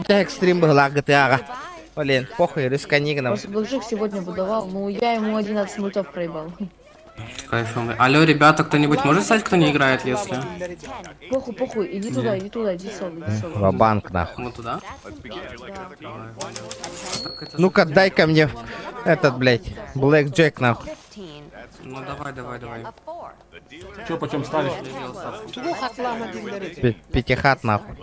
Экстрим быһылаах GTA-ҕа. Блин, похуй, рискани Просто Блэкджек сегодня выдавал, ну я ему 11 мультов проебал. Кайфовый. Алло, ребята, кто-нибудь может стать, кто не играет, если? Похуй, похуй, иди туда, иди туда, иди соло, иди соло. Ва-банк нахуй. Вот туда? Так это Ну-ка, дай-ка мне этот, блядь, Блэк Джек нахуй. Ну давай, давай, давай. Че, почем ставишь? Я сделал ставку. Тугу хатлама диллер ити. Пятихат нахуй.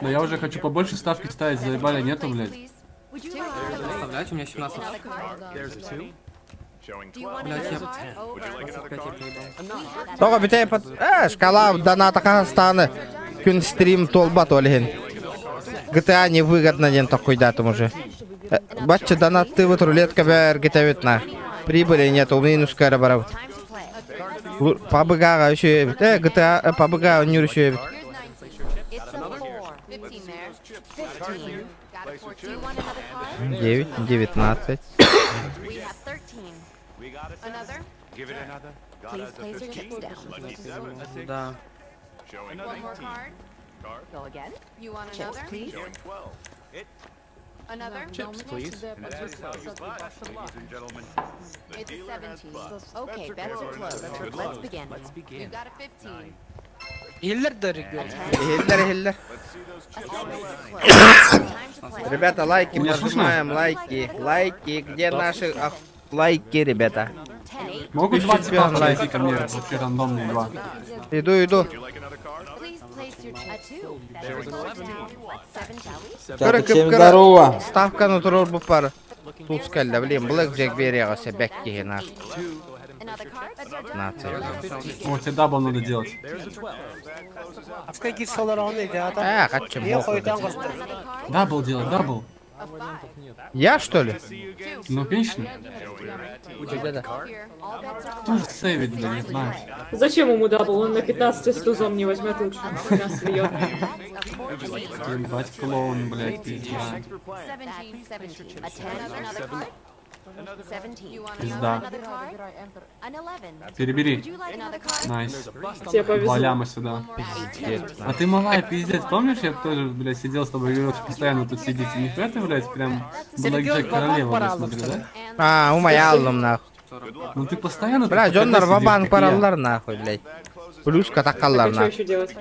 Но я уже хочу побольше ставки ставить, заебали, нету, блядь. Выставлять, у меня 17. Блять, я... 25 я проебал. Тоҕо бүтей пат... Э, шкала доната Казахстана. Күн стрим толбат олехин. GTA невыгодно ден такой датым уже. Бачча донат вот рулетка бэр гетевит на. Прибыли нету, минус кара барав. Пабыга еще GTA пабыга не еще. 9, 19. Да. Chips, please. Иллер дөрүгү. Хиллер, хиллер. Ребята, лайки Меня слышно? нажимаем, лайки, лайки. Где наши лайки, ребята? Могут два Ищу типа тебя онлайн. подойти ко мне, вообще рандомные два. Иду, иду. Так, всем здорово. Ставка на турбо пар. Тут скальда, блин, Блэк Джек берегался, бэк на. 15. О, тебе дабл надо делать. Аска кирсалар оны иди ата. А, хочу Не моху. хойтан костар. Дабл делать, дабл. Я что ли? Ну, конечно. Кто же сейвит, блядь, не знаю. Зачем ему дабл? Он на 15 с тузом не возьмет лучше. Нас слиет. Ебать, клоун, блядь, пизда. Пизда. Перебери. Nice. Тебе Два повезло. ляма сюда. Пиздец. А ты малая, пиздец, помнишь, я тоже, блядь, сидел с тобой и говорил, что постоянно тут сидите. Нихуя ты, блядь, прям Блэк Джек королева, блядь, смотри, да? А, умаялым нахуй. Ну ты постоянно тут Бля, по Джоннар КД сидишь, вабанк как и я. параллар нахуй, блядь. Плюшка Так такаллар а что нахуй. еще делать?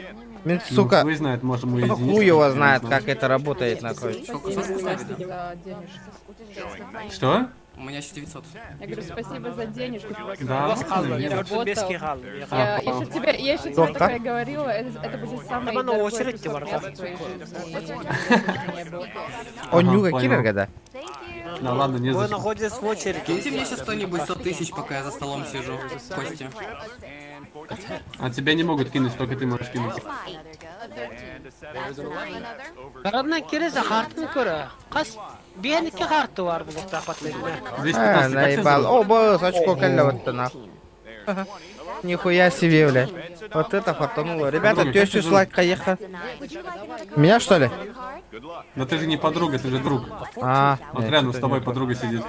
Мин, Ну, сука, хуй знает, можем уединиться. хуй его знает, не знаю. как это работает нахуй. Сколько сотку ставить, да? За денежку. Что? У меня еще 900. Я говорю, спасибо за денежку. Да, Хаалла, нет. Работал. Бески хаалла. А, Я понял. еще тебе Сколько? такая говорила, это будет самый Там оно дорогой очередь кусок варта. мяса в твоей жизни. Не было. Он Ага, нюга понял. киллер года. Да ладно, не Вы за что. находитесь в очереди. Киньте мне сейчас кто-нибудь 100 тысяч, пока я за столом сижу. Кости. А тебя не могут кинуть, только ты можешь кинуть. Барадна кире захартын көрө. Кас биэники харты бар бу тахпатларына. 215, А, как тебя наебал. зовут? О, босс, очко калля вот нахуй. Нихуя себе, блядь. Вот это фартануло. Ребята, Подруга, как тещу тебя с зовут? лайка ехал. Меня что ли? Да ты же не подруга, ты же друг. А, Вот нет, рядом с что-то тобой не то. подруга сидит.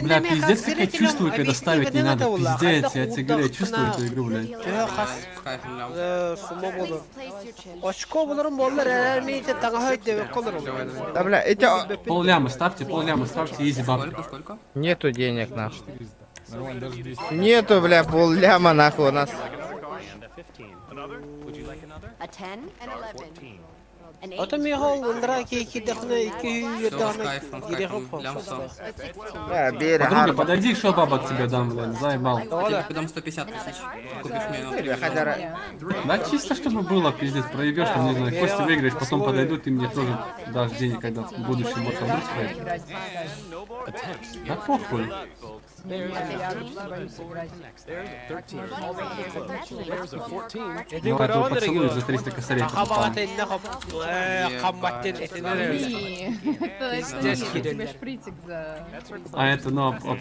Бля, пиздец, как я чувствую, когда ставить не надо. Пиздец, я тебе говорю, я чувствую эту игру, блядь. Хас С кайфом лям. сума болор. Очко болорум боллар эрмейте таңа хөйдө колорум. Да, бля, эти... Пол ляма ставьте, пол ляма ставьте, изи бабки. Сколько, сколько? Нету денег, нахуй. Нормально, даже 200. Нету, бля, пол ляма, нахуй у нас. Ото михол ындра ки кидехне ики Все, с кайфом, с кайфом. Лям 100. Бля, бери, Подруга, харба. подойди, что бабок тебе дам, блядь, заебал. Я тебе дам 150 тысяч. Купишь мне на Бля, 3 хадара. Да чисто чтобы было, пиздец, проебешь, там, не знаю, кости выиграешь, потом подойдут, ты мне тоже дашь денег, когда в будущем вот там вдруг Играть. Да похуй. Я вообще боюсь играть. Давай, твой поцелуй за 300 косарей покупаем. Не, это Пиздец, это кидали. тебе шприцик за... А это, ну, оп, оп.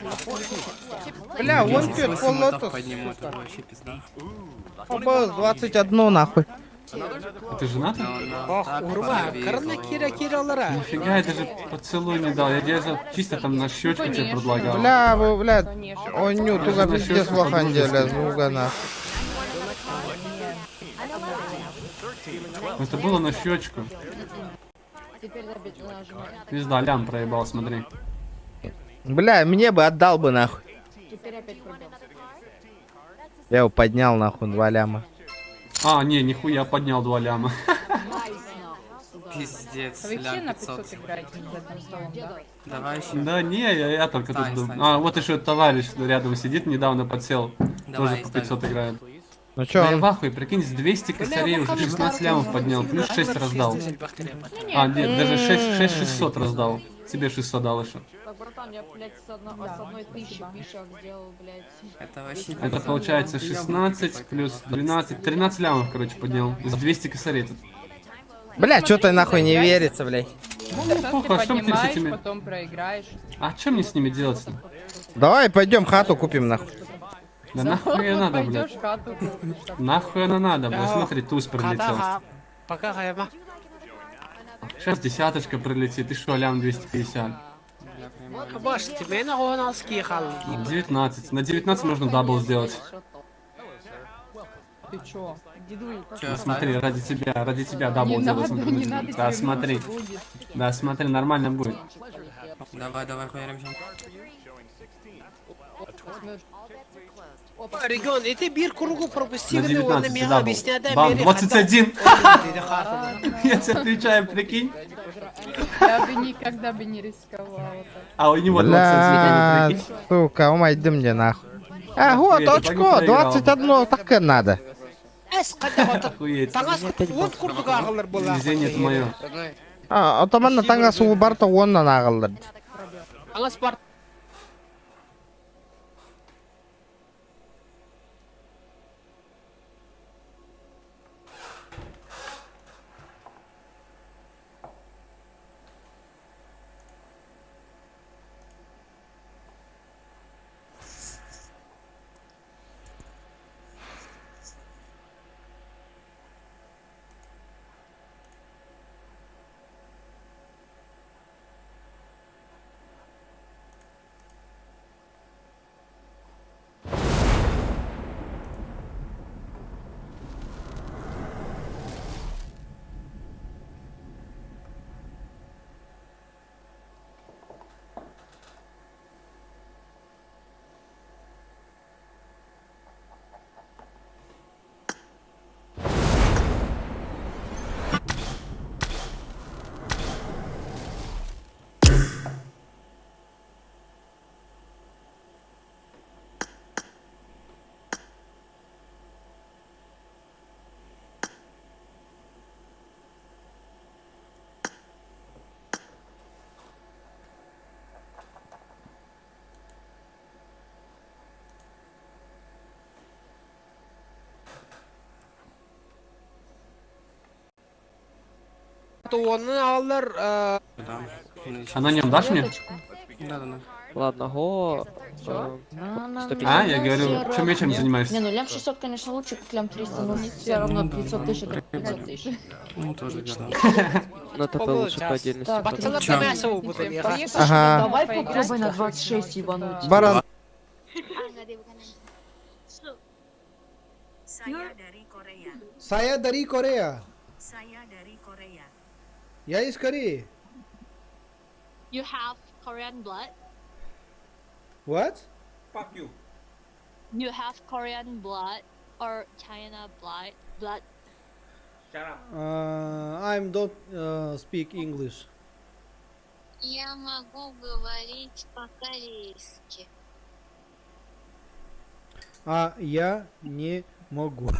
Бля, вон пьет 8 пол мотов лотос. подниму, это вообще пизда. О, босс, 21 нахуй. А ты женат? Да, Ох, так урма, повезло. карна кира кира олара. Нифига, я даже поцелуй не дал. Я тебе за- чисто там на щечку тебе Конечно. предлагал. Бля, вы, бля, Конечно. он ню, туга пиздец лоханде, бля, звука нахуй. Это было на щечку. Теперь опять нажимаю. Пизда, лям проебал, смотри. Бля, мне бы отдал бы нахуй. Теперь опять пробел. Я его поднял нахуй, два ляма. А, не, нихуя, поднял два ляма. Пиздец, А Вы все лям на 500. 500 играете за одним столом, да? Давай еще. Да не, я только Стань, тут... стань. А, вот еще товарищ рядом сидит, недавно подсел. Давай, Тоже по 500 ставим. играет. Ну чё, Да я он в ахуе, прикинь, с 200 косарей уже 16 лямов поднял, плюс 6 раздал. А, нет, даже 6, 6 600 раздал. Тебе 600 дал еще. Так, братан, я, блядь, Да, с одной тысячи спасибо. пишек сделал, блядь. Это вообще Это получается 16 плюс 12, 13 лямов, короче, поднял. Из 200 косарей тут. Бля, чё-то нахуй не верится, блядь. Ну, Сейчас ты похуй, а что мне с поднимаешь, этими... потом проиграешь. А что мне с ними делать-то? Давай пойдем хату купим нахуй. Да нахуй Вот надо, блядь. Пойдешь хату купишь. так. Нахуй она надо, блядь. Смотри, туз прилетел. Пока хайма. Сейчас десяточка прилетит, ты шо, лям 250. Баш, тебе на гонalski хал. 19. На 19 можно double сделать. Ты чё? Дедуль, как Чё, Смотри, ради тебя double Не делать. надо, смотри, не надо, Да, тебе смотри. лучше будет. Да, смотри, нормально будет. Давай, давай, хуяримся. Регион, это bir кругу На пропустили, он 19 мне double. объясняет, да, Бам, бери 21! хата. Я тебе отвечаю, прикинь. Я бы никогда бы не рисковала так. А у него 21, Бля, прикинь. сука, умайдым мне нахуй. А, вот, Я так и очко, проиграл. 21, так и надо. Охуеть. Вот курдук ағылар была. Везение это мое. А, отоман таңа суу барта оннан ағылдыр. Аңас бар. Онын алар Да. А на нем дашь мне? Да, да, да. Ладно, го. Чё? А, я говорю, чем вечером Не, занимаешься? ну лям 600, конечно, лучше, как лям 300, но все равно Ну да, 500 да. тысяч это 500 тысяч. Ну, тоже верно. На ТП лучше по отдельности. Так, потом. Чё? Поехали Ага. Давай поиграть попробуй на как-нибудь 26 ебануть. Баран, Saya dari Korea. Я из Кореи. You have Korean blood? What? You have Korean blood or China blood? Blood? I'm don't speak English. Я могу говорить по-корейски. А я не могу.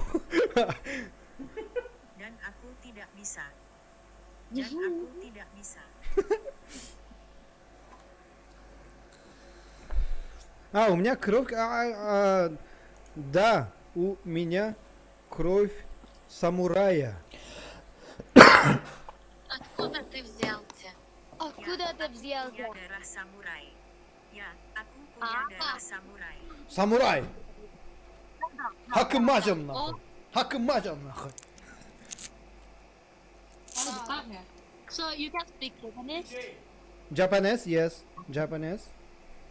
А, у меня кровь... да, у меня кровь самурая. Откуда ты взялся? Откуда ты взялся? Самурай! Хакымажам нахуй! Хакымажам нахуй! So you can speak Japanese? Japanese, yes. Japanese.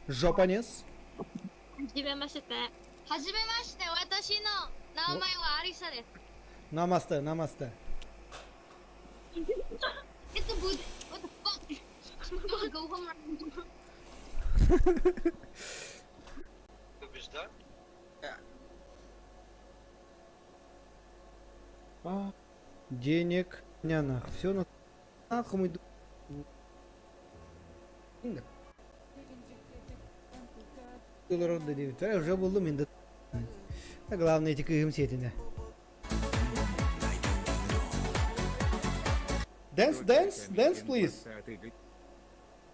Japanese. はじめまして。はじめまして、私の名前はアリサです。Намасте, намасте. Это будет... What the fuck? Go home. Денег. Не нах. Все на нахуй мы Доллар да уже булдум инде. Главное эти кыгым сетине. Dance, dance, dance, please.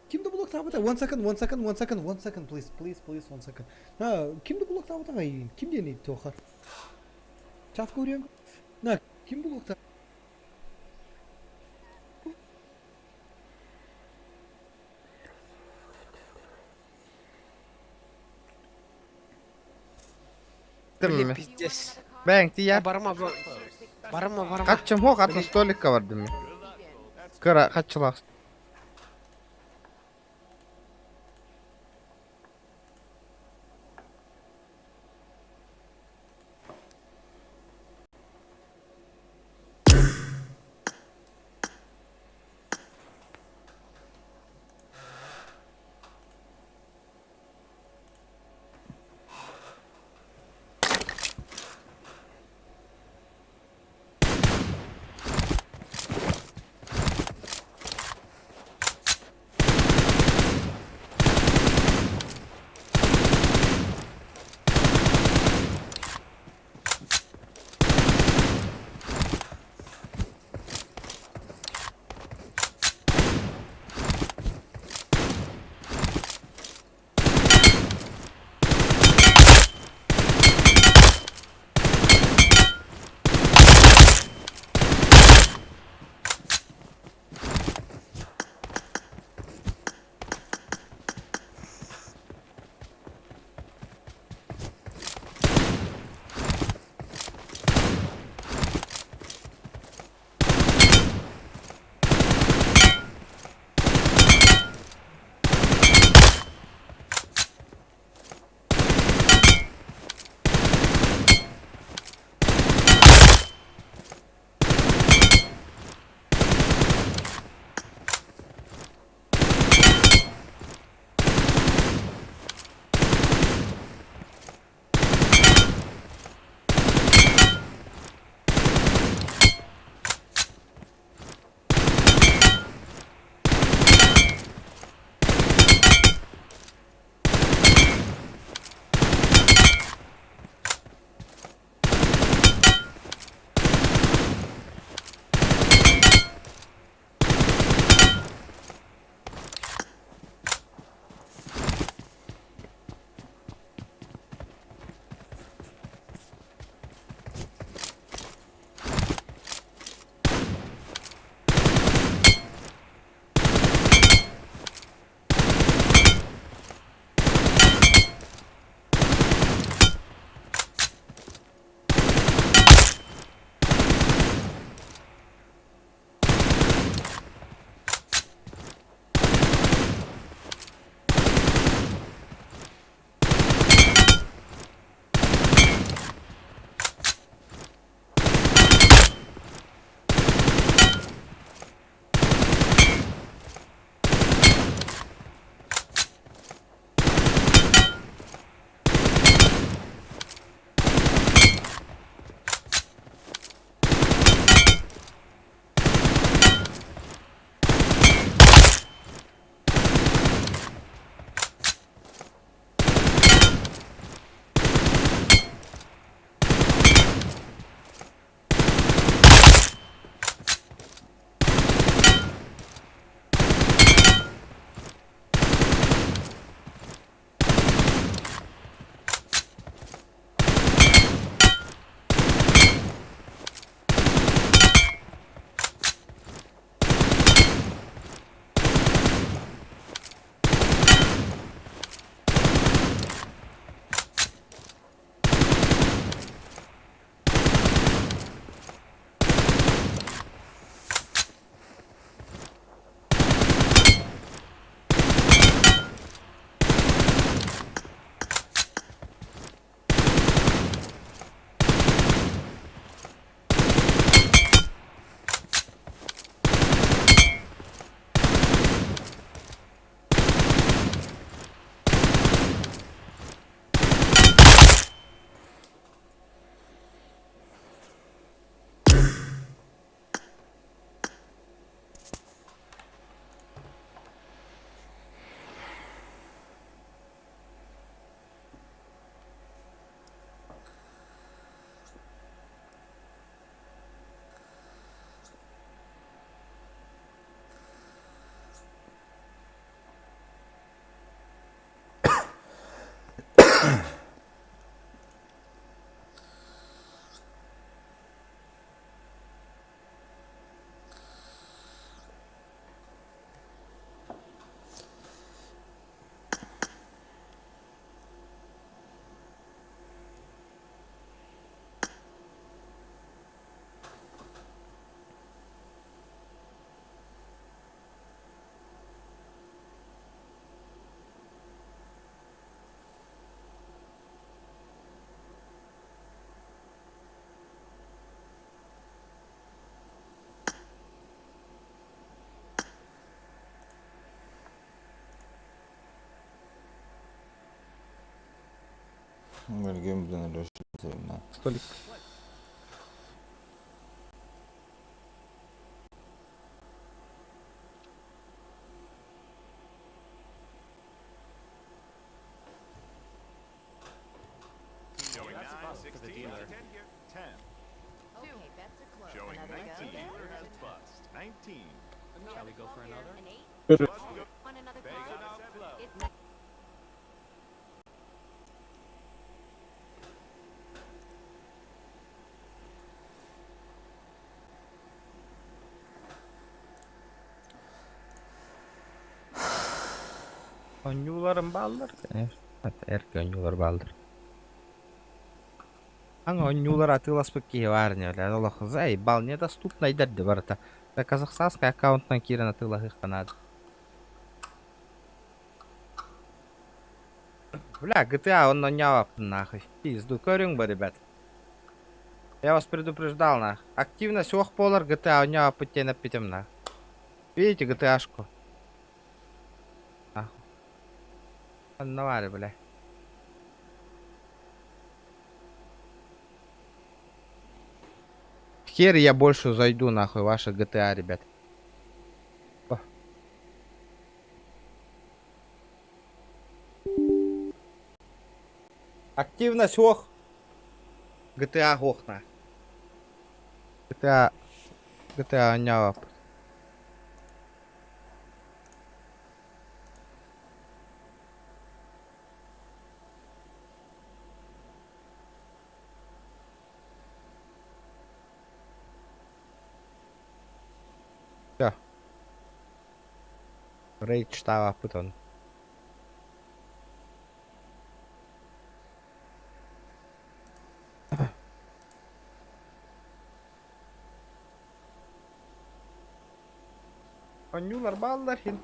Ким да блоктаабыта? One second, one second, one second, one second, please, please, please, one second. На, ким да блоктаабыта? Ким диэний туоха? Чат көрүөм. На, ким блокта? Блин, пиздец. Бэҥ тиийэ. Барыма, барыма, барыма. Хаччым хуох атын столикка бардым. Кыра хаччылаах. Столик. Оонньууларым бааллар, конечно. Эргэ оонньуулар бааллар. Аҥа оонньуулар атыыласпыт киһи баар ини бля олох заебал недоступнайдар дии барыта. Казахстанскай аккаунтунан киирэн атыылаһыахха наада. Бля, GTA онно оонньообоппун нахуй. Пизду, көрүҥ бу, ребят. Я вас предупреждал нах. Активность суох буолар GTA оонньообоппут диэн эппитим нах. Видите GTA-шку? Нахуй. Онно баар бля. Хер я больше зайду нахуй ваше GTA, ребят. О. Активность ох. GTA охна. GTA GTA оонньообоппут. Все. Рейдж-таабаппыт ону. Оонньуулар бааллар иһин.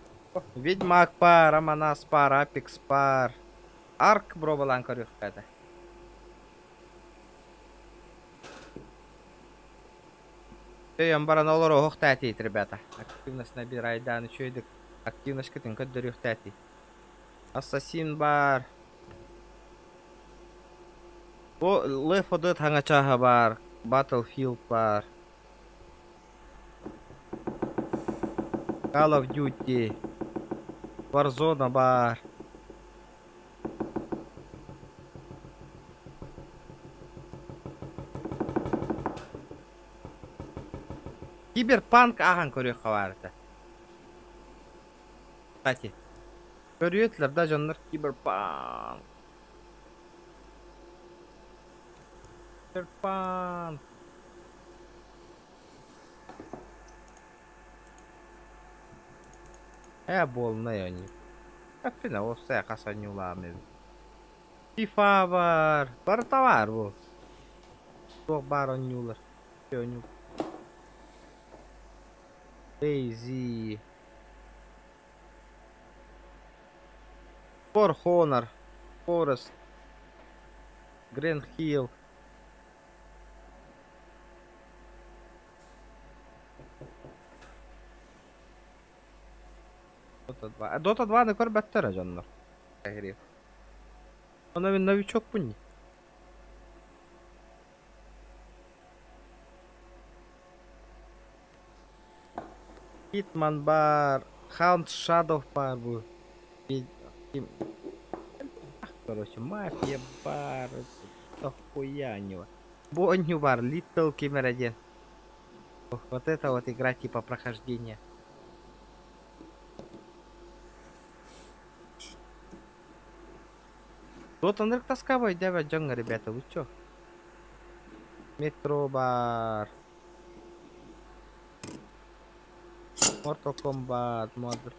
Ведьмак баар, Аманас баар, Апекс баар. Арк бробалаан көрүөххэ этэ. Өйөн баран олоруохтаатиит, ребята. Активность набирайдаан үчүгэйдик активностькытын көрдөрүөхтээти. Ассасин баар. Бу Left 4 Dead хаҥа чааһа баар, Battlefield баар. Call of Duty, Warzone баар. Киберпанк ааһан көрүөххэ баар этэ. Кстати, көрүөтүлэр да дьоннор Киберпанк. Киберпанк. Ээ буолунай оонньуу. Афина уопсайа хас оонньуулаам эбит. FIFA баар, барыта баар бу. Туох баар оонньуулар. Оонньуу. Daisy. For Honor, Forest, Green Hill. Dota 2. Dota 2-ны көрбөттөр дьоннор. Ону мин новичокпун. Hitman баар, Hound Shadow баар бу. Короче, мафия баар, дохуя него. Бу оонньуу баар, Little Kimera диэн. Вот это вот игра типа прохождения. Вот он тасковой дядя дьоҥҥо, ребята, вы чё? Метро баар. Mortal Kombat, Modern.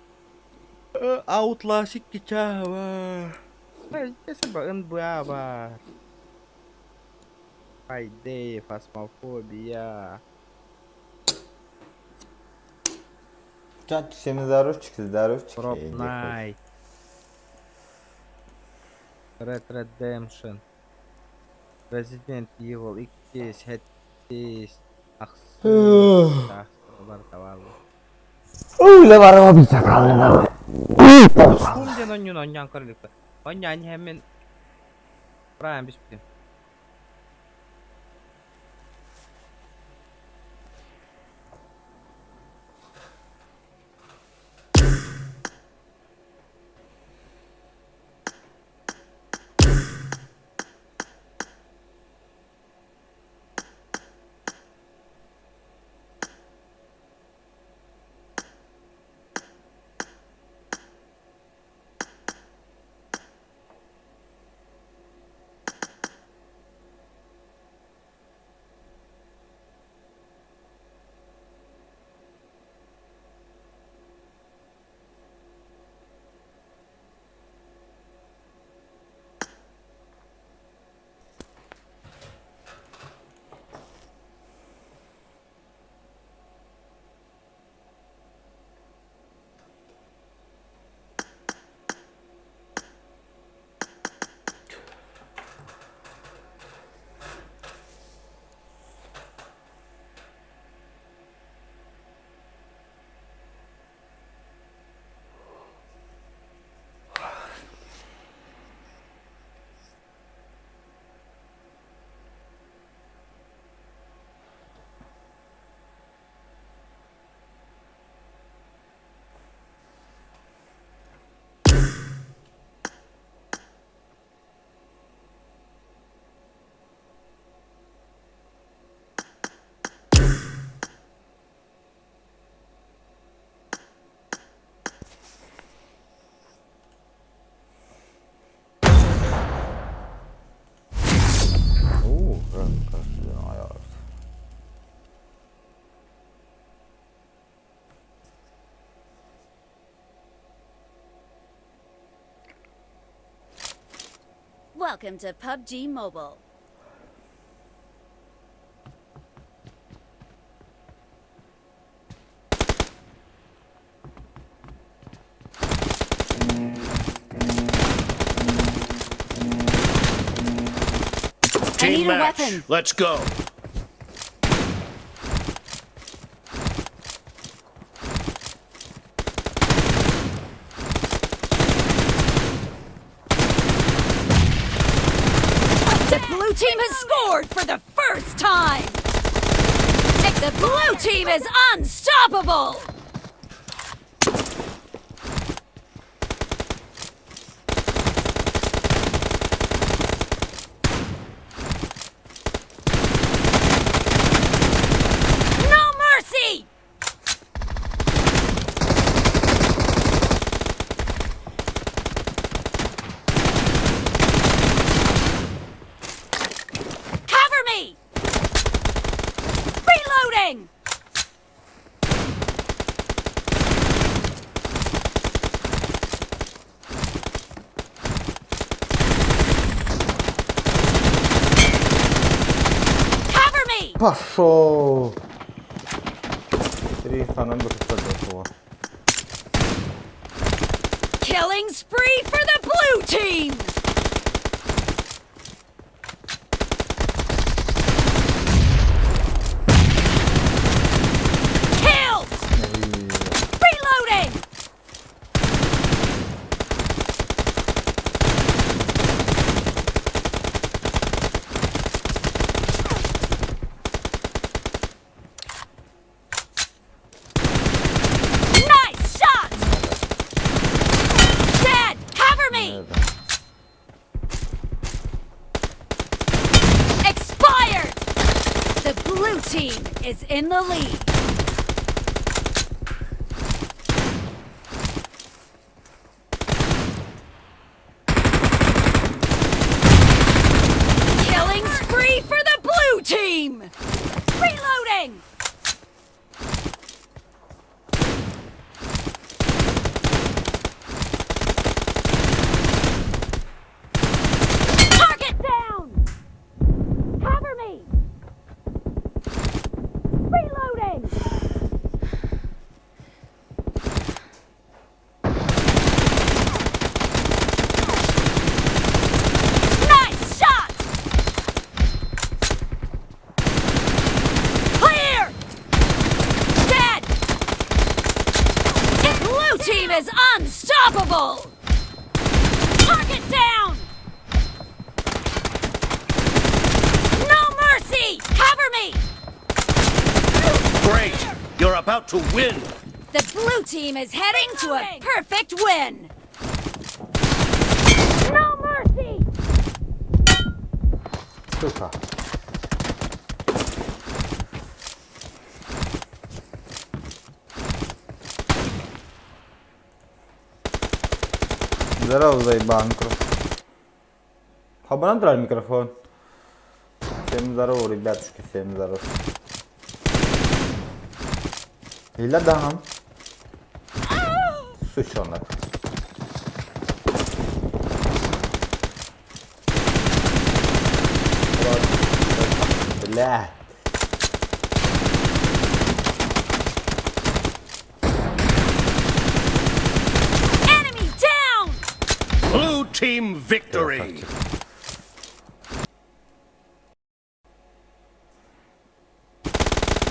Outlast икки чааһа баар. NBA баар. Payday, Phasmophobia. Чат, всем здоровчик, здоровчик. Fortnite. Red Redemption. Resident Evil 2, 7, 8, барыта баар. Кум диэн оонньууну оонньоон көрө иликпин. Оонньоон иһэммин. Prime биспитим. Оо, красиво. Welcome to PUBG Mobile. I need a weapon. Let's go. The blue team has scored for the first time. The blue team is unstoppable. No mercy! Cover me! Reloading! Cover me! Пошел! Три фанам готово. Killing spree for the blue team! Killed! Reloading! Nice shot! Dead! Cover me! Expired! The blue team is in the lead. Killing spree for the blue team! Reloading! Target down! Cover me! Reloading! Nice shot! Clear! Dead! The blue team is unstoppable! Target down! You're about to win! The blue team is heading to a perfect win. No mercy! Сука. Здорово, заебал микрофон. Хабаран микрофон. Всем здорово, ребятушки, всем здорово. Иля дам. Сучонок. Бля. Enemy down! Blue team victory!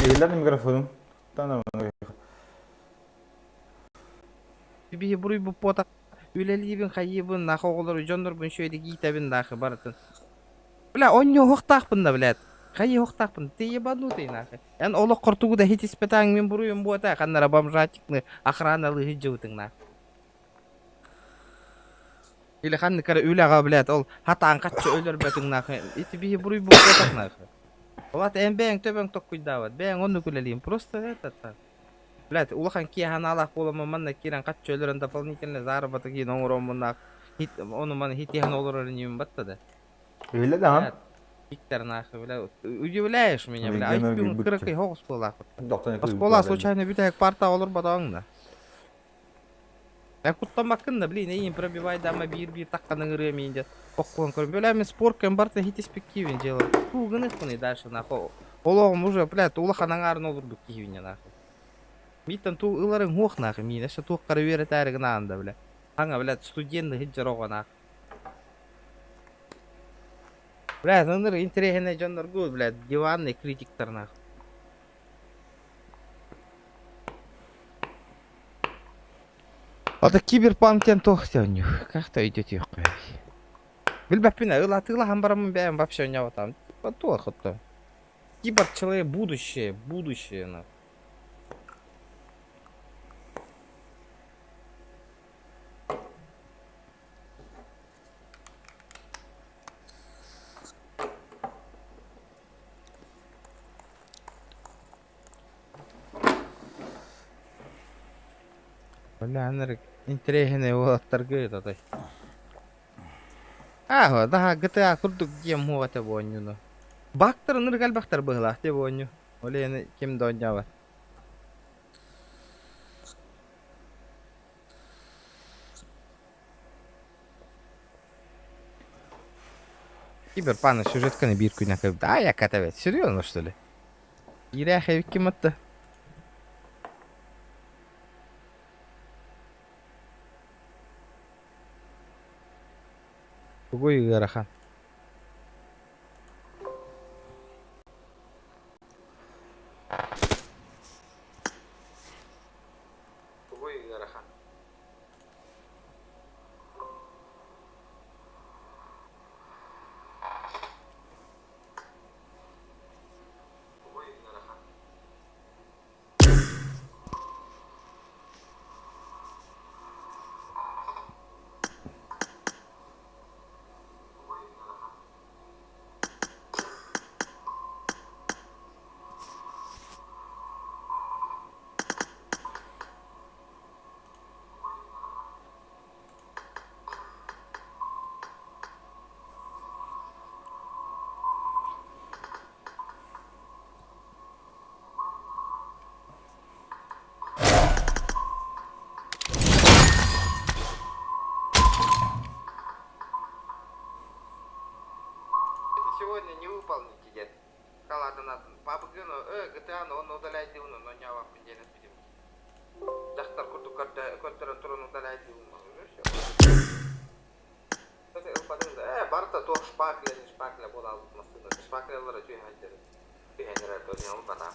Иһиллэр микрофонум. Биһи буруй буппуота үлэлиибин хайыыбын нахы оҕолору дьоннорбун үчүгэйдик иитэбин нахы барытын. Бля онньуоһуохтаахпын да блядь. Хайыһуохтаахпын ты ебанутый нахы. Эн олоххор тугу да хитиспэтээҥ мин буруйум буота ханнара бомжатикны охраналыы сылдьыбытыҥ нах. Или ханнык эрэ үлэҕэ блядь ол хатаан хаччы өлөрбөтүҥ нахы. Ити биһи буруй буолбатах нахы. Ол ата эн бэйэҥ төбөҥ токкуйдаабат бэйэҥ оннук үлэлиин просто этот Блядь, улахан киэһэ анаалаах буоламмын манна киирэн хаччы өлөрөн дополнительный заработок иин оҥороммун хит ону маны хитиһэн олорор инибин батта да. Иһиллэ даҕан. Блядь, Виктор нахуй, бля, удивляешь меня, бля, Регионер IQ-ң гыйбыт кыракый хоҕус буолаахпыт. Доктор Оскуола случайно бүтэһик парта олорботоҕуҥ да. Эн куттаммаккын да, блин, эйин пробивай дама биир-биир таххан ыҥырыам иин дьэ. Оххуон көрөн, бля, мин спорткам барыта хитиспиккиибин дьыала. Туу гыныахпыный дальше нахуй. Олоҕум уже, блядь, улахан аҥаарын олорбут киһибин нахуй. Мииттэн туу ыларыҥ уох нахуй, миин өссө туоххара үөрэтээри гынаан да, бля. Хаҥа, блядь, студенты сылдьар оҕо нахуй. Блядь, ыныр интэриэһинэй дьонноргут, блядь, диванный критиктар нахуй. Ата киберпанк диэн туох оонньуу? Как-то өйдөтүөххэ. Билбэппин ээ, ылатыылаһан бараммын бэйэм вообще оонньообатаҕым. Типа туох ото. Киборг человек будущее, будущее нахуй. Бля, ынырык интэриэһинэй уолаттарга ыт Ааһа, наһаа GTA курдук диэм суох этэ бу оонньууну. Бактар ынырык элбэхтэр быһыылаах дии бу оонньуу. Ол иһин ким да оонньообот. Киберпанк сюжетканы биир күнэ кыбда. А, яката ведь. Серьезно, что ли? Ирээх эбиккин батта. Тугуй ыарахан. Тугуй ыарахан. Тугуй ыарахан. Это сегодня не выполните, дед. Халатынан PUBG-ны, GTA-ны оны удаляйдыбын, но не диэн эппитим. Дьахтар курдук көрдөрөн туран удаляйдыбын. Э, барыта туох шпакля, не шпакля буолаабыт массыына. Шпаклялара түһэн түһэн эрэр бата.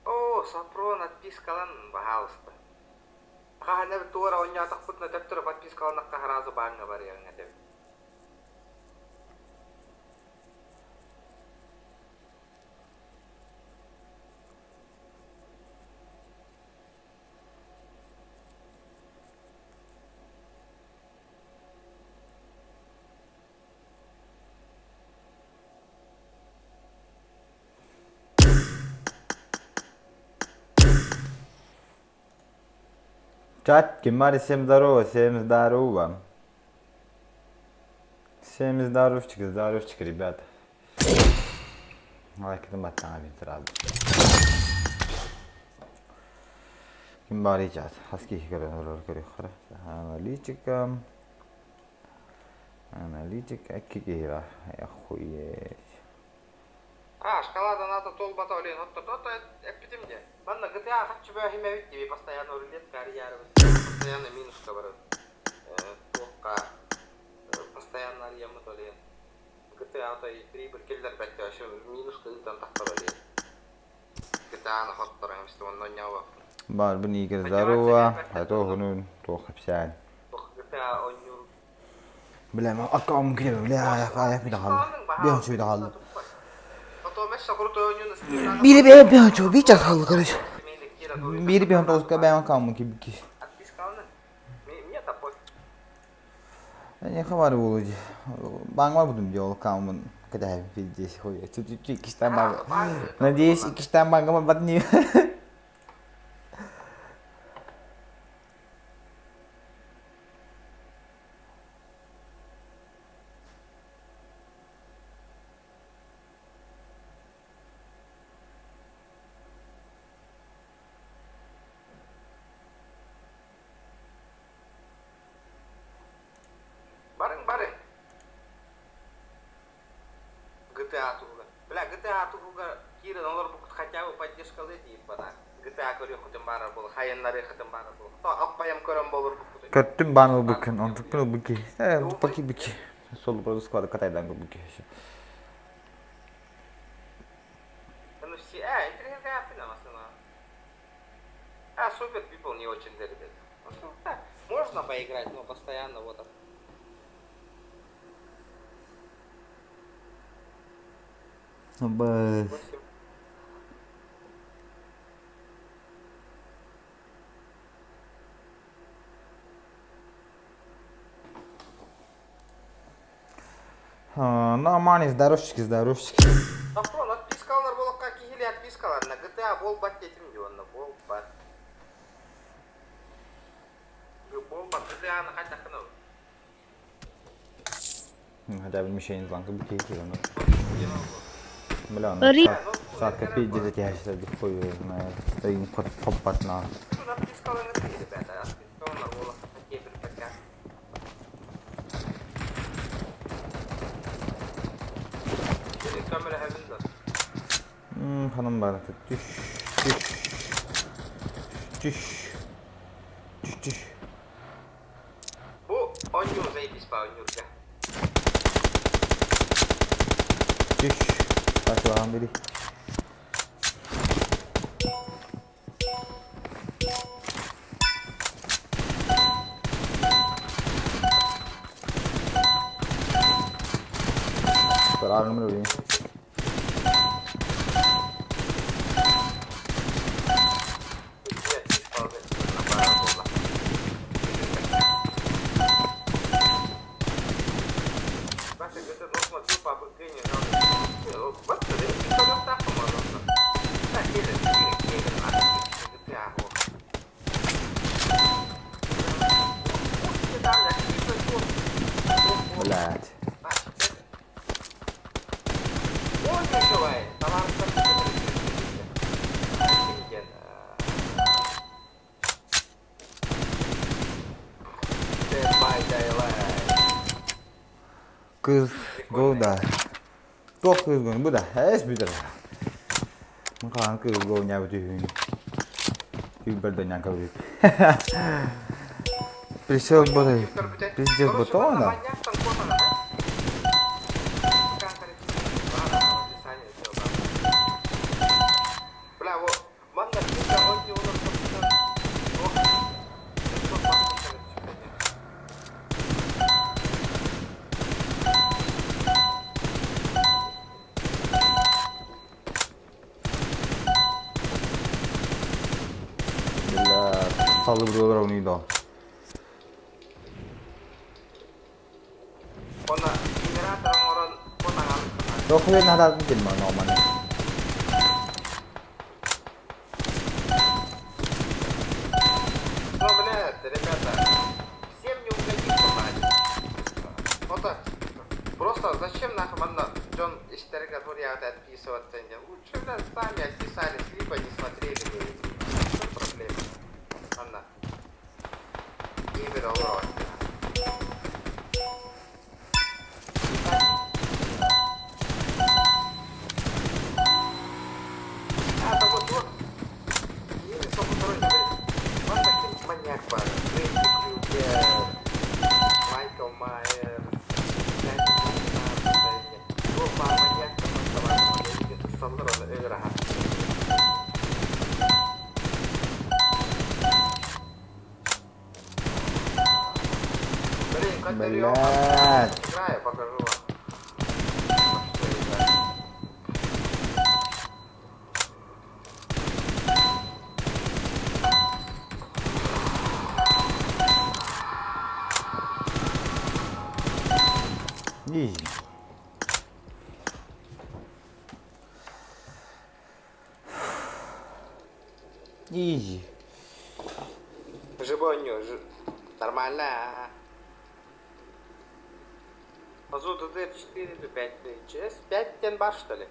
Оо, Сопрон отпискалан, пожалуйста. Хаһан эбит туора оонньоотохпутуна төптөрү подпискаланнахха сразу бааҥҥа барыаҕыҥ этэ. Чат, Кимари, всем здорово, всем здорово. Всем здоровчик, здоровчик, ребята. Лайкны баттаҥа сразу. Ким баар чат? Хас киһи көрөн олорор көрүөххэ. Аналитика. Аналитика икки киһи бар. Охуеть. А, шкала доната толбата олен отто то эппитим де. Манна GTA хаччы бөһүмэбит диби постоянно рулетка арыйарыбыт. Постоянно минуска барар. Туохха постоянно арыйаммыт олен. GTA то прибыль келлер бәтте вообще минуска ыытан тахтар олен. GTA-ны хотторон эмсти онно ньаабаппын. Бар бу Игорь здорово. А то хунун туох кэпсээн. GTA ойнуур Бля, аккаунт киирэ, бля, аяқ аяқ bir хаалла. Bir очуйда хаалла. Бири бе бе очу, бир час хаалла, короче. Бири бе тоска бе аккаунт ки бики. Не хабар болуж. Баңма будум жол аккаунт когда пиздец хуй. Тут иккистен баг. Надеюсь, иккистен багыма батни. Барыҥ барыҥ. GTA туһугар. Бля, GTA туһугар киирэн олорбуккут хотя бы поддержкалыы диир бана. GTA көрүөххүтүн баарар буолуо, хайыннарыаххытын баарар буолуо. То аппайам көрөн болорбуккут. Көттүм бан ылбыккын, онтукпун ылбыки. Баки бики. Сол просто склада катайдан бики. Ну все, интеллигентная машина. А, Super People не очень да, ребят. Ну, да, можно поиграть, но постоянно вот так. Б. Восемь. Нормально, здоровчики, здоровчики. Патрон, отпискалар буоллахха киһили отпискалар на GTA буолбат диэтим дии онно буолбат. Буолбат GTA-ны хайдаххына Хотя бы мишень звонка бики Бля, ну садка пиздец, я сейчас хуй знает. Им попад на. Ну, отпискалар ребята, отпискалар буоллахха кебир пока. Камера хәбин да. Ханым бар. Түш, түш. Түш. Түш, түш. Бу оонньуу заебись по оонньуурга. Түш. Спасибо, бери. Правильно, блин. Блять. Кыз го да. Туох кыз го бу да. Эс бүтэр. Мын кыз го ня бүтүн. Түбер да няка бүт. Присел бары. Пиздец батона. Бля, во, манна Бля, салып ровный да. Она генератор оҥорон Дохуя надо дельма нормально. Ну, блядь, который отписываться не лучше да сами отписались, либо не смотрели бы. В чем проблема? Анна. Игорь Алрон. А, да вот, вот. Маньяк бар. Фредди Крюгер, Майкл Майерс, Туох баар маньяк саллар оны өлөр аха. Блин, как Блядь. Играю, покажу вам. Что играю. Easy. Easy. Жибоню, ж... Нормально. ага. Азу ДД4 до 5 ЧС 5 тен бар, что ли?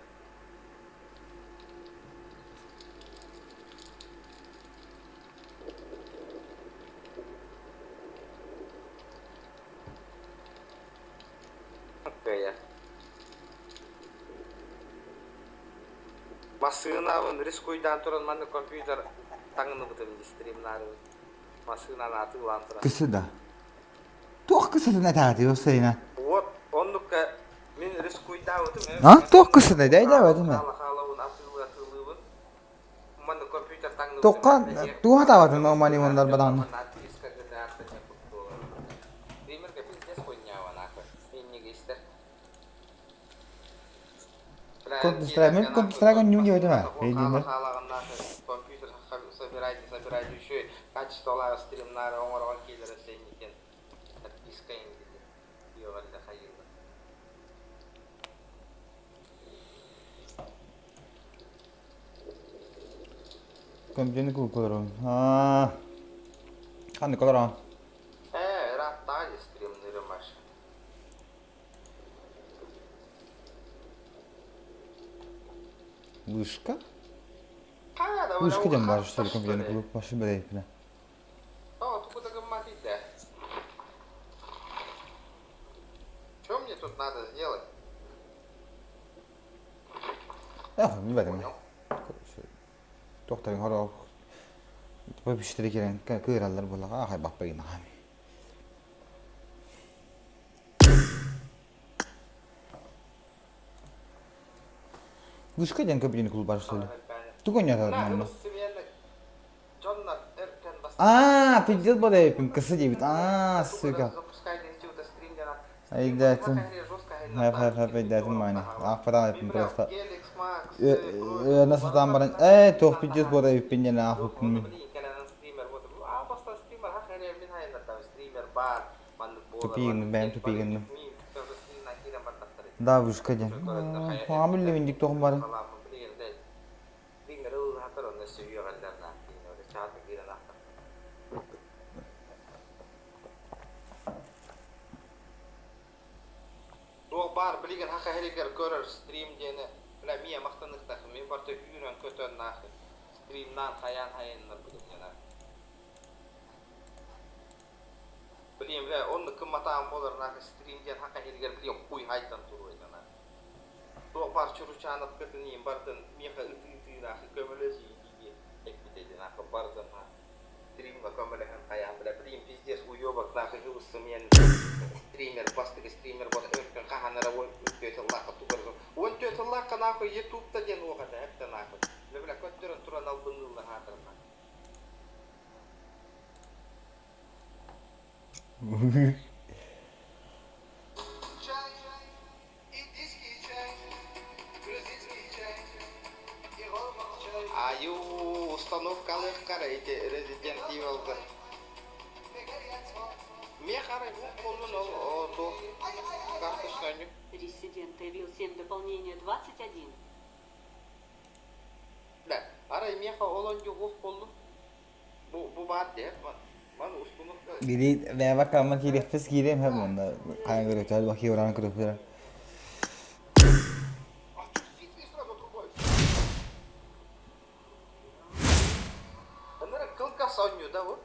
Окей. Массыынабын рискуйдаан туран манна компьютер таҥныбытым дии стримнары. Массыынаны атыылаан туран. Кысы да. Туох кысытын этаати осайна. Вот, оннукка мин рискуйдаабытым. А? Туох кысыны да эдээбэтим. Хаалабын атыылыы атыылыыбын. Манна компьютер таҥныбытым. Тоққа туох атаабатын нормали ондар бадан. Отписка GTA Стримерге пиздец хуйня нахуй. Инниге истер. Counter Strike, мен Counter Strike ойнуум диэбитим ээ. Өйдүүммүн. Компьютер собирайте, собирайте еще качестволаах стримнары оҥорон киилэрэ сенникен отписка индити. Йогалда хайылла. Компьютерни кулкуларым. Аа. Ханнык олорон. Ээ, ырааттаҕа дии стримнырымаш. Вышка? Вышка диэн баар что ли компьютерный клуб башы бэрэйпинэ. О, откуда гамматить, да? Что мне тут надо сделать? Эх, не бэтим. Тохтарын хоро выпиштере кирен кыыраллар буоллаҕа ахай баппайын ахами. Вышка диэн компьютерный клуб баар что ли? Тугу ойнотор манна? Аа, пиздец бодэйпин, кысы диэбит. Аа, сука. Айдатым. Хэп хэп хэп айдатым мани. Аахпатаан просто. Ыана сатаан баран ээ туох пиздец бодэйпин диэн аахпыппын мин. Тупигын бэйэм тупигынным. Да, вышка диэн. Хаҥа биллибин туохум барын. Туох баар билигин хаха иһигэр көрөр стрим диэни бля мия махтаныахтаахпын мин барыта үүрэн-көтөн нахуй стримнаан хайаан хайыннарбытым диэн Блин, бля, оннук кымматаан буолар нахуй стрим диэн хаха иһигэр блин хуй хайдан туруой нахуй. Туох баар чуручаанаппытын иин бардын миэхэ ытыы-ытыы нахуй көмөлөс дии эппитэ дии нахуй бардын стримҥа көмөлөһөн хайаан бля блин пиздец уёбок нахуй ылсымыйан стример бастакы стример буолан өркөн хаһан эрэ 14 сыллаахха тугар 14 сыллаахха нахуй ютубта диэн уох этэ эптэ нахуй бля бля көттөрөн туран албынныыллар хаатырына. Аю установкалыаххара ити Resident Evil'га. Миэхэ арай бу буоллун ол туох карточнай Resident Evil 7 дополнение 21. Бля, арай миэхэ ол онньугуох буоллун. Бу бу баар диэт ман установка Гири бэйэбэр кааммар киириэхпис киириэм хэп уонна хайан көрүөхтэр бакыы баран көрүөхтэрэ. Хас оонньуу да бу?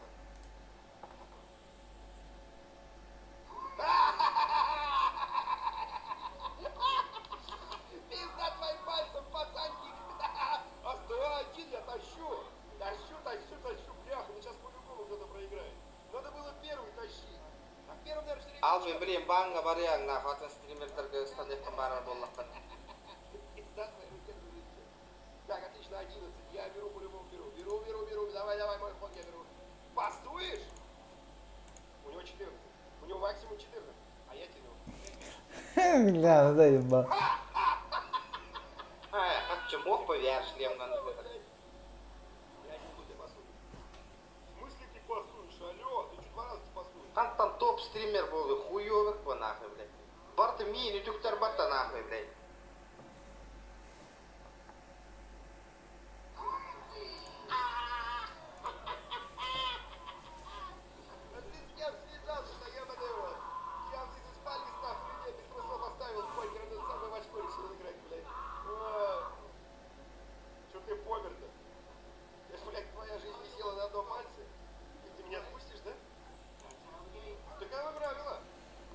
Пизда твоим пальцем, пацанчик! 2-1 я тащу! Тащу, тащу, тащу, бляха, ну сейчас по-любому кто-то проиграет. Надо было первый тащить. А первым, наверное, все время... Алвин, блин, баҥҥа барыаҥ, нахуй, атын стримердэргэ ыстаныаххын баарар буоллаххын. Пизда твоей руке, дружище. Так, отлично, 11. Я беру, по-любому беру. Беру, беру, беру. Давай, давай, мой ход я беру. Пасуешь? У него 14. У него максимум 14. А я тяну. Бля, заебал. Э, как мог бы VR шлем на Я не буду тебя пасую. В смысле ты пасуешь? Алло, ты чуть два раза не пасуешь. Хантан топ стример буолла, хуёвых бу нахуй, блядь. Барты миин үтүктэр батта нахуй, блядь. Да ты с кем связался-то, ебаный рот? Я здесь из палец нахуй людей без трусов оставил, покер этот самый в очко решил играть, блядь. Ой. Чё ты помер-то? Я ж, блядь, твоя жизнь висела на одном пальце. И ты меня отпустишь, да? Таковы правила.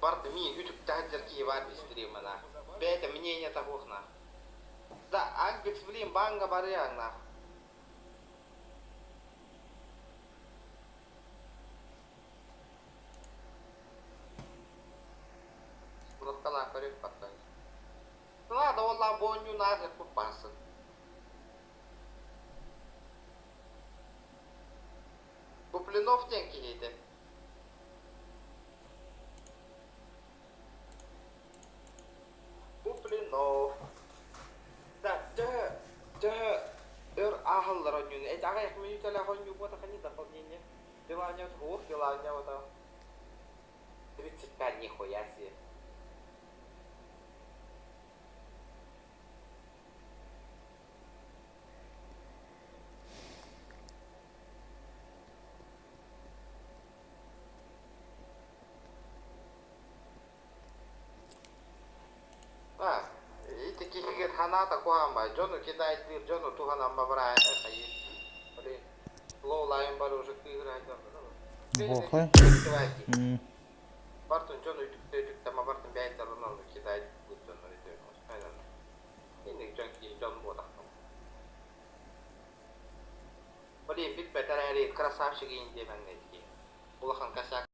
Барты миин үтүктэ киһи баар стрима нахуй. Бэйэтэ мнение того нахуй. Да, Альбекс, блин, баҥҥа барыаҥ нахуй. Кнопкалаах көрүк баттан. Ладно, ол бонню нахуй куппасын. Куплинов диэн киһи Куплинов. Да, төһө төһө өр ааһаллар оонньууну. Эти аҕыйах мүнүүтэлээх оонньуу буотах ини дополнение. Дела уох, дела вот 35 нихуя себе. А, ити киһигит ханаата куһаҕан бай. Дьону кидайдыыр, дьону туһанан бабара хайы. Блин, лоу лайын бар уже кыыһыра Бохай. Бартын дьону үтүктэ үтүктэ ма бартын бэйдер онон кидайдыыр дьоннор үтү. Инник дьон киһи дьон буотахтым. Блин, билбэт эрээри красавчик иин диэмэҥҥэ Улахан косяк.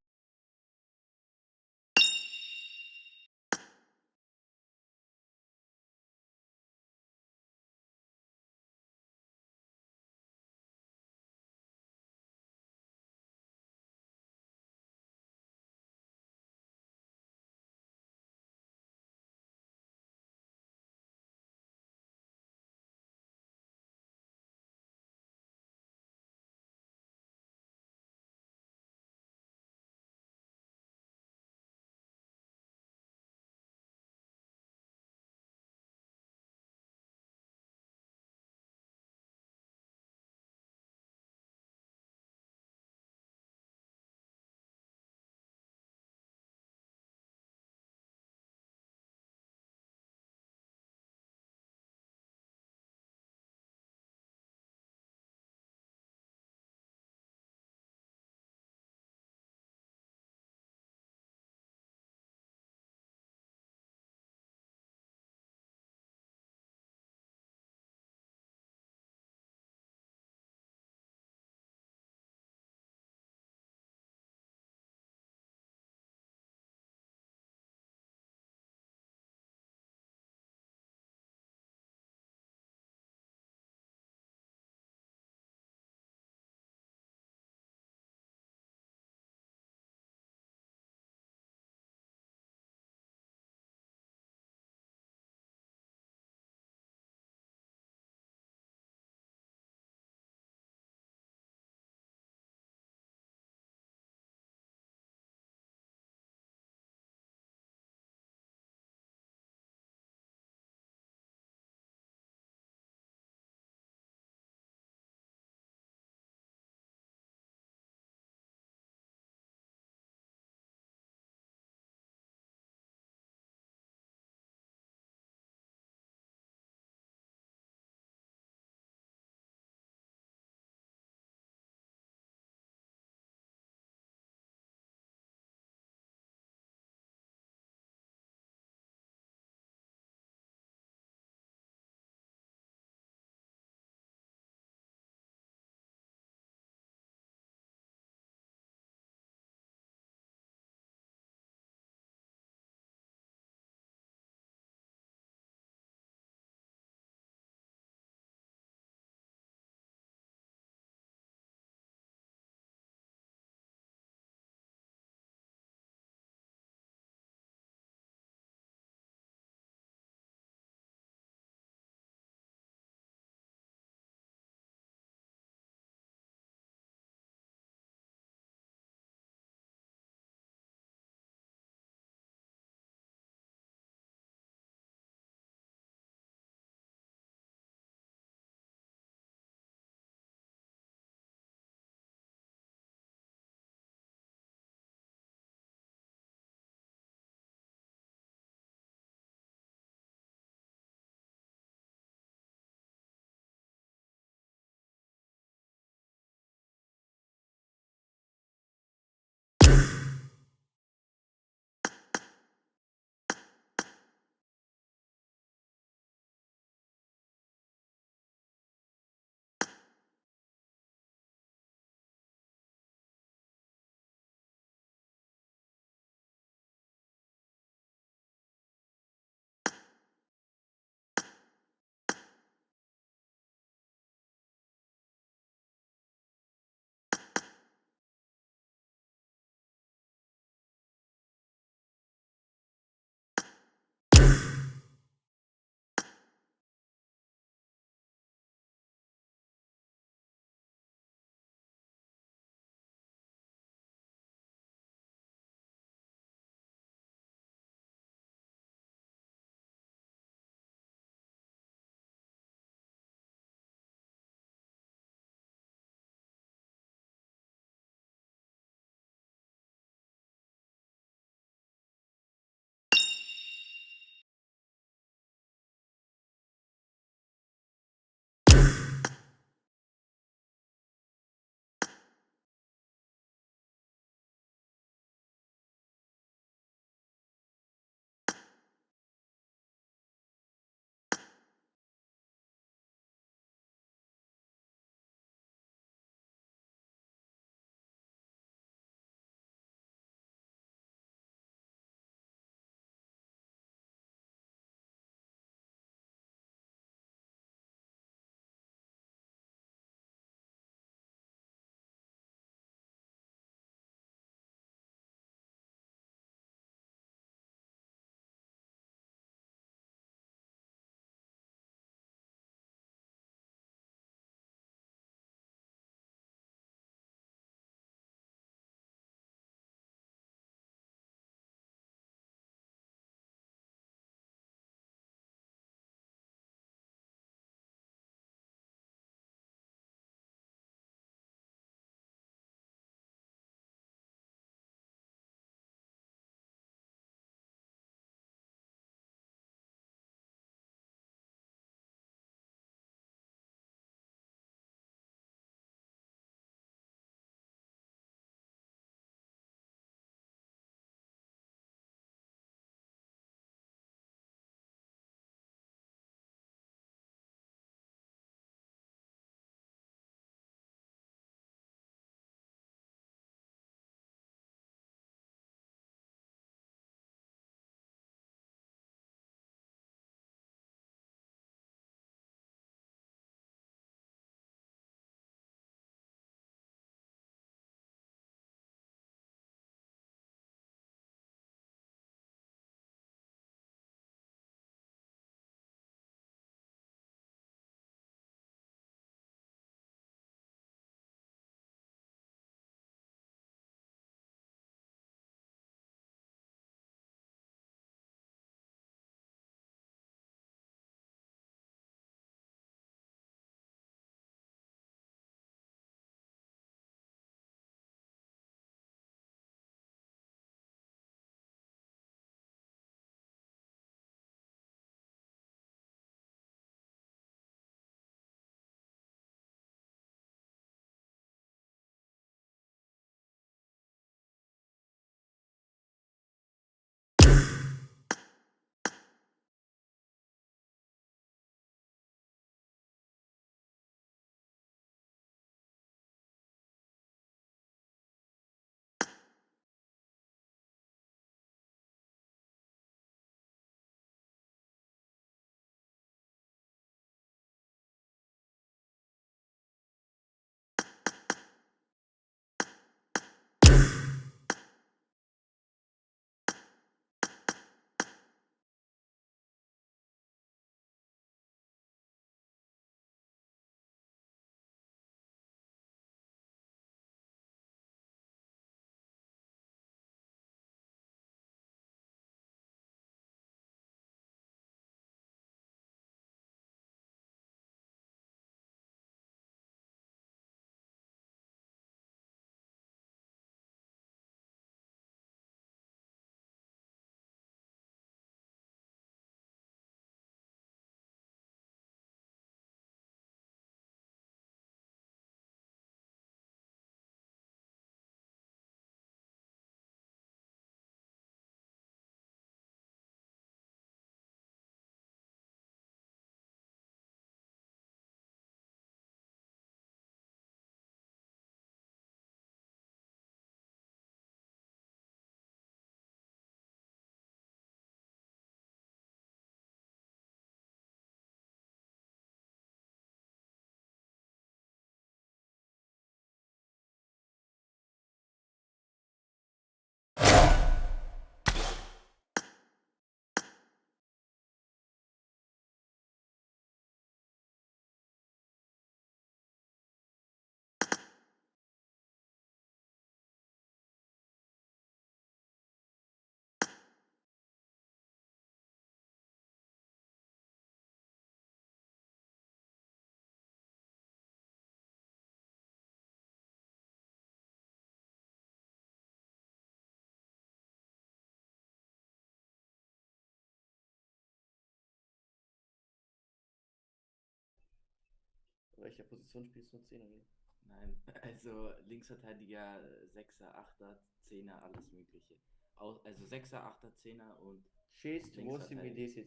Welcher Position spielst du? Zehner, oder? Nein, also Linksverteidiger, Sechser, Achter, Zehner, alles Mögliche. Also Sechser, Achter, Zehner und 6, 8 и Linksverteidiger. 10.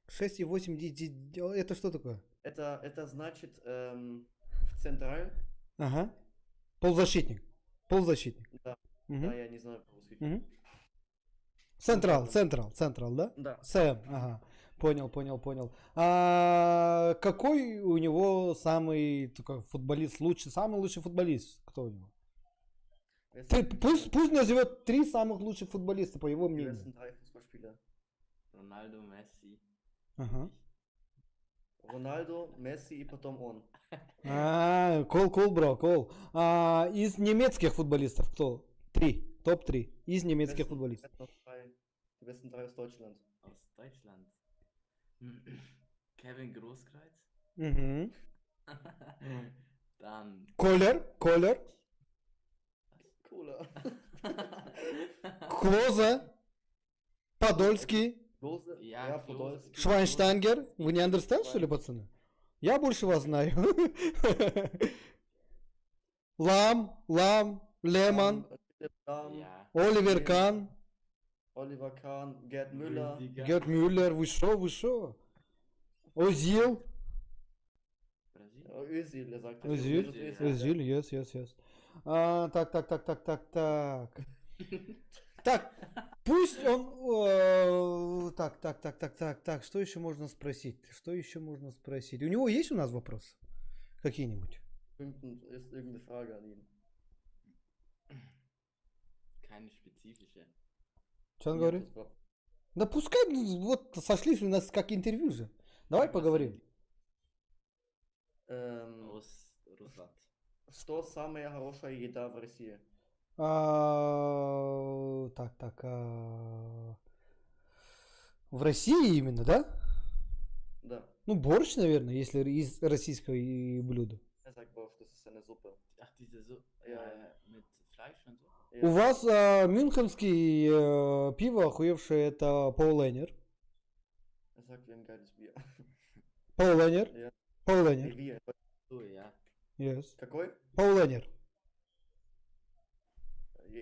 6 и 8, 10, это что такое? Это значит в централь. Ага. Полузащитник. Полузащитник. Да, Мгм. да, я не знаю по-русски. Мгм. Централ, централ, централ, да? Да. Сэм, ага. Понял, понял, понял. А какой у него самый такой футболист лучший, самый лучший футболист? Кто у него? Wer Ты, sind пусть назовет три самых лучших футболиста, по его die мнению. besten drei Fußballspieler? Ronaldo, Messi. Ага. Ronaldo, Messi и потом он. А, cool, cool, bro, cool. А, из немецких футболистов кто? Три, топ-3. Из немецких футболистов. Die besten drei aus Deutschland. Aus Deutschland. Kevin Großkreuz. Мгм. Dann Колер, Колер, Cooler. Клоза, Подольский, Klose, Ja, ja, Klose. Podolski. Швайнштайнгер. Вы не understand, что ли, пацаны? Я больше вас знаю. Лам, Лам, Леман, Philipp Lahm, Ja. Оливер Кан, Oliver Kahn, Gerd Müller, Rüdiger. Герд Мюллер. Вы шо, вы шо? Озил. Brasilien. Oh, Özil, er sagt. Özil, Mesut Özil. Özil, yes, yes, yes. А, так, так, так, так, так, так. Так, пусть он... так, так, так, так, так, так, что еще можно спросить? Что еще можно спросить? У него есть у нас вопросы? Какие-нибудь? Ist irgendeine Frage an ihn. Keine spezifische. Что он Нет, говорит? das war- Да пускай, ну, вот сошлись у нас как интервью же. Давай поговорим. Aus Russland. Что самая хорошая еда в России? А, так, так. В России именно, да? Да. Ну, борщ, наверное, если из российского и блюда. Er sagt Борщ, das ist eine Suppe. Ach, diese Suppe Ja, ja. mit Fleisch und so. У вас мюнхенский пиво, охуевшее, это Пауленер. Er sagt, wir haben geiles Bier. Пауленер. Ja. Пауленер. Wir. So, ja. Yes. Какой? Пауленер.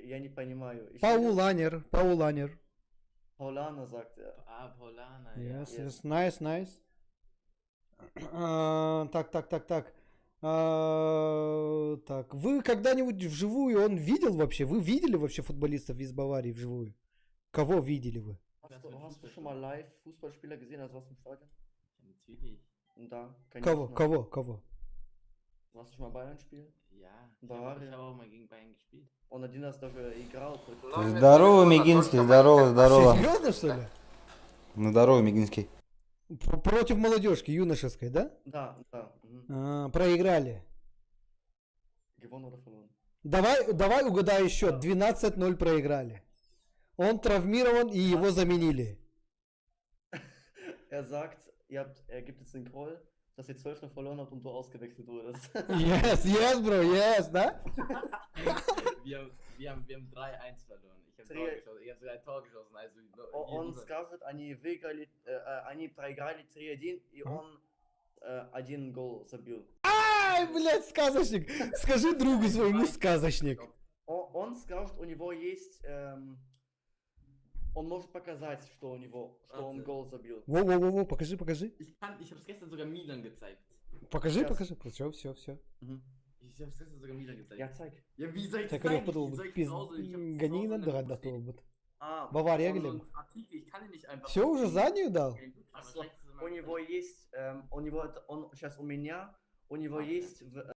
Я не понимаю. Ich Пауланер. Пауланер. Paulaner sagt er. Ah, Paulaner. ja. Yes, yes. Nice, nice. А, так, так, так, так. А, так, вы когда-нибудь вживую он видел вообще? Вы видели вообще футболистов из Баварии вживую? Кого видели вы? Hast du schon mal live Fußballspieler gesehen, also was im Stadion? Ja, natürlich. Да, Кого? конечно. Кого? Кого? Warst du schon mal Bayern spielen? Ja, ich habe Bavaria. hab auch mal gegen Bayern gespielt. Он один раз даже играл против... Здорово, Мигинский, здорово, здорово. Серьезно, что ли? Ну, здорово, Мигинский. Против молодежки юношеской, да? Да, да. Mhm. А, проиграли. Gewonnen oder verloren? Давай, давай угадай счет. 12-0 проиграли. Он травмирован и его заменили. Er sagt, er gibt jetzt den Call, dass ihr 12 verloren habt und du ausgewechselt wurdest. Yes, yes, bro, yes, да? Wir haben 3-1 verloren. Ich habe Три- Tor geschossen. Ich habe sogar ein Tor geschossen. Also, Он скажет, они выиграли, они проиграли 3-1, и он один гол забил. Ай, блядь, сказочник. Скажи другу своему сказочник. Он скажет, у него есть, он может показать, что у него, что он гол забил. Во-во-во-во, покажи, покажи. Ich habe es gestern sogar Milan gezeigt. Покажи, Сейчас. покажи. Все, все, все. Ich habe es gestern sogar Milan gezeigt. Ja, zeig. Ja, wie soll ich Так, das zeigen? подал Wie soll ich пиз... zu Hause? Ich hab zu Гони Hause на eine драть Bibliothek. был. А, Бавария So Глеб. ein Artikel, ich kann ihn nicht einfach. Все уже заднюю дал? Ach so, у него есть, у него это, он сейчас у меня, у него есть в,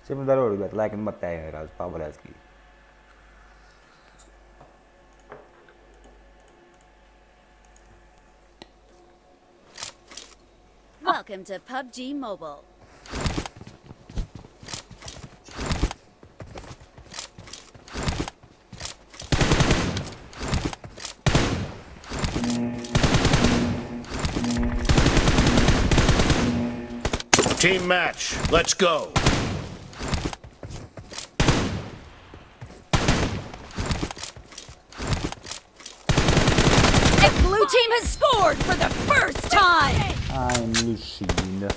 Всем здорово, ребят, лайк мотаем раз по-братски. Welcome to PUBG Mobile. Team match, let's go. The blue team has scored for the first time. I'm Lucina.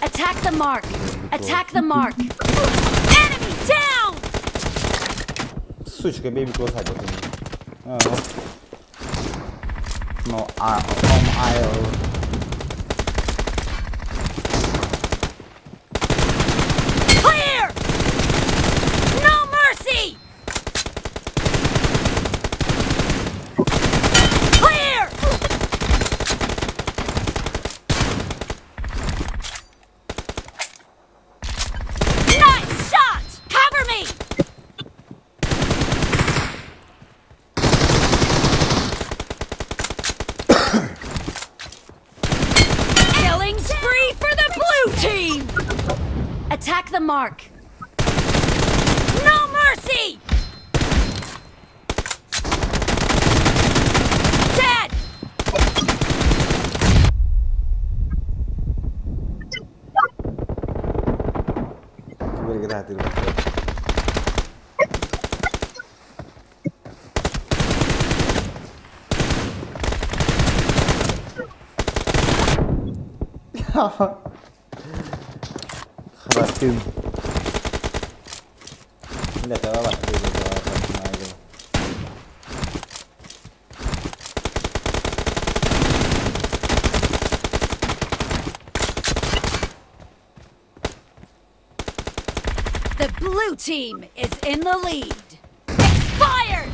Attack the mark. Attack the mark. Enemy down! Сучка, baby close Oh. No, I, on aisle. Clear! No mercy! Clear! Nice shot! Cover me! Killing spree for the blue team! Attack the mark. No mercy! Dead! Выиграть, Храстин. Бля, давай, давай, The blue team is in the lead. Expired!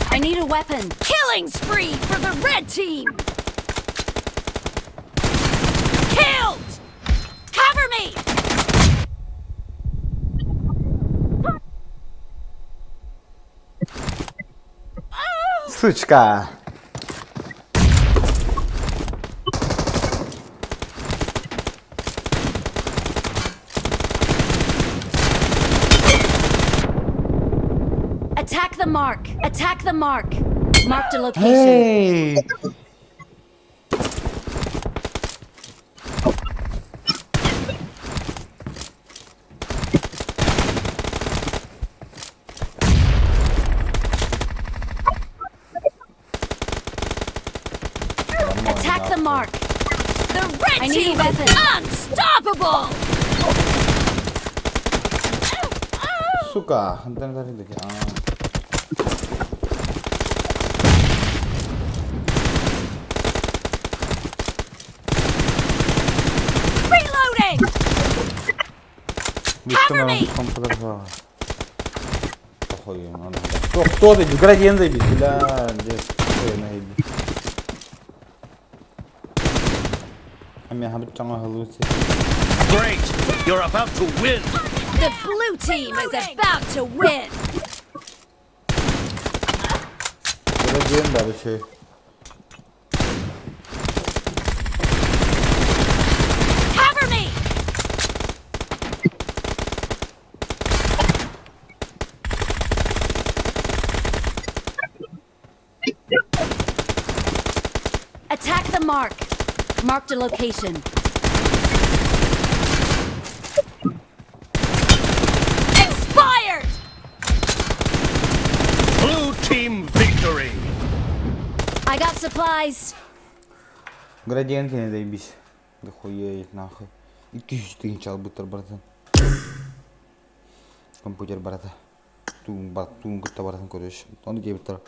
I need a weapon. Killing spree for the red team! Killed! Cover me! Сучка! Attack the mark! Attack the mark! Marked a location. Hey! Attack the mark! The red team is unstoppable! Сука, хантан А. Reloading! Cover me! Похуй, надо. Кто, кто ты? Градиент заебись, бля, где Great! You're about to win! The blue team is about to win! Градиент, да, вообще. Cover me! Attack the mark. Marked a location. Expired! Blue team victory! I got supplies. Градиент не заебись. Да хуеет нахуй. И тысяч тысяч бытыр, братан. Компьютер, брата. Тун, бар, тун, баратын көрөш. Оны кейбір.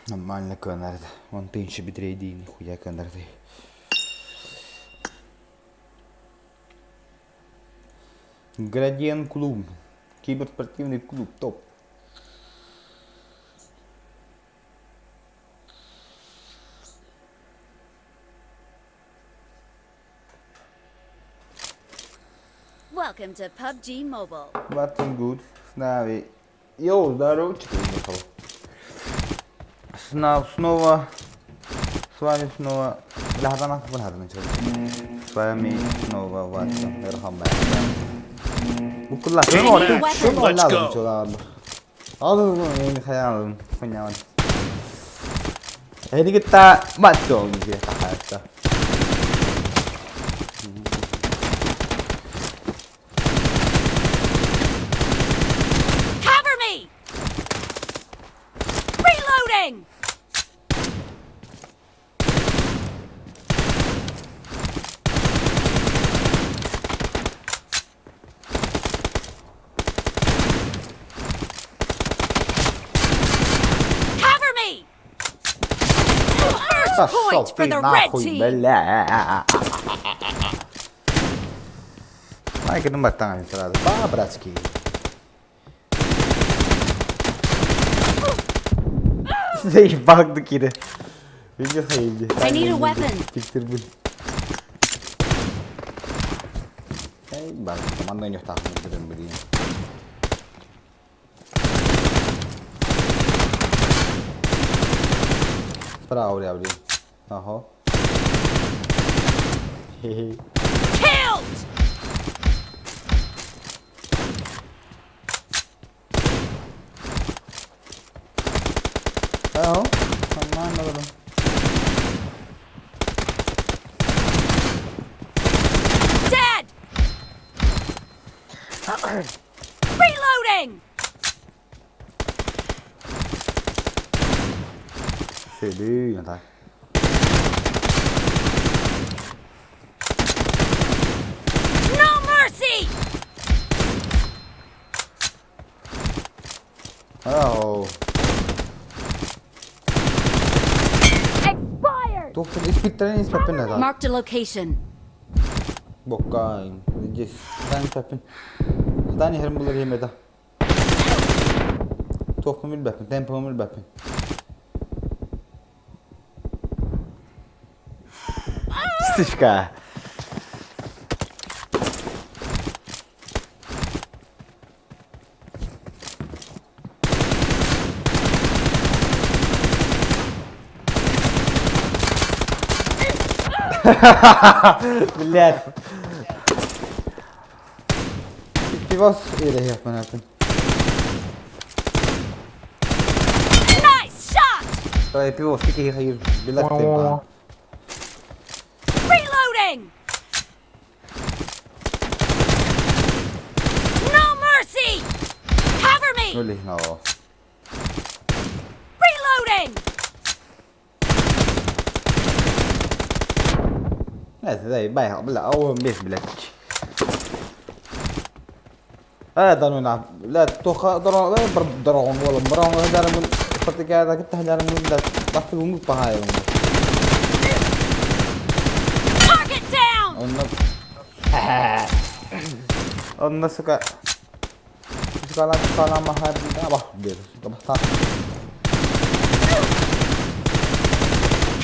Нормально кыанар этэ. Он тыынча битрейдии нихуя кыанар этэ. Градиент клуб. Киберспортивный клуб топ. Welcome to PUBG Mobile. What's good? С нами. Йоу, здорово, Снова, с вами снова. С вами снова Ватсон. Let's go. Эдигитта матчон диye hayatta. Cover me! Reloading! Cover me! First Пошел point for ты the red нахуй, team! бля. Майка баттан сразу. По-братски. Заебал дукире. I need a weapon. Siktir bu. Ey bak, команда не блин. Справа, бля, блин. Ага. Хе-хе. Killed! Ага. Нормально, блин. Dead! Reloading! Söylüyor так. No mercy! Oh. Expired! Доктор, испиттен испеппин это. Marked a location. Боккайн. Здесь. Стань испеппин. Стань херм булар yemedi. Tohum bilbepin, tempom bilbepin. Стычка. Блядь. Пивос или yapın. Nice shot! Давай пиво, сколько их hayır. Bilak tempa. Reloading! No mercy! Cover me! Öyle no. Reloading! Neyse dayı bayağı bile أول بيش بلك هذا نلعب لا توخ درون درون ولا برون هذا من seperti هذا كنت هذا من بس مو بهاي Target down! Ondan Ondan suka suka lagi suka lama hari apa dia suka bahta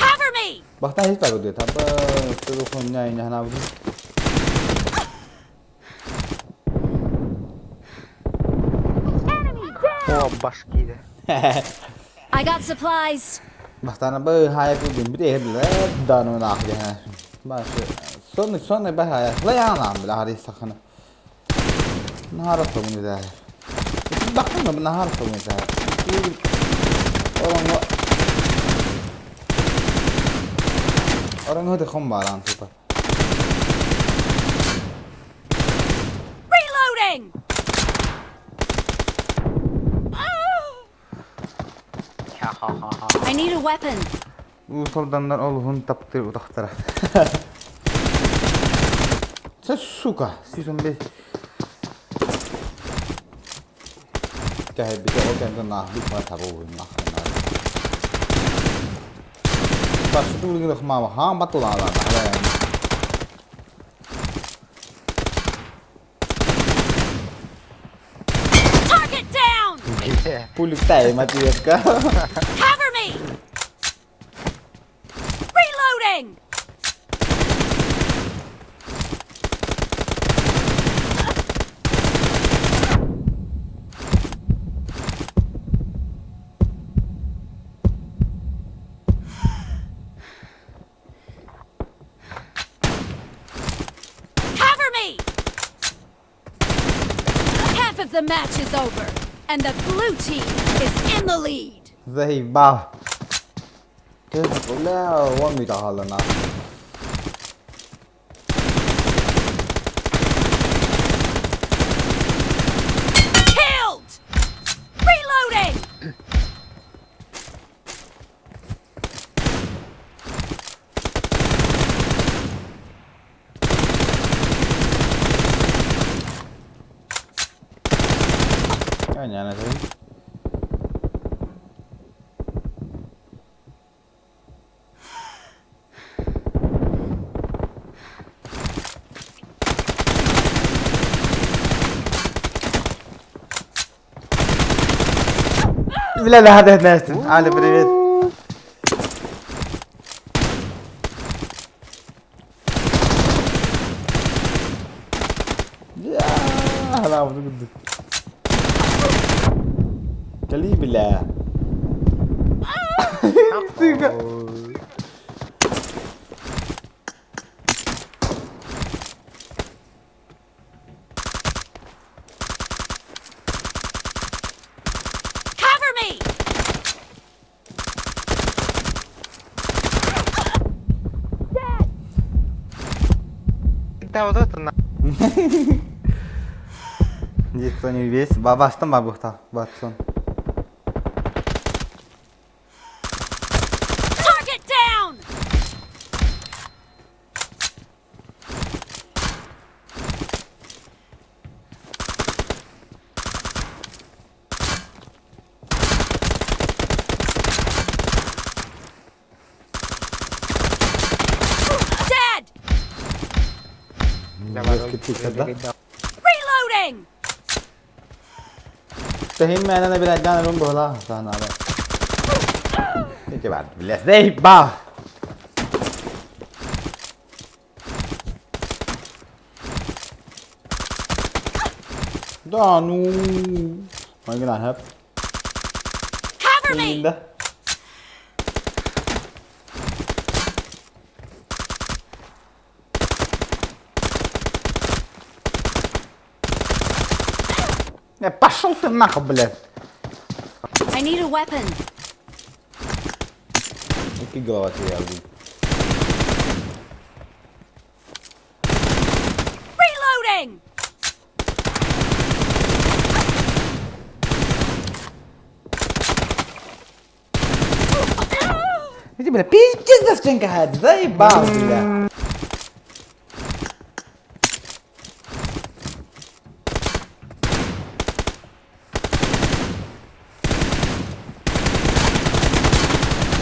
Cover me! bahta hiç bagus dia tapi terus punya ini hana Enemy down! О, башки. I got supplies. Bahta na ba hai ku din bide bile danu na ya baş son son ba hay la ya na bile hari sakhana nahar sabun da bakın nahar sabun da orang orang hadi khombaran tupa Reloading! I need a weapon. Usoldanlar olhun taptır utaqtara. Сука, 605. Тяхе бите окен на нахуй па табу нахуй. Target down! Пулюктай, Матвеевка. Cover me! Reloading! Cover me! Half of the match is over, and the blue team is in the lead. Заебал. Ты, бля, он меня на. Killed! Reloading! Понятно. Бля, да, да, Настя. Аля, привет. Я, Кали, бля. Сука. Cover me! Никто не весь. Бабастан бабухта. Батсон. Target down! Dead! Reloading! تهيم انا بلا جان لون بولا سهنا تيجي بعد بالله زي با Да ну. Магнат. Cover me! Да. Не, пошел ты нахуй, блядь. I need a weapon. Какие голова ты я Reloading! Иди, бля, пиздец, девчонка, заебал, бля.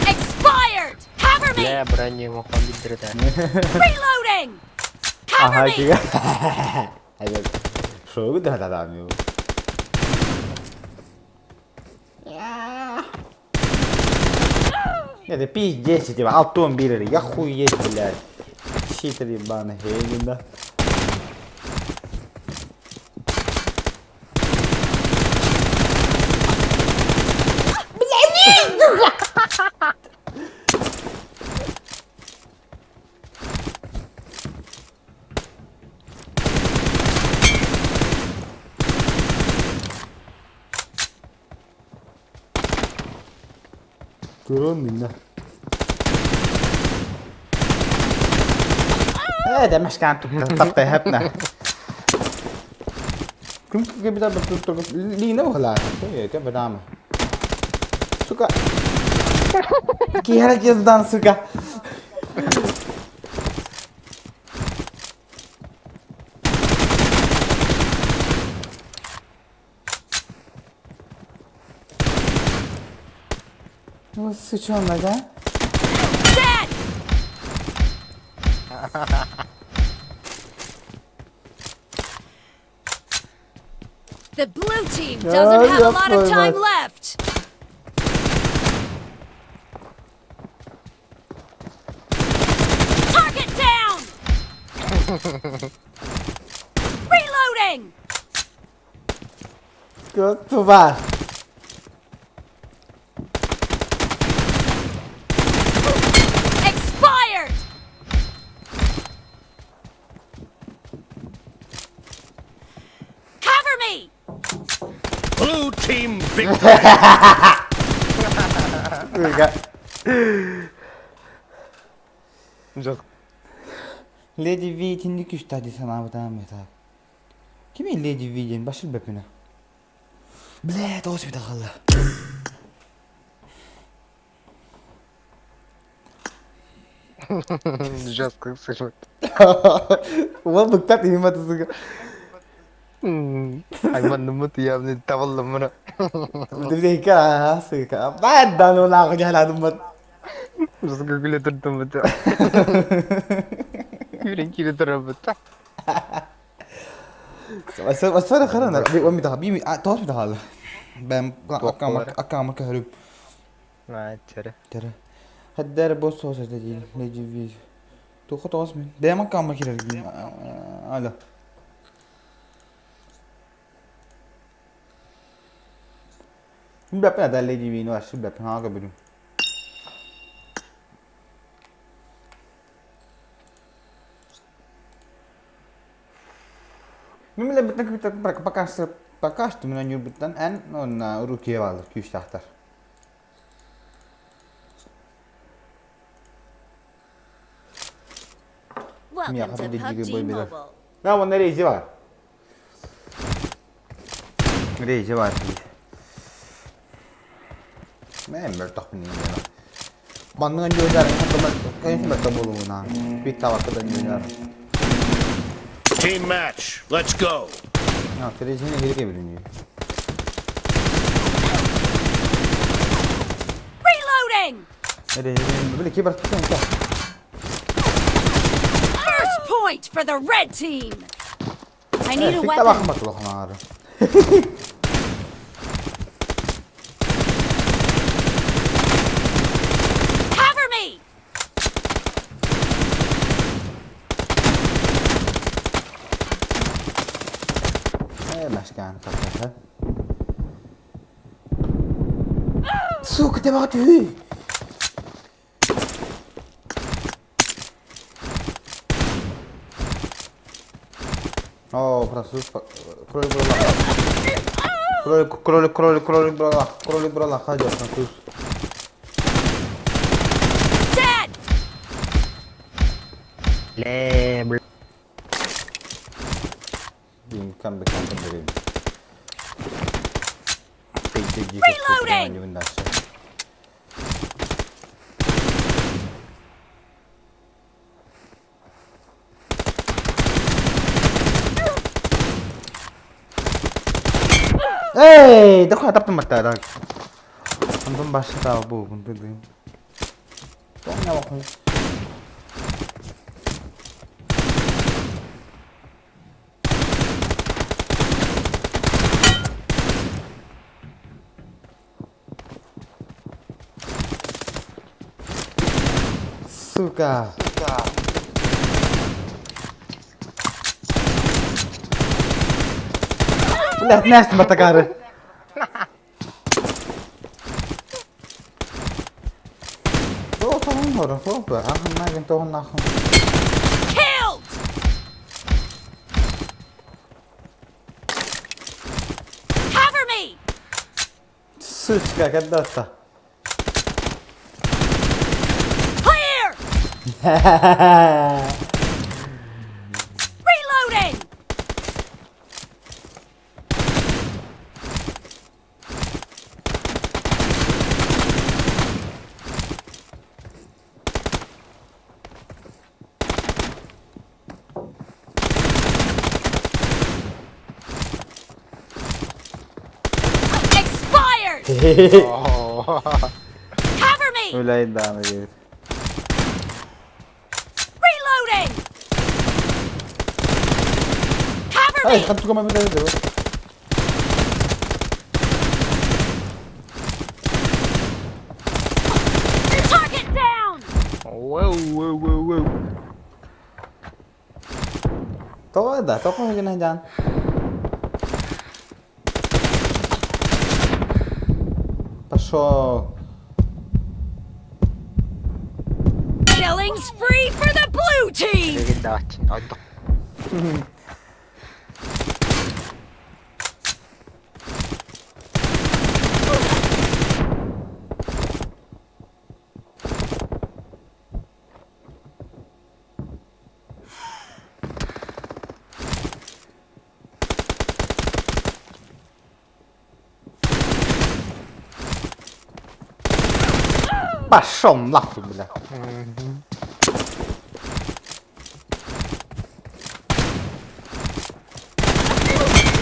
Expired! Cover me! Reloading! Cover Ага, me! Шо да да да ми. Это пиздец, типа, алтон бирери, я хуеть, блядь. Читер ебаный, да. Турон да. هذا مش كان تطيحتنا كم كيف بدا لينا ولا كيف بدعم сука Киргиздан, сука. Ну, сучонок, да? Dead! The blue team doesn't have a lot of time left. Target down! Reloading! Тува. Expired! Cover me! Blue team victory. Lady V итинник күүстээх дии санаабытаам этэ. Кимий Lady V диэн башыр бэппинэ. Блэ, тоҕус бүтэ хаалла. Жестко сыжат. Уол быктат иһимэ тысыга. Айманныммыт явно табыллыммына. Дивдейка сыка. Бадан улаах жаладыммыт. Жестко күле турдуммут. Күрен кире турабыт. Басара харана би би тоос бит хаалла. Бэм аккаамар көһөрүм. Чары. Тара. Хаддар бос соос этэ диир. Леди Ви. Туха тоос мин. Бэм аккаамар кирер. Алло. Бэппэ да Леди Ви ну аш бэппэ хаага билим. Мин билэрбиттэн пока что пока что мин ойнуурбуттан эн уонна Рукия бааллар күүстээхтэр. Welcome Миэхэ to билигири PUBG бой билэр. Mobile. Да, уонна Рейзи бар. Рейзи бар дии. Мэн мөлтөхпүн диэн. Манныган дьуойдар конечно мөлтөх буолугунаан. Бит табакка да дьуойдар. Team match. Let's go. А, Рейзини хирге билинүү. Reloading! Рейзини били кибер First point for the red team! I need a Фиг weapon. табахмат улаханаары. Cover me! Э, машкан тахта. Сука, ты мать! О, француз, кролик брала. Кролик, кролик, кролик, кролик брала. Кролик брала, хадя, француз. Dead! Ле, бля. Блин, кам бы кам бы Reloading! Дальше. Эй, да хуй таптым баттаа. Онтон башта бу бу. Тоңна бакын. Сука. Блядь, Настя батагары. Killed! Cover me! Сучка, когда-то. Clear! Reloading! Expired! Cover me! Үлайдааны дейді. Reloading! Эй, me! хантуга мамыда. Target down! Whoa, whoa, whoa, whoa. Тоҕо да, тоҕо гына жан. Пошел. Killing spree for the blue team! Пошел нахуй, бля.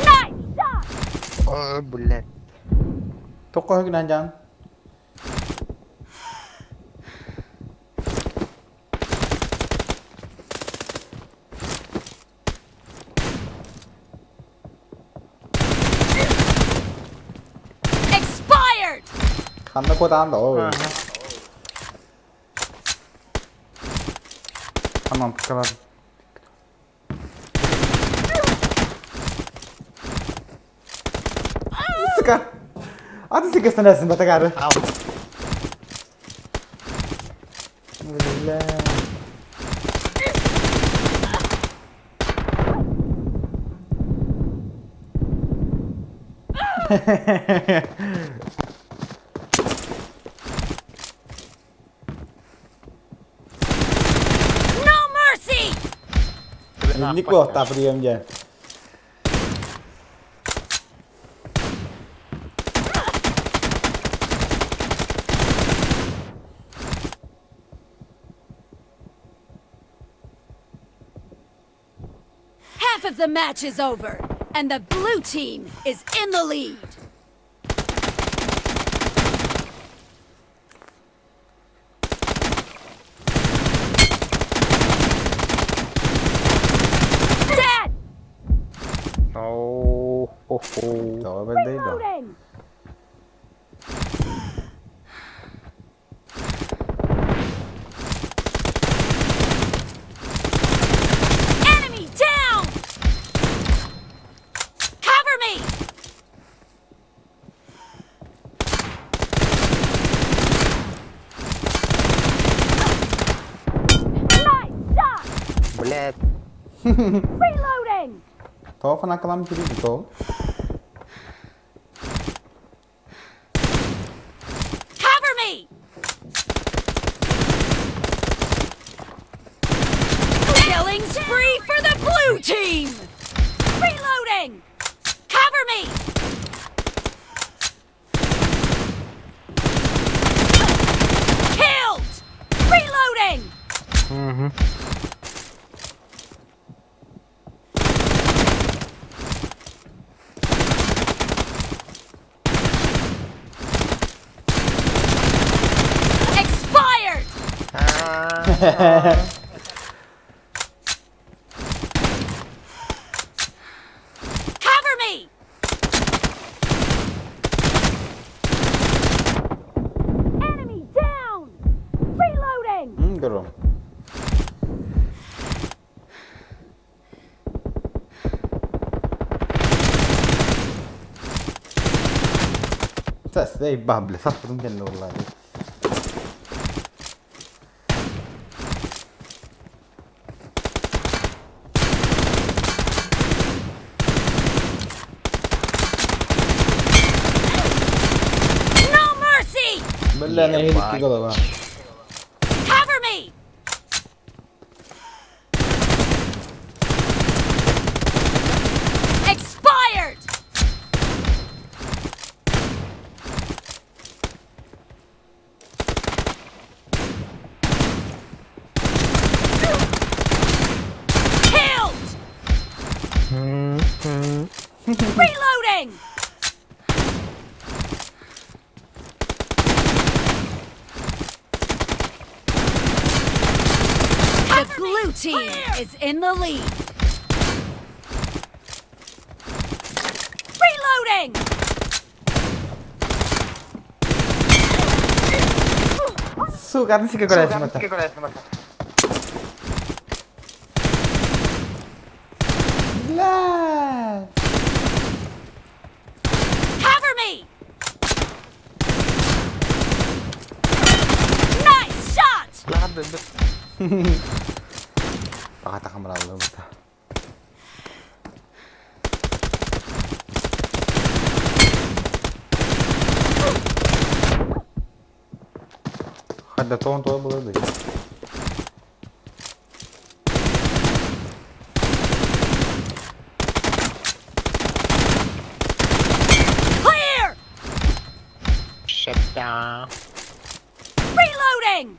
Nice shot! О, блядь. Тоҕо гына жан. Expired! Ханна котан да. Ой. Tamam, kadar. Сука. А ты сука становишься батагары. Бля. No mercy! Нико, та прием дьэ. Half of the match is over, and the blue team is in the lead. Dead! Oh, ho, ho. Тоҕо бэрдэй да. Reloading! Enemy down! Cover me! Nice shot! Блядь. Reloading! Тоҕо фанакалам кириби тоҕо. Cover me! Killing spree for the blue team! Reloading! Cover me! Killed! Reloading! Expired! Cover me! Enemy down! Reloading! Көрөм. Тэс, эй, бабля, саппытым кэллэ буолла. No mercy! Бля, на голова. Cover me! Expired! Killed! Reloading! The blue team is in the lead. Сука, атын сиргэ көрөөччүм ата. Бля! Cover me! Nice shot! Баҕатахам быраллыбыта. Хадда тоҕон тоҕо булар да. Clear! Shut down. Reloading!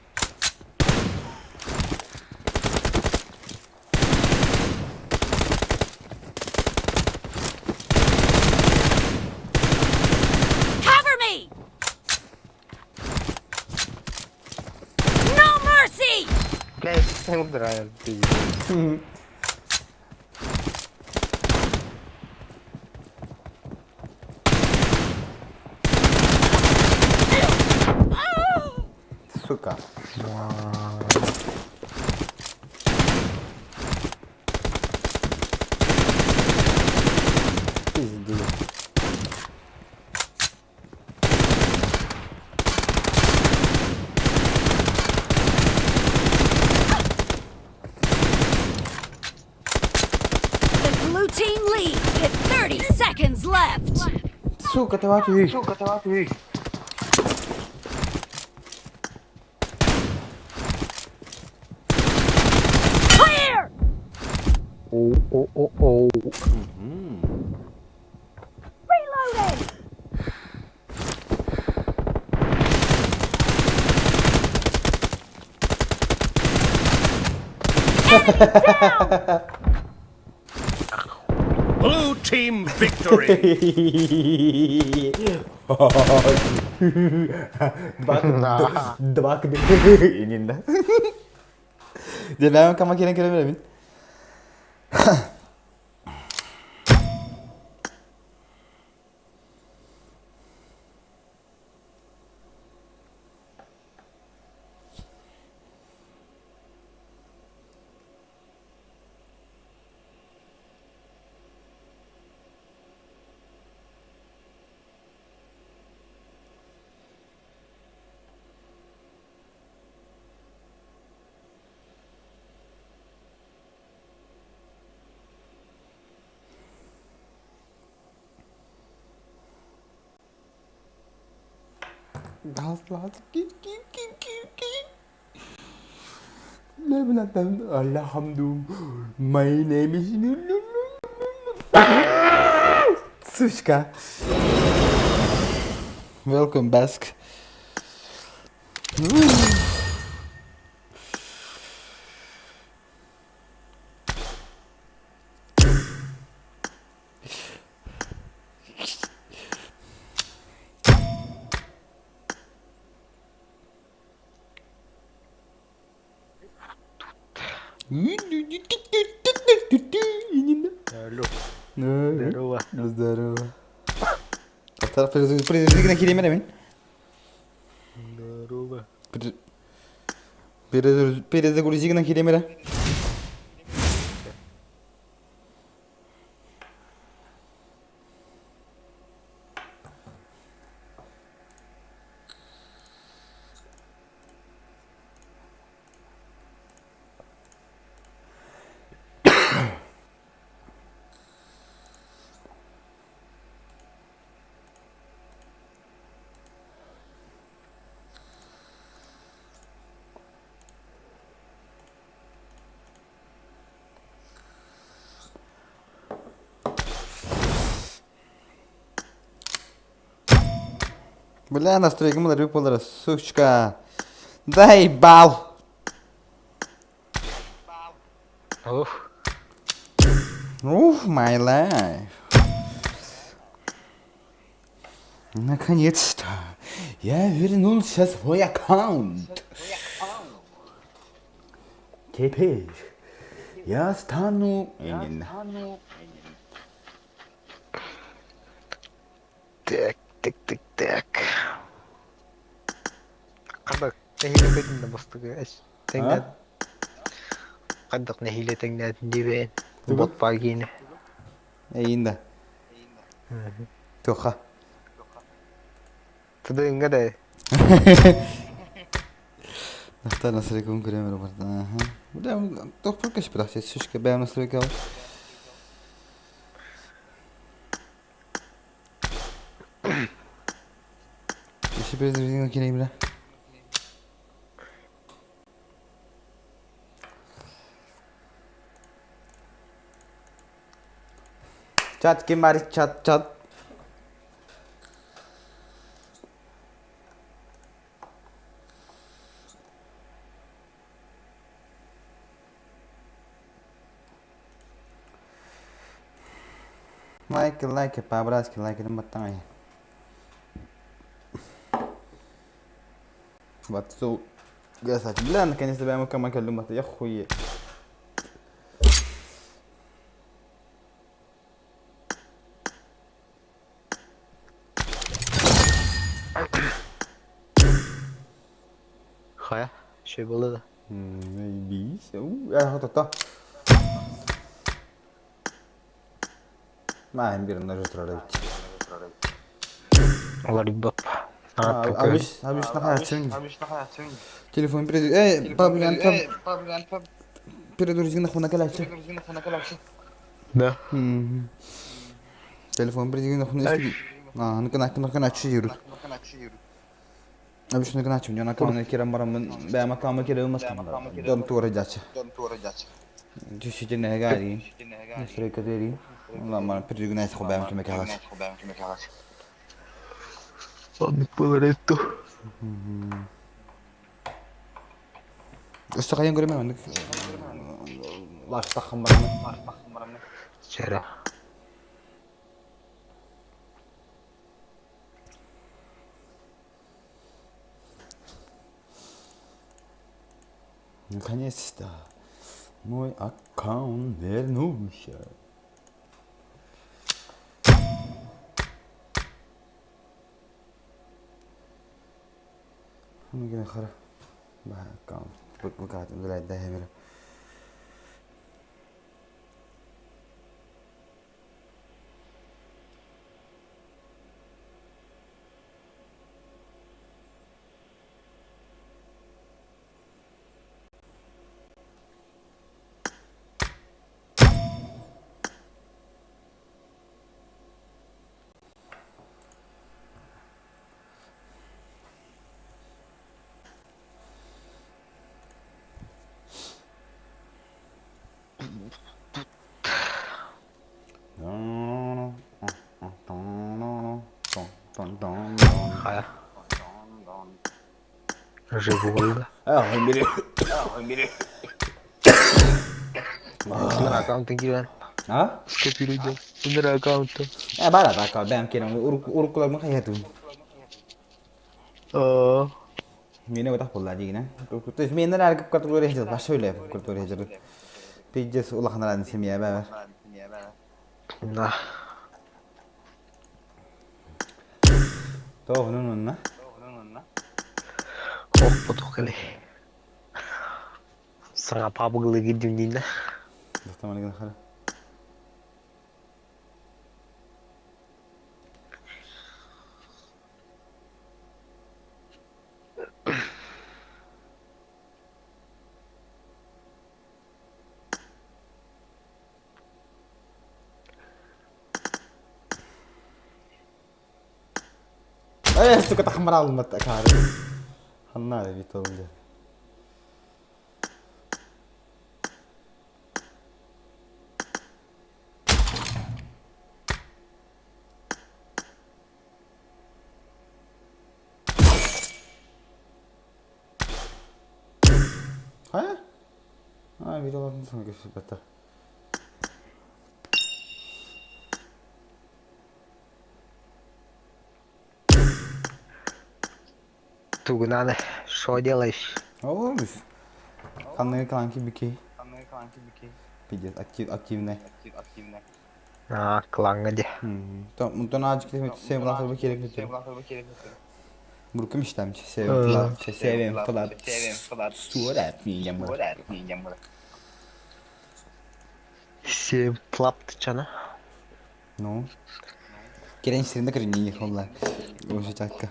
Cover me! No mercy! Блядь, ты удрал, пиздец. Сука. Пиздец. The blue team leads with 30 seconds left. Сука, ты вообще. Сука, ты вообще. Clear! О-о-о-о. Reloading! Enemy down! Blue team victory. Два, два ининда. Дебэм кама кирен кире беребин. Газ, газ, ки, ки, ки, ки, ки. Alhamdulillah. My name is Сучка. Welcome back. Алло. Здорово. Здорово. Перезагрузи на Здорово. Перезагрузи на хиремера. Бля, настройка мы полара, сучка. Дай бал. Уф. Уф, my life. Наконец-то я вернулся в свой аккаунт. Теперь я стану... Так, так, так, так. Ханнык. Нэһиилэ көтүннэ бастакы эс тэҥнээн хайдах нэһиилэ тэҥнээтин диэбэйэн Тугу? бот паагиини. Эйин да. Туха. Тыдыҥҥа да Нахта настройкабын көрөм эрэ барда. Бля, тохпор кэспэтэх сешке бэйэм настройкабын. Еще перезагрузил кирей, бля. Чат ким бар чат чат. Лайки, лайки, по-братски лайки, баттаҥай. Батсу. Гасать. Бля, наконец-то бэйэм кама кэллим бата. Я хуе. Хайа, şey буолла да. Бис. Хотото. Маһын бир ножу турар эбит. Олар бап. Абиш, абиш нахай Телефон перед... Эй, паблян, паб... Передурзин нахуй калачы. Да. Телефон передурзин нахуй А, ну кана кана кана чиюр. Абиш ну кана чиюр, на кана кирам барам, бэма кама кирам мастам. Дом тура жачы. Действительно гари. Настройка двери. Ладно, передурзин нахуй бэм киме калач. Оннук буолар этто. Өссө хайан көрөмөр оннук лаштахым барамын. Чара. Наконец-то мой аккаунт вернулся. Мигин хара. Аккаунт. Букат үлэлэйдэ Хайа. Уже буолла. Сунар аккаунтын киирэн. А? Скопируйда. Сунар аккаунтын. Э, бара бака, бэм кирен, уруккулар хайатым. Аа. Мені отақ болла дегені. То есть мен әргі категория хежер, баша ойлай категория хежер. Пиздец улаханаран семья бәбәр. На. То, ну, ну, на. Ох, потухали. Саҥа пабыгылы киирдим диин Достамалыгын хара. Эй, сука, тахмарал мат акары. Ханна бит ол. Хайа? А, видеолардың соңы кешіп бітті. Тугунаны, что делаешь? О, biz. Канны кланки бики. Пиздец, актив, активный. А, клаҥҥа дии. Там, мунтан azıcık demek sevim lafı bir kerek. Буркум иштам Seven Club, Seven Club, Суорат миям. Семь плап тычана. Ну. Керен сиринде көрүнү холла. Уже чакка.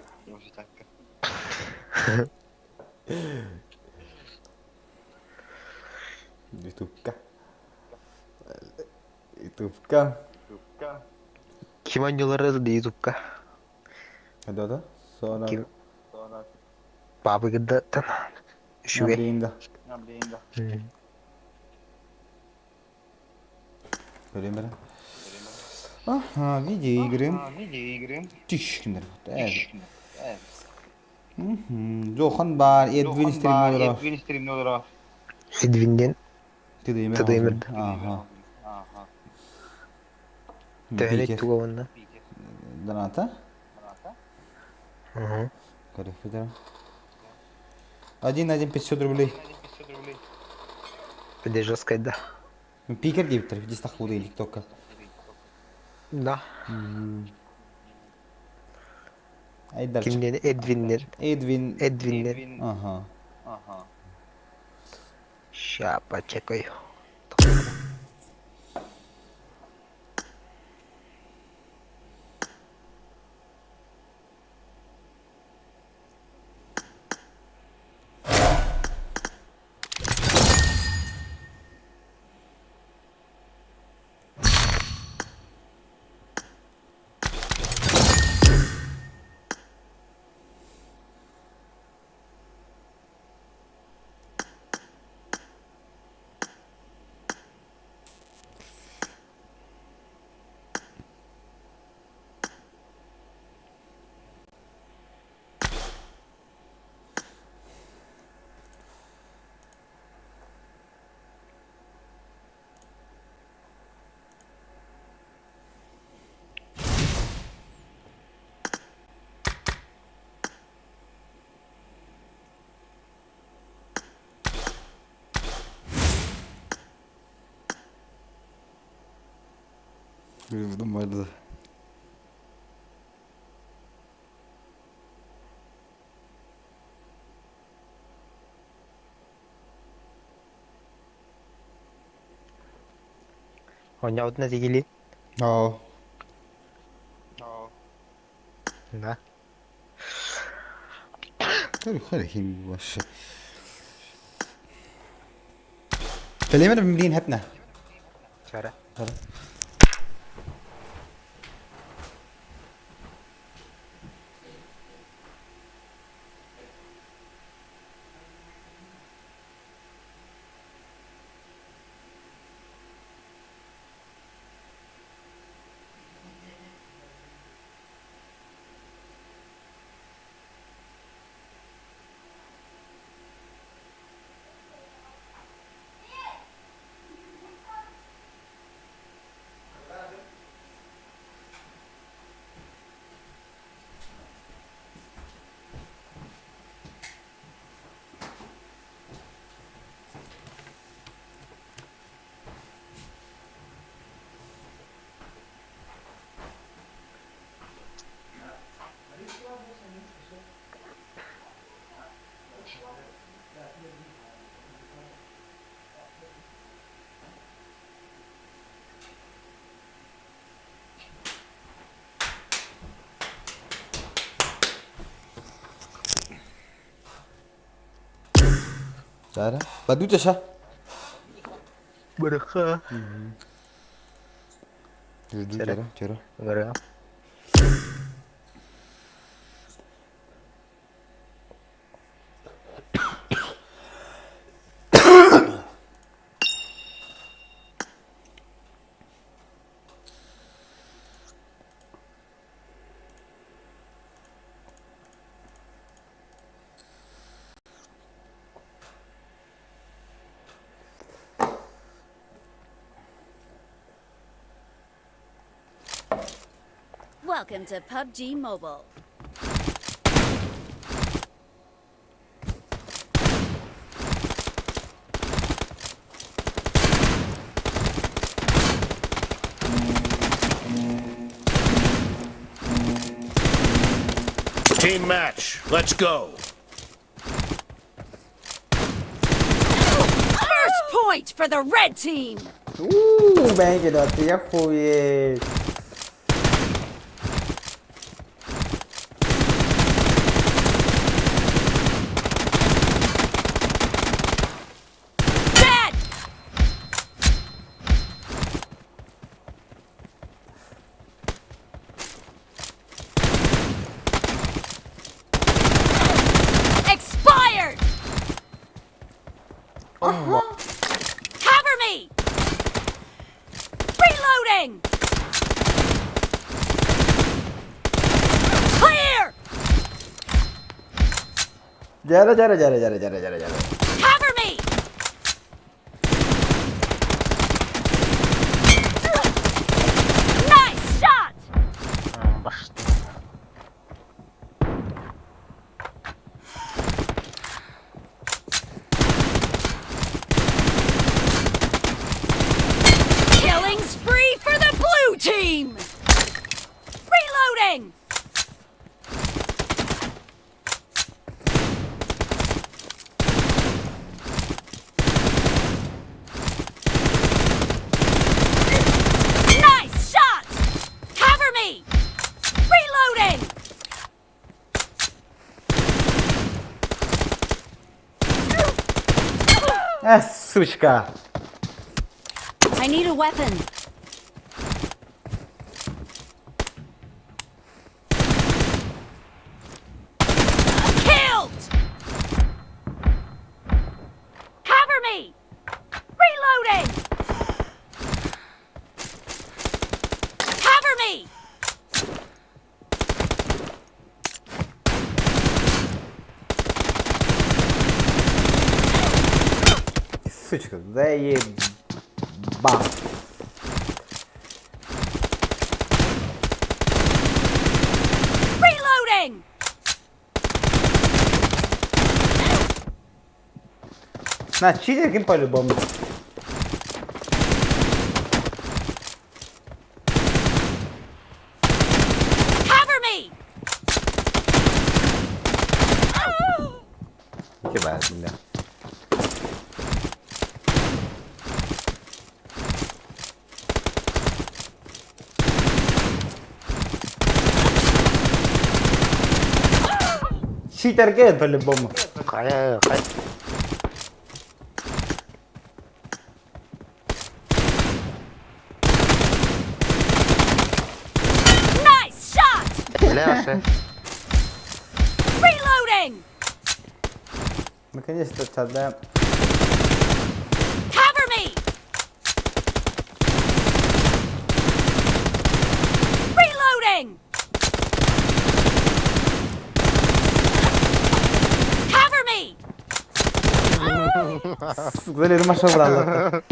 Ютубка. Ютубка. Ким анньылары да ютубка. Да да. Sonra. Ким? Бабы гыдаттан. Үчүгэй. Набринга. Көрөм Ага, видеоигры. Тиш киндер. Жохан бар, Эдвин стримнолора. Эдвинден Тыдымер. Тыдымер. Ага. Төһөнө туга уонна. Доната? Угу. Көрүппүтэ. 1 1 500 рублей. Бде жесткая да. Пикер дейбиттер, дистах худа или только. Да. Айдар. Кимден Эдвинден. Эдвин. Эдвинден. Ага. Ща почекаю. Думаю, Оонньообутун этигили. Аа. Да. Хэр вообще. Кэлэмэр билин хэтнэ. Чара. Чара. Бадучаша. Бырха. Чара, чара. Гора. Welcome to PUBG Mobile. Team Team match. Let's go. First point for the red team. Ууу, бэйгэ ты я хуе. Dead. Expired. Cover me. Reloading. Clear. Жара, жара, жара, жара, жара, жара, жара. Cover me. Nice shot. Killing spree for the blue team. Reloading. Nice shot! Cover me! Reloading! Э, сучка. I need a weapon. Killed! Cover me! Reloading! Cover me! Сучка, заеба. Reloading! На, читер по-любому. Cover me! Тебя, бля. Читер ген по-любому. Хайа, хайа. Nice shot! Бля, Reloading! Наконец-то тогда. Cover me! Reloading! Cover me! Блин, машина брала.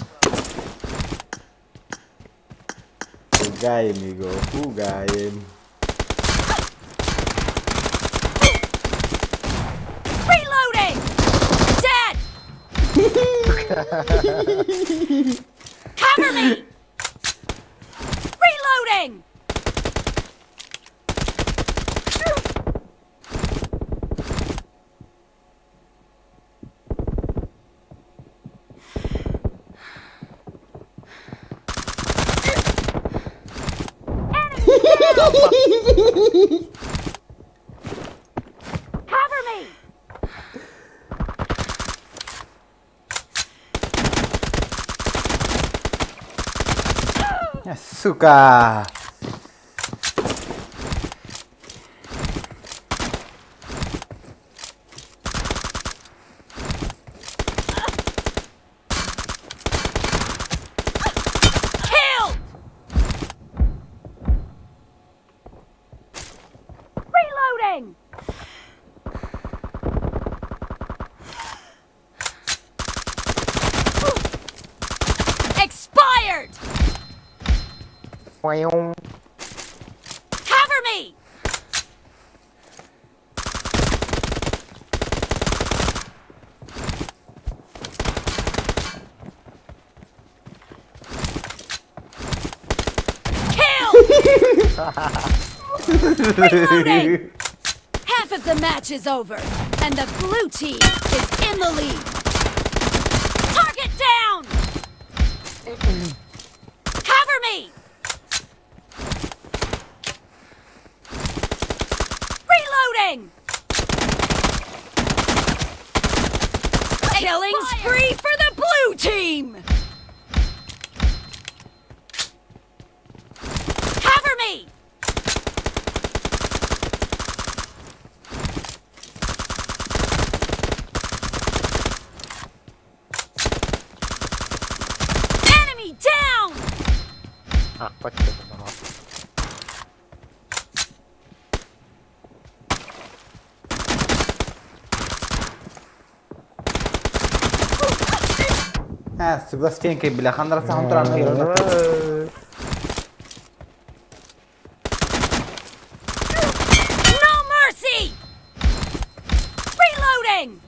Пугаем его, пугаем. Reloading! Dead! Cover me! Reloading! Cover me! Сука! Killed! Reloading! Expired! Cover me! Kill! Reloading! Half of the match is over, and the blue team is in the lead. Target down! Cover me! Reloading! Killing spree for the blue team! Cover me! Enemy down! А, почти. А, всегда стенкой, бля, хандра сам туран. No mercy! Reloading!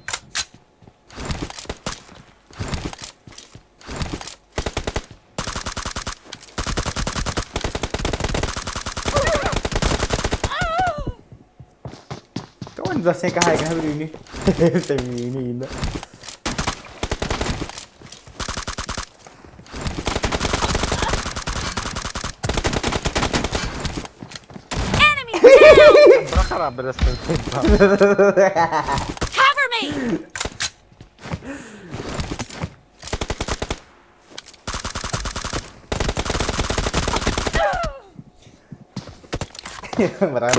Тоон застенка хайга хабрини. Сэмини. Enemy down! Cover me! Бра, бра.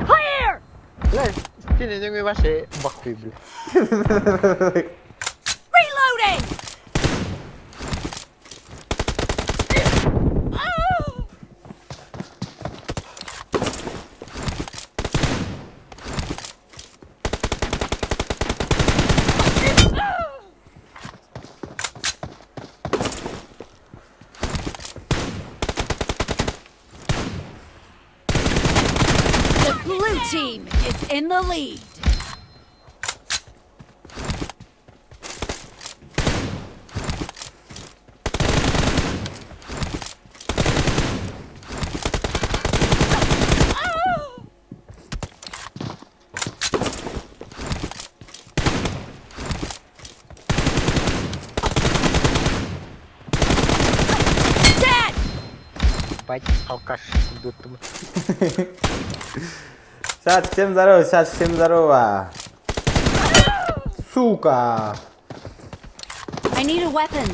Clear! Стене не вообще бахуй, бля. Reloading! The blue team is in the lead. Dead! Бать, алкаш, куда там. Чат, всем здорово, чат, всем здорово. Сука. I need a weapon.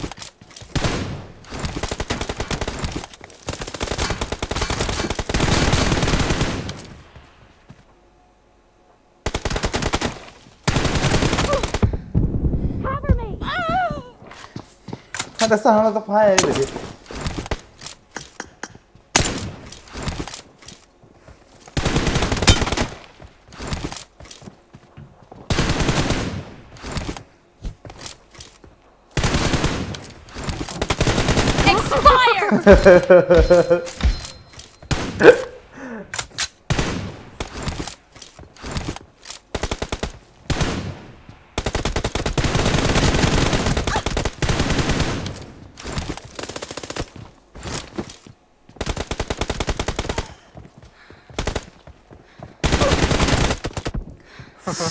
Cover me! هذا سهل هذا هاي بدي. Expired!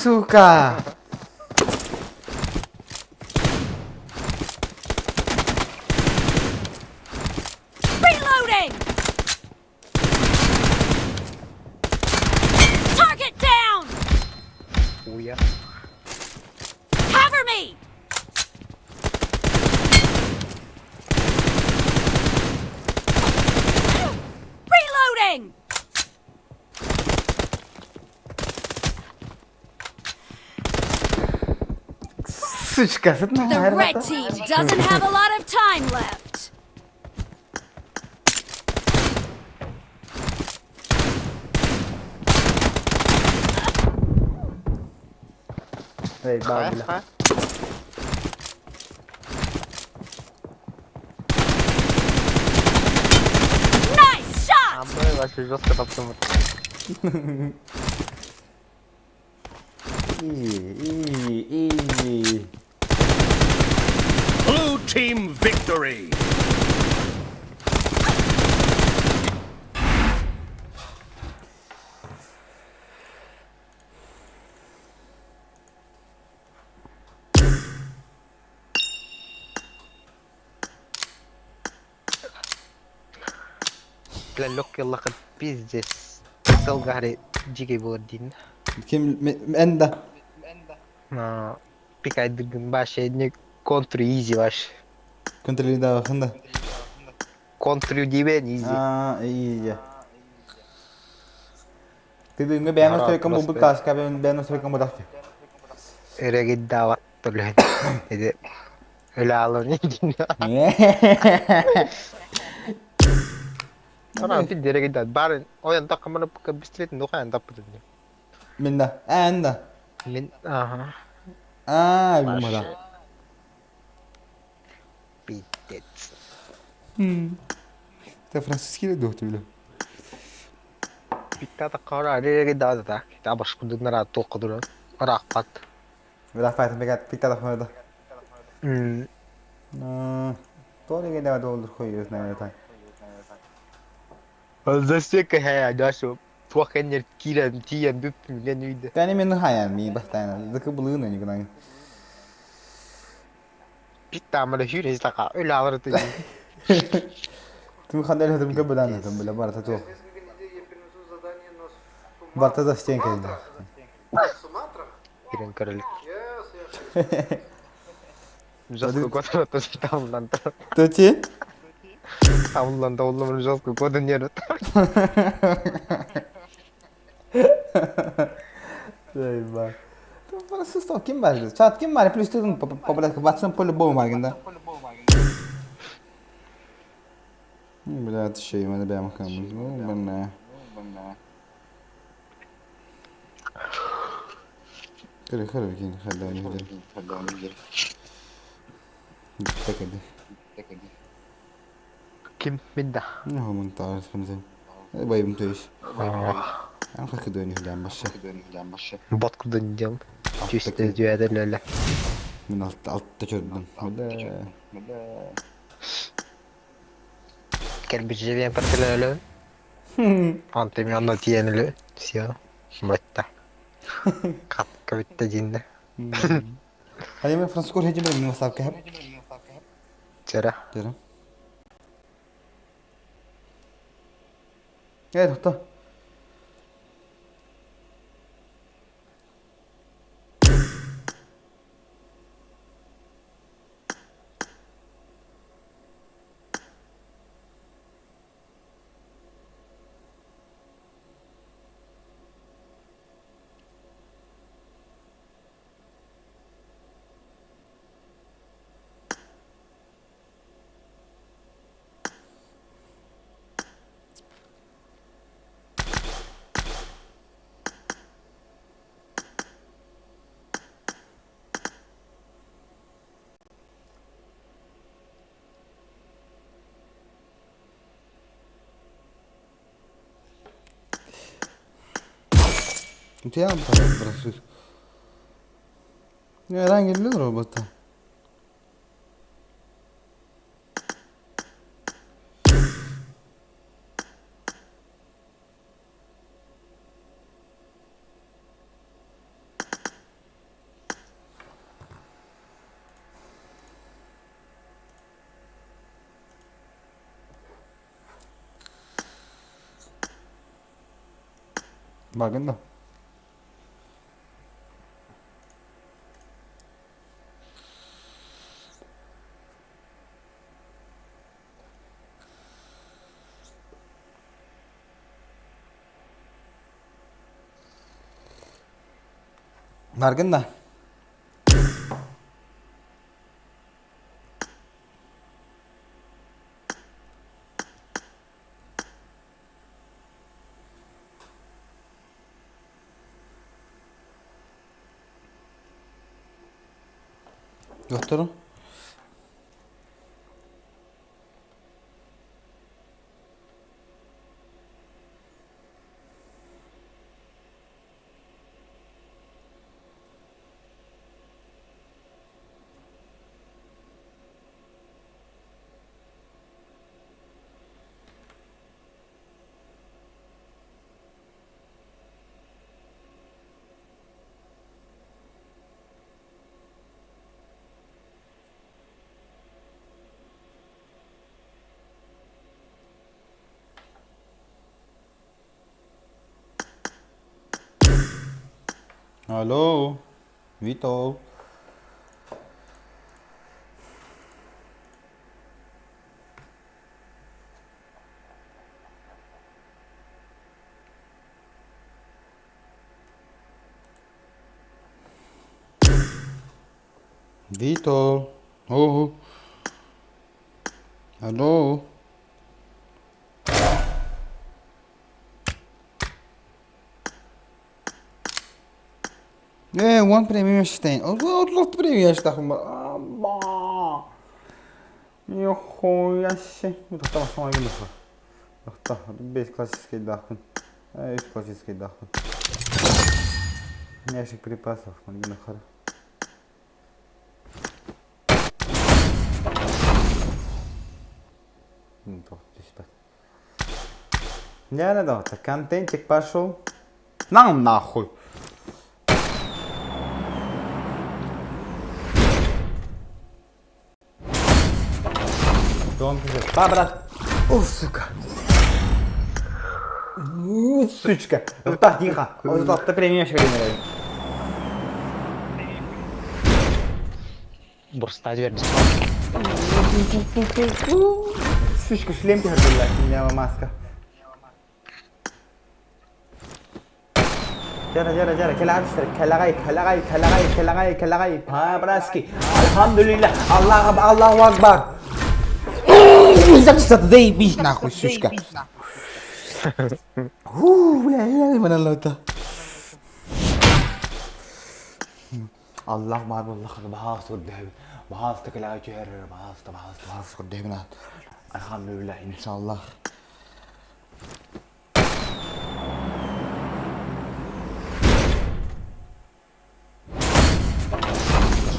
Сука. Reloading! Target down! Хуя. Cover me! Reloading! Сучка, что ты The red team doesn't have a lot of time left. Эй, бабуля. Nice shot! А мы вообще жестко топтым. Easy, easy, easy. team victory! Бля, легкий лақыт пиздец. Сылгары дикий болар дейін. Ким эн да? Пикайдыргын баш не контр изи ваш. Контрли да хында. Контрю дибен изи. А, изи. Ты бүгүнгү бэйэм стройкам булбут кааска бэйэм стройкам будафты. Эрегиддаават төлөһөн. Эде өлө алын дин. Ана пи дерегиддат барын оян такаманы пока быстрее нухаян таппытын. Мин да. Эн да. Мин ага. Аа, бумада. Пиздец. Ты французский доктор биле. Питта такара эрегиддаат та. Табаш кудунара тоқдура. Рахпат. Рахпат бегат питта тахмада. Толи геда долдур хуй знаю так. Засека хая дашу. Туахенер кирен тиен бүп мен үйде. Тәне мен хаян ми бастайна. Зыкы булыны никуда. Питта мала хүрес така өлө алыр ты. Тым хандал хатым кабадан хатым била барта то. Барта за стенкой. Кирен король. Жестко кода тоже там Төте? Тамланда улым жестко кода не Заебал. Просто ким бар? Чат ким бар? Плюс ты попадать Ватсон по-любому маргин, да? Бля, это шею, мы добавим кому. Ну, бля. Хары, хары, кин, хада, не хада. Так, Ким минда? Ну, монтаж, фэнзэ. Байым то есть. Ан хакыдыны хлям башы. Бот кудын дем. Чисто дүйәдер Мен алт алтта чөрдүм. Бля. Кирпичи партилеле. Анты мен анна тиенеле. Все. Мытта. Катка битте динде. Hadi мен французскор хеджи мен ваставка хеп. Чара. Чара. Э, тохто. Тиам француз. Не, ранги робота. Багында. Наргында. Doktorum. Алло, Витол. Витол. О. Алло. Э, one премия штейн. Отлот премия штахм. Абба. Нихуя себе. Тохтоо соңа гынах. Тохтоо. Бес классический дахын. Үс классический дахын. Ящик припасов. Гынахар. Түспэт. Не да, контентик пошел. Нам нахуй. Дом Па, брат. О, сука. Сучка. Вот так, тихо. Вот так, ты премиешь время. Бурста дверь. Сучка, шлем тебе меня маска. جرى جرى جرى كل عبشر كلغاي كلغاي كلغاي كلغاي كلغاي بابراسكي الحمد لله الله الله اكبر Заебись нахуй, сучка. Фу, бля, я не الله ما والله بهاص قدامي بهاص كلا جهر بهاص بهاص بهاص قدامنا الحمد لله ان شاء الله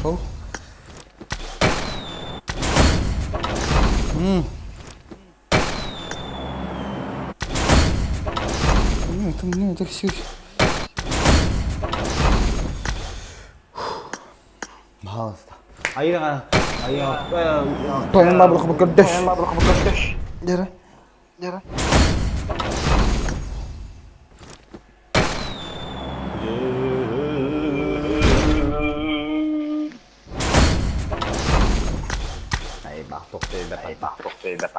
Пошел. Ну, это, ну, это все. Пожалуйста. Айга, айга. Тонна булх букырдыш. Тонна булх букырдыш. Дера. Дера. Ай, бах, тохты, ай, бах, тохты, да,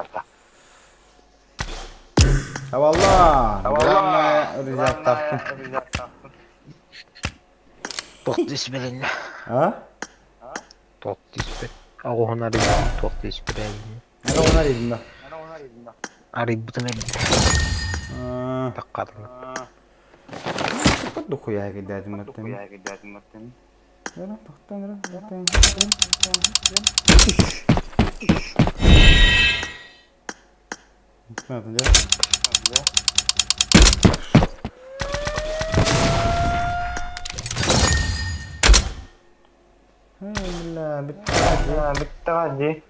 Валла. Валла. Рюкзак таптым. Тох түспэт. А? Тох түспэт. Оҕоһун арыйбытын тох түспэт Ана оны арыйдым да. Арыйбытын эбит. Таккадым. Дохуя кидәдем өттем. Яра, тохтан, яра, тохтан. Бля, бітті.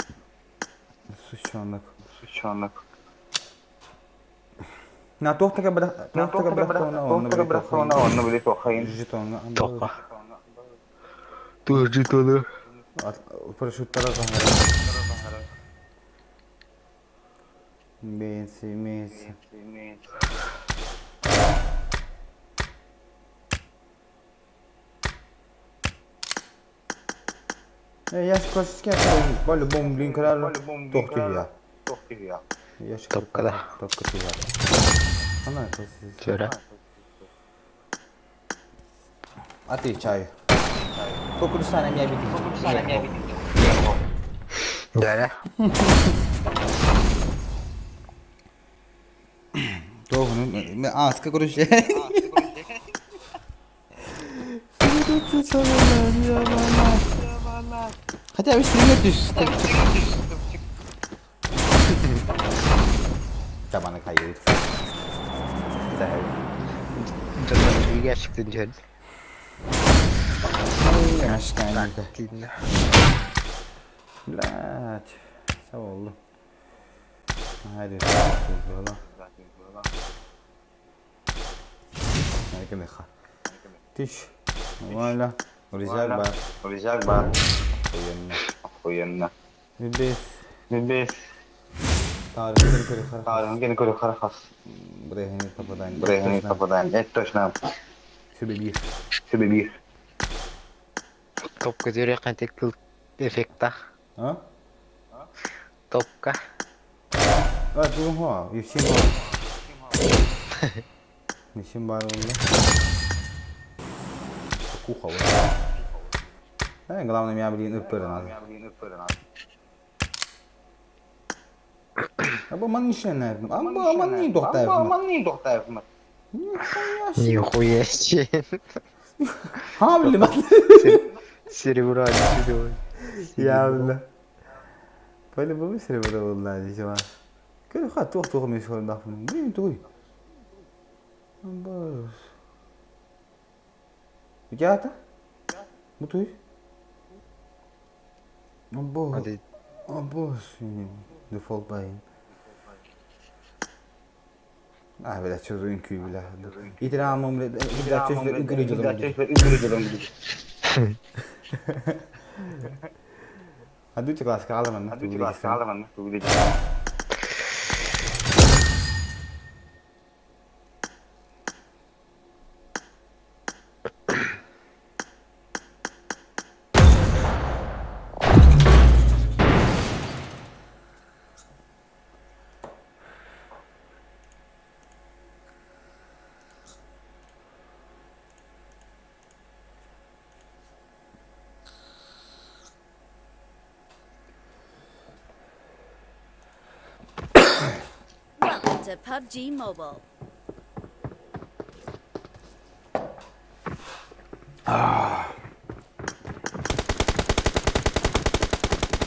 Сучонок. Сучонок. На тохтага бра... На тохтага брахтона, онна билетохайн. Жетон. Тоққа. Туох жетоны. Парашюттара захара. Имеется, имеется. Я ж классический по-любому, блин, кралю. Тохти я. Я ж Топка, да. Топка ты я. Она классическая. Вчера. Отвечаю. Только Руслана меня видит. Да, Тоже, ну, а, с какой короче. Хотя бы стрелять Табаны кайырит. Gerçekten güzel. Блять. Sağ oldu. Hadi. Тысяч. Нормально. Рюкзак бар. Рюкзак бар. Охуенно. Охуенно. Бес. Бес. Тарихын көрі қарақас. Брехни попадание. Брехни попадание. Это точно. Сүбэлиир. Сүбэлиир. Топка төрүөххэ кыл эффектах. А? Топка. А, тугун хуа, UFC бар. Нишин бар онда. Куха вот. Главное, меня, блин, ыппыры надо. Абы ман нишин наверное. Амба ман не доктор. Ман не доктор. Нихуя себе. Ха, блин. Серебро не Я, бля. По-любому серебро булла, дичема. Көр ха туох туох мен шордахпын. Блин, туй. Бос. Где-то? Бутуй. Бос. Бос. Дефолт байын. А, бля, что за үҥкүү, бля. Итираамым, бля, үҥкүү үҥкүү. Адуча класс каламан. Адуча класс каламан. Welcome to PUBG Mobile.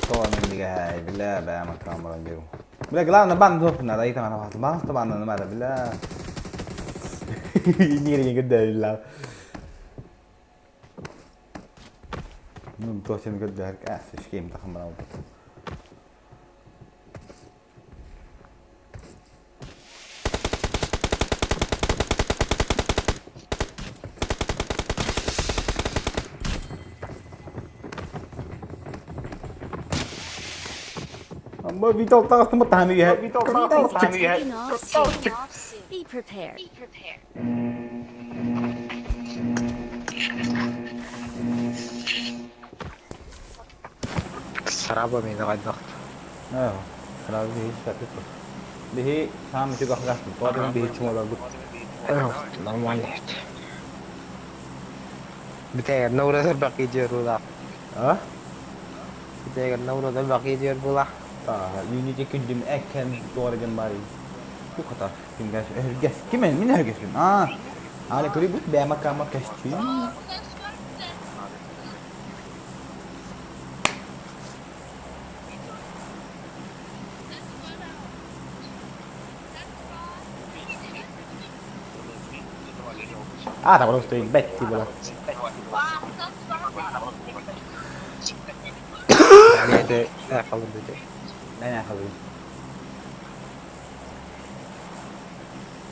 Тоон бля, бля, макамран деру. Бля, главное бан доп надо, и там она бан бан надо, бля. Не не гдэ, Ну, то сен гдэ, а, шкем тахамран. Амба Витал тағыстым таны я. Taking off soon. Be prepared. Be prepared. Сараба мен қайдақ. Аа, сразу бихи шапит. Бихи сам чуга хагас, тоодон бихи чумолар бут. Нормально. Битәгәр наурызар бақи жер була. А? Битәгәр наурызар бақи жер була. Та, юнити күндүм экен дореген бари. Бу ката кимгә өргәс. Ким мин өргәс. А. Али көри бут бәмә кама кәшчи. А, там просто бетти була. Нәде қалын деді. Мен ахалый.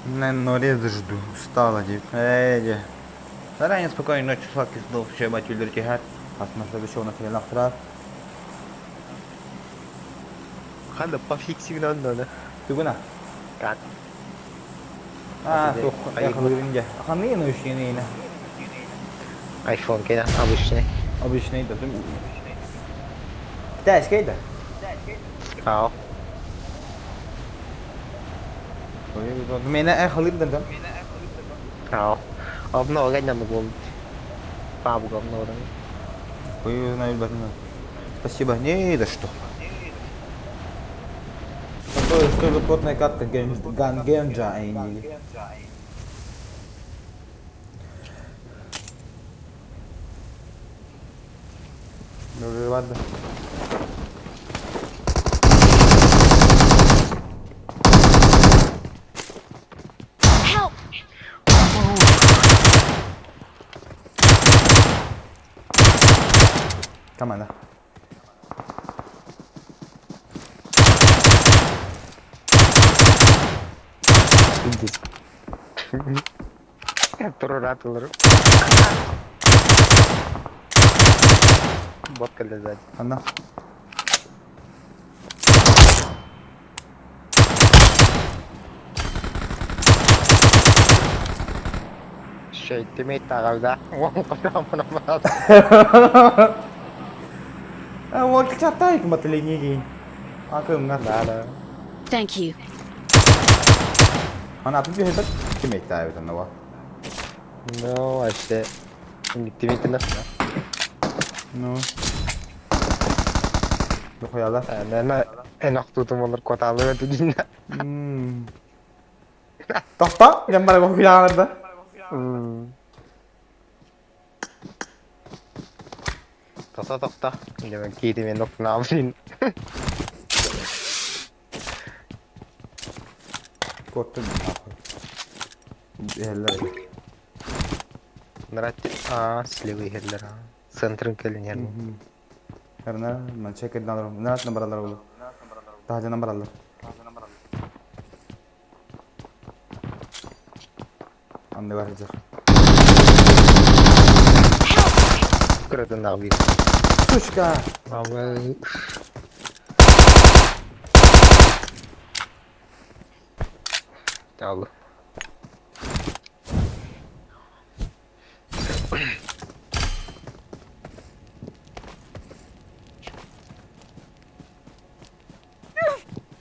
На норез жду. Устала, дип. Эй, Заранее спокойной ночи, сладких снов, еще мать ульдертихат. Асма следующего на финал Қанда пофиксигін онда. Тугуна. Как? А, тух, я халырынге. Аханы ну еще не Айфон кена обычный. Обычный да. Китайский да? Ау. Мен ахалырдан да. Ау. Обно гәнә бул. Паб говно. Ой, знаю, Спасибо. Не, да что. Что, что за плотная катка Ган Генджа Энди? Ну ладно. Help! Команда. Туруратылар. Ботка лежать. Ана. Тимей таҕалда. Уон хотоомун Вот чатай матлинигин. Акымна. Да, да. Thank you. Ана тут бит тимей таабит анна. Ну, вообще. Тимейтинах. Ну. Дохуяла. Ана эн охтутум олор коталы тудинна. Тохто, я бара хохуялар да. Тоқта тоқта. Мен кейде нокнамын. Коттун нахуй. Эхеллер. Нрати. А, сливы хеллер. Центрын келин Карна, мен чек едналар. Нарат номер алар. Тахажа номер алар. Анны бар жер. Көрөтөн дагы бир. Сучка. Абы. Алды.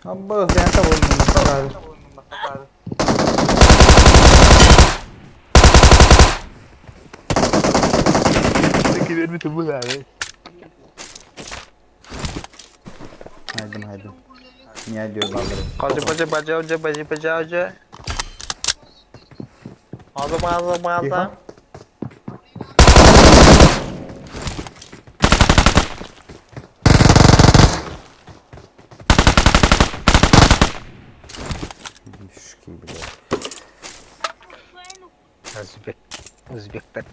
Абы, сен та болдун. Хайдым, хайдым. Не diyor balları. Бажы бажы бажы бажы бажы бажы. Алды алды алды. Мешки, блядь. Өзбек. Өзбектер.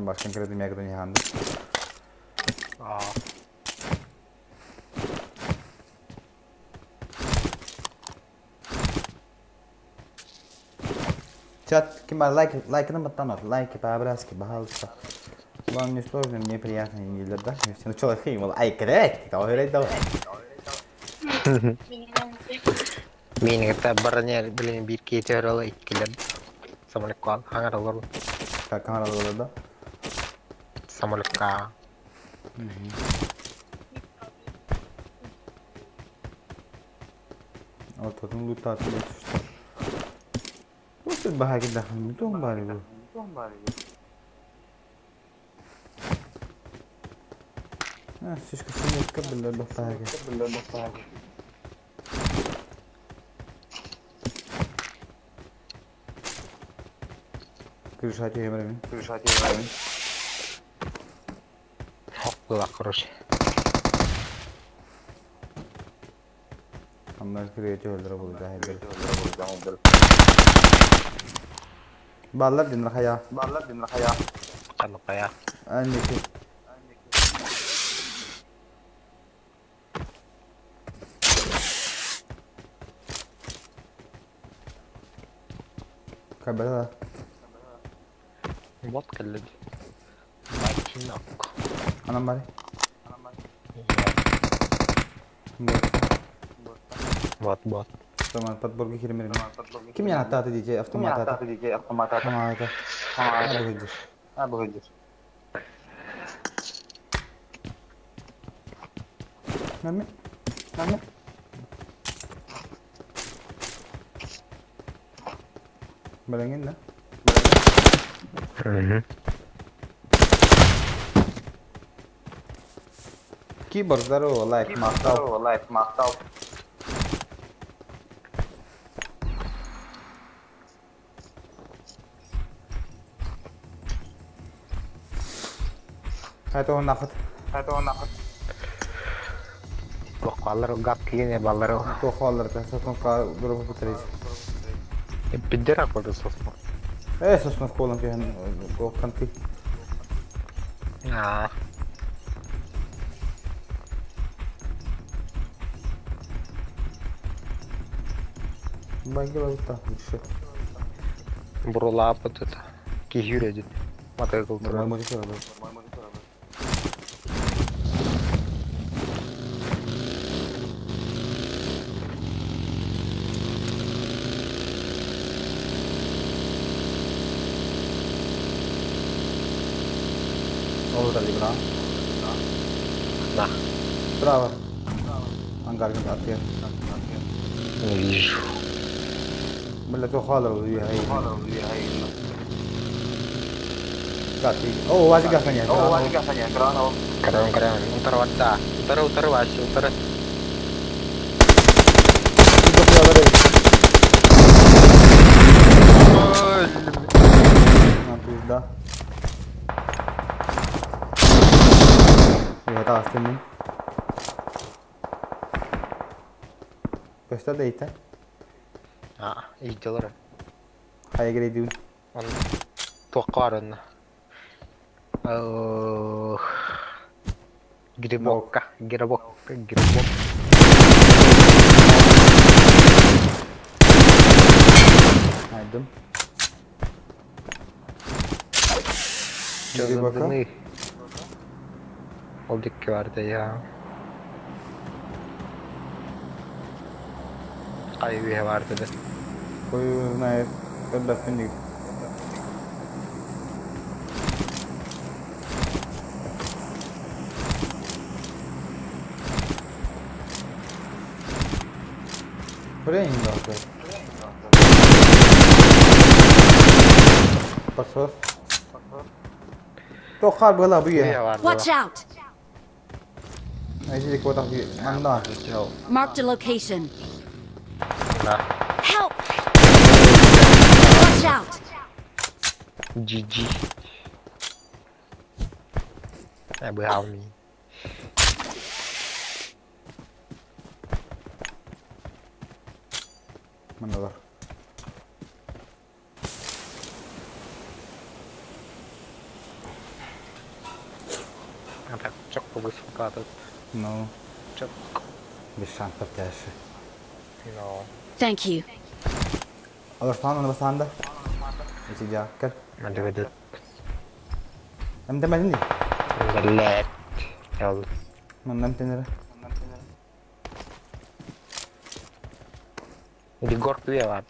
Başka kredim yakın yahandı. Аа. Чат, ким бар лайк, лайкını баттан лайк по-братски, пожалуйста. Вам не сложно, мне приятно, не для да. Ну что, хей, мол, ай, крек, давай, давай. Мен кытта барыня билен бир кетер ала иккилер. Самолетка хаңар Как камера да? Самолетка. Вот тут лутат, что. Вот бахаки дахын, бутон бар бу. А, сишка синетка биле бахаки. Крышати емреми. Крышати емреми. Хоккула, короче. Аннан креатив өлдөрө болду жахил. Баллар дин рахая. Баллар дин рахая. Каныкая. Анники. Кабела. Вот келди. Майтинок. Анан бari. Вот, вот. Tamam, подборга киремер. Ким яна таты дije автомат ата. автомат Автомат. Ата. А, бу Нами. Нами. Балаңын да. Киборг, здорово, лайк, махтал. Лайк, махтал. Это он наход. Это он наход. Баллар гап киене баллар. Тохалар, сосновка группа повторить. Пидера куда сосну. Сосновка колом фихан гоканты. А. Багила вот так, еще. Бурулап вот это. Кихюре дит. Мотоцикл турар. Ол да На. Справа. Ангар атыа. Не вижу. Бля, то халар هي. О, Вазик Гафаня. О, Вазик Гафаня, Караон, караон. Утары барда. Утары, утары, Вася, утары. На пизда. Я астымын. Көстө да ите. А, иделер. Хайа грейдүүн. Он туохха бар онно. Ох. Грибокка, грибокка, грибок. Айдым. Чё за Грибока? дымы? Ол дикки барды я. Кай үйе барды да. Кой знает, когда финик. Хрень нахуй. Посос. Тохар была бы Үйе я. барды. Watch out! Айди кota манна. Marked a location. На. Help! Watch out! GG. Быһал мин. Манналар. А так чок высоко тут. Ну, Чок. без шансов дальше. Ну, Thank you. Аларсан оны басанда. Эти жаккар. надо выдать. Эм демедин ди. Блять. Ял. Маннам тенере. Иди горку үйе бар.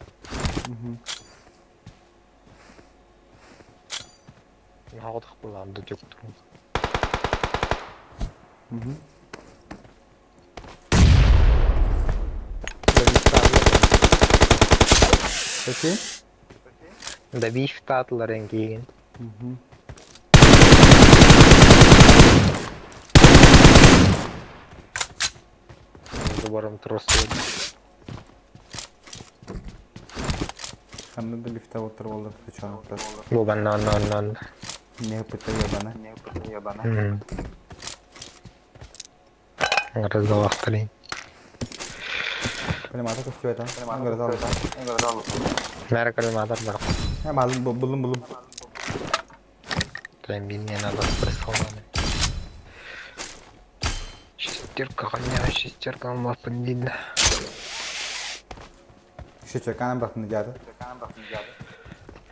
Нағыдық буланды жүктүм. Peki? Да биф татлар эңкийин. Забором трос. Ханны да лифте отырып алды пычагы. Бу банан нан нан. Не пыта ебана. Разговаривали. Понимаю, көстүбөт а. Аңгара Мәрі калиматор бар. Hem aldım buldum buldum. Там мне надо присланы. Шестерка, коня, шестерка, алмаз видно. Шечерканы бырактым жады.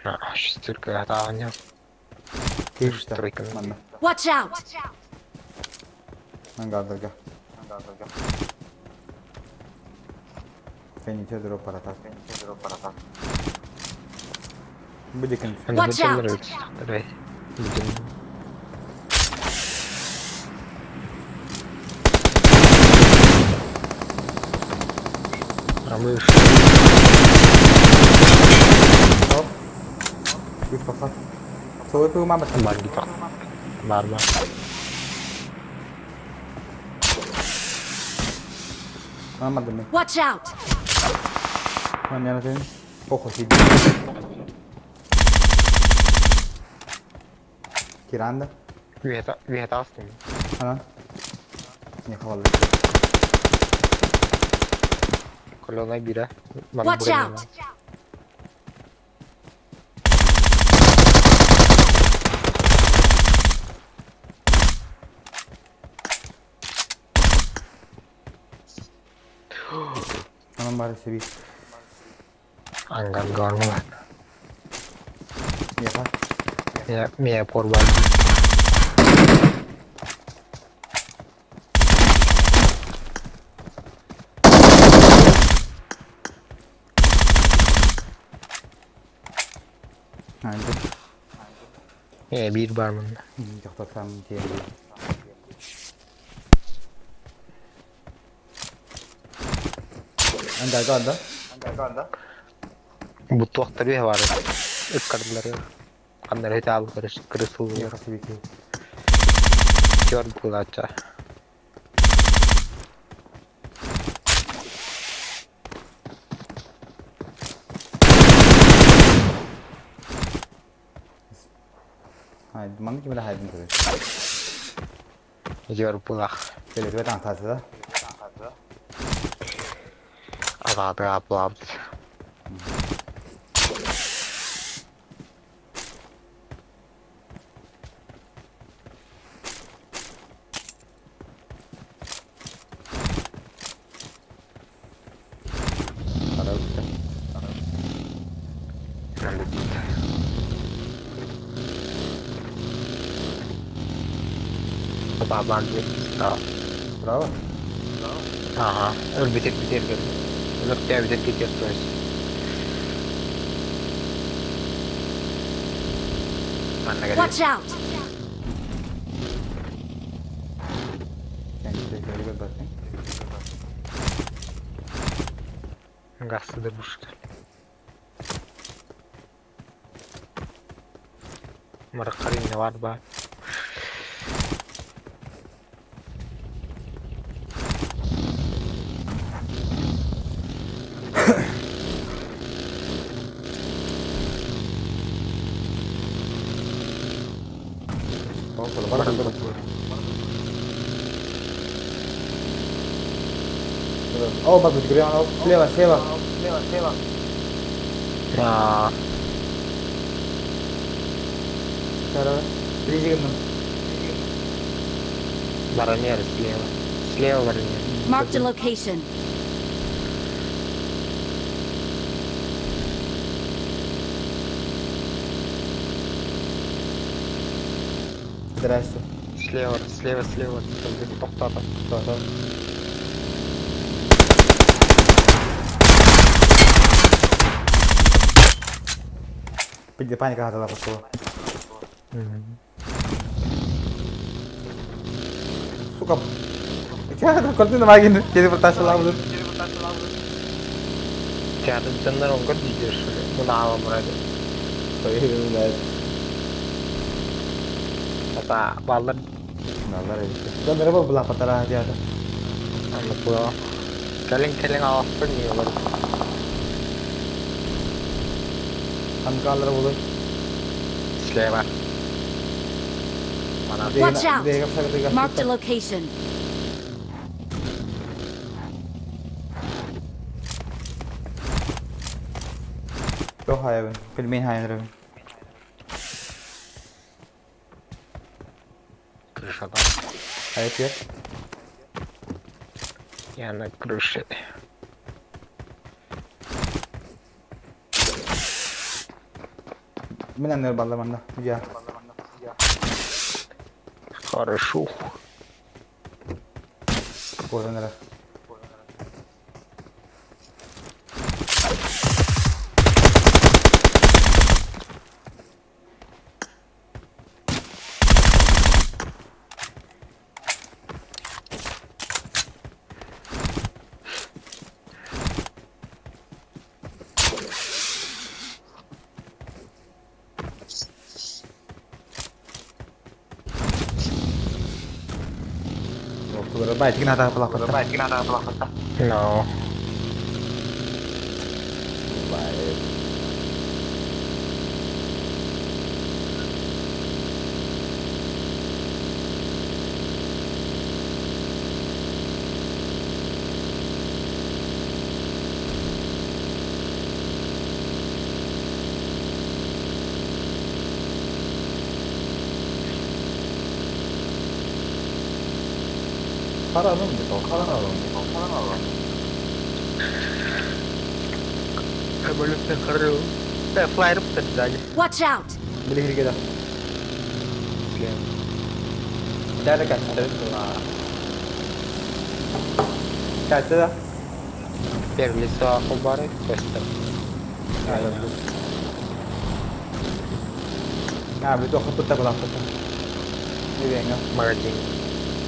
А, шестерка, это у Кириште. Тройка. Манна. Watch out! Аңгардырга. Фениче дроп паратар. Будикин. Watch out! Давай. Будем. А мы Хоп. Үч тоқсан. Солай тугу мама. Бар гитар. Бар бар. Мама дemi. Watch out! Маньяна сен. Похо сиди. Киранда. Үйе тастым. Ана. Не хавалы. Колона бира. Watch out! Анан бары себи. Ангар гармала. Яха. Мия порвал. Haydi. Bir var bunda. Дохтор тиэрди. Анда да? Бу туохтар үһэ бар. Ыккардылары. Ханнары тааллары кырысыллар. Көр булача. Haydi, манна ким эле хайдын көрөр. Көр булах. Белеге таң да. Аҕаатыга аплаабыт. Бабан Браво. Ага, өлбүтер битер Өлөктөө битер кетер то есть. Манна кэлэр. Watch out! Гасыдыр бушка. Маракарин бар ба. О, бак, слева, слева. Слева, слева. Аа, Три баронер слева. Слева баронер. Marked a location. Здрасте. Слева, слева, слева. Тоқтата. Тоқтата. Паника хатала пошла. Сука. Я картина магин, телепортация лавы. Театр жандар оңгор дейді шуле. Мұны ала мұрады. Ата балдар. Балдар. Да, merhaba була патара театр. Аны була. Кэлин кэлин аласпын не олар. Анкалар була. Слева. Watch out! Marked a location. Go higher, пельмень higher. Крыша да. А это? Я на крыше. Мен аннер балламанда. Я. Хорошо. Көрінірі. No. Флайер сзади. Watch out! Билигирге да. Слева. Да, да, катя. Катя, да? Первое лицо Ахубары, Костер. А, бит охоппutta балааппыта. Бибиэҥҥэ. Магазин.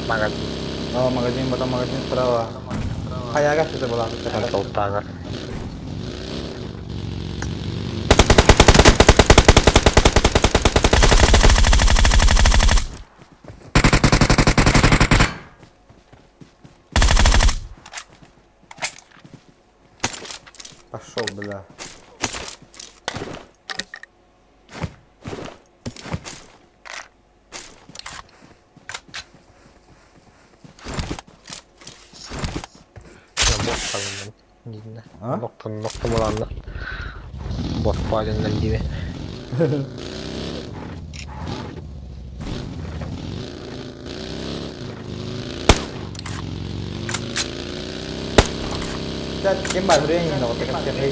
Магазин. О, магазин, потом магазин справа. Хайага сыта балааппыта. Консультагар. Пошел, бля. Бот kalın Dinle. Nokta nokta bulandı. Bot paylaşımları gibi. Ким бар бүрэн энэ одоо кэпсээ.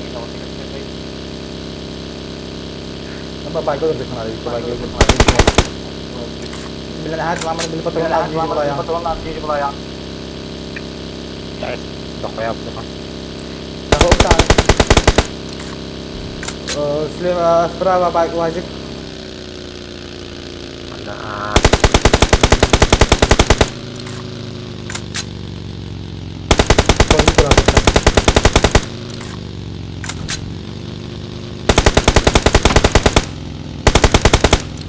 ನಮ್ಮ ಬಾಯ್ಕೋದ Bilen her zaman bili patron bulaya. Дохуя була. Слева, справа байк лазик. Да.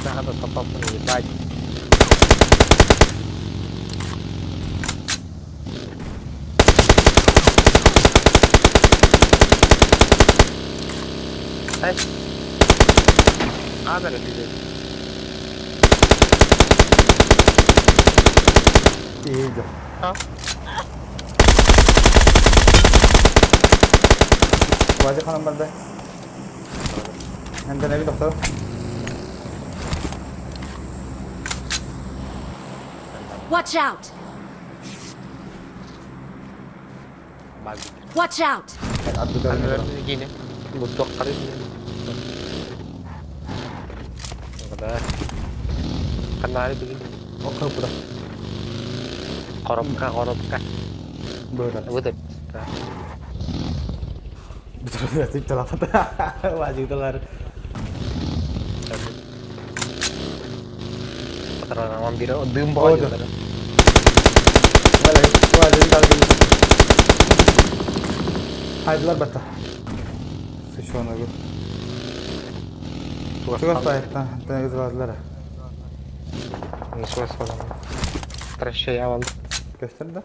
Надо потом ебать. Эй. Надо ли İyiydi. Ha? Лазик ханам барда. Hem de ne bir doktor. Watch out! Watch out! Gini. Butuh kali. Да. Канары бүгін. Окей, куда? Коробка, коробка. Böyle. Bu da. Лазик Патронам бира дым бар. Haydilar bata. Sıçona bu. Чугас та та кыз Ничего себе. Прощай, я вам. Göster de.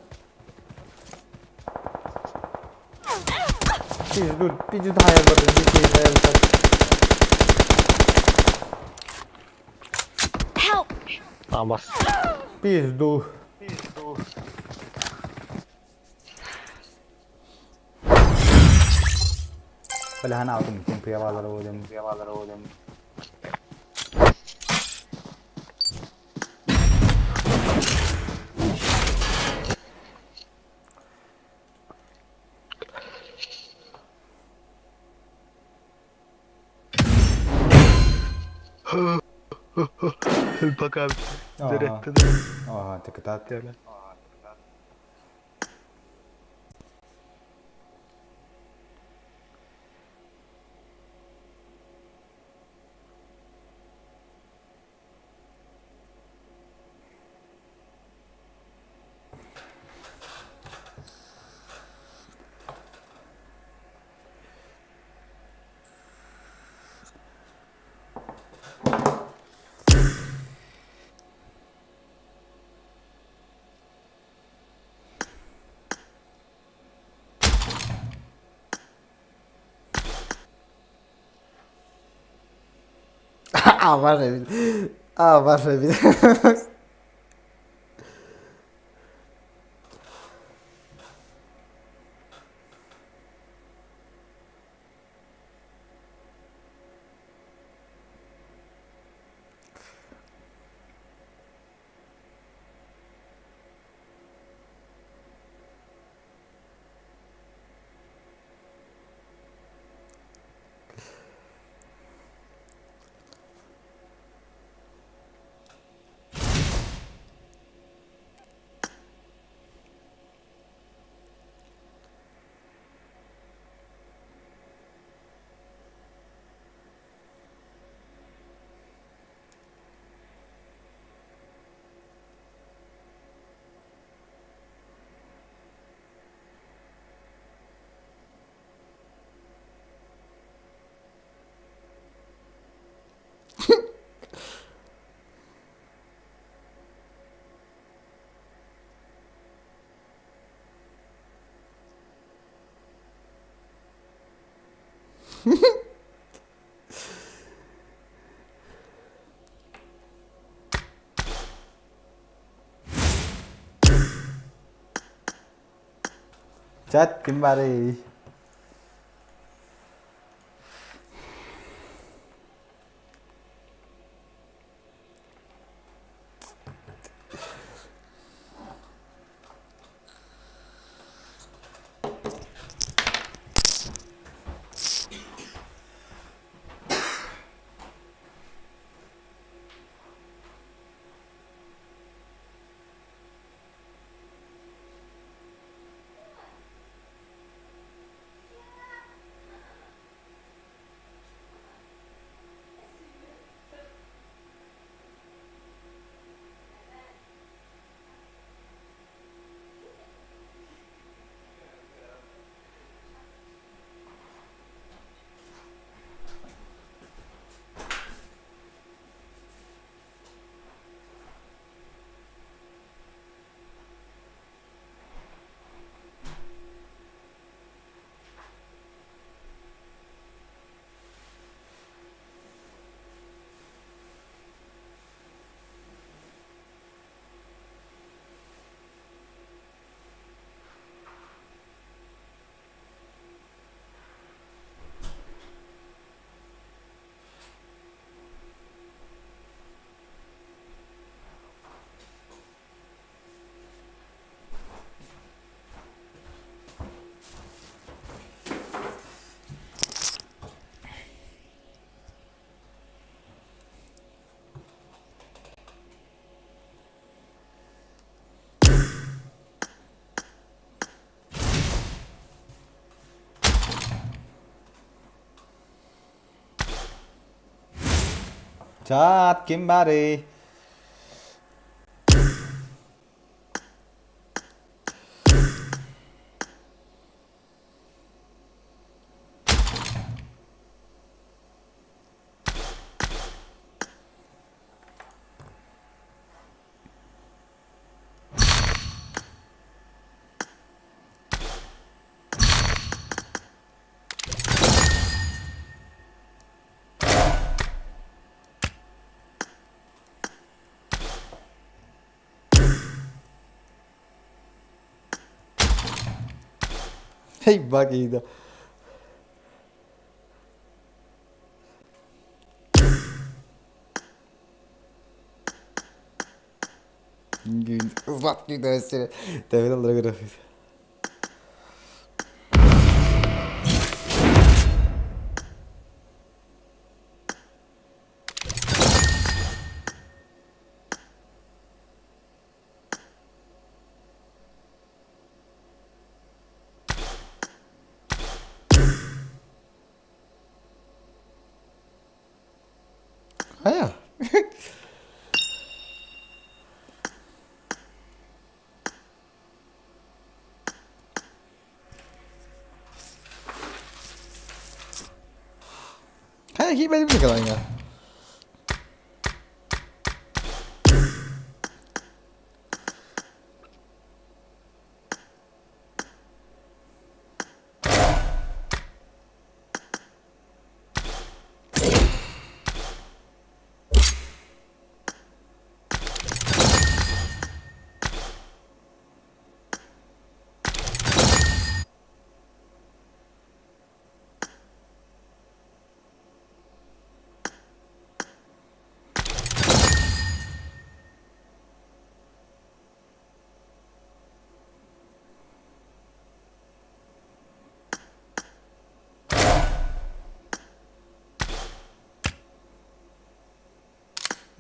Bir dur, bir daha hayal bakın, bir şey hayal bakın. Help! Абас. Пизду. Бля, на алдым, кем пиявалар олым, пиявалар олым. Пока. Ага, так это А, ваша А, ваша Чат ким баарый? Чат ким баарый? Hey bak iyiydi. Ызлап күйдөрөсү. Тэбин аллара көрөфүс. Хайа. Хайа киирбэтим Николайга.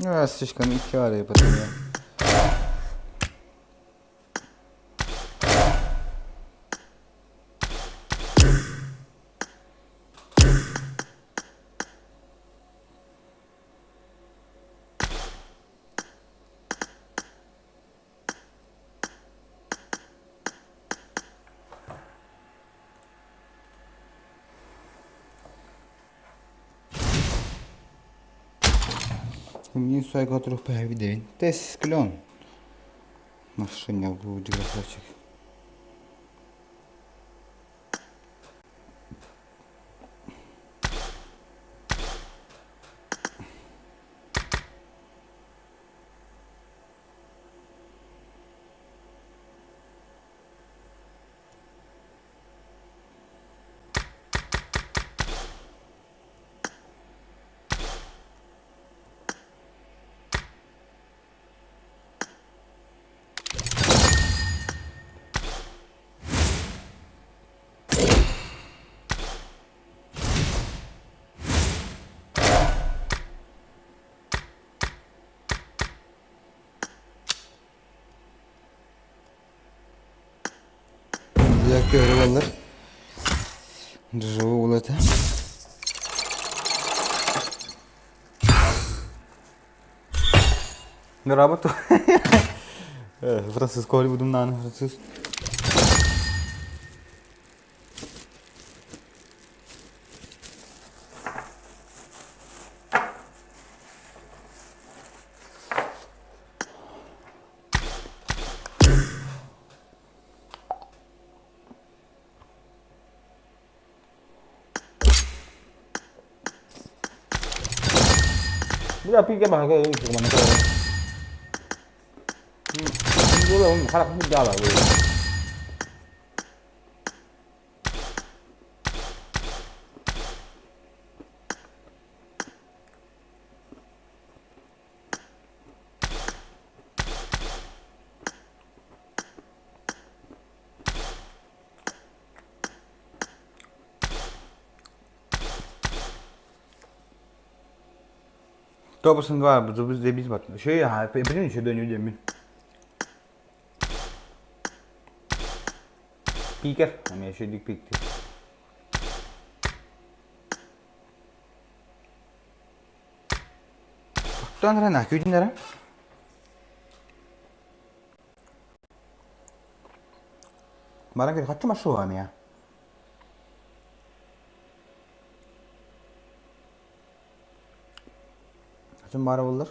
Ну, слишком теории потом я. Мин сайга отурух пэһэбидебин. Тес клен. Машина будет красавчик. Бля, көһөрө боллар. Дежавю буолла этэ. Работу. Франциско Голливудум француз. Бля, пиге баһага Топ 2, заебись бат. Еще я, почему еще до не удемин? Пикер, а меня еще дик пик. Оттон рана, күдүннәрэ. Баран көр, хаччы машу амия. Хачым бара боллар.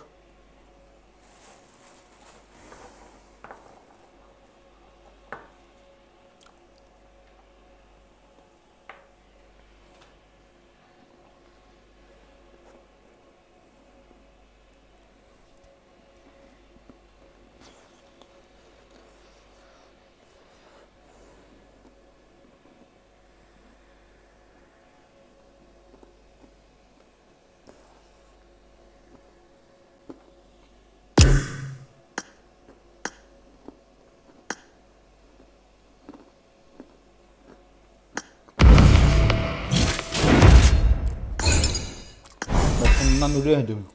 Başından ölüyordum.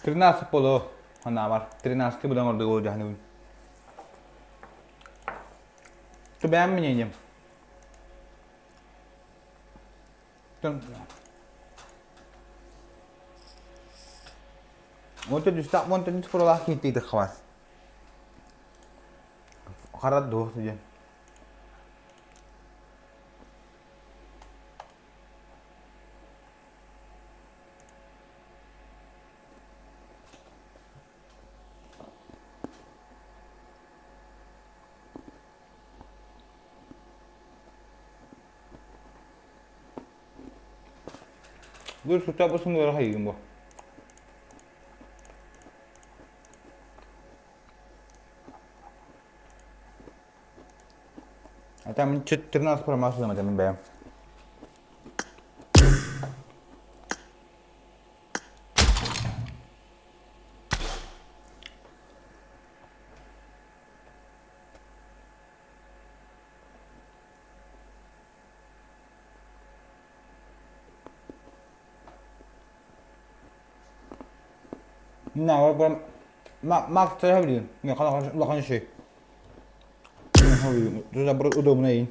13 поло ханамар. 13 будан ордугу жахныбын. Бэм мнением. Онтон үстак онтон үс куралаах кииттиитик хабар. Харат дуох диэн. Бу сутта бу сымыра хайыгын бу. А там 14 промазано, там бэм. На, Макс, ты Не, улахан шей. Удобно и.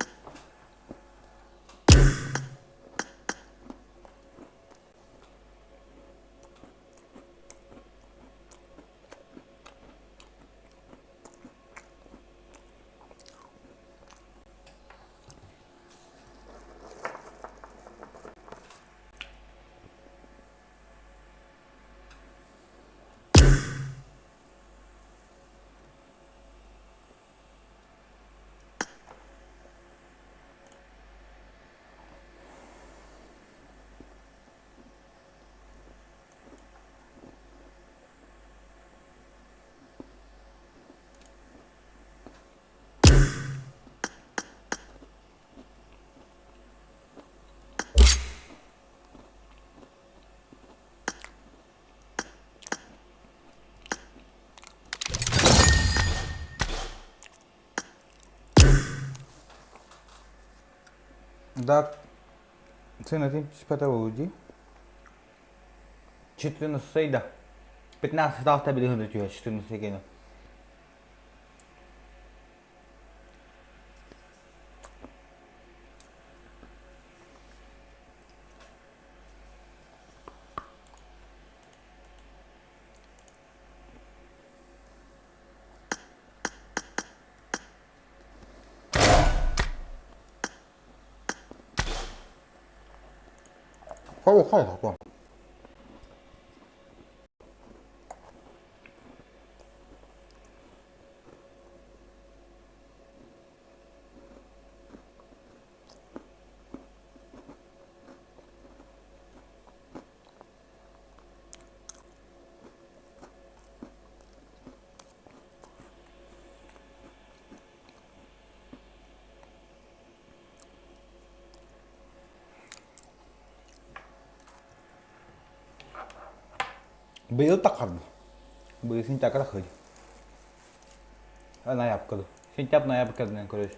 Да, сыанатын түспэтэ буолуо дии. 14 да. 15 билиһин түһэ 14 киэнэ. Хой, хой, Быйыл таххарбыт. Быйыл сентябрьга таххый. Ноябрьга. Сентябрь ноябрьга диэн көрөс.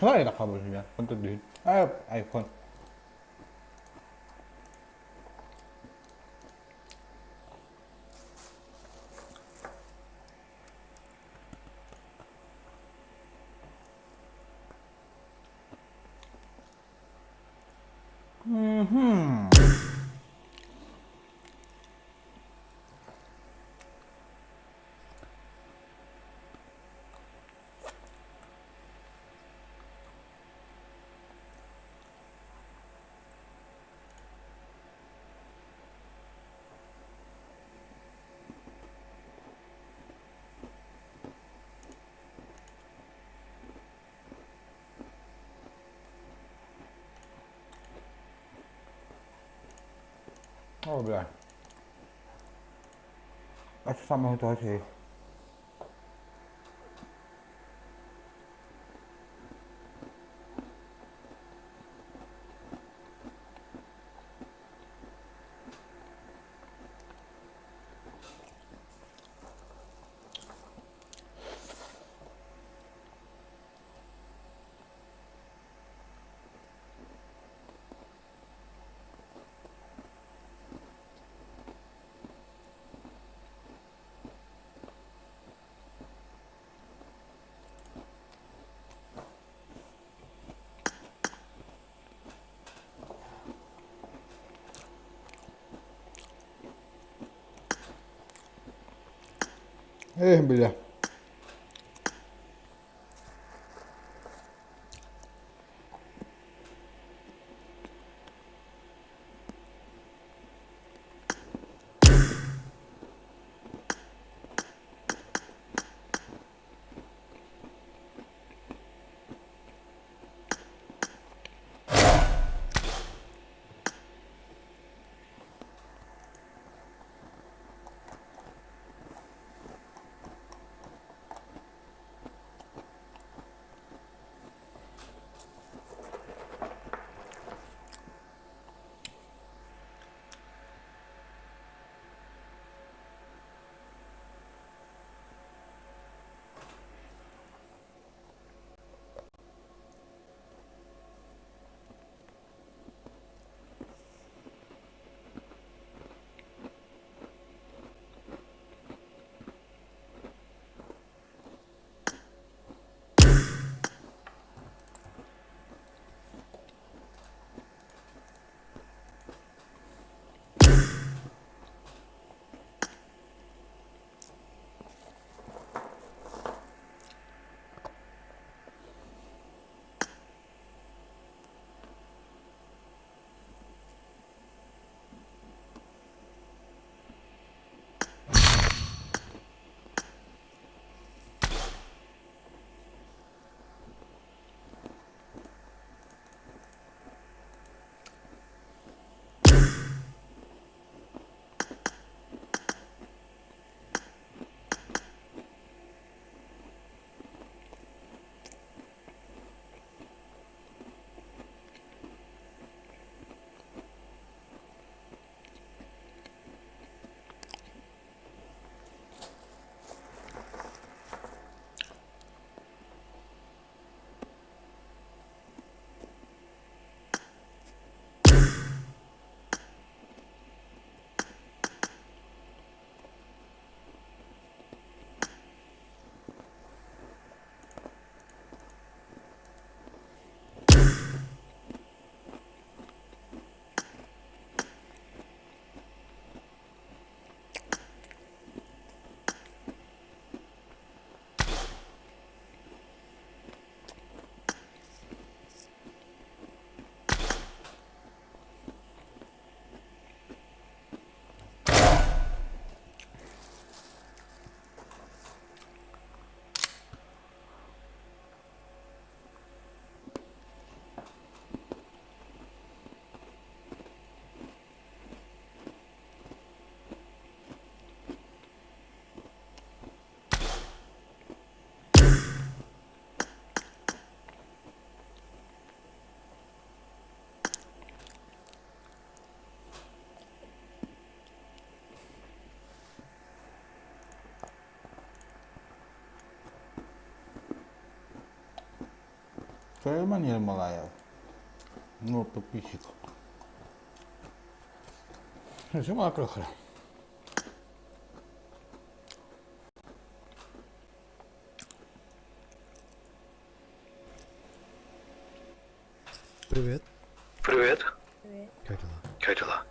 Хайа хабыр Онто дүйін. Айфон. О, бля. Это самое то. Эх, бля. Твоя Ермолаев. Ну, подписчик. Зима крохра. Привет. Привет. Как дела? Как дела?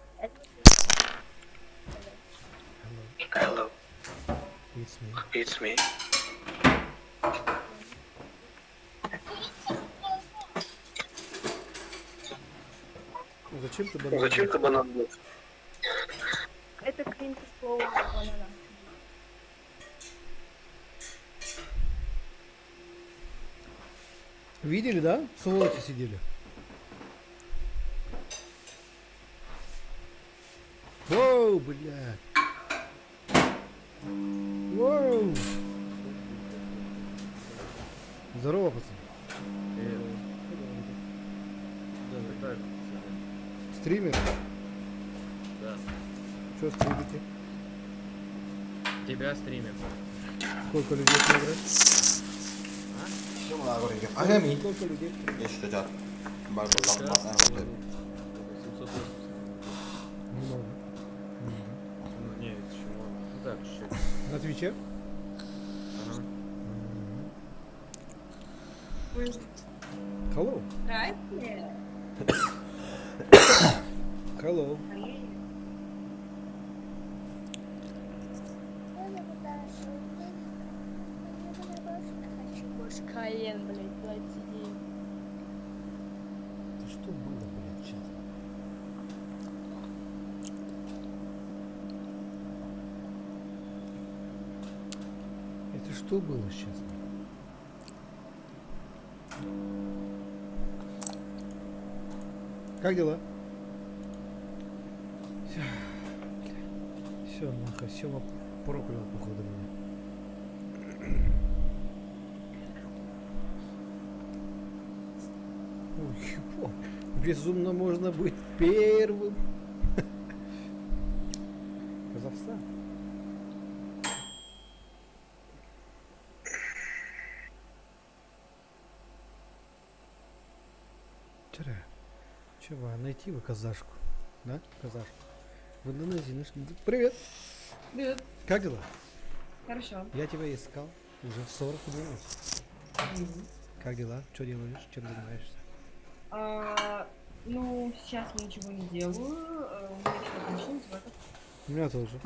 Hello. It's me. It's me. Зачем ты банан? Зачем ты банан был? Это клин слово банана. Видели, да? Сволочи сидели. Воу, блядь. Воу. Здорово, пацаны. Стример? Да. Что стримите? Тебя стримим. Сколько людей смотрят? Агами. Сколько людей? Много. Ну, не, это чего? Ну так, чуть-чуть. На Твиче? Ага. Hello. Hello. Хочу больше колен, блядь, плати деньги. Это что было, блядь, сейчас? Это что было сейчас? Как дела? Все, все нахуй, Сема проклял, походу, меня. Ой, ебать. Безумно можно быть первым. Казахстан. Вчера. Чего, найти вы казашку? Да, казашку? В Индонезии нашли. Привет. Привет. Как дела? Хорошо. Я тебя искал уже 40 минут. Как дела? Что делаешь? Чем занимаешься? А, ну, сейчас я ничего не делаю. У меня что-то началось, вот. У меня тоже.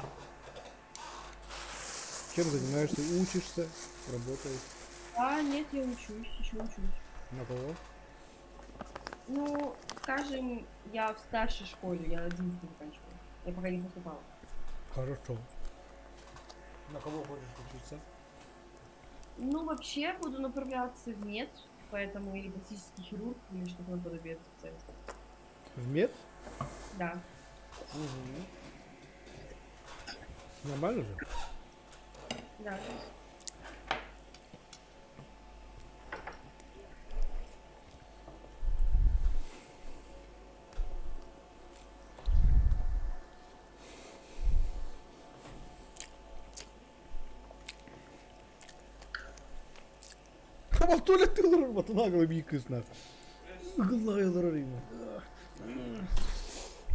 Чем занимаешься? Учишься? Работаешь? А, нет, я учусь, еще учусь. На кого? Ну, скажем, я в старшей школе, я 11 заканчиваю. Я пока не поступала. Хорошо. На кого хочешь учиться? Ну, вообще, буду направляться в мед, поэтому или пластический хирург, или что-то наподобие этой специальности. В мед? Да. Угу. Нормально же? Да. Ama tuvalette olur Батунагова бикысна.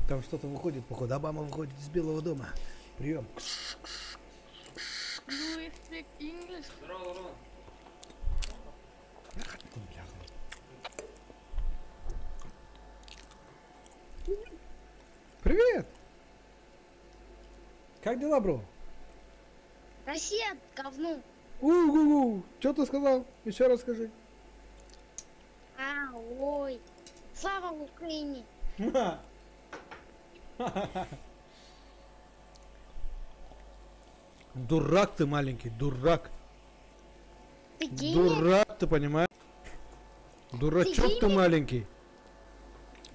Там что-то выходит, походу. Обама выходит из Белого дома. Прием. Do you speak English? Здорово, Лорон. Привет! Как дела, бро? Россия говно. У-гу-гу! Что ты сказал? Еще раз скажи. А, ой. Слава Украине. Дурак ты маленький, дурак. Ты гений? Дурак ты, понимаешь? Дурачок ты гений? маленький.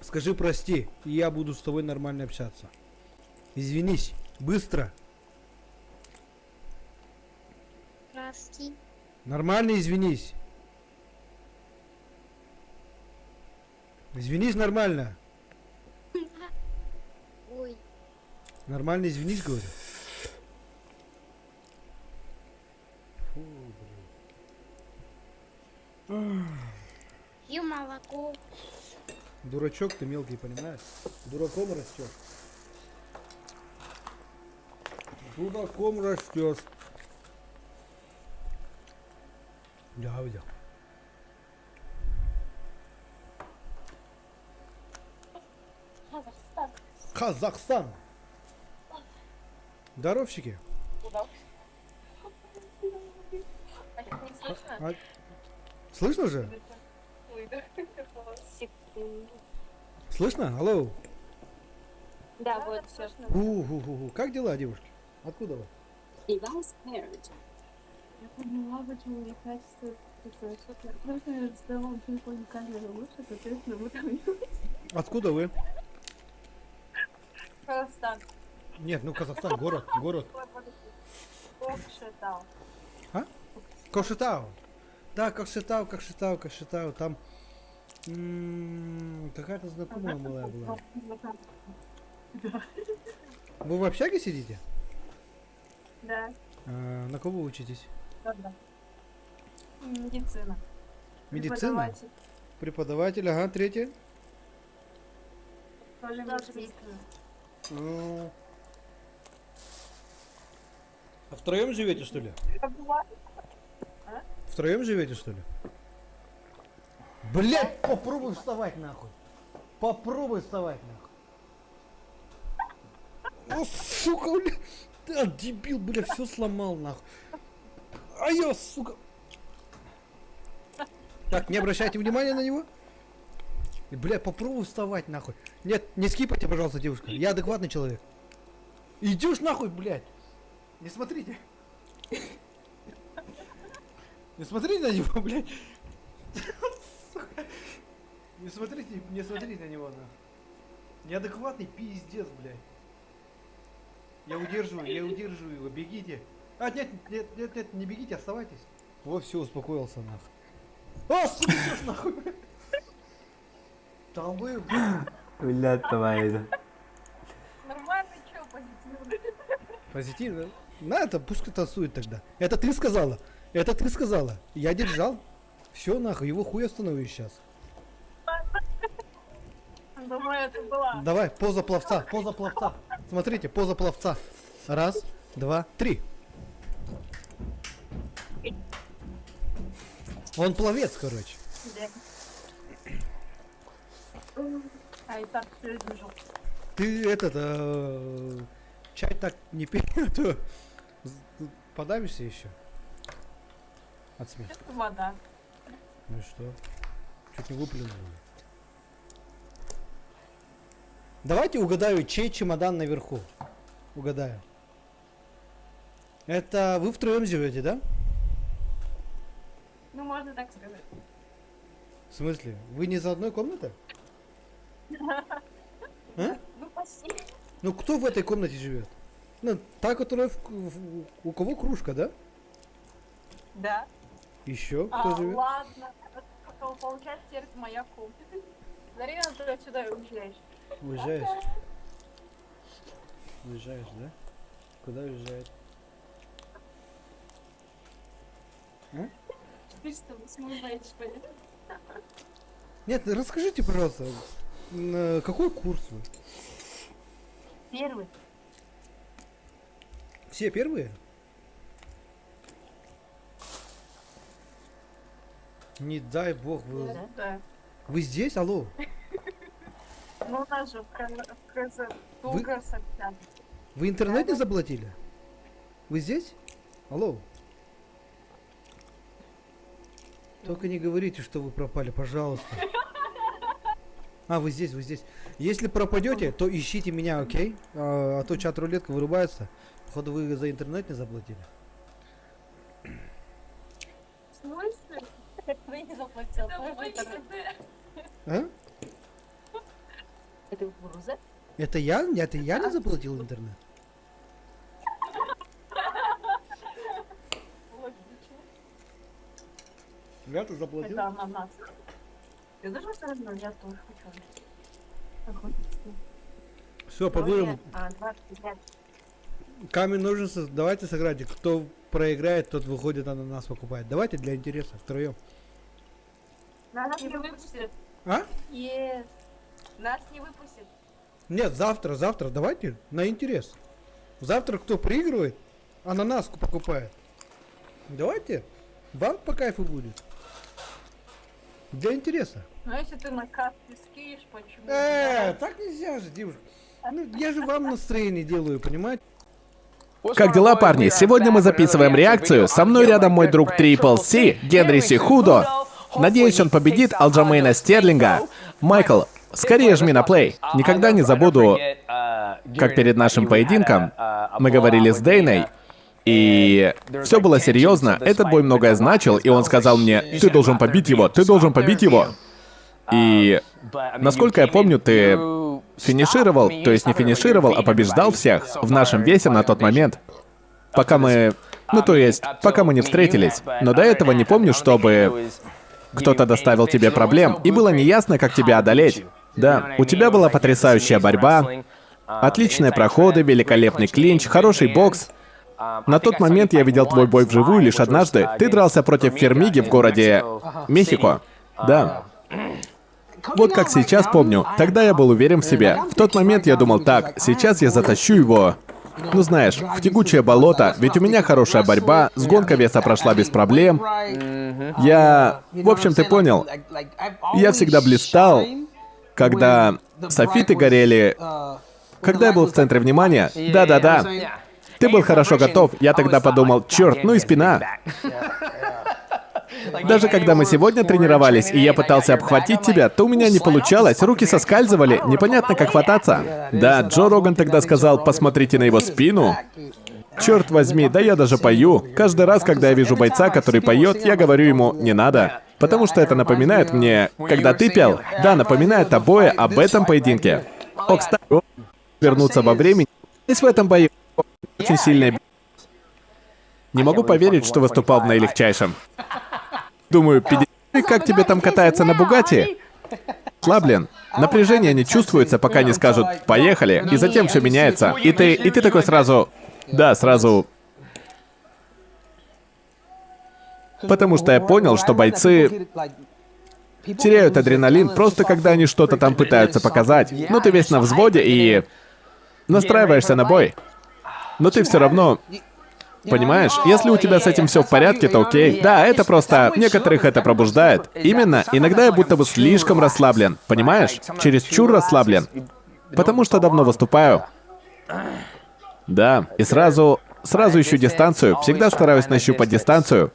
Скажи прости, и я буду с тобой нормально общаться. Извинись, быстро. Прости. Нормально извинись. Извинись нормально. Ой. Нормально извинись, говорю. Фу, блин. Ах. Пью молоко. Дурачок ты мелкий, понимаешь? Дураком растешь. Дураком растешь. Дядя. Казахстан. Казахстан. Здоровщики. Не слышно? А- Слышно же? Секунду. Слышно? Алло. Да, вот все. У-ху-ху-ху. Как дела, девушки? Откуда вы? Device paired. Я поняла, почему мне качество Потому что я раздавала телефон камеру лучше, соответственно, мы там Откуда вы? Казахстан. Нет, ну Казахстан, город, город. Кокшетау. А? Кокшетау. Да, Кокшетау, Кокшетау, Кокшетау. Там какая-то знакомая малая была. Вы в общаге сидите? Да. А, на кого учитесь? Да. Медицина. Медицина? Преподаватель. Преподаватель, ага, третье. Тоже медицина. А А втроем живете, что ли? А? Втроем живете, что ли? Блять, попробуй вставать нахуй. Попробуй вставать нахуй. О, сука, бля. Ты, а, дебил, бля, все сломал нахуй. А я, сука. Так, не обращайте внимания на него. И, Бля, попробуй вставать нахуй. Нет, не скипайте, пожалуйста, девушка. Я адекватный человек. Идешь нахуй, блядь. Не смотрите. Не смотрите на него, блядь. Сука. Не смотрите, не смотрите на него, нахуй. Неадекватный пиздец, блядь. Я удерживаю, я удерживаю его, бегите. А, нет, нет, нет, нет, не бегите, оставайтесь. Во, все, успокоился, нахуй. А, сука, идешь нахуй, блядь. Долбоеб, блядь. Блядь, давай. Нормально, чё, позитивно. Позитивно. На это, пускай танцует тогда. Это ты сказала. Это ты сказала. Я держал. Все нахуй, его хуй остановишь сейчас. Думаю, это была. Давай, поза пловца, поза пловца. Смотрите, поза пловца. Раз, два, три. Он пловец, короче. Да. А и так все держу. Ты этот, чай так не пей, а то подавишься еще. От смеха. Это вода. Ну и что? Чуть не выплюнул. Давайте угадаю, чей чемодан наверху. Угадаю. Это вы втроем живете, да? Ну, можно так сказать. В смысле? Вы не из одной комнаты? А? Ну, почти. Ну кто в этой комнате живет? Ну, та, которая в, у кого кружка, да? Да. Еще кто А, живет? ладно. Получается, теперь это моя комната. Зарина, ты отсюда уезжаешь. Уезжаешь? Уезжаешь, да? Куда уезжает? А? Ты что, смываешь, понятно? Нет, расскажите, пожалуйста, какой курс вы? Первый. Все первые? Не дай бог вы... Да. Вы здесь? Алло? Ну, у нас же в КЗ Вы- Вы интернет не заплатили? Вы здесь? Алло? Только не говорите, что вы пропали, пожалуйста. А, вы здесь, вы здесь. Если пропадете, то ищите меня, окей? А, а то чат-рулетка вырубается. Походу, вы за интернет не заплатили. В смысле? Ты не заплатил. А? Это кукуруза? Это я? Это я не заплатил интернет? Логично. Я-то заплатил. Это ананас. Я даже все равно, я тоже хочу. Охотиться. Все, по-бырому. А, 25. Камень, ножницы, давайте сыграть. Кто проиграет, тот выходит ананас покупает. Давайте для интереса, втроем. Нас не выпустят. А? Yes. Нас не выпустят. Нет, завтра, завтра, давайте, на интерес. Завтра кто проигрывает, ананаску покупает. Давайте, вам по кайфу будет. Для интереса. Ну если ты на кассе скинешь, почему? Так нельзя же, девушка. Ну, я же вам настроение делаю, понимаете? Как дела, парни? Сегодня мы записываем реакцию. Со мной рядом мой друг Трипл Си, Генри Сихудо. Надеюсь, он победит Алджамейна Стерлинга. Майкл, скорее жми на плей. Никогда не забуду, как перед нашим поединком мы говорили с Дейной, и все было серьезно. Этот бой многое значил, и он сказал мне, ты должен побить его, ты должен побить его. И, насколько я помню, ты финишировал, то есть не финишировал, а побеждал всех в нашем весе на тот момент. Пока мы... Ну, то есть, пока мы не встретились. Но до этого не помню, чтобы кто-то доставил тебе проблем, и было неясно, как тебя одолеть. Да, у тебя была потрясающая борьба, отличные проходы, великолепный клинч, хороший бокс. На тот момент я видел твой бой вживую лишь однажды. Ты дрался против Фермиги в городе Мехико. Да. Вот как сейчас помню, тогда я был уверен в себе. В тот момент я думал так, сейчас я затащу его. Ну знаешь, в тягучее болото, ведь у меня хорошая борьба, сгонка веса прошла без проблем. Я... В общем, ты понял. Я всегда блистал, когда софиты горели... Когда я был в центре внимания. Да-да-да. Ты был хорошо готов. Я тогда подумал, черт, ну и спина. Даже когда мы сегодня тренировались, и я пытался обхватить тебя, то у меня не получалось, руки соскальзывали, непонятно, как хвататься. Да, Джо Роган тогда сказал, посмотрите на его спину. Черт возьми, да я даже пою. Каждый раз, когда я вижу бойца, который поет, я говорю ему, не надо. Потому что это напоминает мне, когда ты пел, да, напоминает обои об этом поединке. О, кстати, вернуться во времени. Здесь в этом бою очень сильная Не могу поверить, что выступал в наилегчайшем. Думаю, 50, как тебе там катается на Бугати? Слаблен. Напряжение не чувствуется, пока не скажут «поехали», и затем все меняется. И ты, и ты такой сразу... Да, сразу... Потому что я понял, что бойцы теряют адреналин просто когда они что-то там пытаются показать. Но ты весь на взводе и настраиваешься на бой. Но ты все равно Понимаешь, если у тебя с этим все в порядке, то окей. Да, это просто... Некоторых это пробуждает. Именно, иногда я будто бы слишком расслаблен. Понимаешь? Чересчур расслаблен. Потому что давно выступаю. Да, и сразу... Сразу ищу дистанцию. Всегда стараюсь нащупать дистанцию.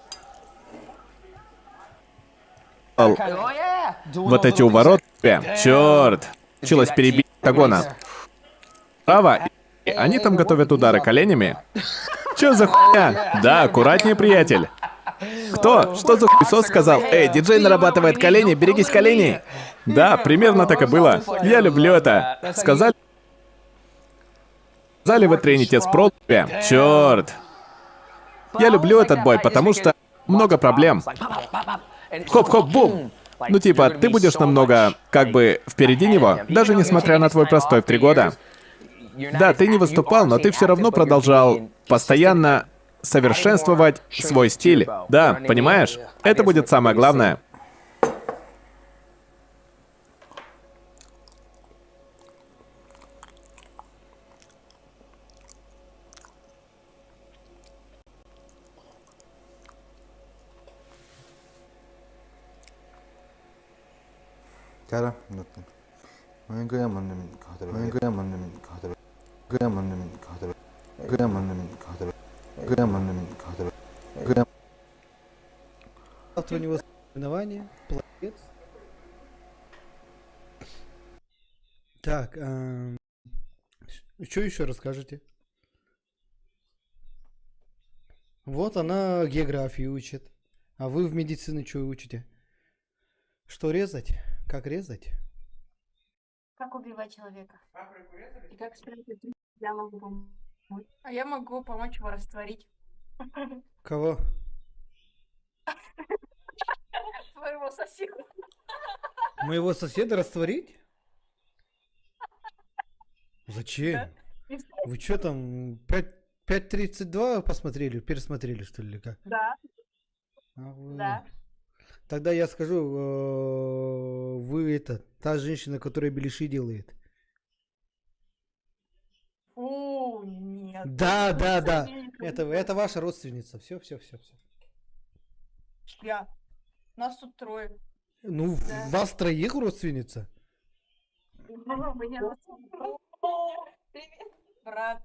Вот эти увороты. Черт. Началось перебить октагона. Право. Они там готовят удары коленями. Чё за хуйня? Да, аккуратнее, приятель. Кто? Что за хуйсос сказал? Эй, диджей нарабатывает колени, берегись коленей. Да, примерно так и было. Я люблю это. Сказали... Сказали вы трените с про... Чёрт. Я люблю этот бой, потому что много проблем. Хоп-хоп-бум. Ну типа, ты будешь намного, как бы, впереди него, даже несмотря на твой простой в три года. Да, ты не выступал, но ты все равно продолжал постоянно совершенствовать свой стиль. Да, понимаешь? Это будет самое главное. Завтра у него соревнования, пловец. Так, что еще расскажете? Вот она географию учит. А вы в медицине что учите? Что резать? Как резать? Как убивать человека? И как спрятать труп, я могу помочь. А я могу помочь его растворить. Кого? Твоего соседа. Моего соседа растворить? Зачем? Вы что там, 5, 5.32 посмотрели, пересмотрели, что ли, или как? Да. А вы- Да. Тогда я скажу, э, вы это, та женщина, которая беляши делает. Фу, нет. Да, да, да. Это ваша родственница. Все, все, все, все. Я. Нас тут трое. Ну, Да. вас троих родственница? Ну, меня Привет, брат.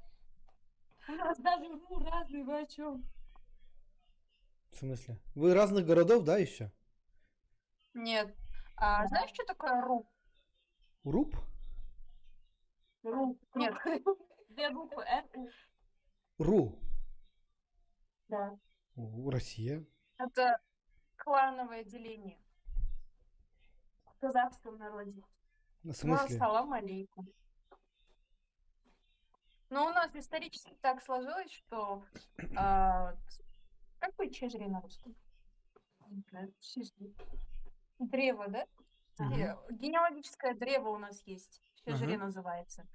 У нас даже ру разные, вы о чем? В смысле? Вы разных городов, да, еще? Нет. А знаешь, что такое ру? Руб? Ру. Нет. Две буквы Р, У. Ру. Да. У, Россия. Это клановое деление. В казахском народе. В смысле? Ну, салам алейкум. Ну, у нас исторически так сложилось, что... а, как будет чежри на русском? Не знаю, чежри. Древо, да? Мгм. Генеалогическое древо у нас есть. Шежре Ага. называется.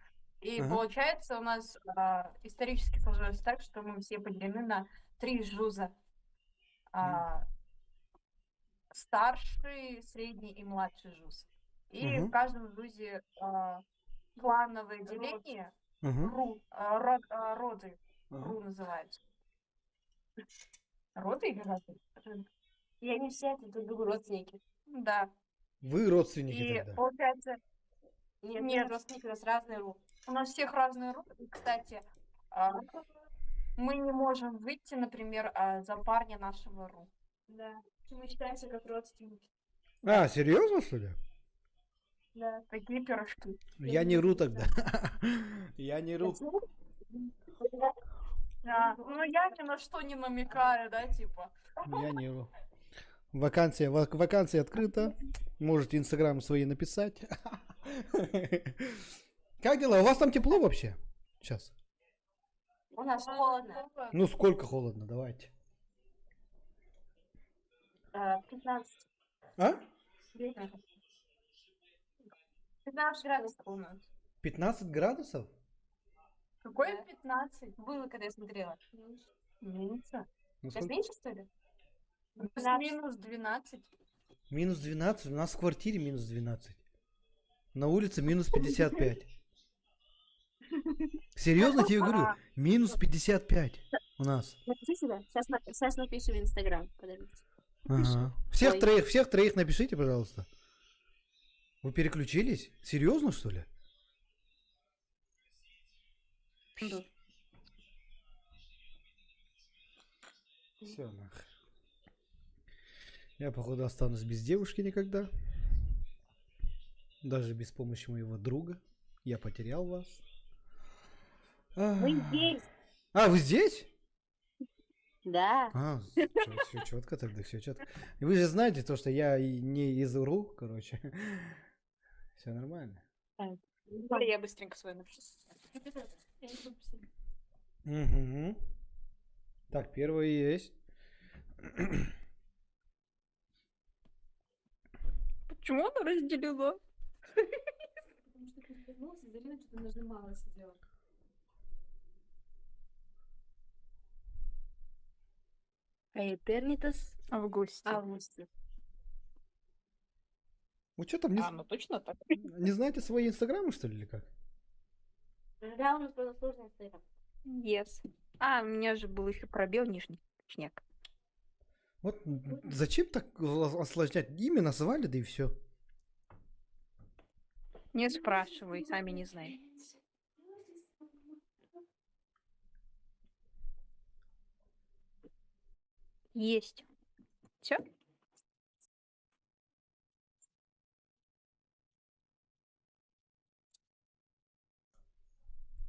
И Ага. получается, у нас исторически сложилось так, что мы все поделены на три жуза. А, старший, средний и младший жуз. И Мгм. в каждом жузе клановое деление, Мгм. ру, роды, Ага. ру называются. Роды или роды? И они все это друг другу родственники. Да. Вы родственники И тогда. получается... Нет, нет, родственники, у нас разные ру. У нас всех разные ру. И, кстати, мы не можем выйти, например, за парня нашего ру. Да, мы считаемся как родственники. А, серьезно, что ли? Да. Такие пирожки. Я не ру тогда. Я не ру. Да, ну я ни на что не намекаю, да, типа. Я не ру. Вакансия, вакансия открыта. Можете инстаграм свои написать. Как дела? У вас там тепло вообще? Сейчас. У нас холодно. Ну сколько холодно, давайте. 15. А? 15 градусов у нас. 15 градусов? Какое 15? Было, когда я смотрела. Меньше. Ну, Сейчас сколько? меньше, что ли? Минус 12. Минус 12. У нас в квартире минус 12. На улице минус 55. Серьезно тебе говорю? Минус 55 у нас. Напиши сюда. Сейчас, сейчас напишем в Инстаграм. Подождите. Ага. Всех Ой. троих, всех троих напишите, пожалуйста. Вы переключились? Серьезно, что ли? Все, нах. Я, походу, останусь без девушки никогда. Даже без помощи моего друга. Я потерял вас. Мы здесь. А, вы здесь? Да. А, все четко тогда, все четко. Вы же знаете то, что я и не из РУ, короче. Все нормально. Я быстренько свою напишу. Угу. Так, первое есть. Почему она разделила? Потому что ты вернулся, Зарина что-то нажимала, сидела. Аэтернитас Августе. Августе. Вы что там не, А, ну точно так. не знаете свои инстаграмы, что ли, или как? Да, у нас просто сложный Инстаграм. Yes. А, у меня же был еще пробел нижний. Точняк. Вот зачем так осложнять? Имя назвали, да и все. Не спрашивай, сами не знаем. Есть. Все?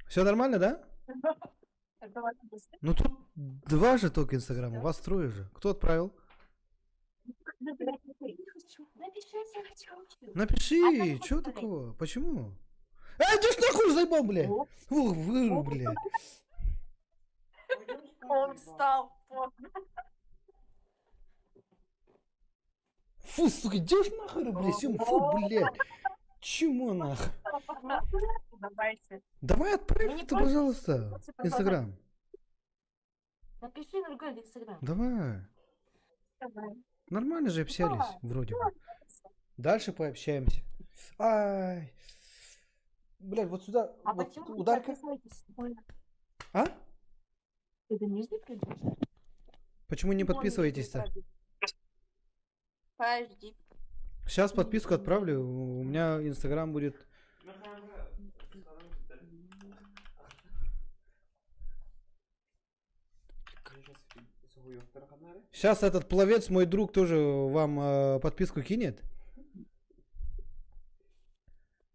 Все нормально, да? Ну тут два же только инстаграма, вас трое же. Кто отправил? Напиши, что такого? Почему? Эй, иди ж нахуй заебал, блядь! Ух, вы, блядь. Он встал поздно. Фу, сука, иди ж нахуй, блядь, Сём, фу, блядь. Чему нахуй? Давайте. Давай отправь Мне это, просто пожалуйста, хочется Инстаграм. Напиши другой в Инстаграм. Давай. Давай. Нормально же общались, вроде бы. Дальше пообщаемся. Ай. Блядь, вот сюда, А вот почему вы ударка. подписываетесь? А? Это нижний придешь? Почему не подписываетесь-то? Подожди. Сейчас подписку отправлю, у меня инстаграм будет. Сейчас этот пловец, мой друг, тоже вам подписку кинет.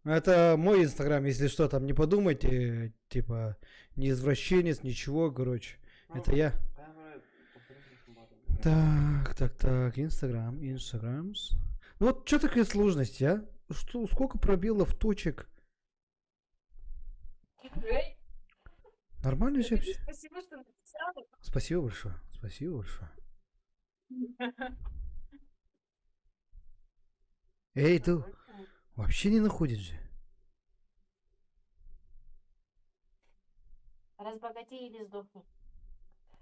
Это мой инстаграм, если что, там не подумайте, типа, не извращенец, ничего, короче. Это я. Так, так, так, инстаграм, инстаграмс. Ну вот что такая сложность, а? Что, сколько пробелов, точек? Эй, Нормально же вообще? Спасибо, что написала. Спасибо большое, спасибо большое. Эй, ты вообще не находит же. Разбогатей или сдохни.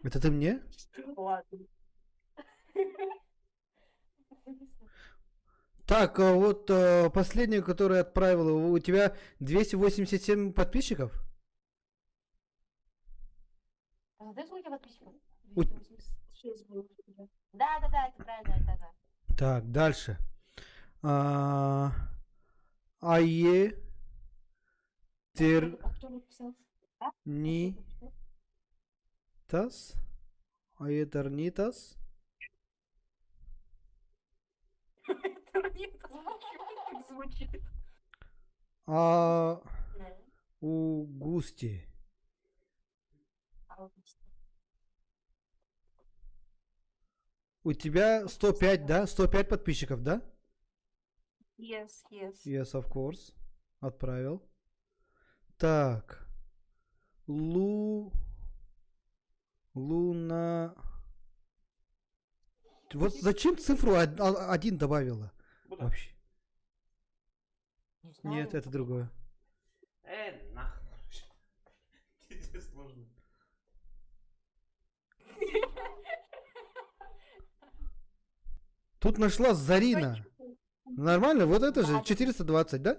Это ты мне? Ладно. Так, а вот последнюю, которую отправила, у тебя 287 подписчиков? А ты сколько подписчиков? 286 было у тебя. Да, да, да, это правильно, это она. Так, дальше. А, Ае тер А кто подписался? ни тас. Ае тернитас. Интернет, почему так звучит? А Угусти. У тебя 105, да? 105 подписчиков, да? Yes. Yes, of course. Отправил. Так. Лу... Луна... Вот зачем цифру один добавила? Вообще. Нет, это другое. Нахуй. Пиздец сложно. Тут нашла Зарина. Нормально? Вот это же 420, да?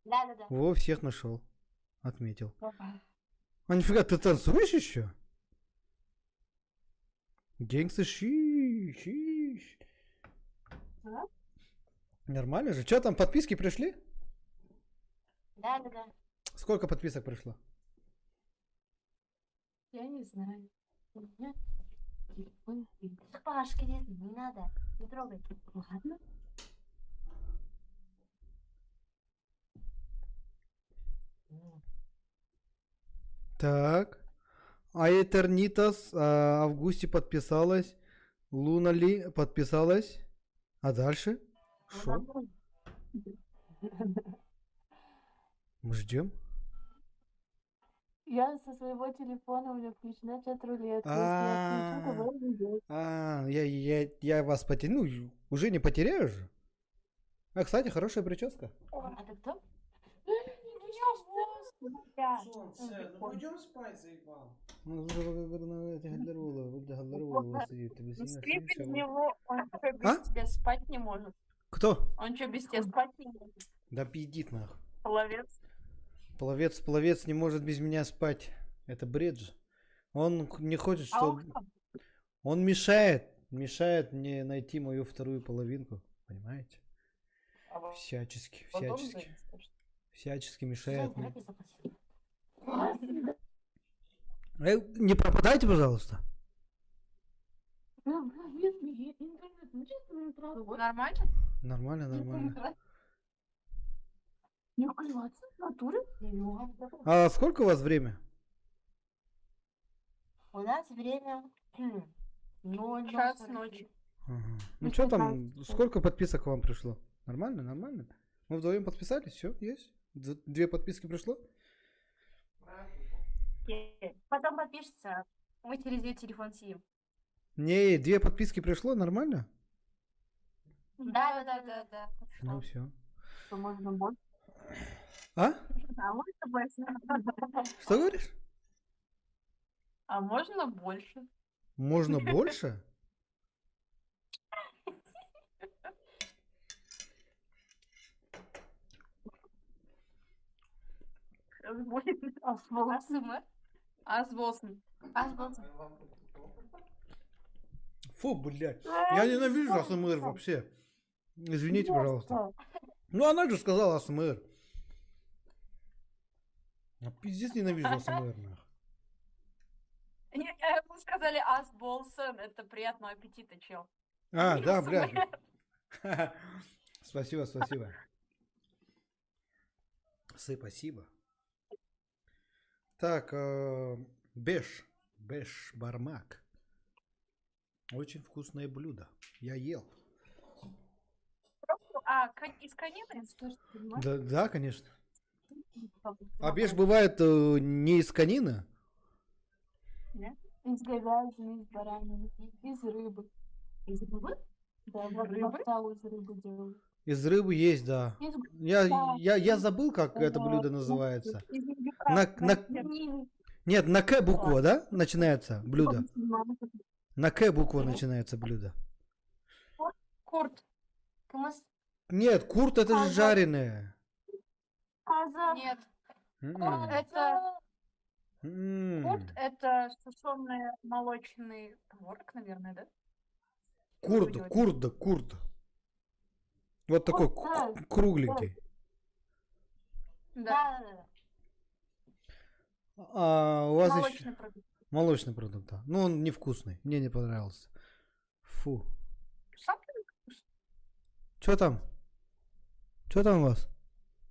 Да, да, да. Во, всех нашел. Отметил. А нифига, ты танцуешь еще? Gangsta шиш, шиш. Да? Нормально же. Че там, подписки пришли? Да, да, да. Сколько подписок пришло? Я не знаю. У меня телефон. Пашка, не надо. Не трогай. Ладно. Так. Аэтернитас Августе подписалась. Луна Ли подписалась. А дальше? Шо? Мы ждем. Я со своего телефона у меня включена чат-рулетка. Если я отключу, то вы уйдете. А, я вас потеряю. Ну, уже не потеряю же. А, кстати, хорошая прическа. А ты кто? Солнце, ну пойдем спать, заебал. Ну, Скрип без него, он что, без А? тебя спать не может? Кто? Он что, без тебя спать не может? Да пиздит нахуй. Половец. Пловец, пловец не может без меня спать. Это бред же. Он не хочет, А он чтобы... кто? Он мешает, мешает мне найти мою вторую половинку. Понимаете? Всячески, он должен всячески. зависеть, Всячески мешает мне. Ладно. Не пропадайте, пожалуйста. Нормально? Нормально, нормально. Не уклеваться в натуре? А сколько у вас время? У нас время 0 Час ночи. Ага. Ну что там, сколько подписок вам пришло? Нормально, нормально. Мы вдвоем подписались, все, есть. Две подписки пришло? Потом подпишется. Мы через ее телефон сидим. Не, две подписки пришло, нормально? Да. Ну все. Что можно больше? А? А можно больше? Что говоришь? А можно больше? Можно больше? Ас болсын. Ас болсын. Ас болсын. Фу, блядь. Я ненавижу АСМР вообще. Извините, пожалуйста. Ну, она же сказала АСМР. Я пиздец ненавижу АСМР, нах. Нет, мы сказали ас болсын. Это приятного аппетита, чел. А, да, блядь. Спасибо, спасибо. Спасибо. Так, беш, беш бармак. Очень вкусное блюдо. Я ел. А, из конины? Да, конечно. А беш бывает не из конины? Нет? Из говядины, из баранины, из рыбы. Из рыбы? Да, Рыбы? бактау из рыбы делают. Из рыбы есть, да. Из Я, да, я забыл, как это да, блюдо называется. Из индюка. На, нет, на К буква, да, начинается блюдо? На К буква начинается блюдо. Курт. Кымыз. Нет, курт это же жареное. Казы. Нет. М-м. Курт это М. курт это сушеный молочный творог, наверное, да? Курд, курд, курд. Вот такой да. кругленький. Да. А у вас Молочный еще... продукт. Молочный продукт, да. Ну, он невкусный. Мне не понравился. Фу. Сам ты Что там? Что там у вас?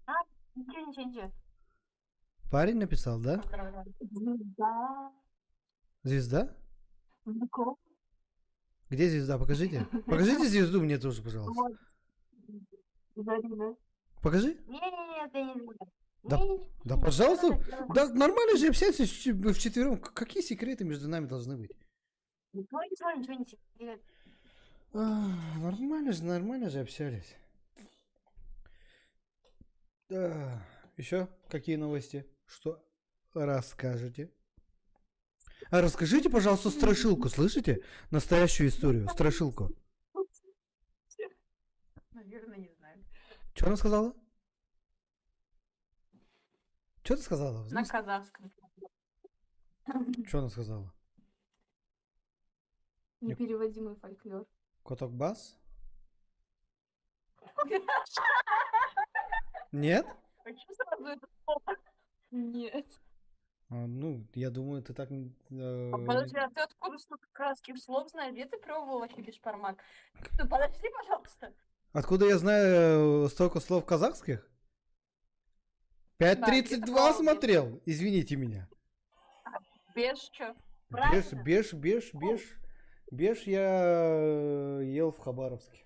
А, ничего, ничего, ничего. Парень написал, да? Звезда. Звезда? Знаком. Где звезда? Покажите. Покажите звезду мне тоже, пожалуйста. Вот. Зарина. Покажи. Не-не-не, это не звезда. Да, да, пожалуйста. Да нормально же общаемся вчетвером. Какие секреты между нами должны быть? Ничего, ничего, ничего не секрет. А, нормально же общались. Да. Еще какие новости? Что расскажете? А расскажите, пожалуйста, страшилку, слышите? Настоящую историю, страшилку. Наверное, не знаю. Что она сказала? Что ты сказала? На казахском. Что она сказала? Непереводимый фольклор. Коток бас? Нет? Почему сразу это слово? Нет. А, ну, я думаю, ты так... Подожди, а ты откуда столько краски слов знаешь? Где ты пробовала вообще бешбармак? Ну, подожди, пожалуйста. Откуда я знаю столько слов казахских? Да, 5.32 где-то смотрел, извините меня. Беш, чё? Беш, беш, беш, беш. Беш я ел в Хабаровске.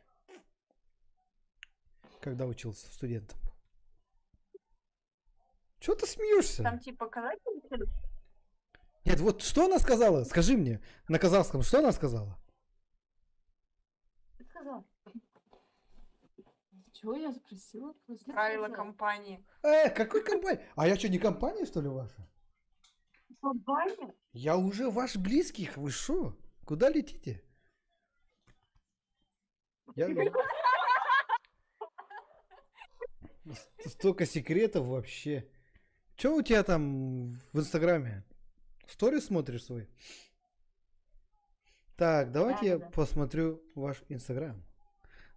Когда учился студентом. Чего ты смеешься? Там типа казахи учили? Нет, вот что она сказала? Скажи мне, на казахском, что она сказала? Ты сказала. Чего я спросила? Просто Правила сказала. компании. Какой компания? А я что, не компания, что ли, ваша? Компания? Я уже ваш близких, вы шо? Куда летите? Я... Столько секретов вообще. Че у тебя там в Инстаграме? Сторис смотришь свой? Так, давайте Да, я да. посмотрю ваш Инстаграм.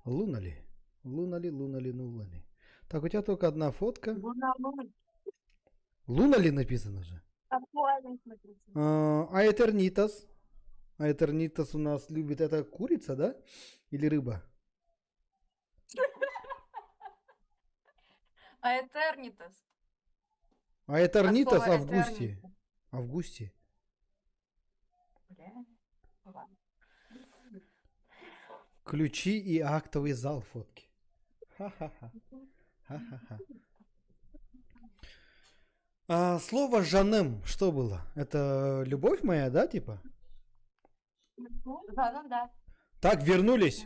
Луна ли? Луна ли, луна ли, ну ли? Так, у тебя только одна фотка. Луна, луна. Луна ли написано же? Актуально смотрите. А Этернитас? А Этернитас у нас любит это курица, да? Или рыба? А Этернитас. А Этернитас слова Августи. Августи. Бля. Ладно. Ключи и актовый зал фотки. Ха-ха-ха. Ха-ха-ха. А, слово жаным что было? Это любовь моя, да, типа? Да, да, да. Так, вернулись.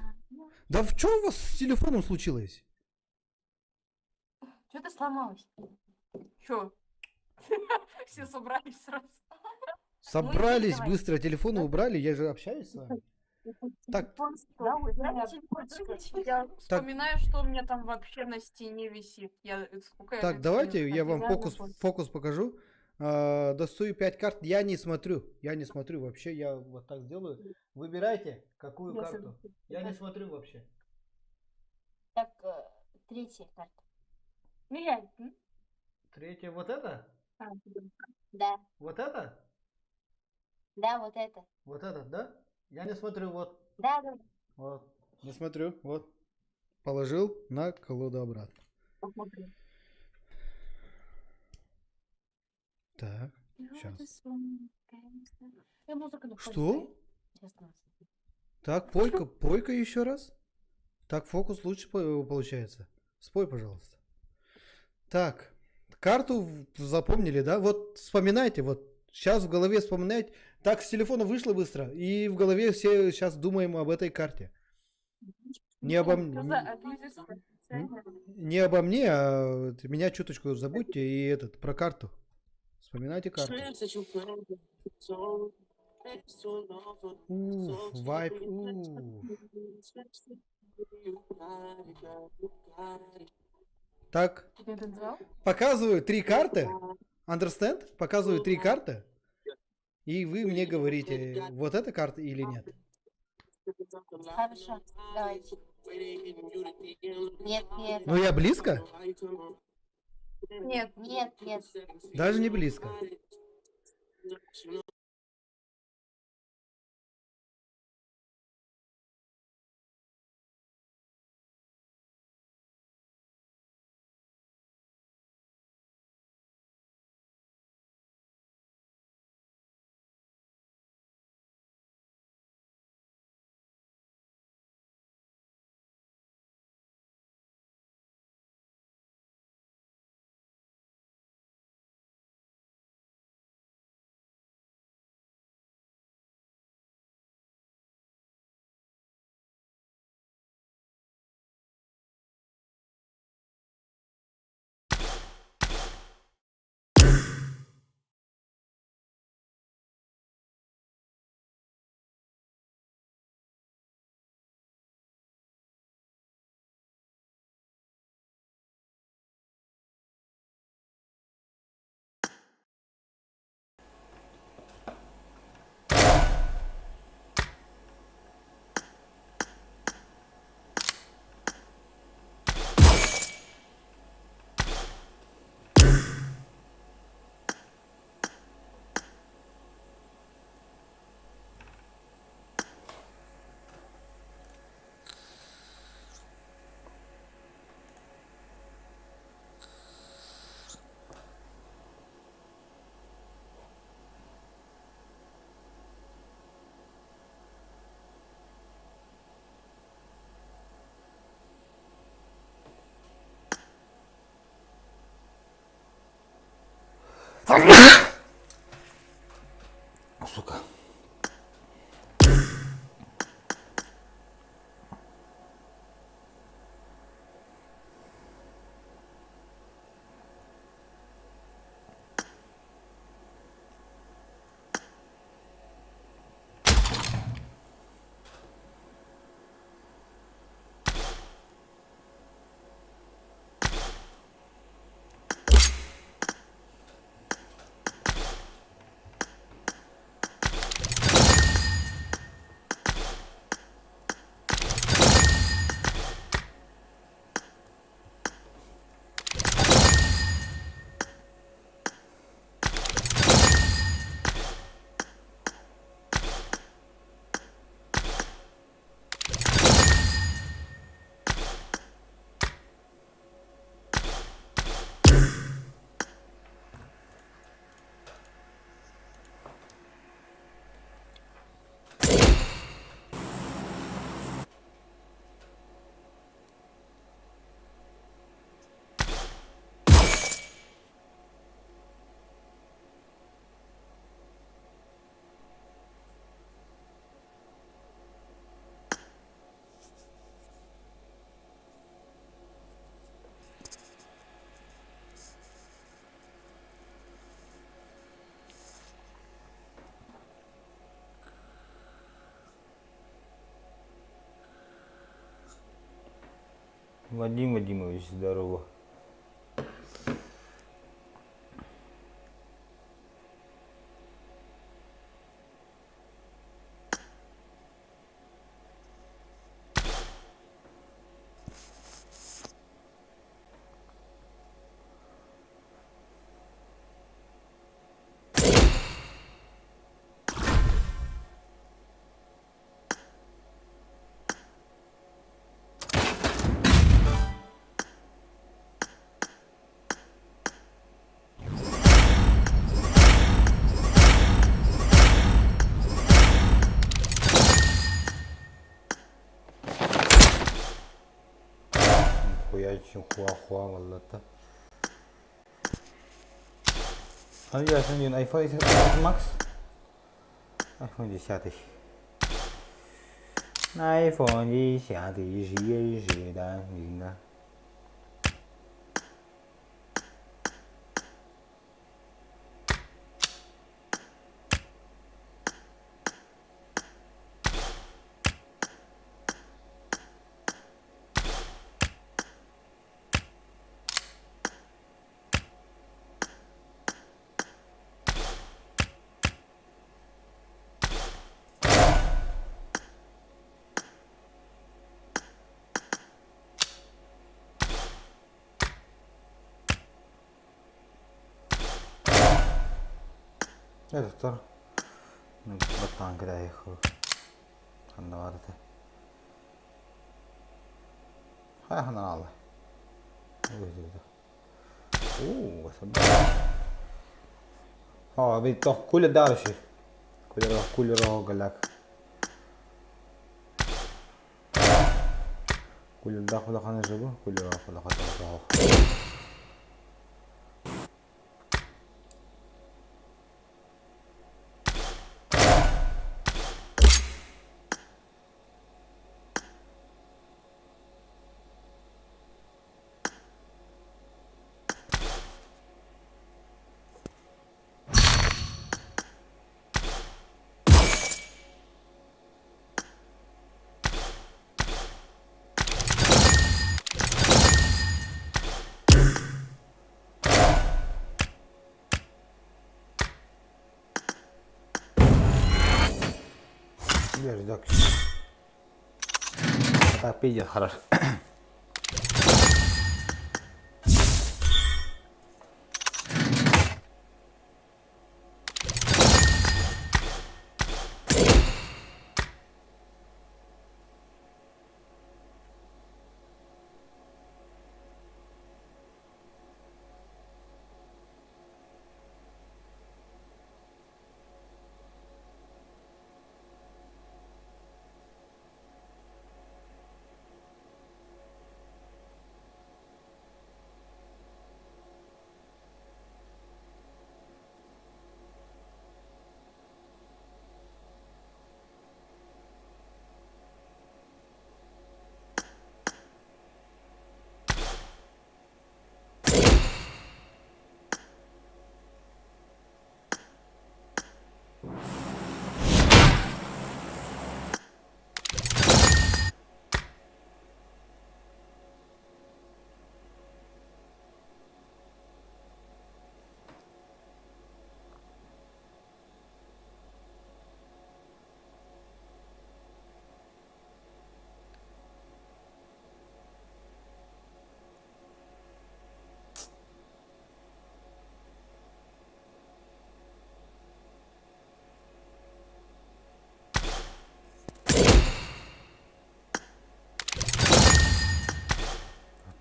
Да в чем у вас с телефоном случилось? Что-то сломалось. Чё? Все собрались сразу. Собрались давай. быстро, телефоны убрали, я же общаюсь с вами. Так. Я вспоминаю, что у меня там вообще на стене висит. Я сколько я Так, лет давайте не я вам ходила. фокус, фокус покажу. А, Достаю 5 карт. Я не смотрю. Я не смотрю вообще. Я вот так сделаю. Выбирайте, какую Я карту. согласна. Я не смотрю вообще. Так, третья карта. Меняй. м? Третья вот это? А, Да, Вот это? да, вот это. Вот этот, да? Я не смотрю, вот. Да, да. Вот. Не смотрю, вот. Положил на колоду обратно. Посмотри. Так, сейчас. Я музыку на Что? Честно. Так, пойка, пойка еще раз. Так, фокус лучше получается. Спой, пожалуйста. Так, карту запомнили, да? Вот вспоминайте, вот сейчас в голове вспоминайте. Так, с телефона вышло быстро, и в голове все сейчас думаем об этой карте. Не обо мне, не обо мне, а вот меня чуточку забудьте и этот, про карту. Вспоминайте карту. Уф, вайп, уф. Так, Ты не танцевал? показываю три карты. Understand? Показываю три карты. И вы мне говорите, вот эта карта или нет. Хорошо, давайте. Нет, нет. Ну я близко? Нет. Нет, нет. Даже не близко. Сука. Вадим Вадимович, здорово. Хуя хуа-хуа буолла А я один iPhone Max. iPhone 10. iPhone 10 же, да, видно. Это Баттаан кэлээйэх ханна баар этэ хайа ханан аалла Оо, аа, كل دارشي كل كل قال لك كل داخل خلينا نجربه كل داخل خلينا Ждок. Так, пойдет, хорошо.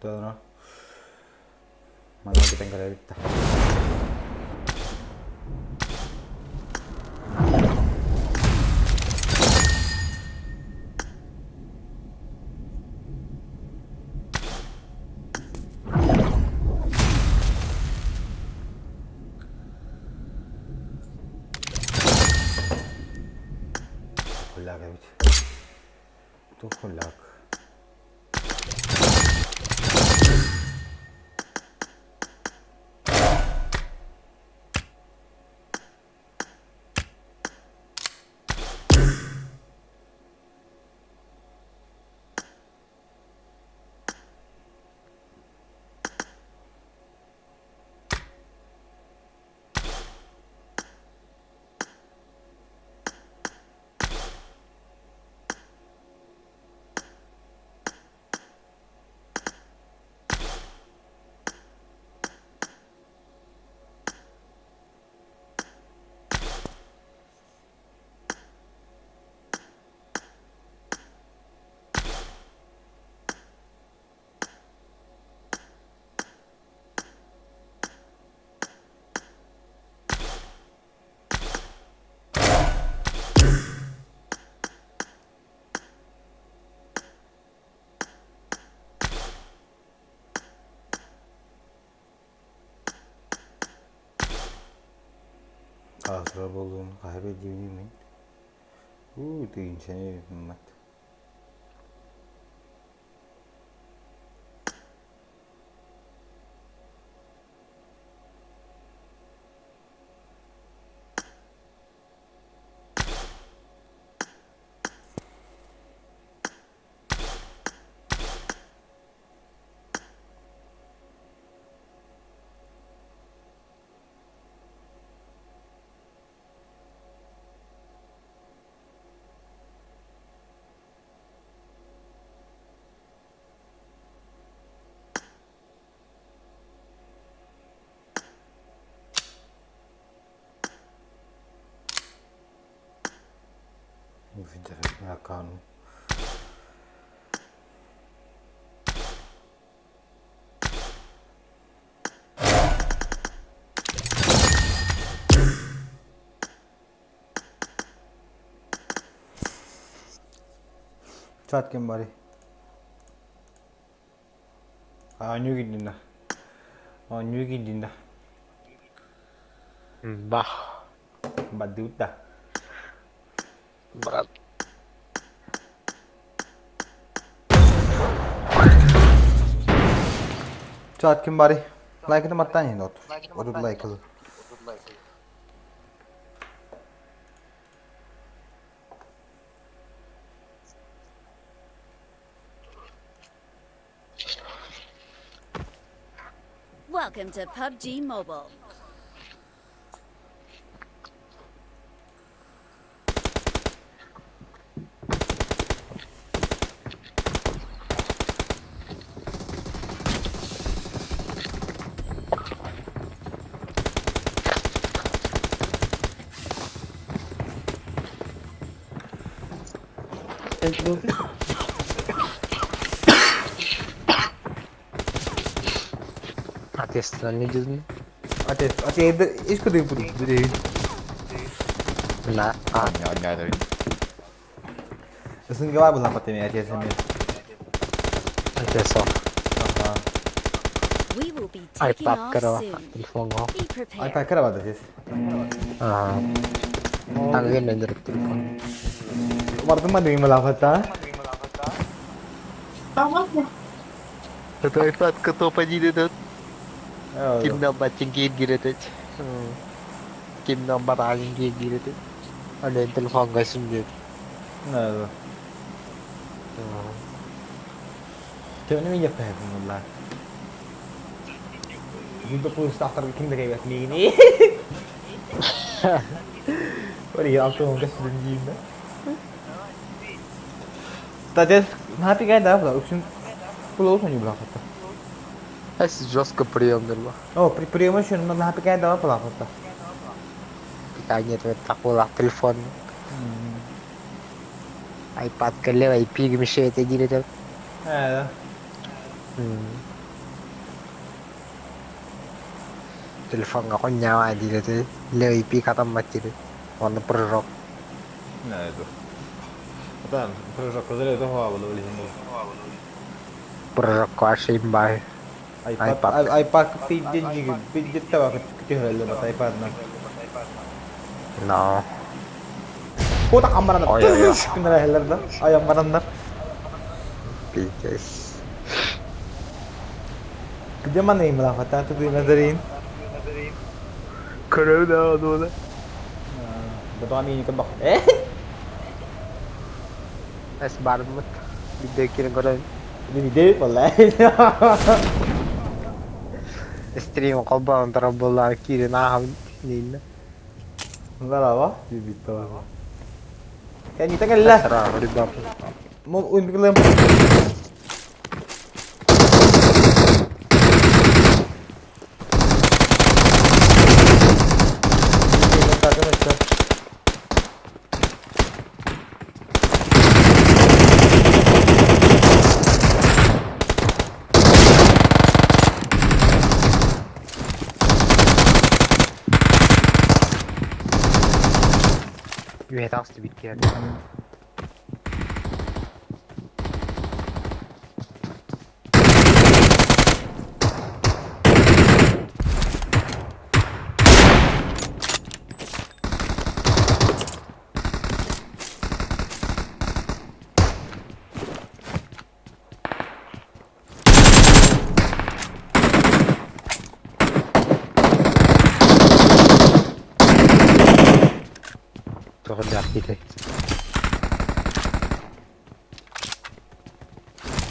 Todo, Mana kita nggak Хуляк ведь. Тухуляк. Турар буоллун, хаһа билдибиний мин. Уу, тыынчаны мат. Акану. Чат ким барый? Оонньуу киирдин да? Оонньуу киирдин да? Бах. Бардыбыт да? Брат. Чат ким барый? Лайкını маттан енді отыр. Отыр лайкылы. Welcome to PUBG Mobile. Ответственно не дедин. Отец, отец, искуда буду? На. А. СНГ была потом, отец мне. Отец. Ага. We will be taking iPad off кырова. soon. Телефонго. Be prepared. iPad кырова отец. Аа. Таңген өндөрүп телефон. Бардым ба деген балафата. Это iPad топ один этот. Кимнен баттин кийин киретет. Кимнен барагын кийин киретет. Анан телефонго сүндүр. Да. Төвнү мен яппайбын булла. Бүгүн пулустаахтарга ким да кэйбэт миигини. Ори алтын көстүдүн диим да. Тадес наапи гайда була үксүн пулоус оню була хатта. Эс жестко приемдер ба. О, при приема үшін наапи гайда була хатта. Питание такула телефон. iPad кэллэ IP мешает диретет. Ээ. Телефонга коннява диретет. Ле IP катаммат дире. Онно прыжок. Не, Там, прыжок козырь того була билин. Прыжок кашим бай. iPad iPad пидден пиддетте бак күтө бат iPad на. No. Кота камбаранда. Ой, ой, ой. Күнәр хәлләр да. Аян барандар. Пиздец. Где мана им лафата ту назарин. Корона оно. Бадами не кабах. Эс бармыт. Бидде кирен көрөн. Виде валла. Стрим колбан тарап була кирен ахам нин. Здорово, Бибито. Я не так ла. Здорово, ребята. Мол, уймглем. Үе тасты бит кирен.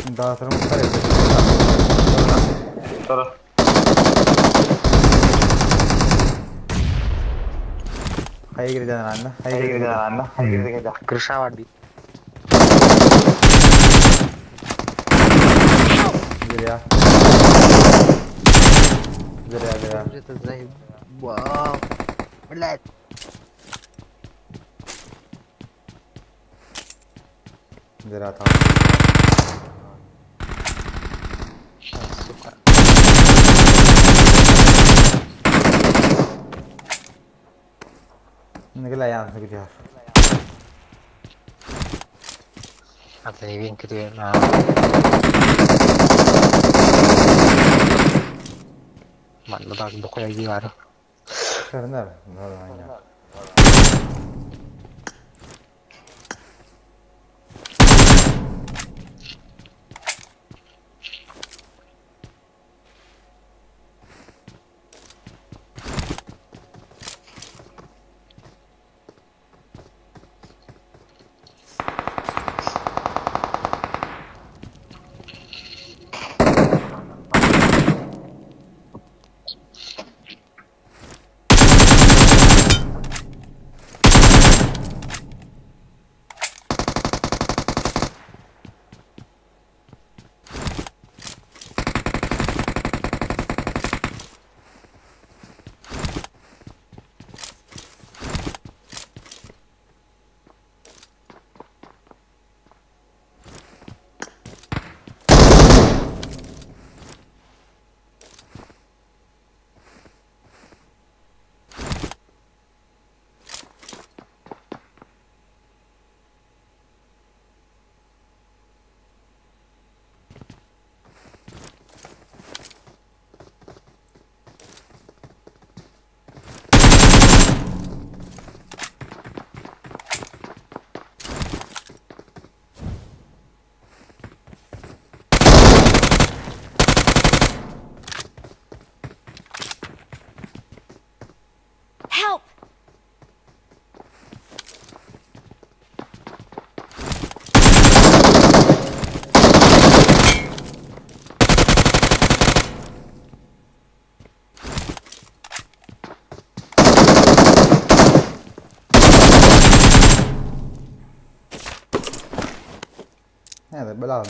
Dağıtırım Хайа кирден анна, хайа кирден анна, хайа кирден Крыша бар бит. Зря. Зря, зря. Это заебал. Блять. Зря там. Сука. Нигила ян сыгряр. Аты вин китү на. Манна так дохуя гигар. Көрнөр, нормально. Help! Hadi belalım.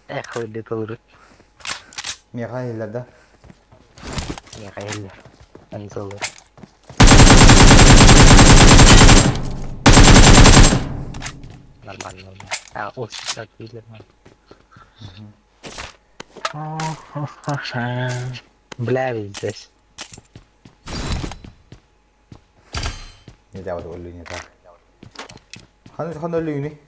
Эх, выйдет Михаил, да? Михаил. Анзолы. Нормально, нормально. А, очень так видно. Бля, ведь здесь. Нельзя вот не так. Ханы ханы лүни.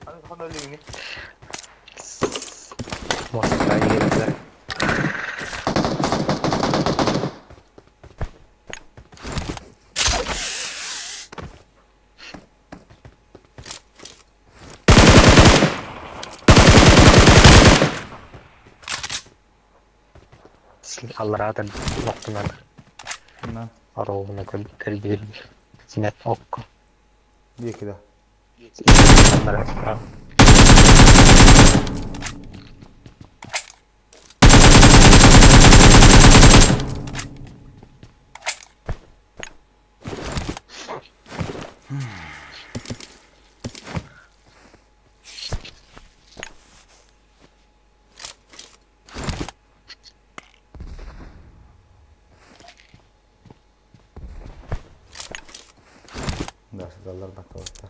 Может, да. Алларатын оқтунан На. ровно көлбүр синет окко. Екі да. Алларат. Да, сызаллар батталаттар.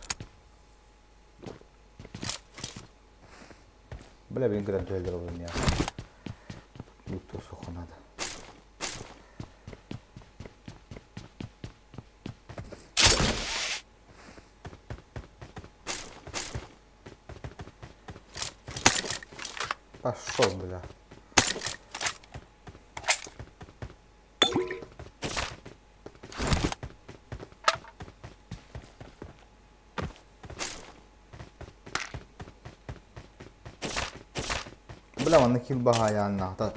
Бля, блин, когда дуэль у меня. Лук сухо надо. Пошел, бля. Бля, манна кил баһаайааннаах та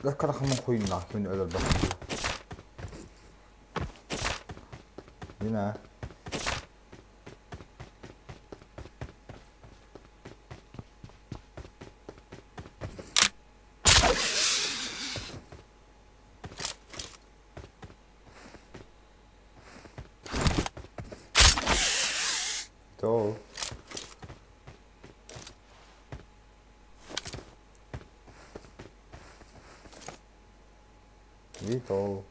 харахамын хуйнаах күн өлөр бах. Yine. Тоҕо? Витол.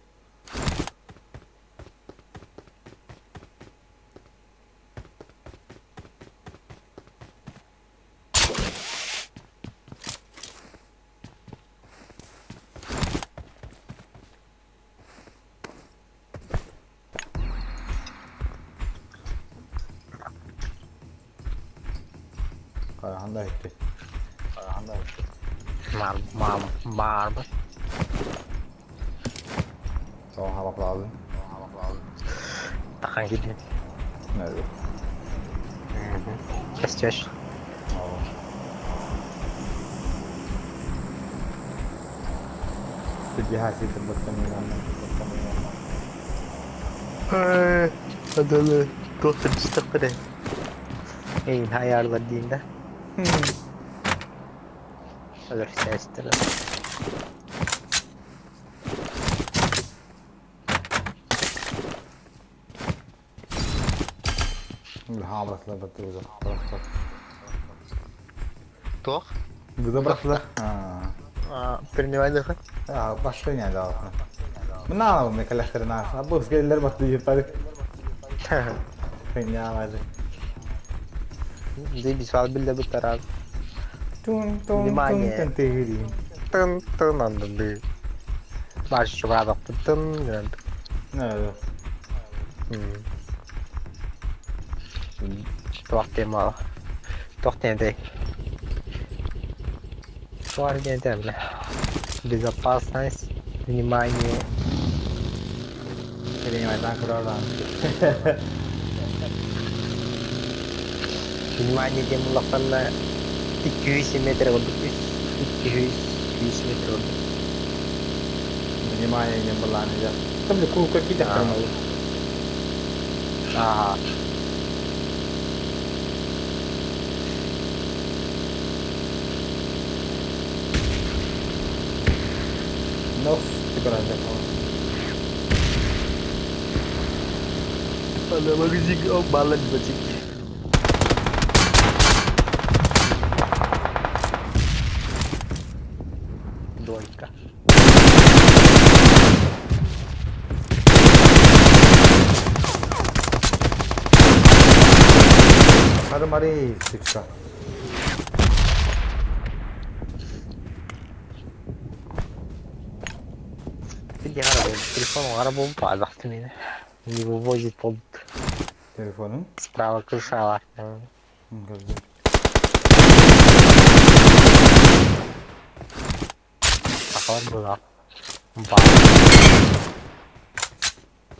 Харахан да иһиппит. Харахан да иһиппит. Маар, маар, баарбыт. Тоҕо хабаклаабын? Тахан киирдим. Нөрү. Кестеш. Adamı doktor çıktı Ey ayarlar diyeyim de. Olur sestir. Туох? Бырахтылар. Принимай дыхы. Башка не дал. Мына мне коллекторна. А бу скеллер батты жеппады. Принимай. Заебись, вас билде бу таран. Тун тун Внимание. тун тун Тын тын анды. Баш чугадак тын. Ну. Туох тема. Туох тема. Туох тема. Безопасность, внимание. Принимай көрөр. Внимание диэн улаханна 200 метр ордук 200 100 метр ордук. Внимание не была нельзя. Там ли кул какие-то хромалы. Ага. Ну, ты правда. Ана магазин балан бачик. Двойка. Хармари, сучка. بدي غربة телефон غربة بعد Не вывозит под Телефонун? Справа крыша. Похож была. Ба.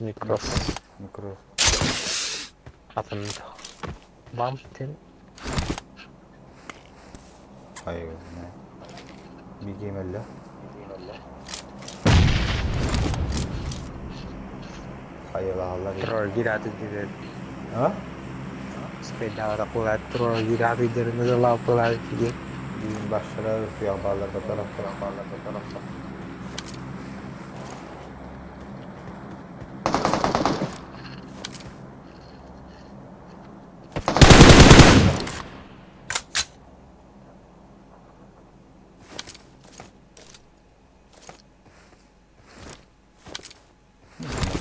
Микрос. Микрос. Атын. Бам тен. Ай, Бигемелле. Хайалаалар. Тролл гираты диде. А? Спедала кула тролл гираты диде назала кула диде. Düğün başlara suya bağlar da tarafta bağlar da tarafta.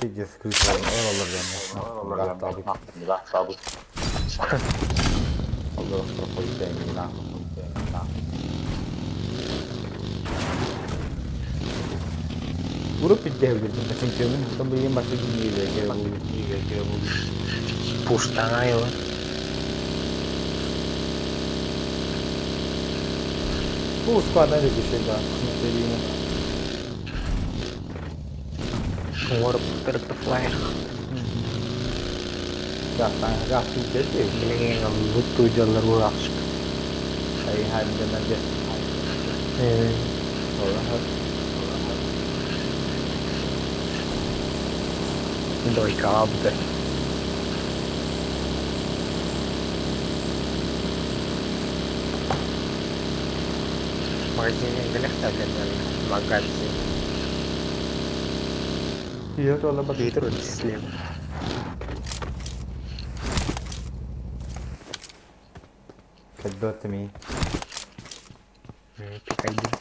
Пиздец, крыса, Allah Vurup bitirebilirdim çünkü bu yeni başta Пуштана его. Bu squad'dan da bir şey daha. Dediğini. Warp Butterfly. Zaten zaten dedi. Блин, луту дьоннор буолаахчык. Ay harbiden bence. Allah Дойка абды. Магазин Магазин. Iya tuh Allah Компьютер слева. Кэлбэт мии. Пикайдым.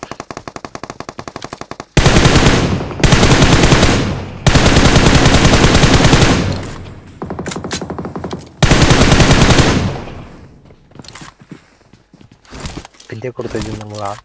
Где крутой динамуа?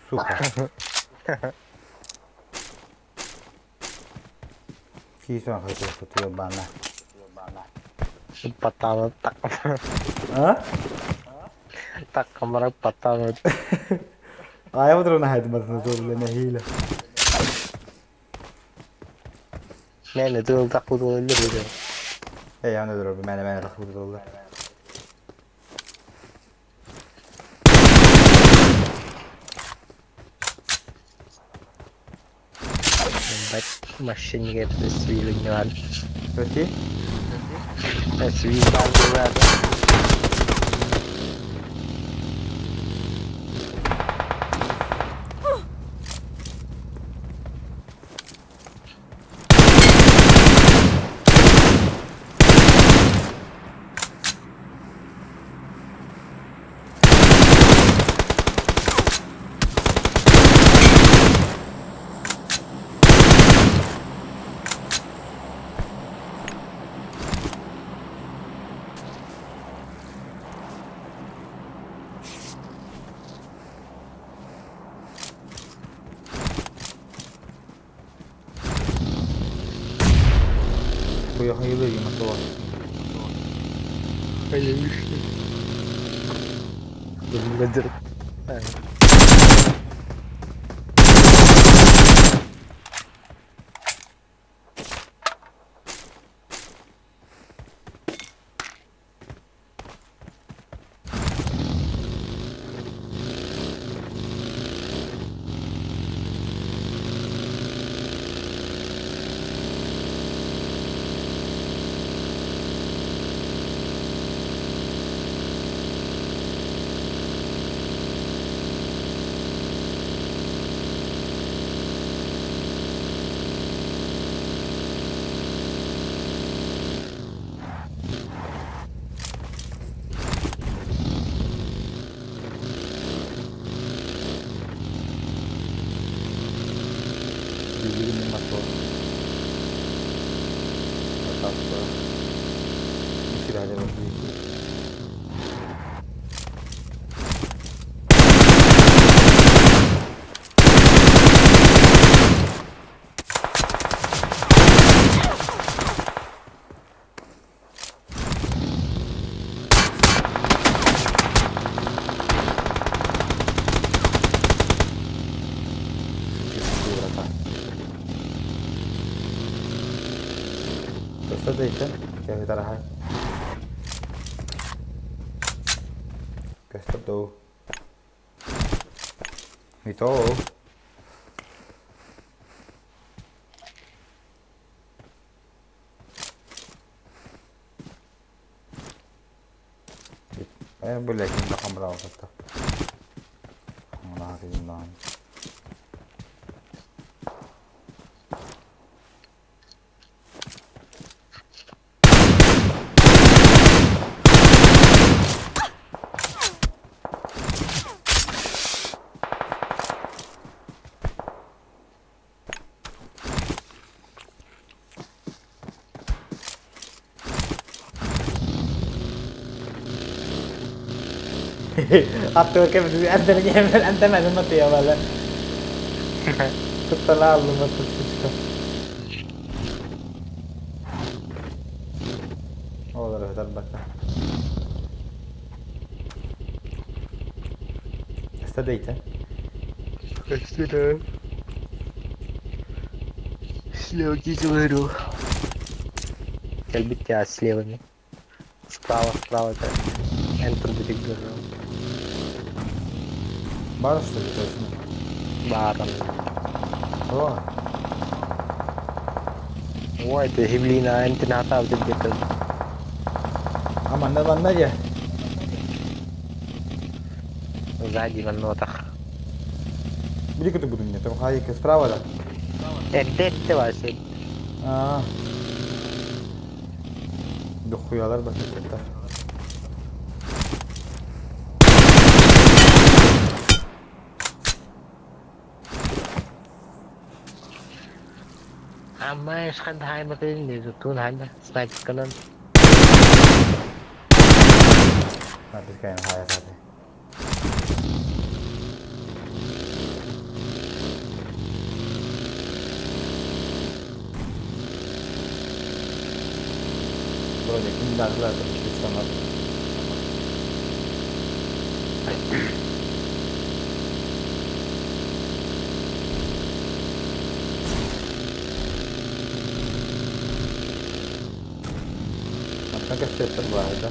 Сука. Киисен хочу ебана. Патана так. А? Так камара патана. А я вот на хайд матна то бля нахила. Мени тыл так бутул эле. Эй, я не дуру, мене мене так бутул. Машине это свили не надо. Өти? Свили Хуя хайылы мотор. Конечно. Билигин мотор. Так, Сирали вот Көстө дейті, кәхі тарахай. Көстө доу. Мито. Э, бля, ким да хамрал хатта. Хамрал ким Atto che ante me non ti vale. Tutta l'album tutto Олар өтөр бакка. Өстө дейт, Өстө. Слева говорю. Кэлбит тебя слева не. Справа, справа это. Enter the big girl. Бар что ли точно? Бар. О. Ой, ты блин, а антината где-то. А манна манна же. Сзади на нотах. Били кыты буду мне, там хайка справа да? Эрдэ эрдэ Вася. Аа. Дохуялар басыттар. Amma ешқандай тун ханна снайперканан. Снайперканан хайа Вроде кандидат в Однако все это бывает, да?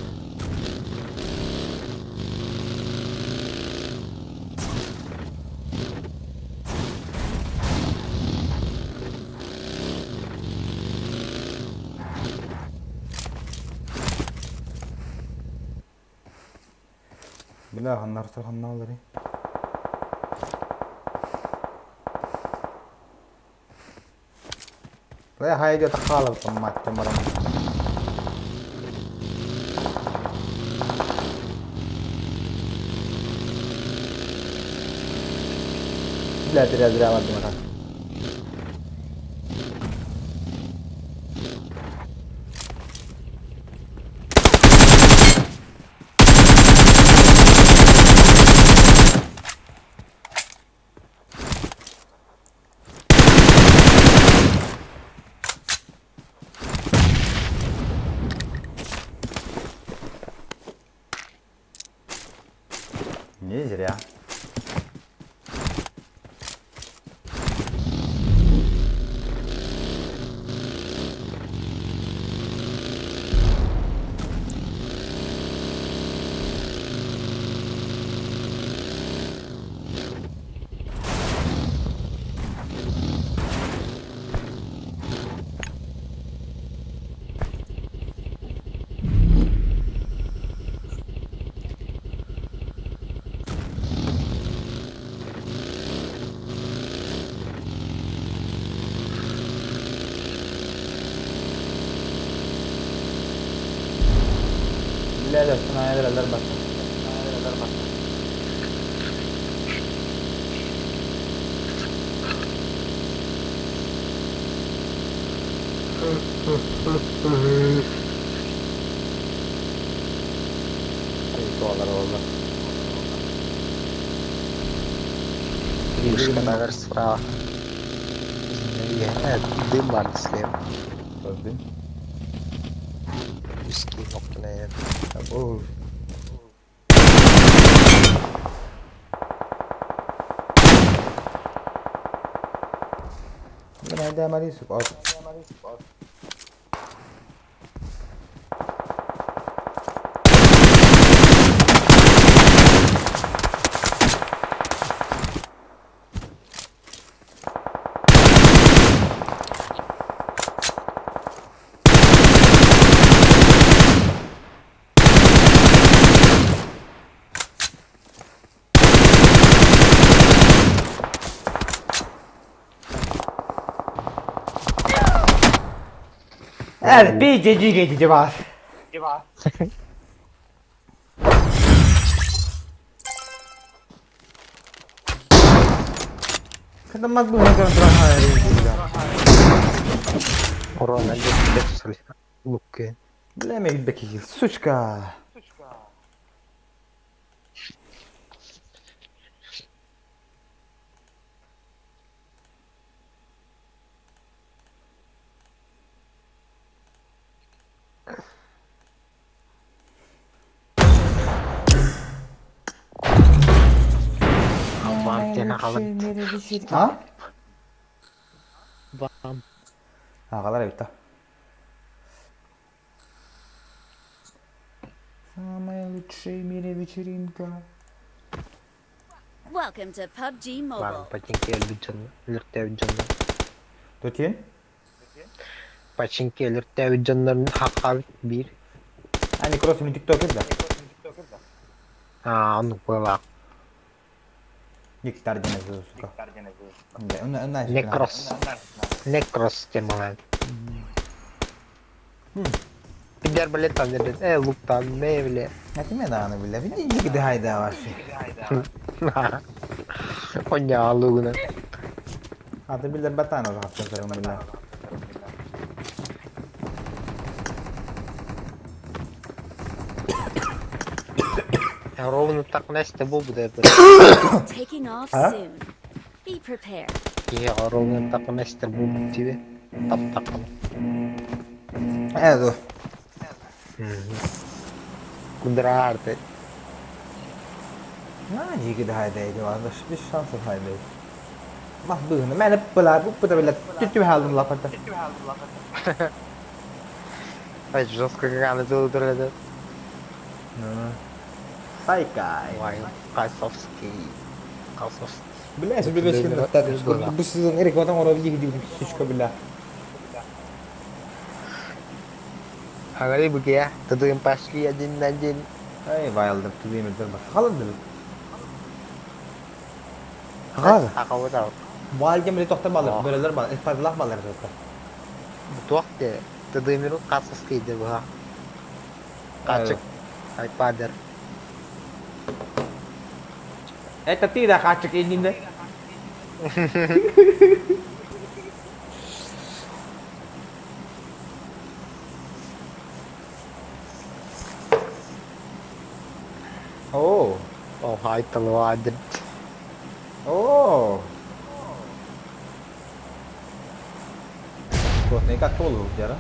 Бля, ханнар ханналары. Бля, хайда тахалап мать марам. Бля, зря зря ладно так. Не зря. Бля, да, останавливай, Вышка наверх справа. Дым бар слева. Дым? Узкие ногти, наверное. Бля, дай Марису, BJG 给吧。对吧？看他妈不能跟他还 Урон один Луки. Бля, Мегбеки, сучка. Вам тебе А? Вам. Ağalar bitti. Самая лучшая в мире вечеринка. Welcome to PUBG Баар Mobile. починки өлбүт дьон, өлөртөөбүт дьоннор. Тутин? Починки өлөртөөбүт дьоннорун хаххаабыт биир. А, Некрос мин тиктокер да? Аа, оннук быалаах. Никтар диэн сука. Некрос. Некрос диэн балаан. Пидер билет там дедин. Э, луктан, не биле. Этиме даҕаны билэ. Бин дии хайда вообще. Оня лугуна. Аты билер батан уже хаттан сарым билер. Ровно так Настя был бы это. Taking off А? soon. Be prepared. Я ровно так Настя был бы тебе. Тап так. Э, Кудрарты. На, дии хайда bir şans hayda. Mas bığını meni bılar bu da bile tütü haldım lapata. Ай, жестко как она тут Сайкай. Вай, Касовский. Касовский. Бля, себе беш күн Bu сезон эрек ватан орап жиги сучка бля. Ағали буке, тудым пошли один на один. Ай, байлдыр тудым бер Халынды. Хагаз. Хагаз. Валдем бile тохтар балыр, бөрелер бар, испарлах балыр зотта. Туакте, тудым Касовский деп ха. Качык. Айпадер. Это ты да хачык инде. О. О, айтылы О. Вот, не как толу, дяра.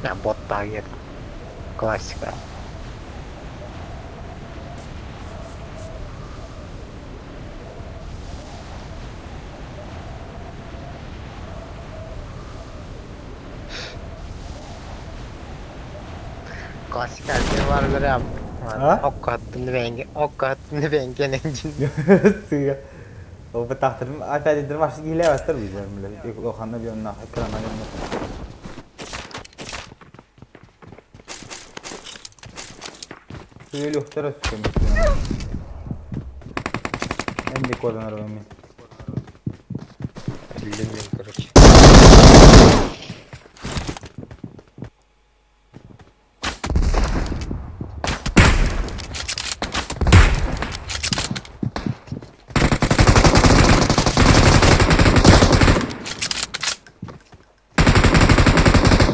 Я бот таргет. Классика. Классика bir var bir А? Оккаттын бенге, оккаттын бенге ненчин. Сыга. О, бетахтырым, опять дырмаш киле бастыр бизер биле. Оханна bir онна экрана gelmez. Сүйелі ұқтара сүкем. Энди кодан арабами. Bildim короче.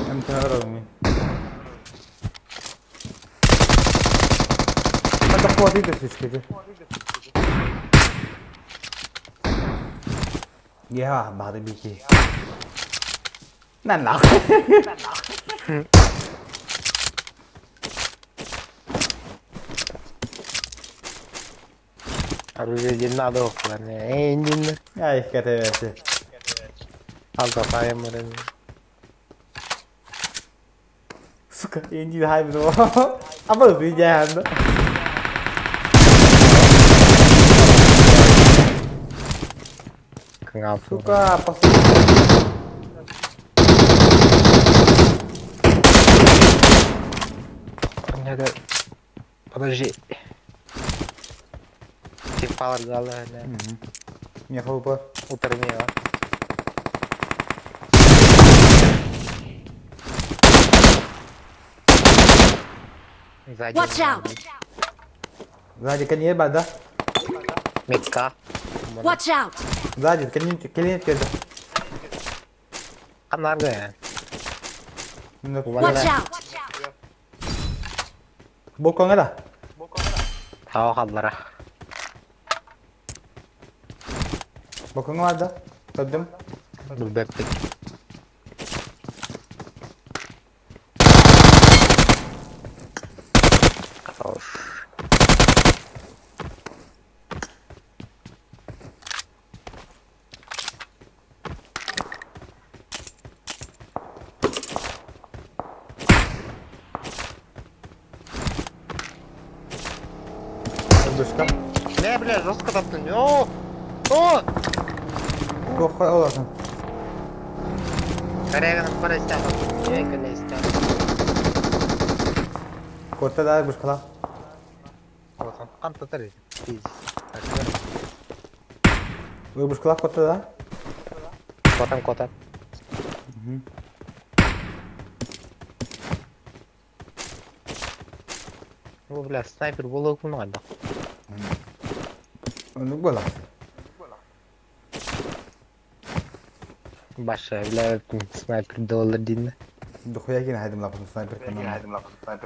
Эмтен арабами. Это хватит сучки. Я бады бики. На нахуй. Оружие не надо, ладно. Ай, КТВ. Алда Сука, я не знаю, А вот идеально. Сука, посмотри. Надо... Подожди. Ты полагала, да? Угу. Не хлопа. Утормила. Сзади. Watch out! Сзади коней, да? Метка. Watch out! Сзади, коней, коней, да. Канарга. Watch out! Балконга да. Тау қалдыра. Балконга бар да. Көрдүм. Бөптік. Хорош. Вышка. Не, бля, жестко таптым. О! О! Туохха олорсон? Каряган парастян. Не, колестян. Куотта да вышкала. Қан татар Вышкала куотта да? Котан котан. Бу бля, снайпер болуы күн да. Оннук буола. Баша, бля, снайпер доллар дин. Дохуя кин хайдым лапын снайпер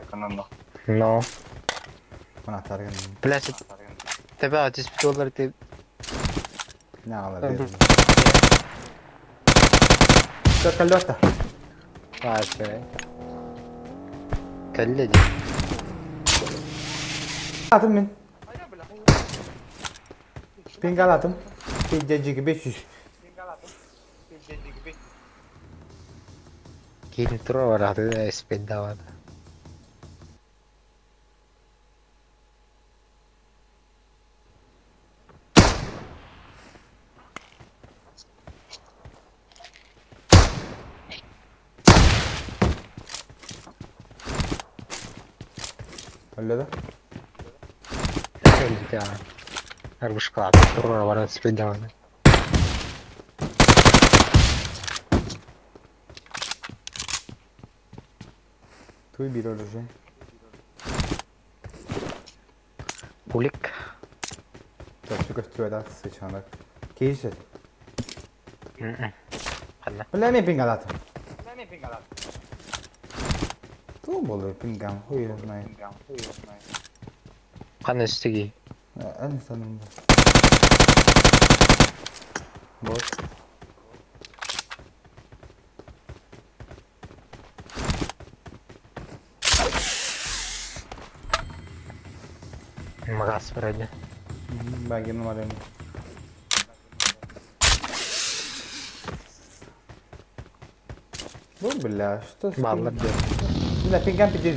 канан. Но. Мына тарган. Бля, тебя 10 доллар ты. Не ала Что колета? А, все. Кэллэ дии. Атым мин. Пингал атым. Пиджаджик 500. Киин тура бараты спиддават. Öyle да? Кэллэ Арбышкалат тура барат спиддават. Туй бир оружие. Пулик. Так, şu көстүрө да сычанак. Кейсет. Ханна. Бля, мен пингал атым. Ту болу пингам, хуй знает. Кан үстүги. Эн саным. Вот. Магаз вроде. Багин варен. Ну, бля, что с Баллар пинг- Бля, пингам пиздец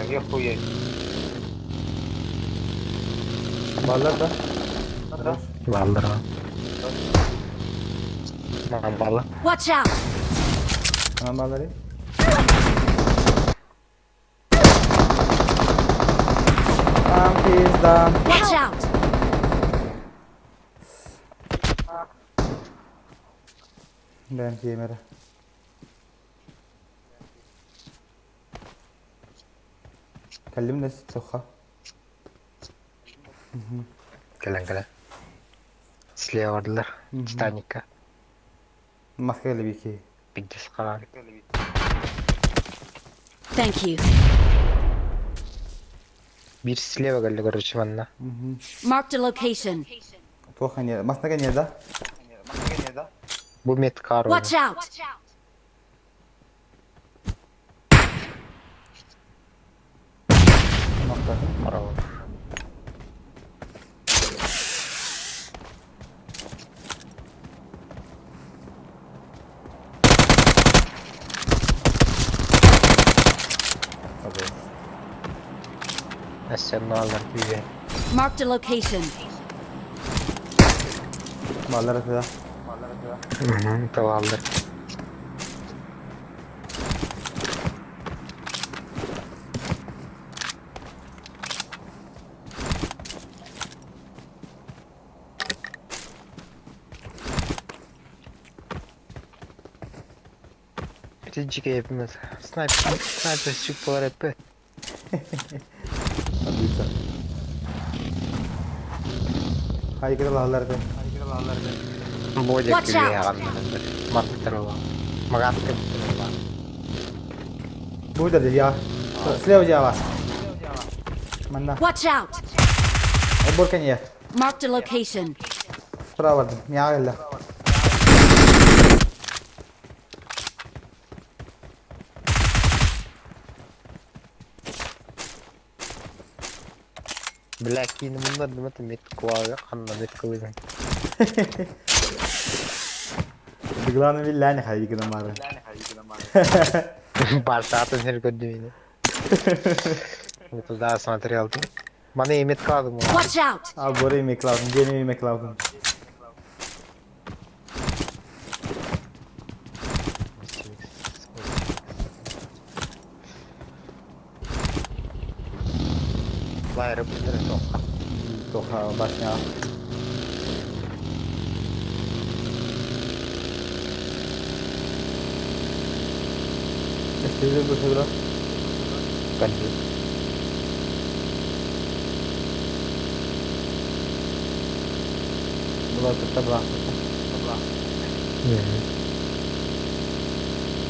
я хуеть. Баллар, да? Хорош. Баллар. Маған балла. Watch out! Tamam balları. Там пизда. Watch out! Ben кемері. Кәлім дә тоха. Кэлэн кэлэн. Слева бардылар. Титаникка. Маска лебики. Пиздец қалар. Thank you. Бир слева кэллэ короче манна. Marked a location. Тоха не, маска не да? Бу метка Watch out! Нокта. Браво. Әссе алар бүйе. Marked a location. Баллар да. Талалар. Жиге hepimiz. Sniper, sniper çıktılar hep. Отлично. Хайгыр лалар да. Бодя Watch күле out. ағандар. Маттырыла. Магат кіптіріла. Будет я. Слева дьява. Манна. Watch out! Уборка нет. Marked a location. Справа. Мягко. Бля, кейін мұндар дыматы мет куағы, қанна мет кылыгын. Главное вилляне хайгыр мары. Барса атын сер көрді мені. Я туда смотрел. Bana yemek lazım. Watch out! Al buraya yemek lazım. Gene yemek lazım. Лайры быстро тоха. Тоха башня. Esteve bu sefer. Kaçtı. Була тут табла.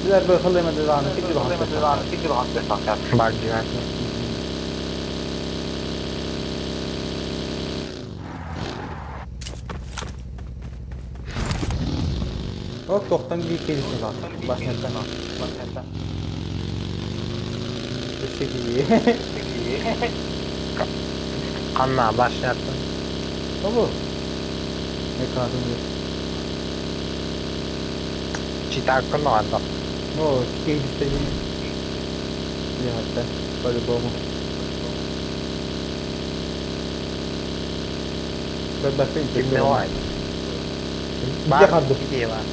Biler böyle خلي ما تدعنا تكتب Bak güvenli. O toxtan bir kelisi var. Başnetten. Başnetten. Sekiz. Anla başlattın. Baba. Ne kadar Читакын vardı. Ну, какие истории? Я по-любому. Kimde var? Var. Var. Gidiyor var.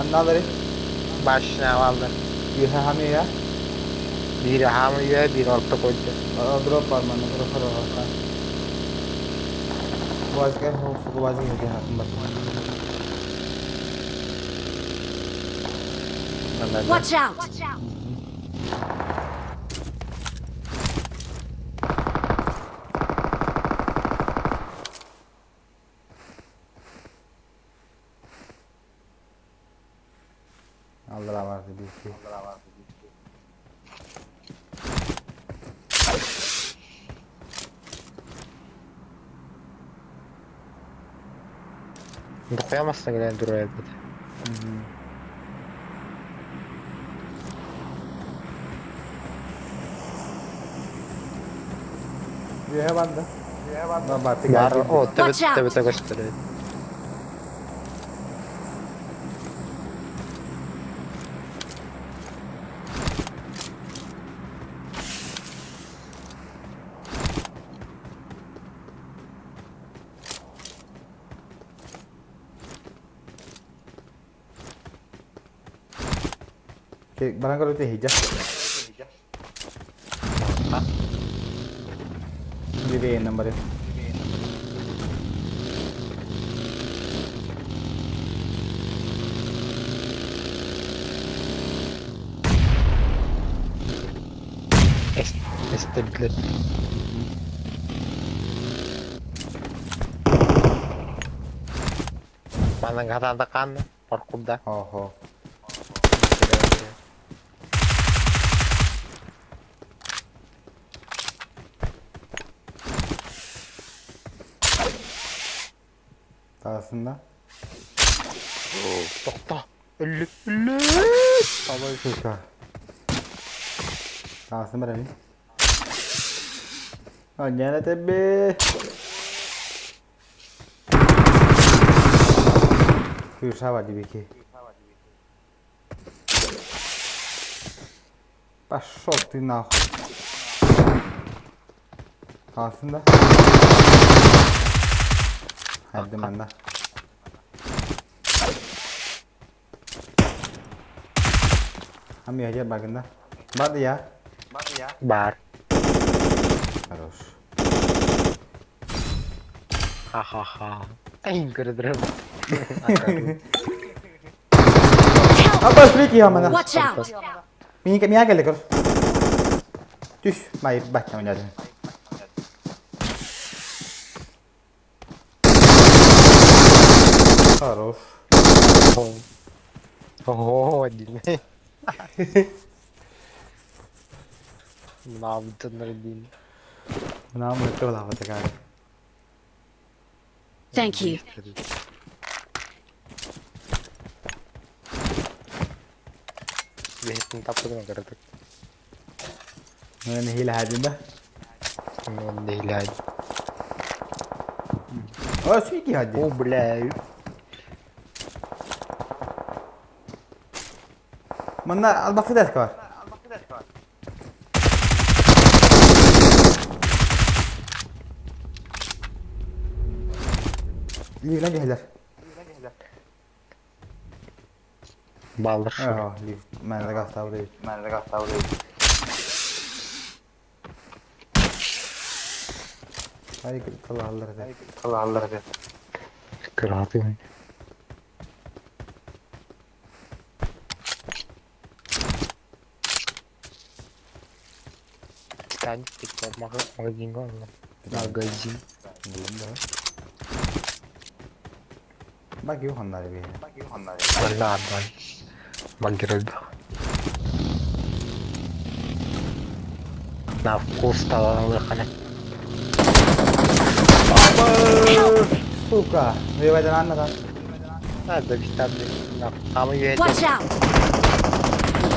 Annaları. Başına vardı. Bir hamiye ya. Bir hamiye bir orta koydu. Drop var bana. Drop var. Vazgeç. Vazgeç. Watch out! Allah vardı bir iki. Dokuyamazsın gene duruyor dedi. Üye bandı. Var o tabi Watch out. tabi tabi gösteriyor. Barang kalau itu hijau. Bir number. Estebilir. Bana kadar kan parkurda. Oho. Arasında. Tokta. Ölü ölü. Сука. Arasında verelim. Gene tabi. Kürşa var gibi ki. Пошел ты нахуй. Aslında. Hadi ben de. Ami aja bagenda. Bar ya. Bar. Хорош. Ха-ха-ха. Ай, көрдүрөм. Апа, смотрите, я мана. Watch out! Меня меня келди көр. Түш, май баттан ойнадым. Хорош. Ого, один. Нам один. Нам это лава такая. Thank you. Бэһитин таппытын көрдүк. Мен хил хадин да. Мен хил хадин. О, свики хадин. О, бля. Манна албакы бар. Ливнен кэһэлэр. Баллар. Аа, лив. Мэн гастабы. Мэн гастабы. Hadi kalahallar hadi. Kalahallar hadi. Kıraatı. Титаник магазин Магазин. Bak yuhanlar bir. Валла арбан. Багиральда. На вкус стала лыхана. Сука, виведе на да. А, да ви там на ама я Watch out!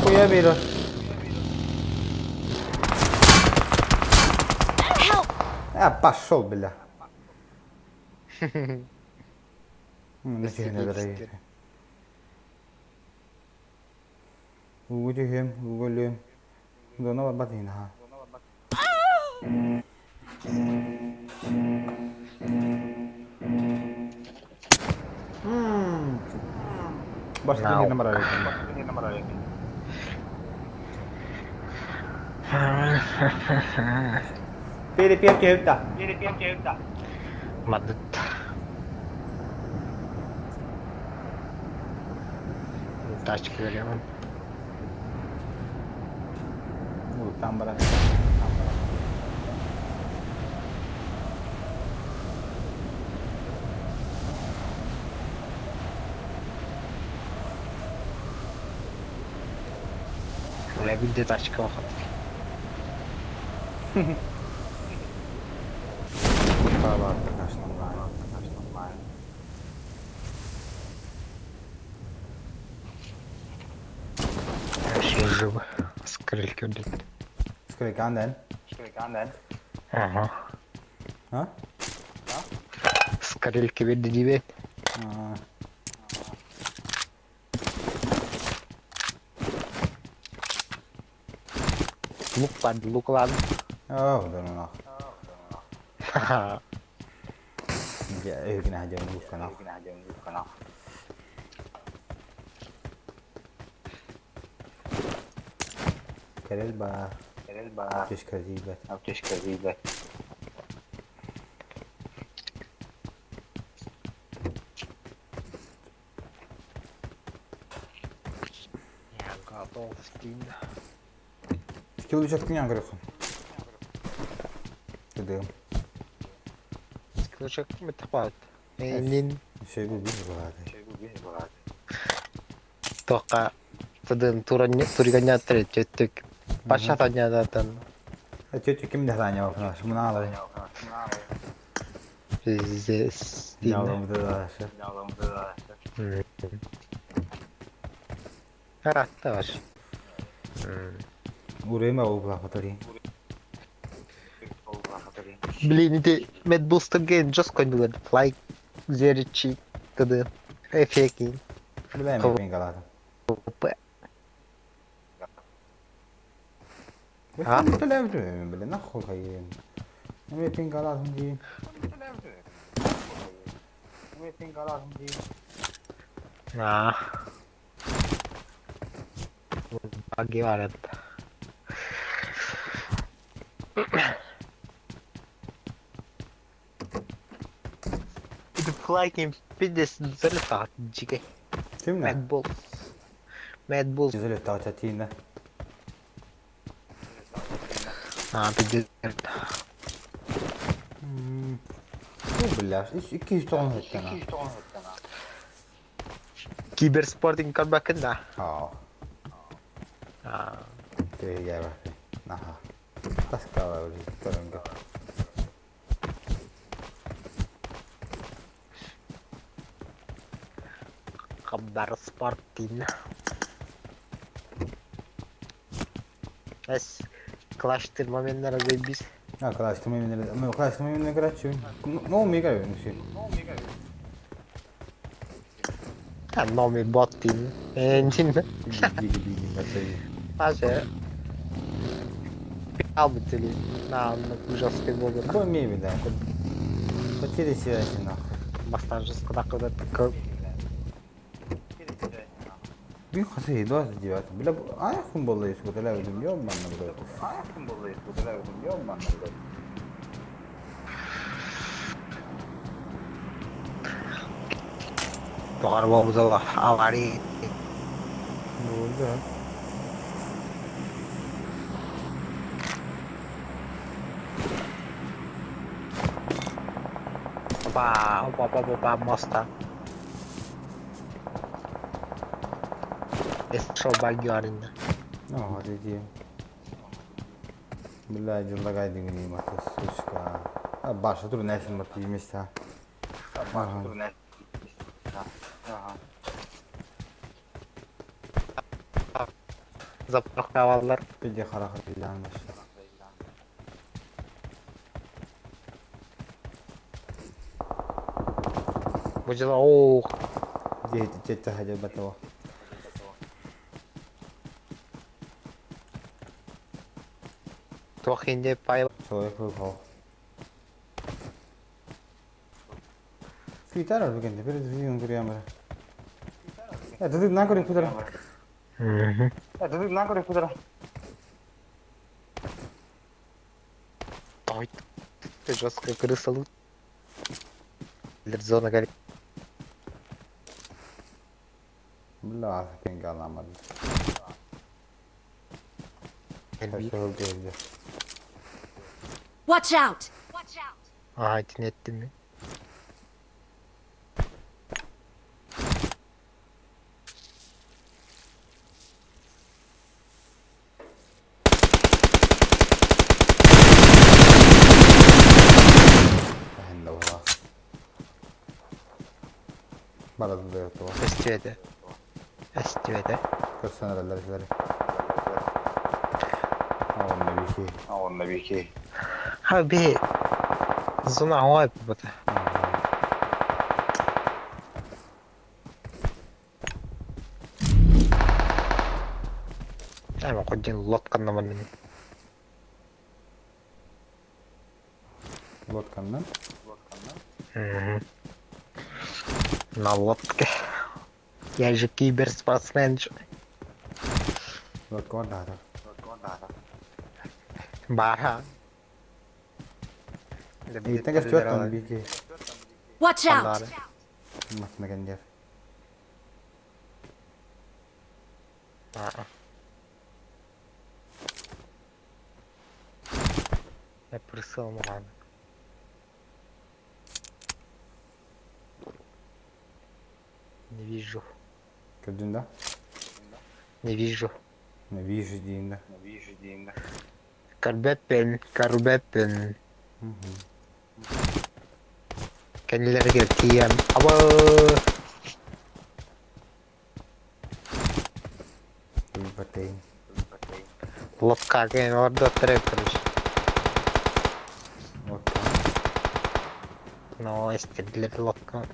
Хуя беру. Help! А, пошел, бля. Не дорогие. Угутихем, уголем. Дона батина. Başka bir numara verin. Biri bir kevda. Biri bir kevda. Madut. Тачки берем. Там бара. Лебедь тачка вахат. Все живы. Скрыльки блядь. Скрыльки анден? Ага. А? Скрыльки видно. А. Лук под лук ладно. Oh, don't know. Ха-ха. Я игнадем лук канал. Карельба. Карельба. Аптечка зибет. Аптечка зибет. Я готов, Тин. Скилл участка не греху. Ты Скилочек метапат. Нин. Все губи бывает. Тока. Тадын туриганя треть. Паша таня датан. А тетя ким не таня вопрос? Мунала. Пиздец. Ялым да А, тоже. Урема угла потори. Блин, это Mad Booster Game just конюлар. Лайк, зеричи, т.д. Эффекти. Бля, ми галата. А? Бля, нахуй хаен. Ми пингалатым ди. Ми пингалатым ди. А. Баги варят. Это флайкин пиздец залетал, джиги. Ким Mad Bulls. Mad Bulls. Залетал тятина. А, пиздец. Ну, бля, 290 эттена. Киберспортинг карбакында. Аа. Аа. Тэгээ Наха. Таскала oli көрөнгө. Киберспортинг. Эс клаштыр моменттер заебись. А, клаштыр моменттер. Мы клаштыр моменттер короче. Ну, ми играю, ну все. А, номи боттин. Энчин. Аже. Албытели. На, на ужасный богу. Какой мебель, да? Потери связи, нахуй. Бастаан жескодакка да Бин хасы 29. Бля, айхун болла искутала өдүм ёбанна бля. Айхун болла искутала өдүм ёбанна бля. Тоҕор буолбут авария. Болды. Опа, опа, опа, опа, моста. Шо багёрин. Ну, вот иди. Бля, диллагай дигини мата, сучка. А баша тур несин мат иместа. Баша тур несин. Ага. Заправкалар. Пиде хараха билан баша. Бу дела ох. Дете тете хадя батова. Туох инде пай. Человек выпал. Квитара бүгін, теперь двиган курьямра. Это ты на кури кудра. Это ты на кури кудра. Ой, ты жесткая крыса лут. Зона горит. Бля, пенгаламад. Watch out! Ага, тинеттим. Эстүөтэ. Эстүөтэ. Көрсөнөрөлөр Онно бики. Онно бики. Ха би зона оой бута. Эми кодин лодканнаман мин. Лодканнан? На лодке. Я же киберспортсмен. Лодка да. Бара. Итен көстүөт бики. Watch out! Масна кендер. Я прысыл маған. Не вижу. Көрдүн да? Не вижу. Не вижу дейін да. Не вижу дейін да. Карбеппин, карбеппин. Кенилерге тием. Аба. Батейн. Лодка кен ордо трек, короче. Лодка. Но эстедлер лодка.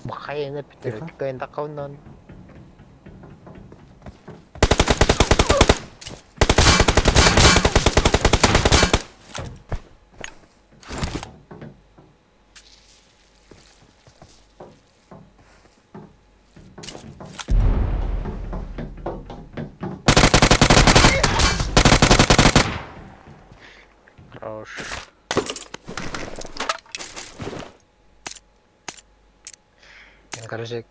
Бахайына питер кайын тақауынан. Хорош. Короче,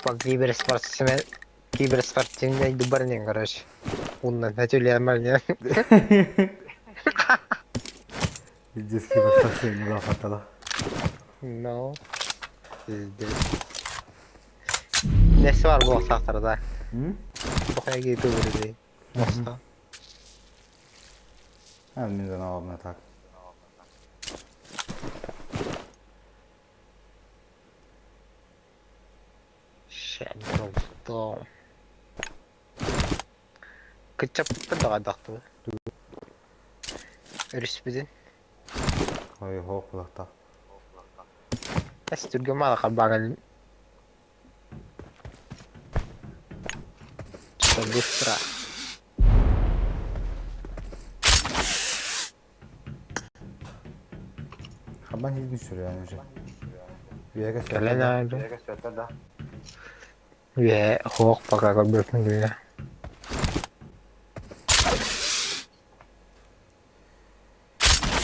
по киберспортсмен, киберспортивный дубарнин, короче. Унна, нормально. Пиздец, киберспортивный лафатала. No. Пиздец. Nesi var bu otaqlarda? Bu ютубер Моста. А, мен да так. Чэ, Кыччаппыттар да хайдахтыбыт. Өрүспүтүн. Ой, хоох булахта. Эс түргэн маала харбааҥын. Что быстро. Хабан хидин сүрөөн уже. Үөгэ Кэлэн сөттө да. аайы. Үө хоох пока көрбөппүн күнэ.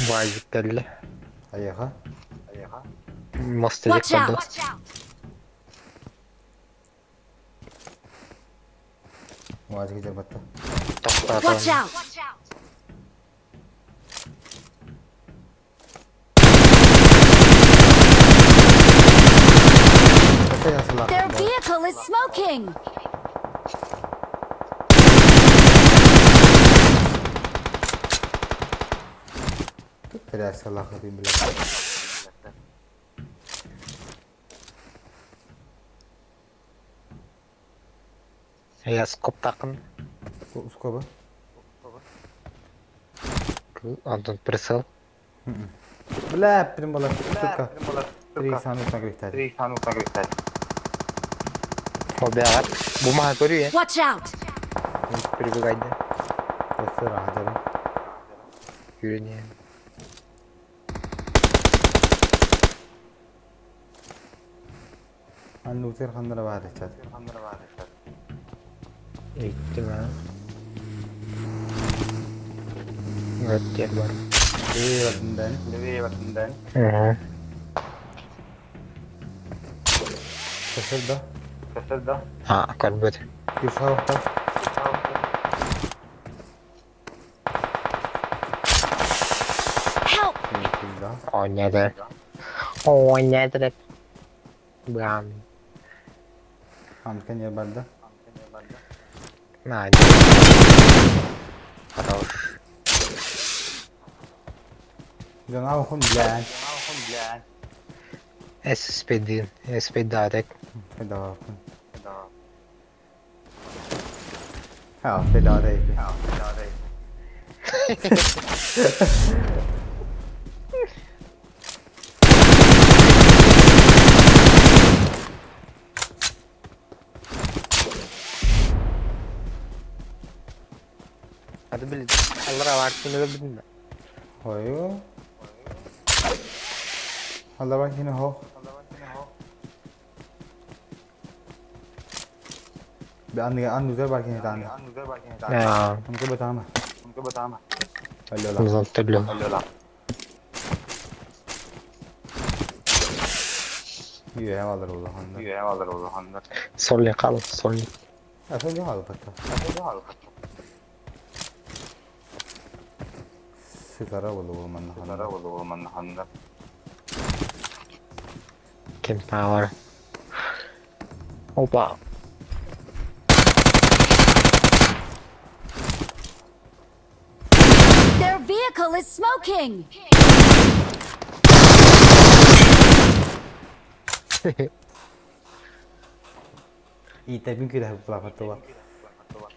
Баайык кэллэ. Айаха. Мостелик Watch out! көрдө. Уазик жарбатта. Watch Тоқтатан. out! Their vehicle is smoking! Пересалах блядь. Я скоптақын. Скоба? Антон прицел. Бля, прям была сука. Три санут нагрехтать. Три санут нагрехтать. Обягат. Бумага көрүү, э? Watch out! Прибегайды. Рахадары. Yürüne. Аннутер хандара бар чат. Иттим ha. Evet yer var. Левый Левый Hı. Касырда. Касырда. Ha, көрбөт. Кирсауқта. Help! Ойнады. Ойнады. Бам. Хамкен ер барда. На. Хорош. Жана охун блядь. SSPD, SPD Да. Ha, feda değil. Hadi bilin. Allah vaktini de bilin. Hoyo. Allah bak yine ho. Anne bak yine tane. Ya. उनको बताना उनको बताना Uzatırlı. ये है वाला रोला हंदर ये है वाला रोला हंदर Solli kal, solli. ऐसा जो हाल पता ऐसा जो हाल पता सितारा बोलो वो मन सितारा बोलो वो मन हंदर Kim power. Opa. Their vehicle is smoking! Ita bin kira pula fatwa.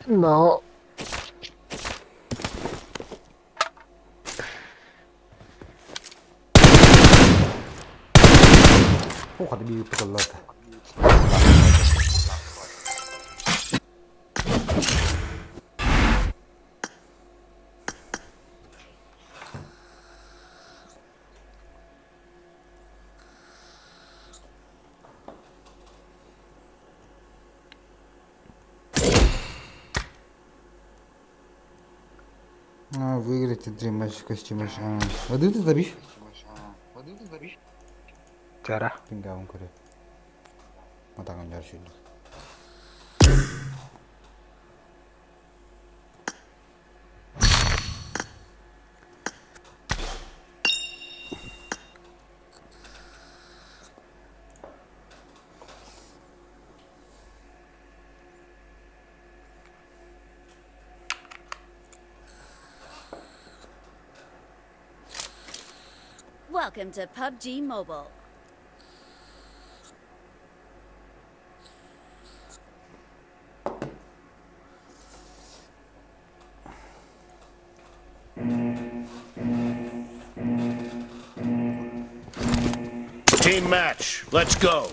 No. Oh, hadi bir pıtırlat. А, выиграть три матча костюма. Воды ты забишь? Тара. Пингавын көрө. Матаган жарышыйлык. Welcome to PUBG Mobile. Team match. Let's go.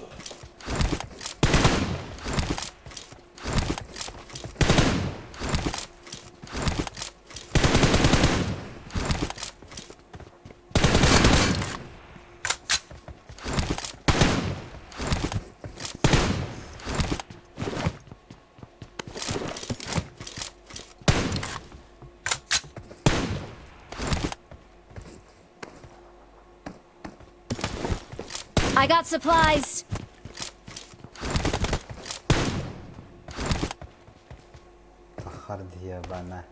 I got supplies. Сахар дьиэбана.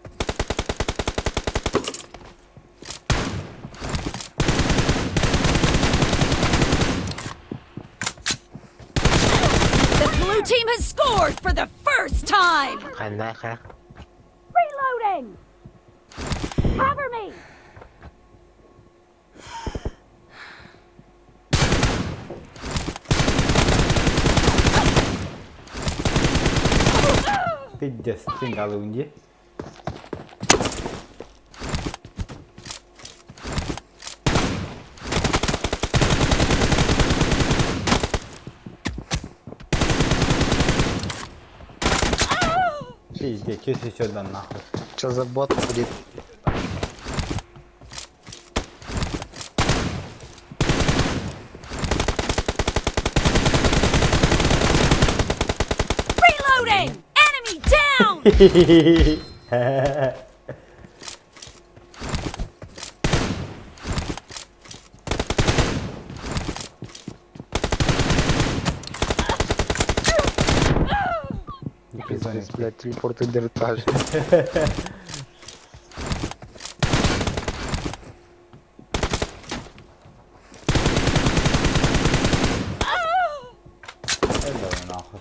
The blue team has scored for the first time. Ханнаха. Reloading! Cover me! Пиздец, тингалыын дии. Пиздец, чё сюда нахуй. Что за бот будет? Reloading! Enemy down! Пиздец, блядь, телепорт диртаж. Это нахуй.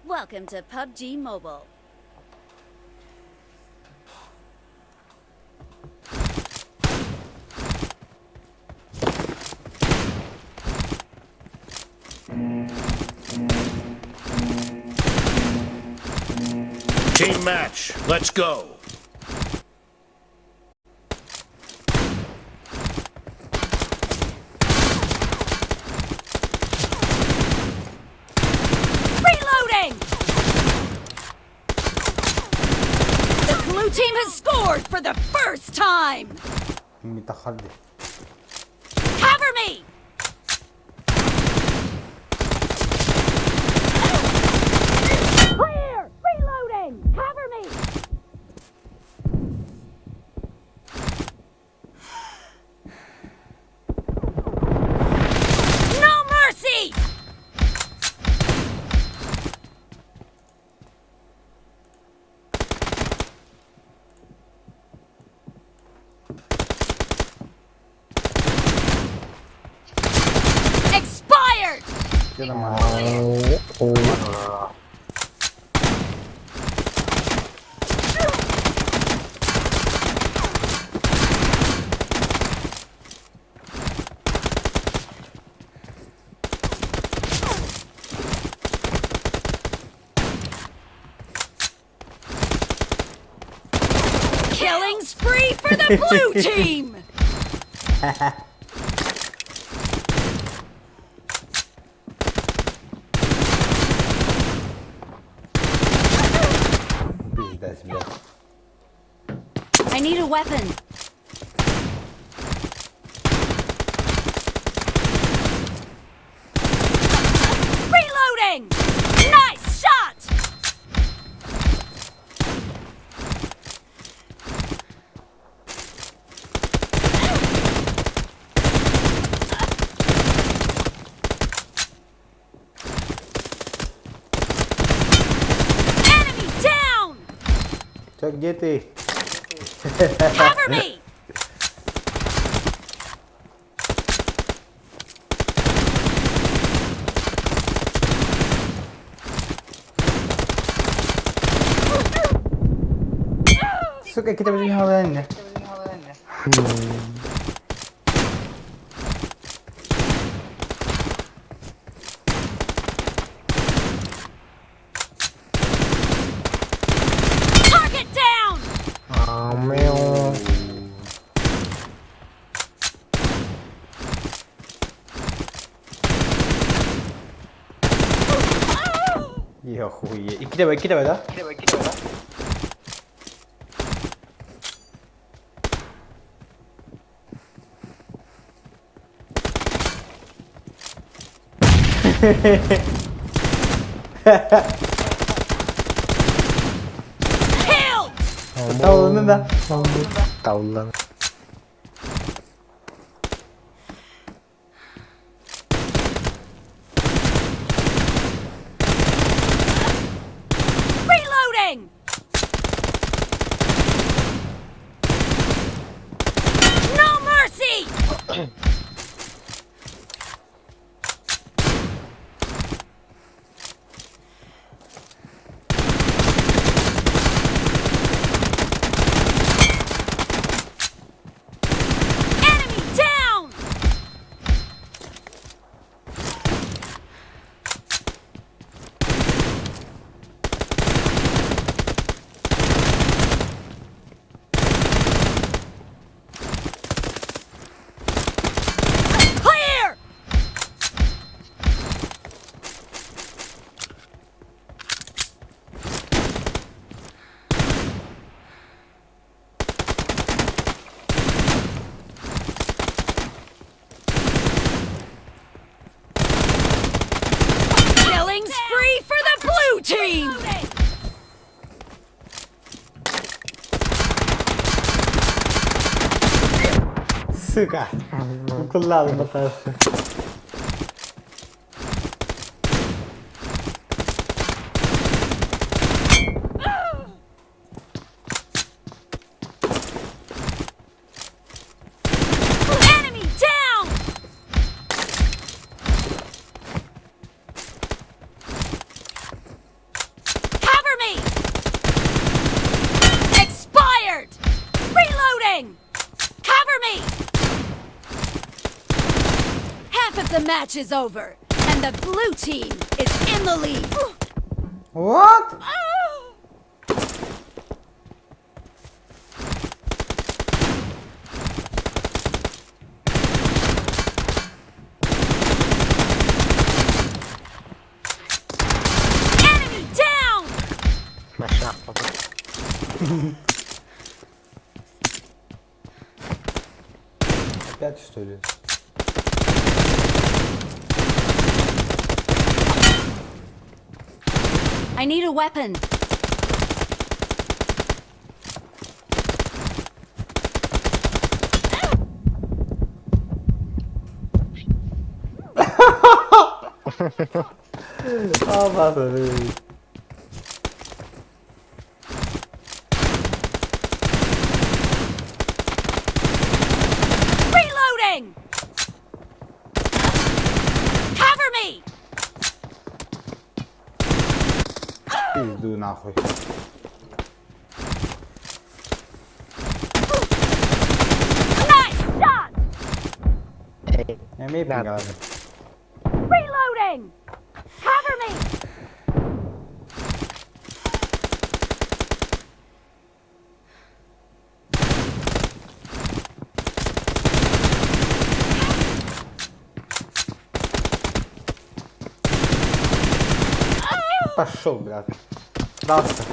Welcome to PUBG Mobile. Team match. Let's go. Reloading! The blue team has scored for the first time! متخلف. Cover me! Clear! Reloading! Cover me! No mercy! Expired! Killing spree for the blue team! Пиздец, блядь. I need a weapon. Reloading! Nice shot! Enemy down! Чё, где ты? Cover me! Сука, kita beri halan. Target down! Я хуе. И кидай, кидай, да? Killed! Тавланы да. Тавлан. Reloading! No mercy! Enemy down! Clear! Killing spree for the blue team! Сука. Укулал мотался. Enemy down! Cover me! Expired! Reloading! Cover me! Half of the match is over, and the blue team is in the lead. What? Enemy down! Masha Allah. Опять что ли? I need a weapon. Опасно. Reloading! Cover me! Пизду нахуй. Nice shot! Эмиэ пингалады. Reloading! Cover me! Пошел, брат. Дался.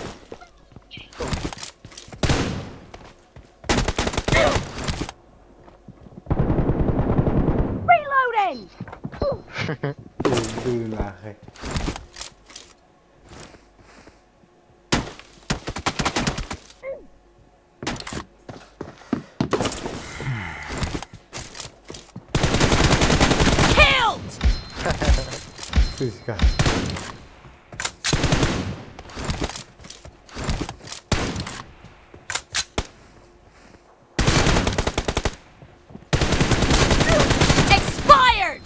Reloading! Пизду нахуй. Killed! Сучка. Expired!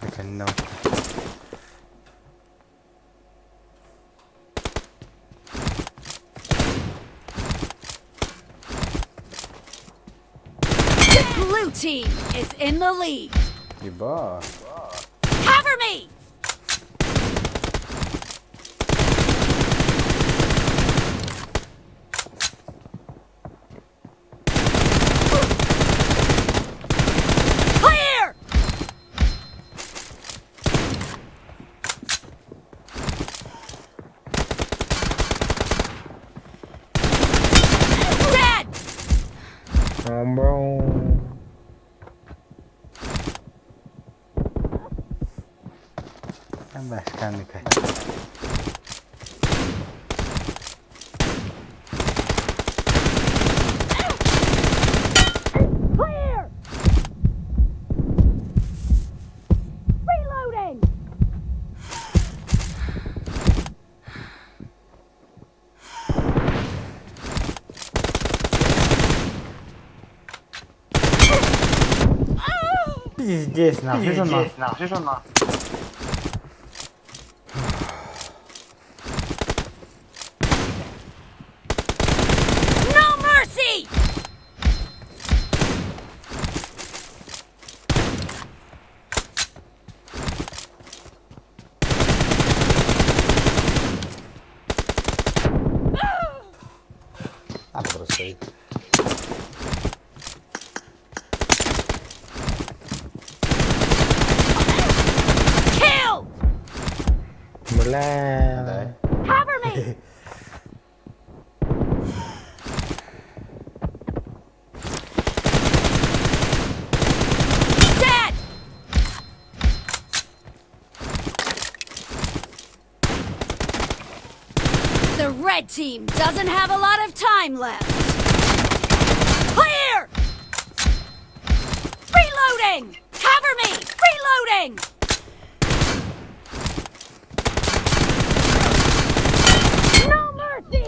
Okay, no. The blue team is in the lead. Еба. Cover me! Clear! Dead! Başkanlık. Clear! Reloading! Пиздец, нахуй, жена. No mercy! А просто. Killed! Бля. Cover me! Dead! The red team doesn't have a lot of time left. Clear! Reloading! Cover me! Reloading! No mercy!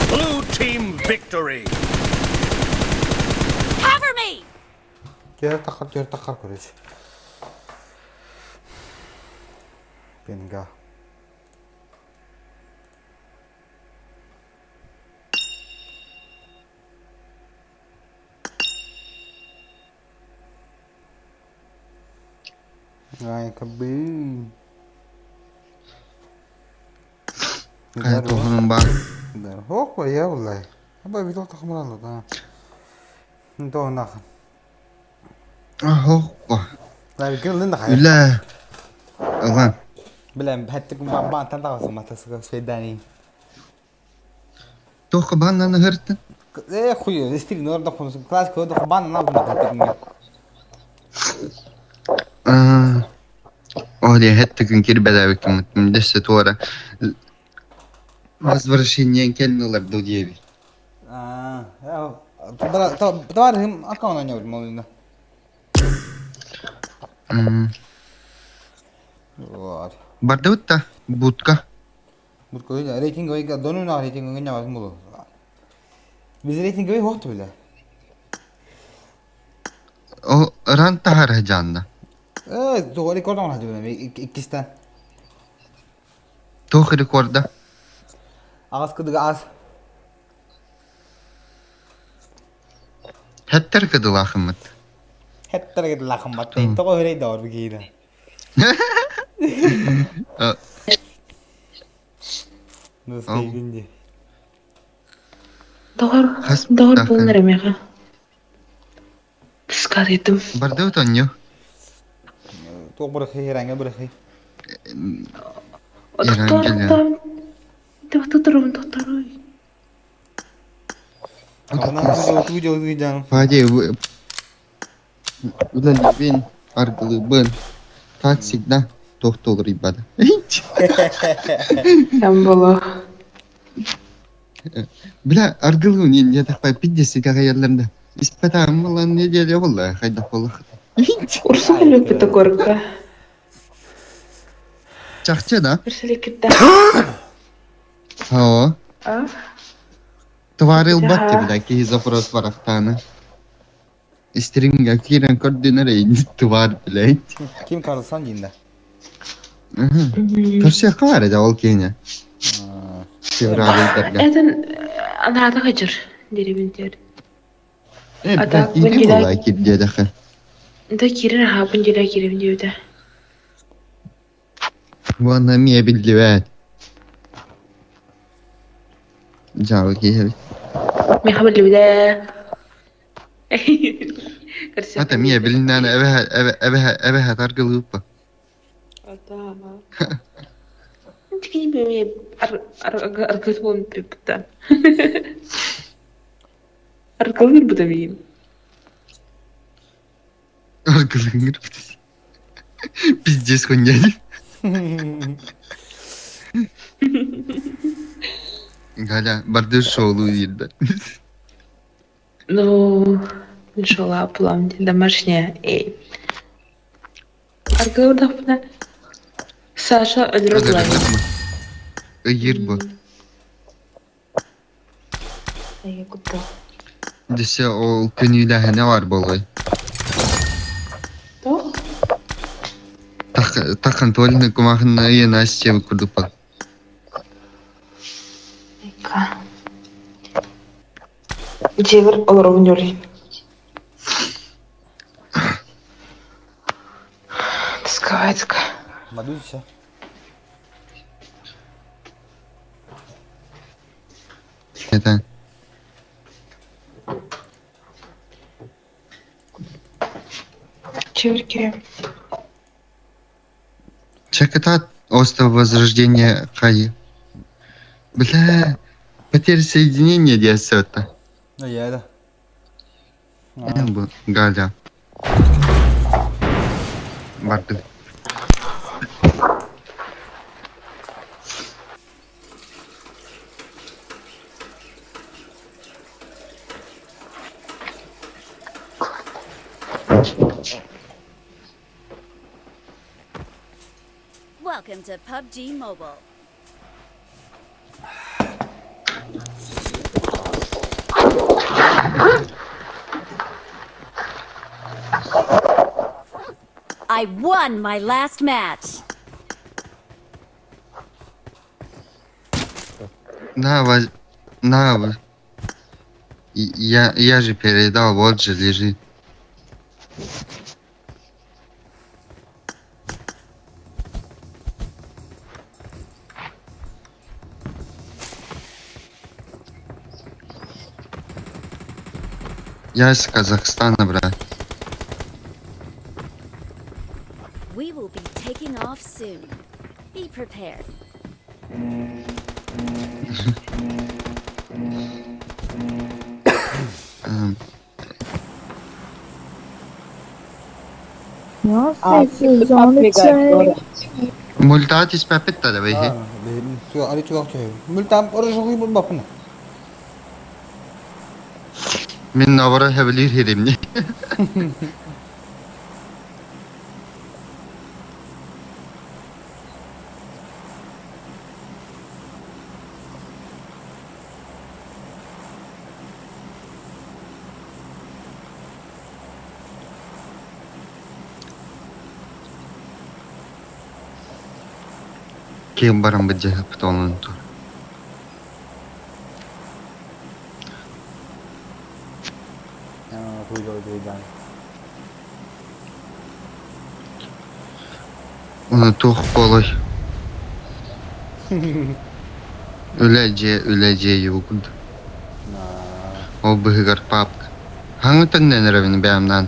Blue team victory. Cover me! Geri takar, geri takar короче. Бинго. Ай, кабы. Тоһунун бар. Хок я булай. Аба видео тахмыралы да. Донах. Хок. Дай кел линда хай. Үлэ. Ылан. Билем хаттык бан тандагы матасы свидание. Тохка баннаны хыртын. Э хуй, стиль норда хунс классика до бан на хаттык. О, хетте күн кирбедәбиким дөссө туара. Возвращение келнилер ду диеби. Аа, Товарищым аккаунт ойнобут молуйна. Вот. Бардыбыт да будка. Будка рейтинговый дону рейтинговый няваз мулу. Biz рейтинговый хоқту биле. О ран тахар жанна. Э, doğru рекорд оңна биле иккистен. Тух рекорда. Ағас кыдыга аз. Хеттер кыдылахымыт. Хеттер кыдылахыммат. Тоҕо хүрэй доор бигиина. Настайгинди. Доҕор, доҕор буолан эрэ миэхэ. Тыскарыйтым. Бардыбыт онньу. Туох бырахый, эрэҥҥэ бырахый. Тохтоон, тохтоторум, тохторуй. Фади, үлэлиибин, аргылыыбын. Как всегда, тохтолуруйбада. Там было. Бля, аргылыы не такой 50 гаялларда. Испытаем была неделя была, хайда была. Урсула любит горка. Чахче, да? Урсула китта. О. А? Тварил батты, бля, киһи запрос барахтаны. Стримге киирэн көрдүнэр твар, блядь. Ким Карлсон диин да? Көрсүөххэ баар этэ ол киһини. Февраль Это анаата хачыр деревинтер. Э, А так киирин буолла кирдиэдэхэ. Да кирин аха бун дела кирин диэбитэ. Уонна эмиэ биллибэт. Дьаабы киһи. Миэхэ биллибитэ. Ата эмиэ билиннээн эбэһэ эбэһэ эбэһэ таргылыыппа. Тикини бэми аргыс буолан бүппүттэ. Аргылыыр быта миин. Аргылыыр быта. Пиздец хуйня. Галя, барды шоулу диир Ну, иншалла, план домашняя. Эй. Аргылыырдахпына Саша өлөрө Ыйыр бу. Десе ол күнүүлэһинэ бар буолуой. Таххан туолина кумахынна ыйына сиэбит курдук бал. Дьиэбэр олоробун дьолуй. Тасковать-ка. Мадуся. Это. Чеврики. Чакатат остров Возрождения Хаи. Бля, потеря соединения диасета. Я да. Галя. Барды. Welcome to PUBG Mobile. I won my last match. На, воз... на, воз... Я же передал, вот же лежит. Я из Казахстана, брат. We will be taking off soon. Be prepared. Мультат из папетта давай. Мультам. Мин наоборот хэбилиир хиримни. Ким баран быдьаһыппыт онон тур. Оны туох буолуой? Үлэ дьиэ, үлэ дьиэ югуд. Ол быһыгар папка. Хаҥы төннөн эрэбин бэйэмнээн.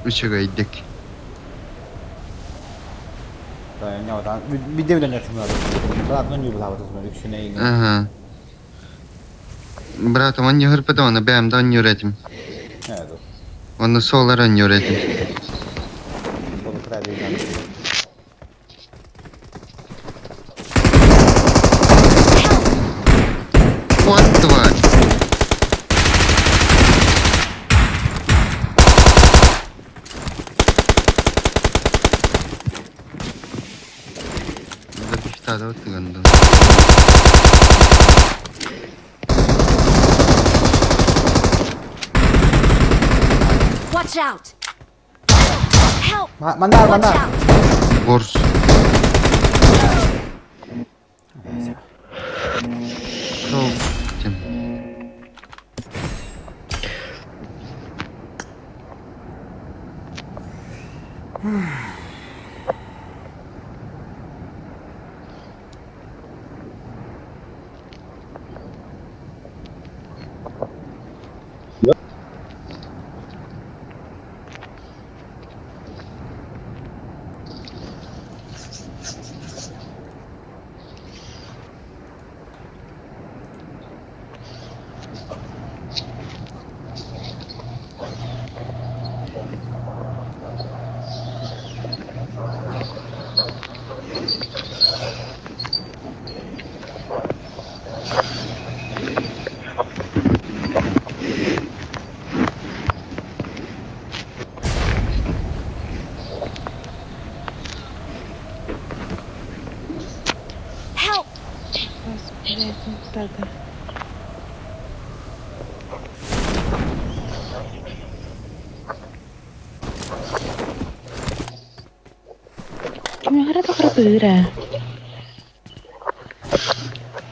Үчүгэйдик. Аха. Братом анньыһырпыта уонна бэйэм да анньыыр этим. Уонна суоллар анньыыр этим. Вот тварь! Watch out! Help! Манна Watch манна. out! Борс. Сол. Help!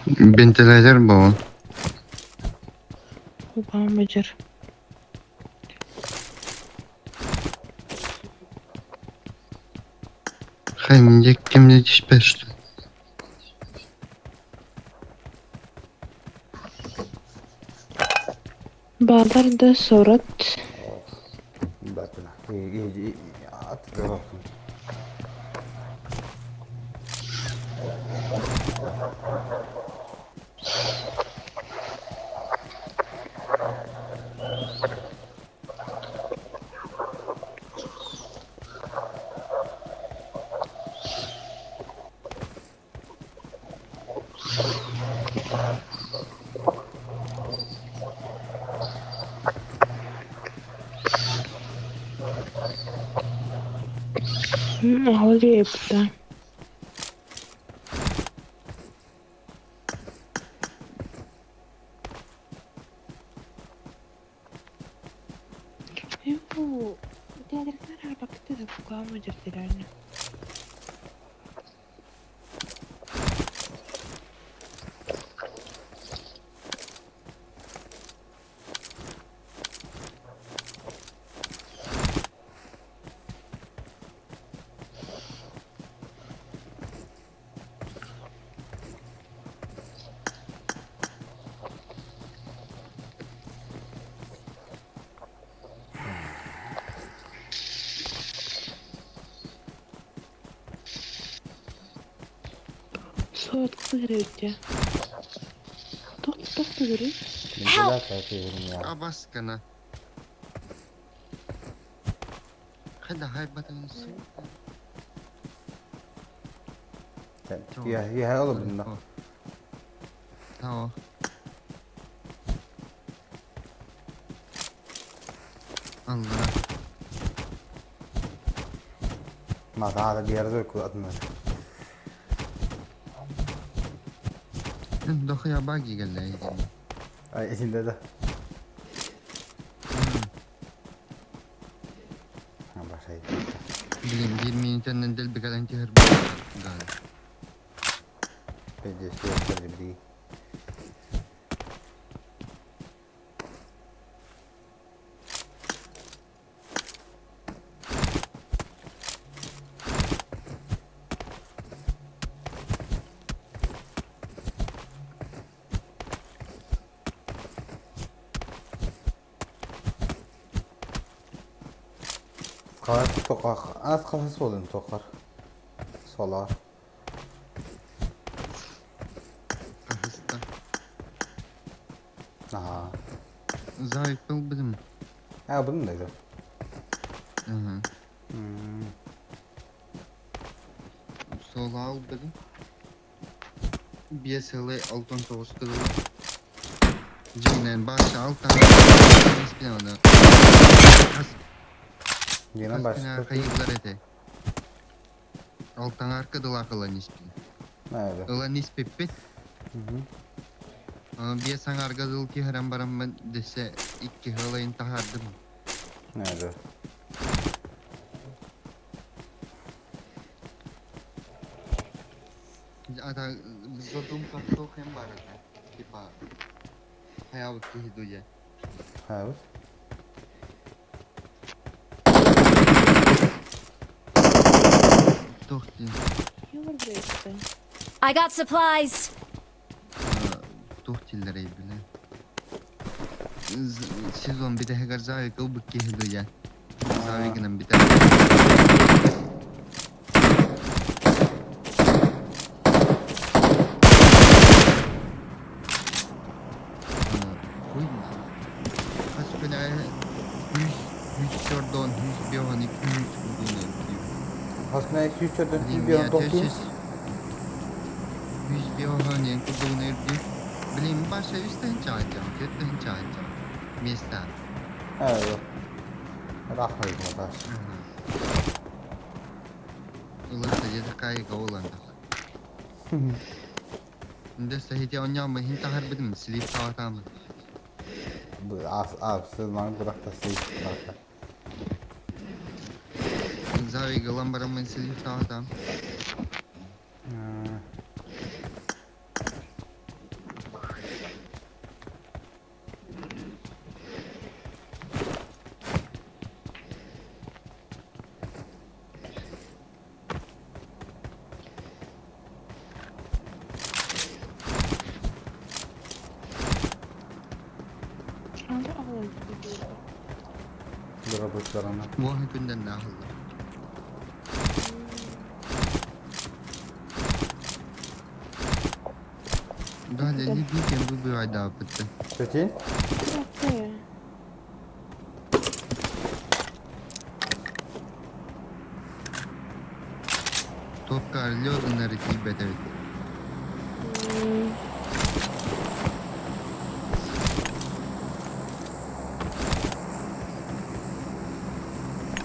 Вентилятор был. Хай, кем не что. Балдар да сорот. Молодец. Абаскана. Хайда хай батан Я я олобунна. Tamam. Аллара. Матаада биэрдэ куатынар. Дохуя баги кэллэ. Ай итинде да. Башай. Блин, биир минутанан дэлби кэлэн түһэр буолла. Пиздец, бри. Az kafası olayım tokar. Solar. Хаһыста. Aha. Завик ылбытым. Ha bunu da gör. Ага. Hmm. Сола ылбытым. Биэс ылы алтан тоҕус кыдылы. Дьиҥинэн баачча алтан испин Хас Yine хас başka. күнэ хайыыллар этэ. Алтаҥар кыдылаах ылан испин. Nerede? Ылан испиппит. Hı hı. Биэс аҥаарга дыл түһэрэн бараммын дэсэ икки ылайын таһаардым. Nerede? Ата задумка туох баар этэ. Типа хайаабыт киһи дуйа. Evet. Туох диэн I got supplies. туох дииллэрий бile. Сезон бүтэһигэр Завик ылбыт киһи дуйа. Завигынан бүтэр. Хуй Хас күнэ жүз жүз төрдөн жүз биоһон икки жүз курдугунан Haskına 204 Блин, 1 я 9. Жүз биоһон ен курдугун эрди. Блин, баша үстэн чаачам, төртөн чаачам. Места. Evet. Rahmet mataş. Уларта жети кайыга оландах. Инде сахити оньяма хин тахар бидим слип таатамын. Bu as as lan bırak da şey bırak. Завига ламбарамын слип таатам. Bırak Воһын күнден нахылла. Далее не битем выбирай да бітті. Peki? Топка лёдынары тиийбэт эбит.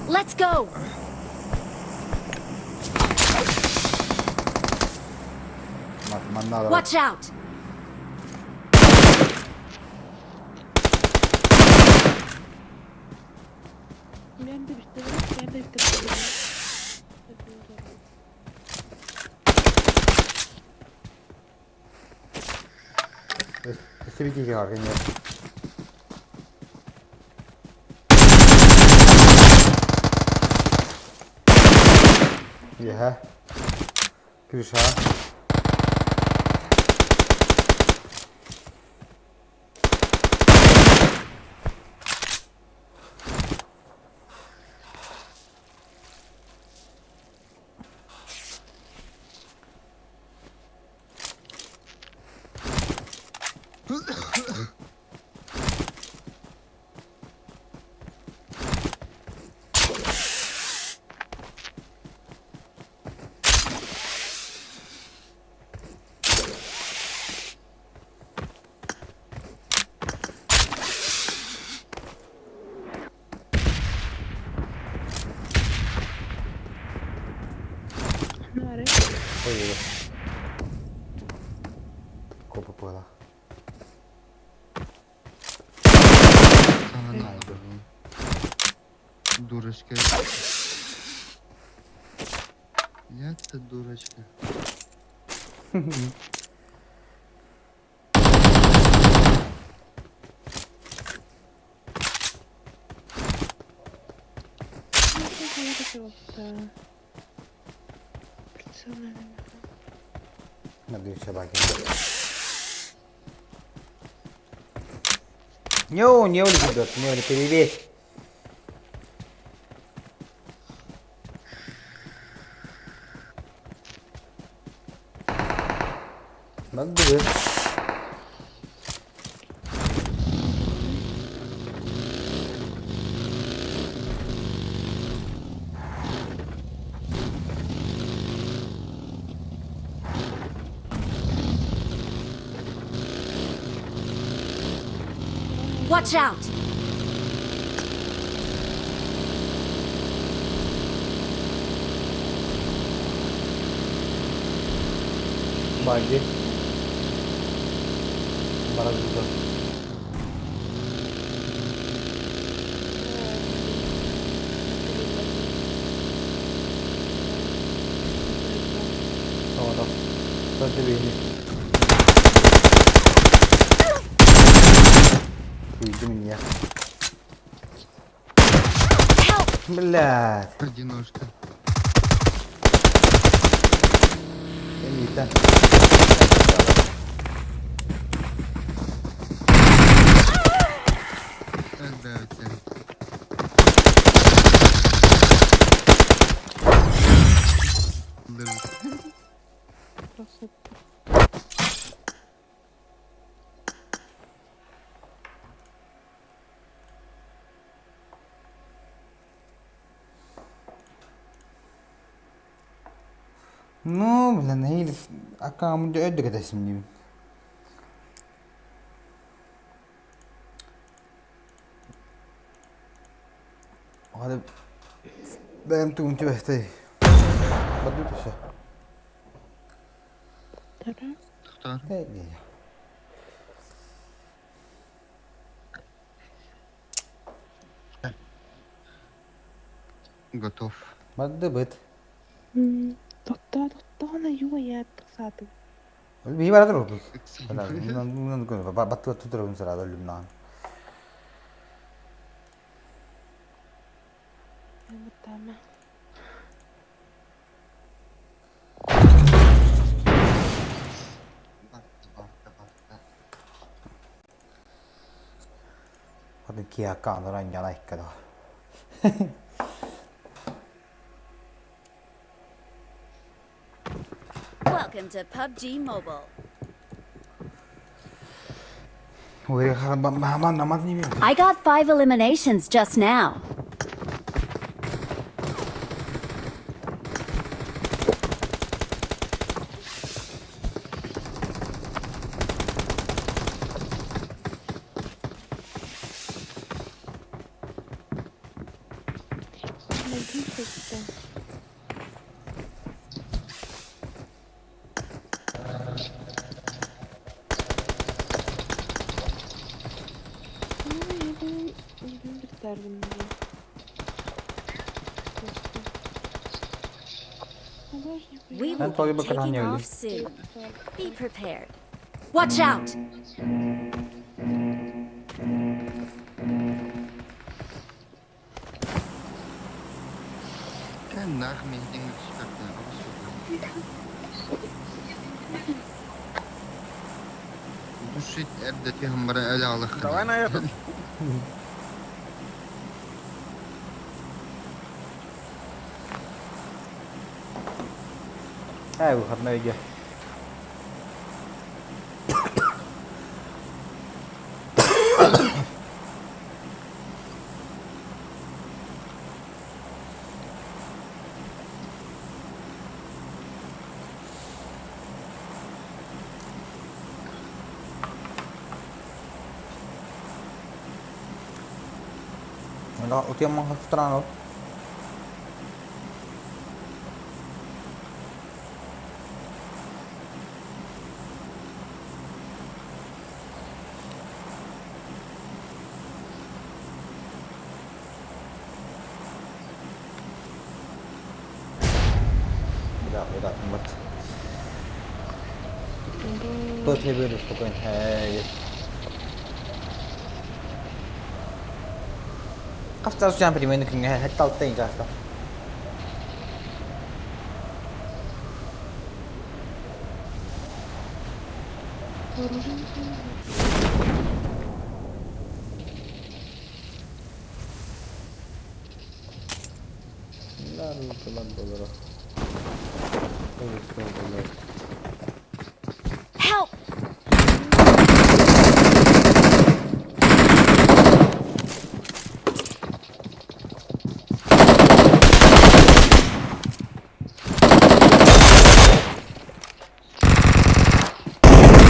Let's go. Manna Watch out. Өсө бити жаргын я. Яха. Крыша. Копа пыла. Дурочка. Я це дурочка. Не, не ребят, не перевесь. Надо Watch out! Баги. Барабиза. Тоҕото. Тадыбини. Уйди меня. Блядь. Одиночка. Эмита. Ну, блин, или аккаунт өйдөкөтөсүм Hadi бэм тугун түбэстэй. Баду төсө. Тохтор. Готов. Бады быт. Тохтоо, тохтоона юу яа тахсаатыг. Би баратыр отуз. Баттыга тутура сарада үлүмнан. Тама. Hadi kiakkaan ranjana ikkada. Welcome to PUBG Mobile. I got 5 eliminations just now. We will be taking off soon. Be prepared. Watch out! Давай на этот. Эй, выходной иди. Утем страну. После выйду спокойно. Эй. Хастар сучан примерно күҥҥэ хэтта алта инчаста. Help!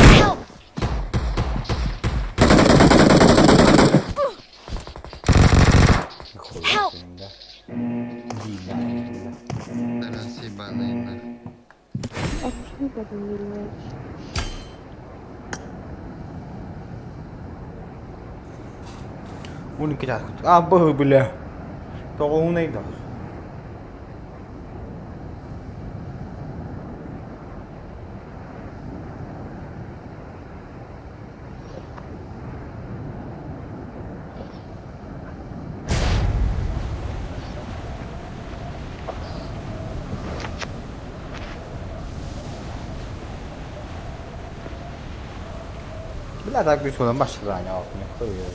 Help! Help! Раз ебаный нахуй. А почему потом не играешь? А, бля. Тоҕуһунай да. Бля, так bir soran başladı aynı altına koyuyor.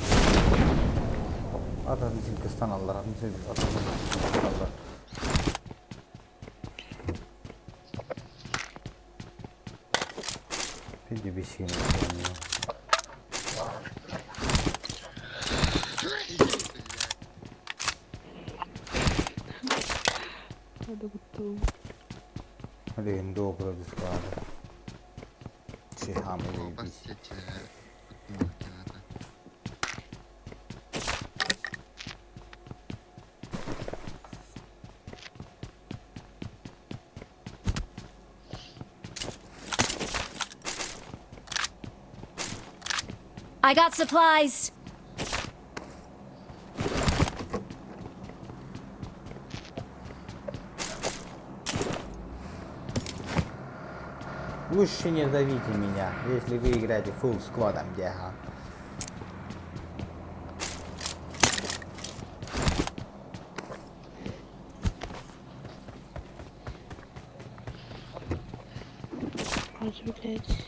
Adam bizim kıstan alırlar, adam bizim alırlar. Bir de bir şey Hadi добро склада. I got supplies. Лучше не зовите меня, если вы играете фулл сквадом, деха. Блядь.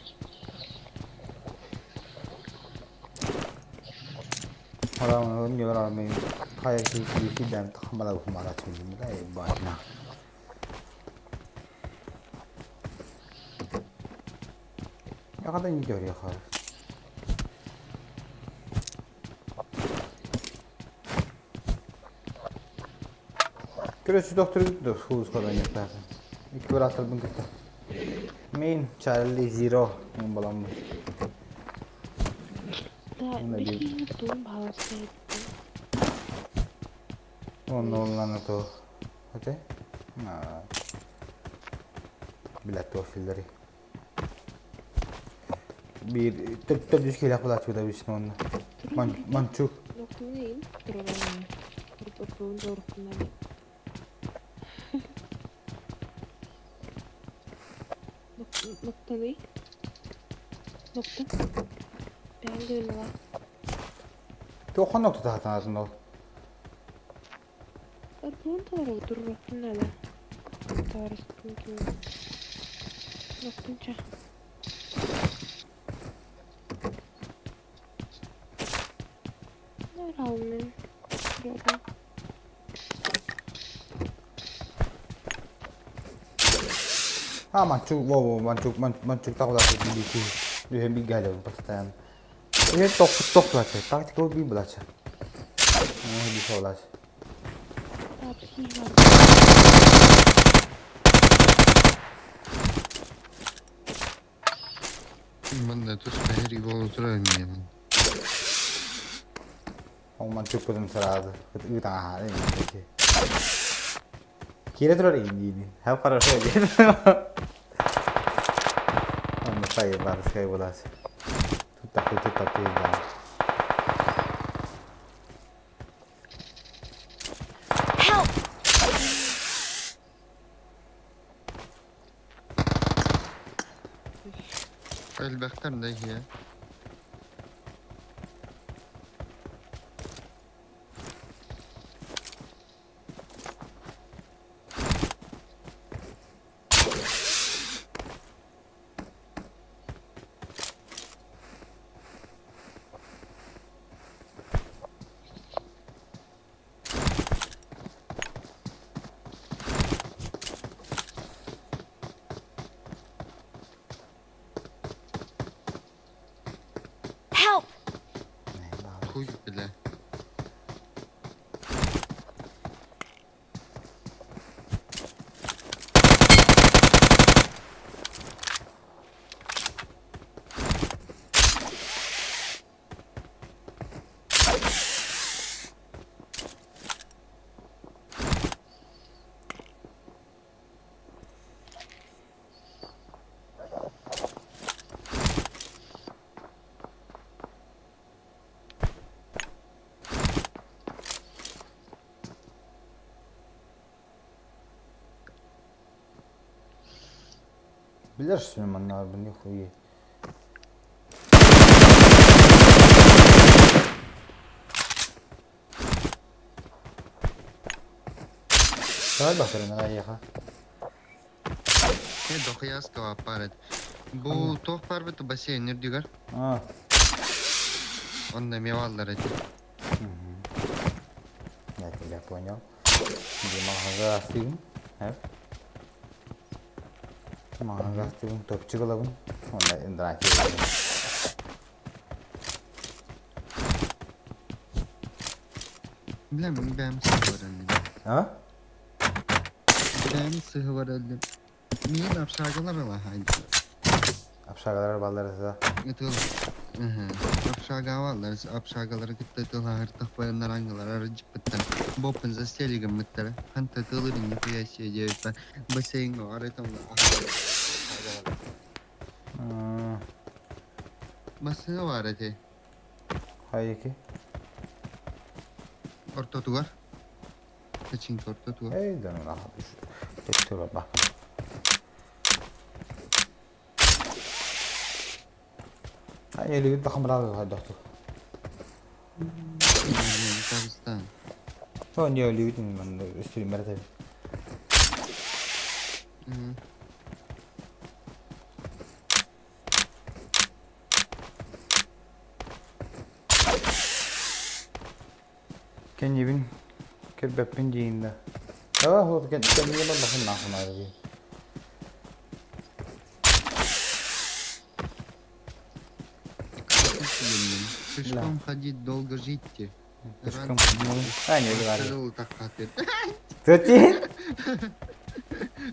Я когда не дёрь, я хар. Короче, доктор full squad ойнатар. Икки бырааттарбын кытта. Мин Чарли Зиро мен боламмын. Да, Ну, бихи дом баласы. Он оллана то. Оте? На. Билет тофиллери. Bir төрдүс келе кулачы да бисин онна. Манчук. Ноктаны. Нокта. Бәңгілі. Тохон нокта тахатанатын ол. Арбун doğru durursun hele. Ноктунча. Нормально. А, манчук, во, во, манчук, манчук так кулачы бики. Дүһен бик гале постоянно. Е ток ток кулачы. Тактика би булачы. Ну, би солачы. Манна тус бэри болотура мен. Ол манчук көзүм сразу. Ыта Кире турар индини. Хәп хорошо дед. Он сай бар сай булачы. Тут так тут так да. Help! Элбэхтэр да иһиэ. Help! Хуй, бля. Билэр манна нихуя. Давай бахтарына айыха. Э, дохуяского аппарат. Бу туох барбыт бассейн үрдүгэр. А. Онно эмиэ бааллар этэ. Я тебя понял. Дима астыгын. Эп. Маҕаһыҥҥа астыгын, топчик ылабын. Уонна индратия ылабын. Бля, мин бэйэм сыһы бар өллүм. А? Бэйэм сыһы бар өллүм. Миин общагалар ыла Общагалар баллар да. Ытыл. Общага баллар, общагалары кытта ытылаһыртах баяннар ангылар арыджыппыттар. Боппун застели гыммыттара. Ханта тылырын нихуя себе диэбиппэр. Бассейнга арытам Массыына баар эти. Хайыки? Ортотугар. Пачинка ортотугар. Эй, да ну нахуй. Төттү ба. Ай, элигит тахамраа хайдахту. Табыстан. То не элигит мен стример табы. Кеннибин кэрбэппин диин да. Аа, вот кеннибин бахын нахуй надо. Пешком ходить долго жить те. Пешком ходить. А, не говори. Сказал так хатыр. Ты?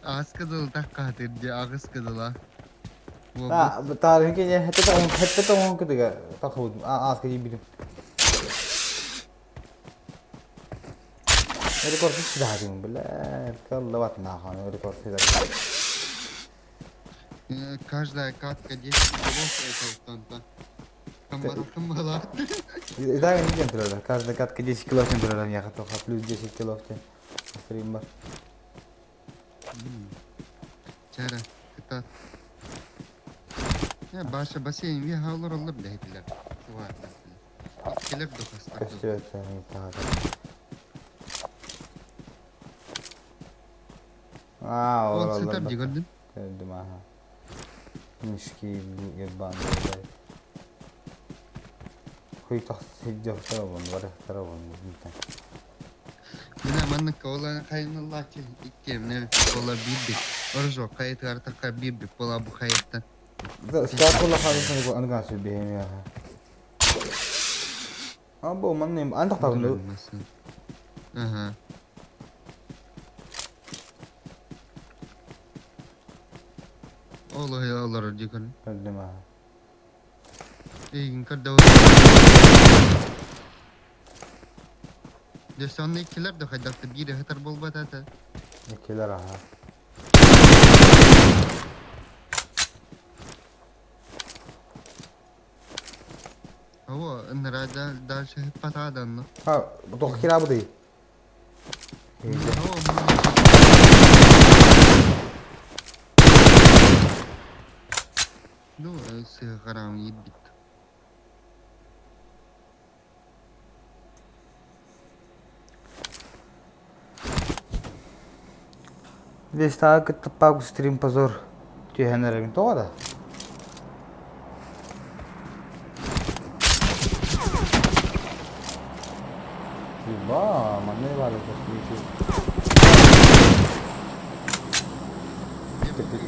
А сказал так хатыр, де ага сказала. А, тарихи не хәтта та хәтта та он кедеге тахуд. А, аз кеди бидим. Рекорд сидадым, бля, каллават нахуй, рекорд сидадым. Каждая катка 10 килов это там-то. Камбара. Да, не дем туралар. Каждая катка 10 килов тем туралар, я хотел плюс 10 килов тем. Стрим бар. Чара, кытат. Я баша бассейн ви хаалар олар билэһитилэр. Иккилэр дохастар. Көстүөт таата. А, Ол сытар дии көрдүм. Көрдүм, аха. Мишки ебан. Хуй тахсиддохторобун, барыхторобун. Бина маннык ола хайналлаачы иккиэмне бола биирбит. Орожо хайытыгар такка биирбит бола бу хайыттан. Скат була ханысын анган сүбэһим яха. А бу манным ан тахтабын. Ага. Ол олар дии көрдүм. Көрдүм, аха. Эйгин көрдө. Дьэ онно иккилэр да хайдахта биир ыһытар буолбат ата. Иккилэр, аха. Ого, ыннара дальше хыппатааданно. А, тох кирабы Ого, Ну, сыһа хараҕым иирбит. Вестаҕа кыттыппаак стрим позор түһэн эрэбин тоҕо да? Еба, манна баар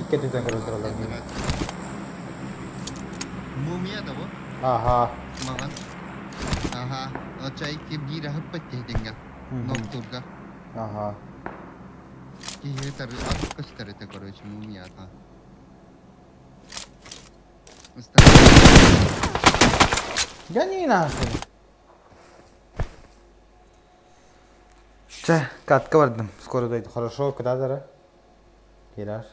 Икки өттүттэн көрөн тураллар. Мумия да бу? Аха. Маҕан. Аха. Оччо икки биир аһыппыт киһитиҥҥэ. Ноктурга. Аха. Киһи тары ат көстөр этэ, короче, мумията. Я не нахуй. Чэ, катка бардым. Скоро дойду. Хорошо, куда дара? Кирар.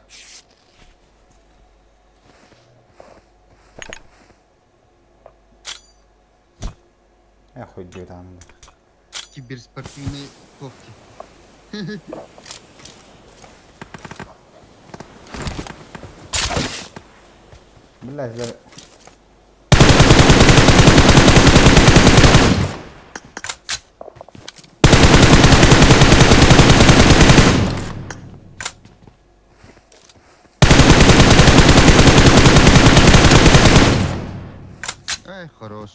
Эх, уйди там. Киберспортивные кофте. Бля, Ай, хорош.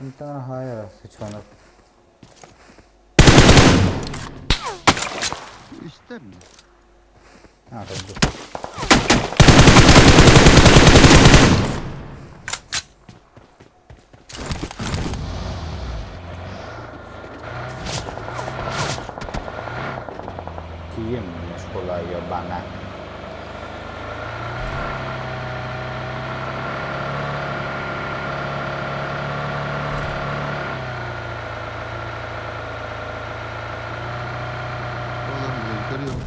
Интан хайа, сычонок. Үстэр mi? А, так Кием, школа ебана. Olabilir, görüyorum.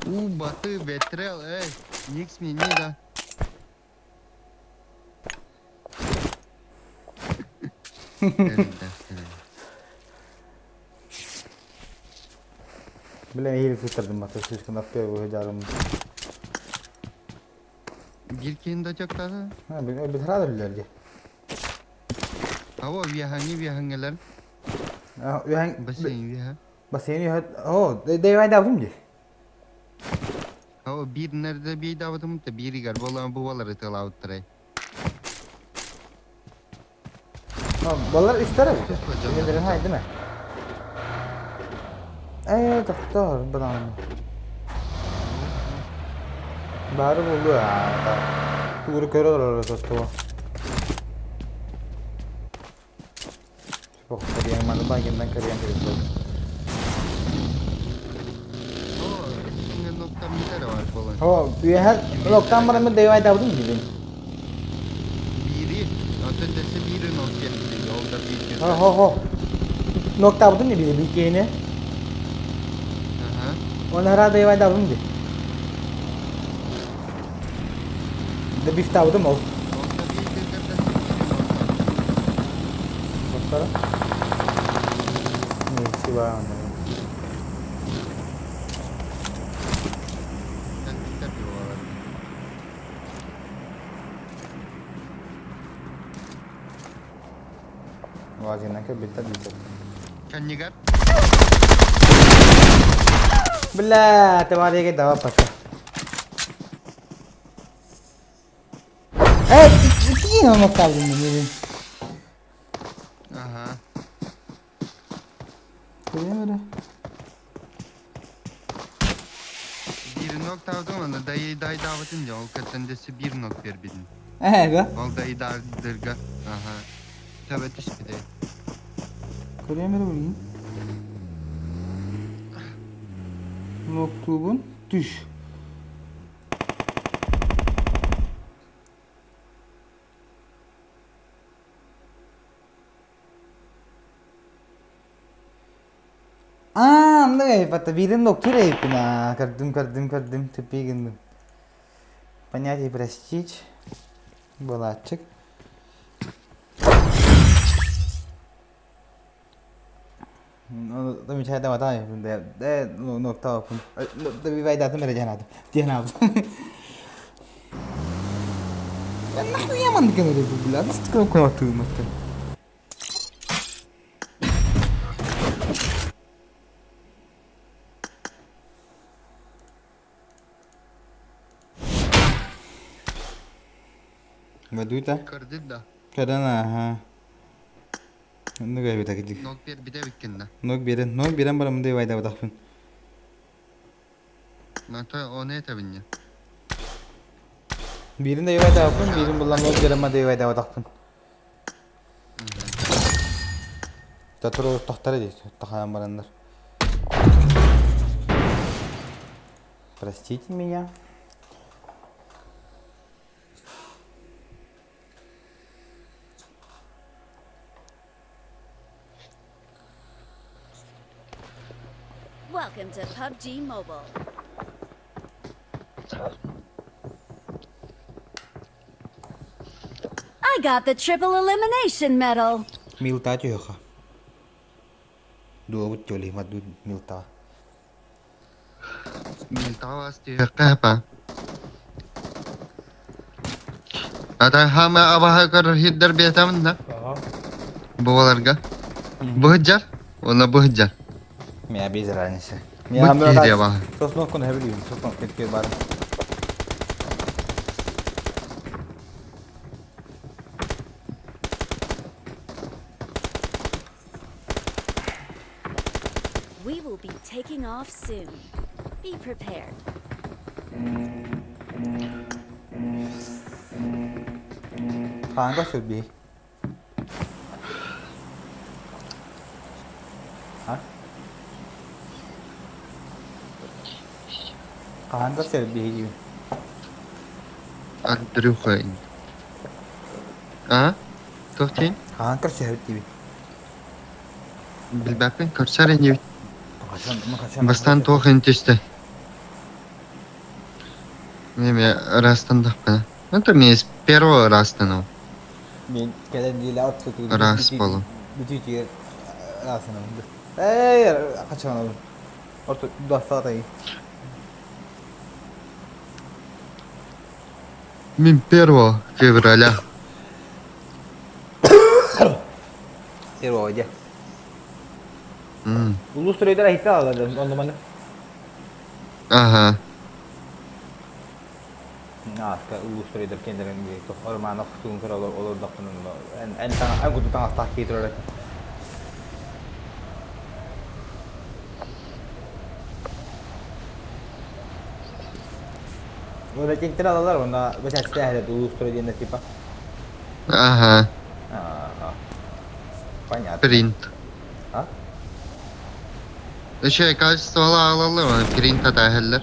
У, баты, ветрел, эй, ник смени, да. Бля, еле сытырдым, а то слишком на первую жарым. Гиркин да чактады. Ha, bir herhalde bilirdi. Hava vihangi vihangeler. Ühen Basayın viha. Basayın ühen. Oh, de davım di. Hava bir nerede bir davatım da biri gar bolan bu vaları telavuttıray. Bunlar ister abi. Yemin hay değil mi? Eee doktor bana. Bari buldu ya. Tuğru kör olur orası tuğ. Bok kariyan mana bagian kariyan gitu. Şimdi noktam bir tane var falan. Oh, her loktan bana mı devay davdım gibi. Biri, ötendesi biri nokta Yolda bir Ho ho ho. Nokta buldun ne biri bir kene. Aha. Onu herhalde devay davdım di. De bif davdım o. Bakalım. Neyse var anladım. Vazgeçen bitti bitti. Kannigar. Бля, ты вареге дава пока. Эй, ты не мог там не Ага. Görüyor Bir nokta aldım onu dayı dayı davetınca o katendesi bir nok ver bidin. Ehe Ol dayı dardırga. Aha. Tabii tüş bir de. Görüyor musun? Maktubun düş. Aa, anladım. Эй, биирин доктор эйиппин аа, көрдүм, көрдүм, көрдүм, тупик гынным. Понять и простить. Былааччык. Ведуйта? Көрдүн да. Көрөн аха. Оннук эбит акидик. Ног биэрбитэ эбиккин да. Ног биэрэн, ног биэрэн барамын да ивайдабатахпын. Ната оны этэбин Биирин да ивайдабаппын, биирин булан ног биэрэн да ивайдабатахпын. Татуру тохтар дии, тахаан бараннар. Простите меня. Welcome to PUBG Mobile. I got the triple elimination medal. Милта түһүөххэ. Дуобут түөлиһимат дуу милта. Милтаа түһүөххэ па. Ата хама абаха көрөр хиддер биэтамын да. Буоларга. Быһыджар. Онно быһыджар. Мия без разницы. Быт киһи абаха. Сосновканы хэбилиим, сосновка кир бар. We will be taking off soon. Be prepared. Хаанга сүрбий. А? Хаанга сүрбий диибин. Андрюха. А? Туох диэн? Хаанга сүрбит диибин. Билбэппин көрсөр инибит. Бастаан туох иһин түстэ? Эми ыраастаннахпына. Это мне с первого ыраастанабын. Мин кэлэн диилэ от Ыраас буолуҥ. бүтүүтүгэр ыраасанабын. Эй, хачанабын. Орто двадцатый. Мин первого февраля. Первого дьэ. Улуус түрөйдер айта алады, онно маны. Ага. Ааска улуус түрөйдер кендерин Романов тугун көрө олордохпун эн эн куту таҥастаах кии турар этим. Уонна тинтэн алалар уонна бэчээччитэ улуус түрө диэннэр типа. Ага. Ага. Понятно. Принт. А? Үчүгэй качестволаах аҕалаллар, принт атааһаллар.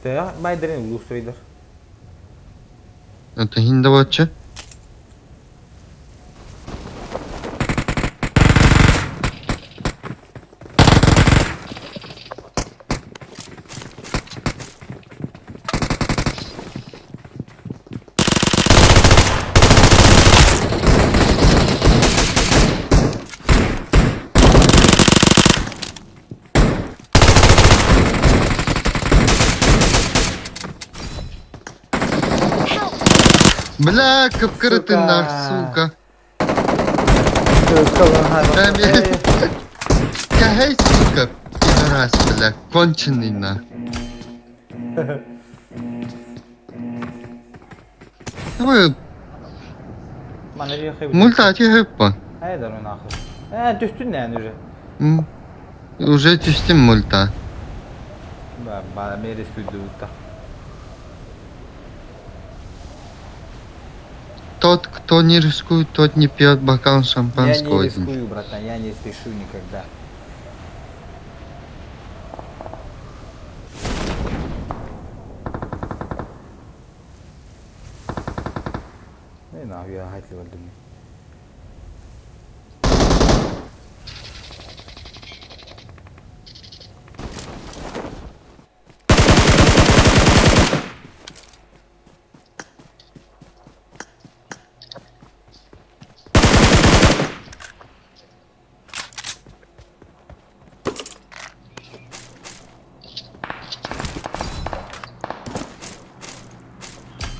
Төһө байдарын улуус түрөйдер? Это иһин да буолчу. Бля, кып-кыра тыыннаах, сука. Кэһэй, сука, пидорас, бля, конченый на. Ой, мультати хэппа. Хайдар нахуй. Э, түстүн нään уже. Уже түстүм мульта. Ба, мерис күдү Тот, кто не рискует, тот не пьет бокал шампанского. Я не рискую, братан, я не спешу никогда. Эй, нахуй, я хайтли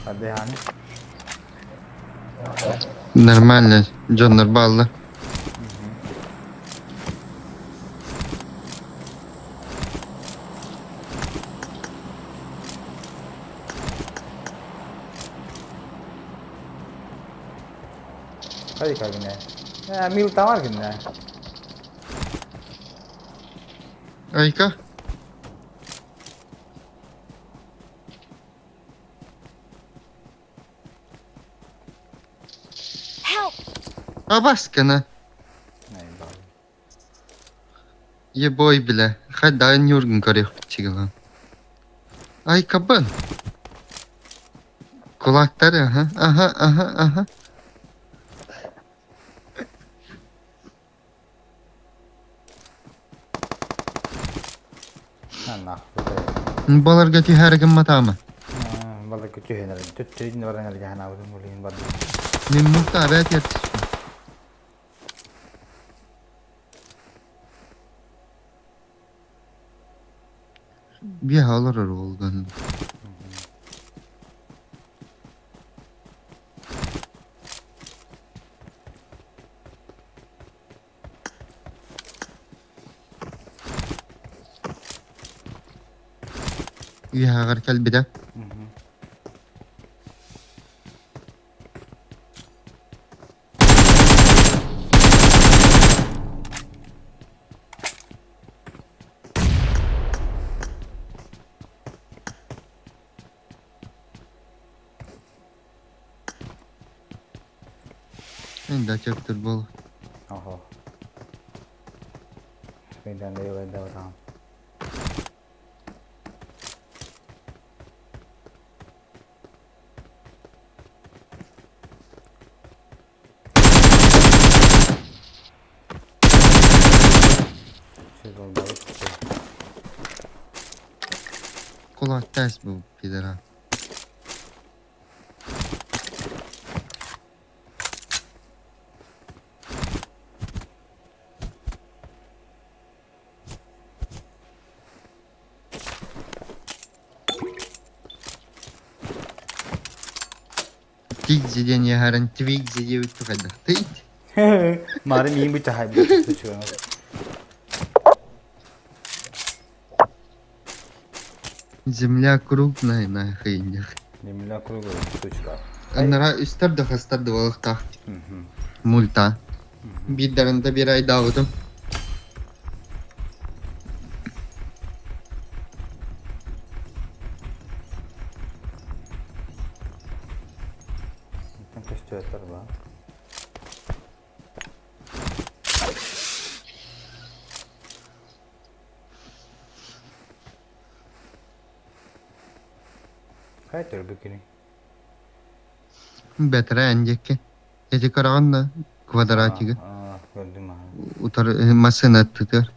Хадыһааны. Нормально, дьоннор бааллар. Хайка гинэ. Э, мил тамар гинэ. Айка? Help! Абаскана. Ебой, бля. Хадда Нюрген көрүөхпүт Айкабын. Кулактары, ага, ага, ага, ага. Баларга түһәргем матаама. Баларга түһэнэр. Төттөрүн баран эргэһэн булин бар. Мин мукта абэт ертис. Биэһэ олорор уолган. Үөһэҕэр кэлбитэ. Да чөптөр бол. Охо. Мейдан да там. Kulak ters bu pidera. Тигзи диэн яһаран твигзи диэбит тухайдахтый. Мары миин бу чахай бу Земля крупная нахуй. Земля круглая, точка. Анара үстер да хастар да балыктах. Мульта. Биддарында бир айдаабытым. Көстүөттөр ба. Хай төрбүкүнү. Бэтэрэ эндиэкки. Эти караҕанна квадратига. Көрдүм аха. Утар массыына аттытыгар.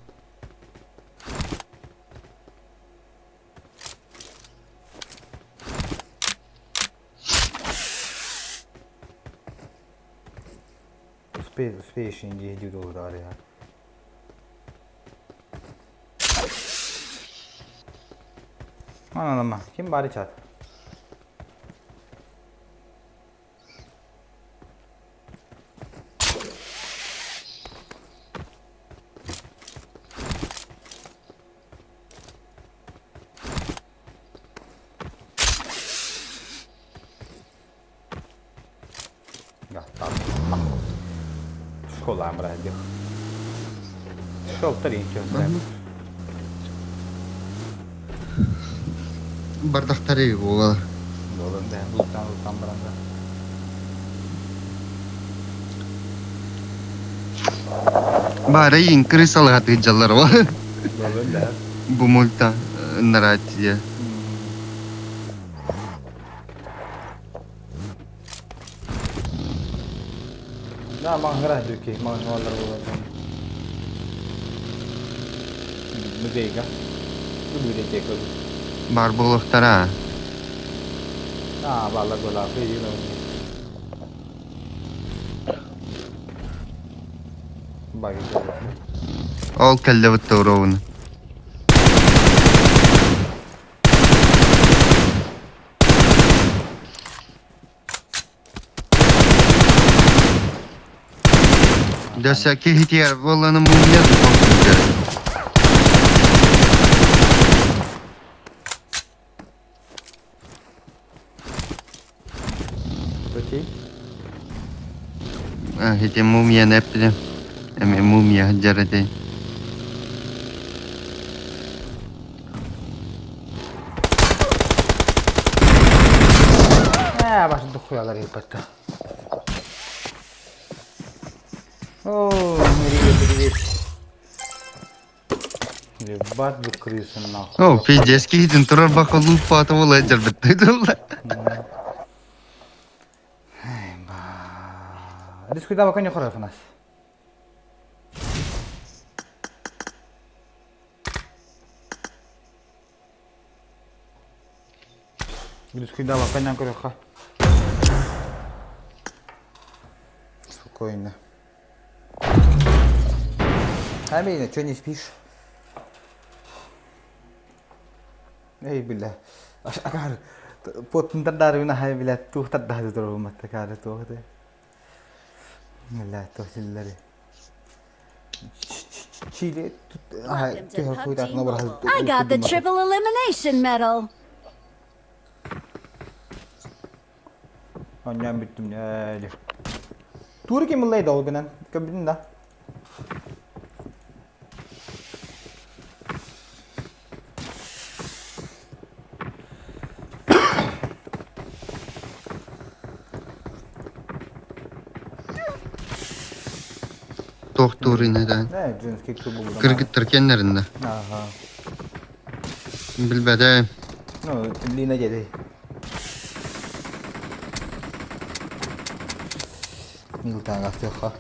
Успей, успеешь инди иди доллар я. Ананама, ким бары чат? Да, там. Школа амрадих. Шел таринчо. Бардахтары буолар. Долун да, луктан луктан баранда. Бары иин крысалыга тыджалар ва. Долун да. Бу мульта наратия. Да, маңгыра дүки, маңгыралар болады. Музейга. Библиотека. Бар буолуохтара. А, балла гола, фейна. Баги. Ол кэллэбит уровны. Дөссө киһитигэр буолланы мумия духовкутер. Окей. Ити мумияны эппитим. Эми мумия сылдьар этей. Ээ, бас духуялар ыыппатта. О, привет, привет. Ебать вы крысы нахуй. О, пиздец, киһитин турар баха лууппаата буола дьарбыттай дылла. Дискуйда бака не хоров у нас. Дискуйда бака не көрөхө. Спокойно. Амина, что не спишь? Эй, бля. Акар, потын тардаарыбын аһай бля, туох тардаһы турабын такаары туох ты. Бля, туох силлери. Чили, I got the triple elimination medal. Онньоон бүттүм ээ. Тур ким ыллай да ол гынан көбүтүн да. Тохтуур инеден. Ээ, женский клуб булдum. Кыргыттар кэннэринде. Ага. Билбэтэ. Ну, Лина деді. Милтан астыха.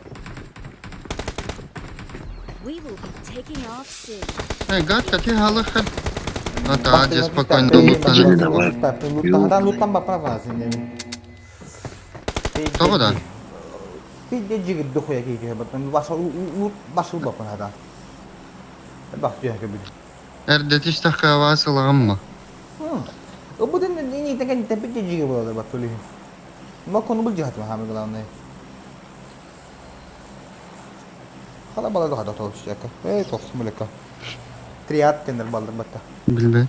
We will be taking off soon. Э, гадка ты халыха. А та, спокойно луттан. Луттан луттан бапа Того да. Пиздец дохуя киһи баттан баш баш бапа хата. Бах түйә кебит. Эрдетиш тахка сылагамма. Обуден не такен тепит жиге болады баттули. Ма кону бул жихат самое главное. Хала бала да хата толчака. Эй, тохсмулека. Триат тендер балдыр батта. Билбе.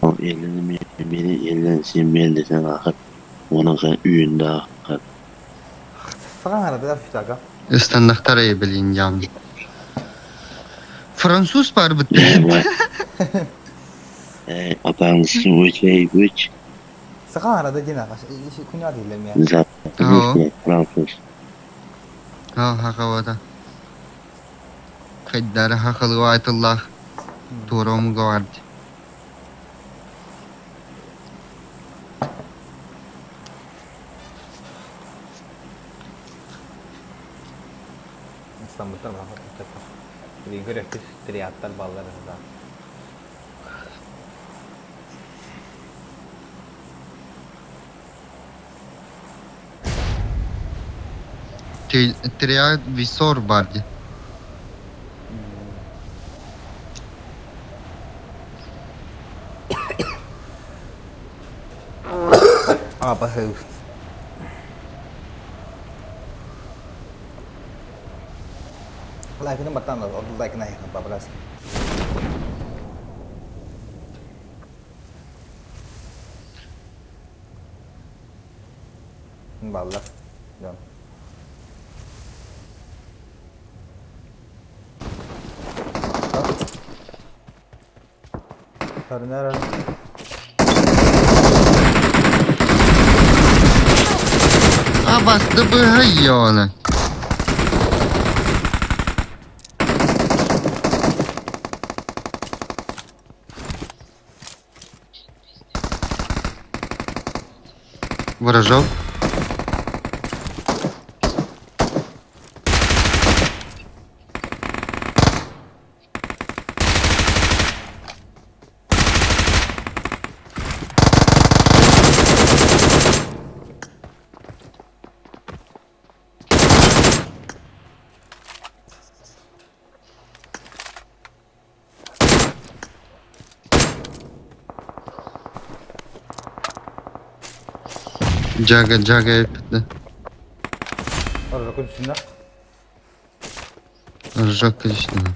Ол elini beni ellensin men desen ахыр. Оның үйінде ахыр. Саған арада фитага. Ыстаннахтар билин жам. Француз бар бит. Эй, атаңызсын өчей өч. Саған арада дина. Күнә дилем я. Француз. Ha хакавата. Хайдара хакалуатуллах. Туром гвард. Ыстамбыттар Билин көрөктүс триаттар баллар да. Триад висор барди. А, похуй. Лайкını баттан ол лайкына бабрас. Балла. Жон. Karınara. А бас дб ёна. Ворожок. Джага, джага эппитэ. Ворожок үстүнэ. Прыжок количественный.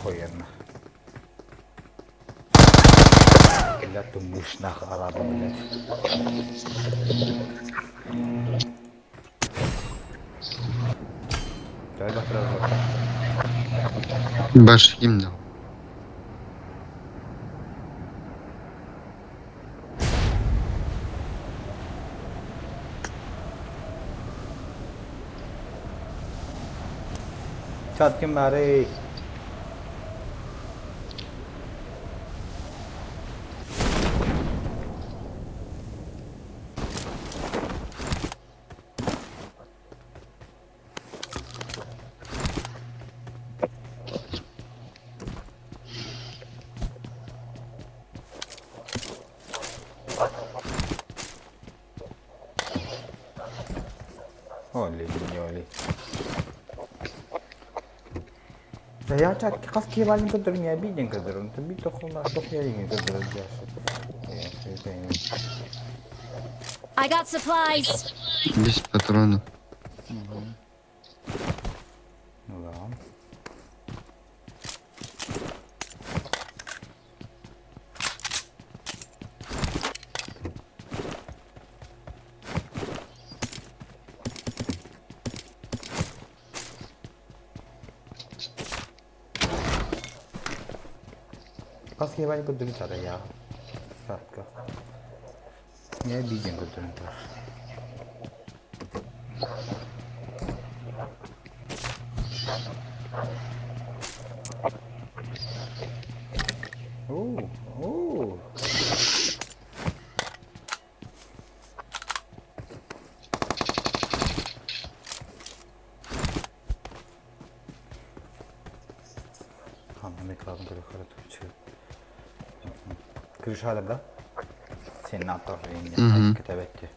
Охуенно. Блядь, ты мышь нахуй, араба, блядь. Давай завтра Баш ким дал? Чат ким баарый? Оли, не оли. Да я чат хас кивалин который не обиден, который он таби то хуна, то хуя который I got supplies. 10 патронов. Ну да. Хас кивалин который я. Садка. Не обиден, который тоже. Оо, оо. Ханна микробын көрө көрө Крышада да? Сенатор Мгм. кітабетте.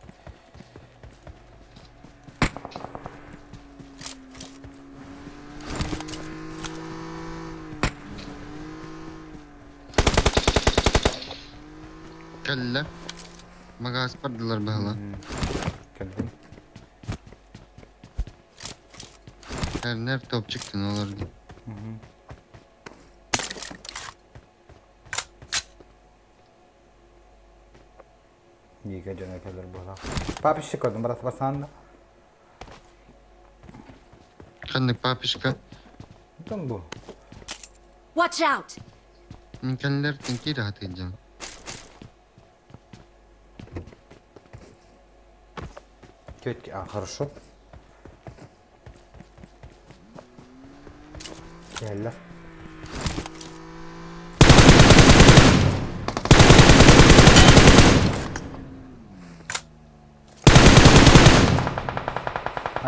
Кэллэ. Магаз бардылар баһыла. Кэлдим. Эрнер топчиктен оларды. Диге жана келер була. Папиши көрдүм, брат басанда. Ханнык папишка. Там бу. Watch out! Мин кэллэртэн киирэ хатыйдым. Тетки, а, хорошо. Келлер.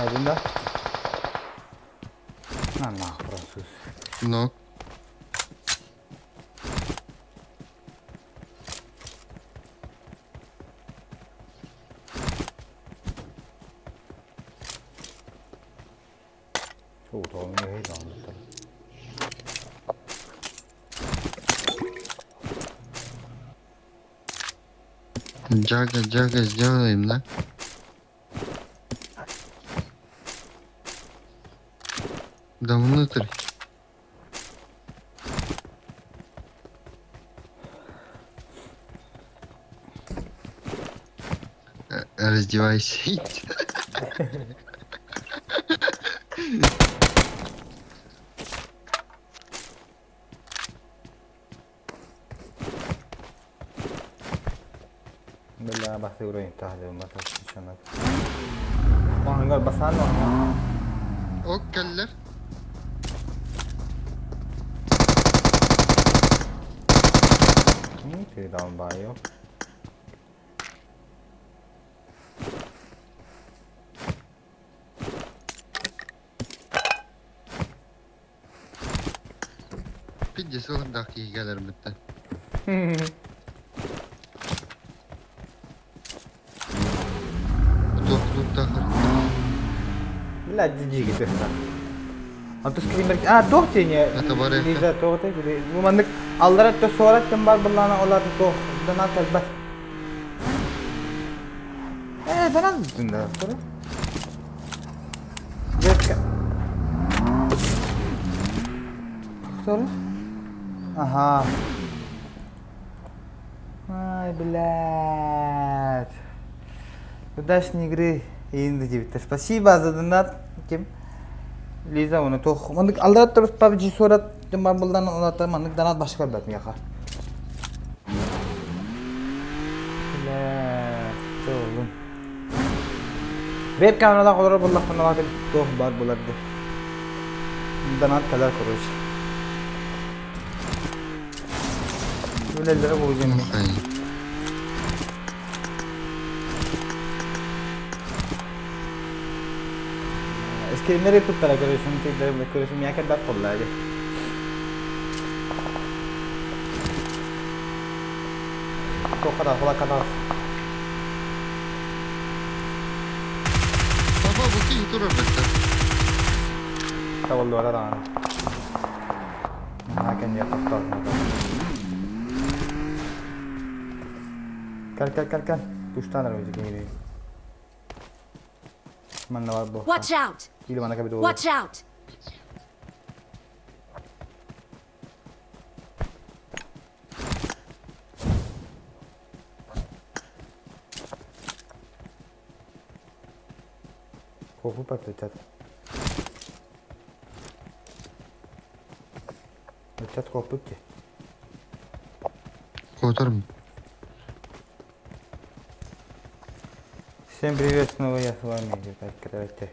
Айдын да? На, на, француз. Но. О, то не хейдан. Джага, джага сделаем, да? Да внутрь. Раздевайся. Бля, бастакы уровень таһдым, басанок. Оһонгор басан Ок кэллэр. Ты долбоёб. Пиздец ылырдаах киһи кэлэрбиттэн. Бля, дьиги тыһта. Антон скример... А, туох тиэни? Лиза, туох ты? Бу маннык аллара өттө суора өттүн бар буллаана олар туох донат кэлбэт. Э, донат бүтүн да. Детка. Sorry. Ага. Ай, блядь. Удачной игры. Инды диэбиттэр. Спасибо за донат. Ким? Лиза оны туох. Маннык аллара турус PUBG суорат бар булдан олата маннык донат башка көрбөт миэхэ. Бля, олум. Веб камералаах олорор буоллахпына лаатын туох баар буолар дуу. Донат кэлэр короче. Үлэллэрэ буолуо Скримнери туттара көрөсүн тыйдары көрөсүн миэхэ кэлбэт буолла дии. Туохха да кулакка таҕыс. Папа, бу киһи турар бэттэ. Табыллыбата даҕаны. Наһаа кэннигэр тохтоотум. Кэл кэл кэл кэл. Туштаан эрэ киһи. Манна бар бу. Watch out! Или манна кэбит буолуо. Watch out! Куоппут ыччат. Ыччат куоппут дии. Куотарым. Всем привет, снова я с вами, ребятки, давайте.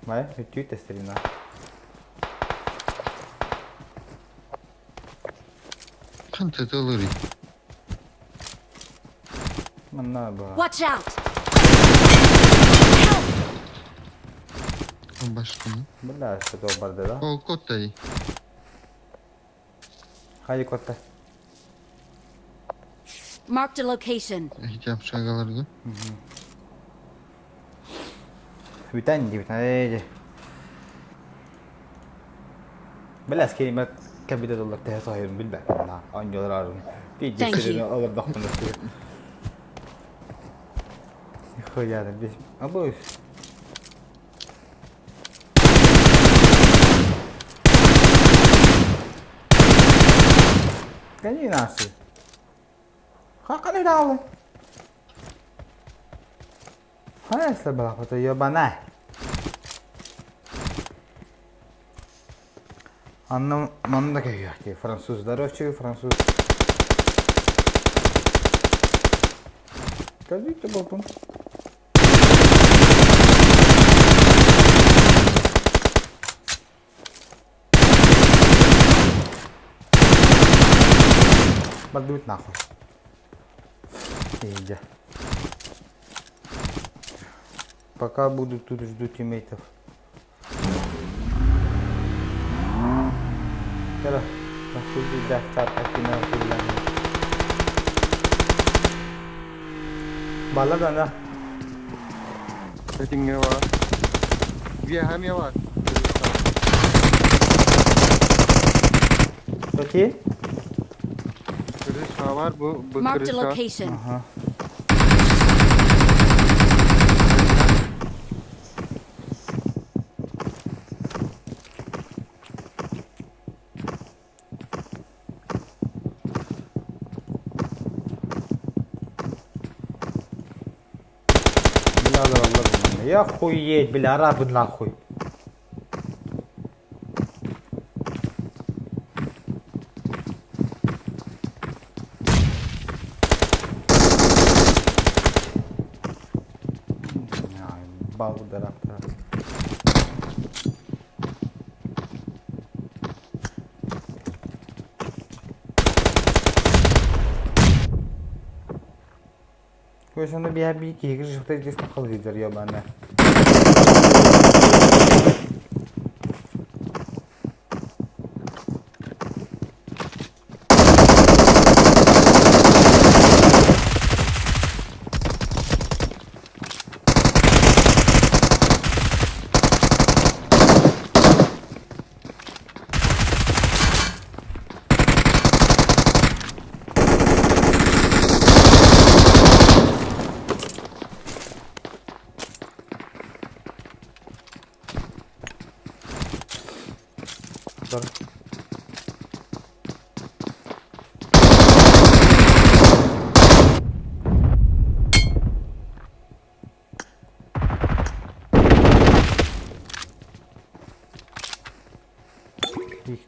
Май, үтүү старина. Ханта тылырый. Манна баа. Watch out! Башканы. Бля, что барды да? О, коттай. Хайы котта. Marked a location. Эти общагаларга. Бүтэн дии бүтэн ээ. Бля, скример кэбитэ доллар тэһэ соһуйун билбэппин да. Оонньуулар аарым. Thank you. Олордохпун Нихуя, без... Обоих. Гони наши. Как дали? Хайа балахата ебана. Анна манна кэйяхти француздар өчү француз. Скажите, болтун. Бардыбыт нахуй. Иди. Пока буду тут жду тиммейтов. चलो Балла да. Этиңге бар. Виахамия бар. Окей. Крыша бар, бу бу Marked a крыша. location. Ага. Я хуеть, бля, арабы нахуй. Балдырап. Көшөндө биһа би киһи жыхта илдьистэ халыйдар ебана. Их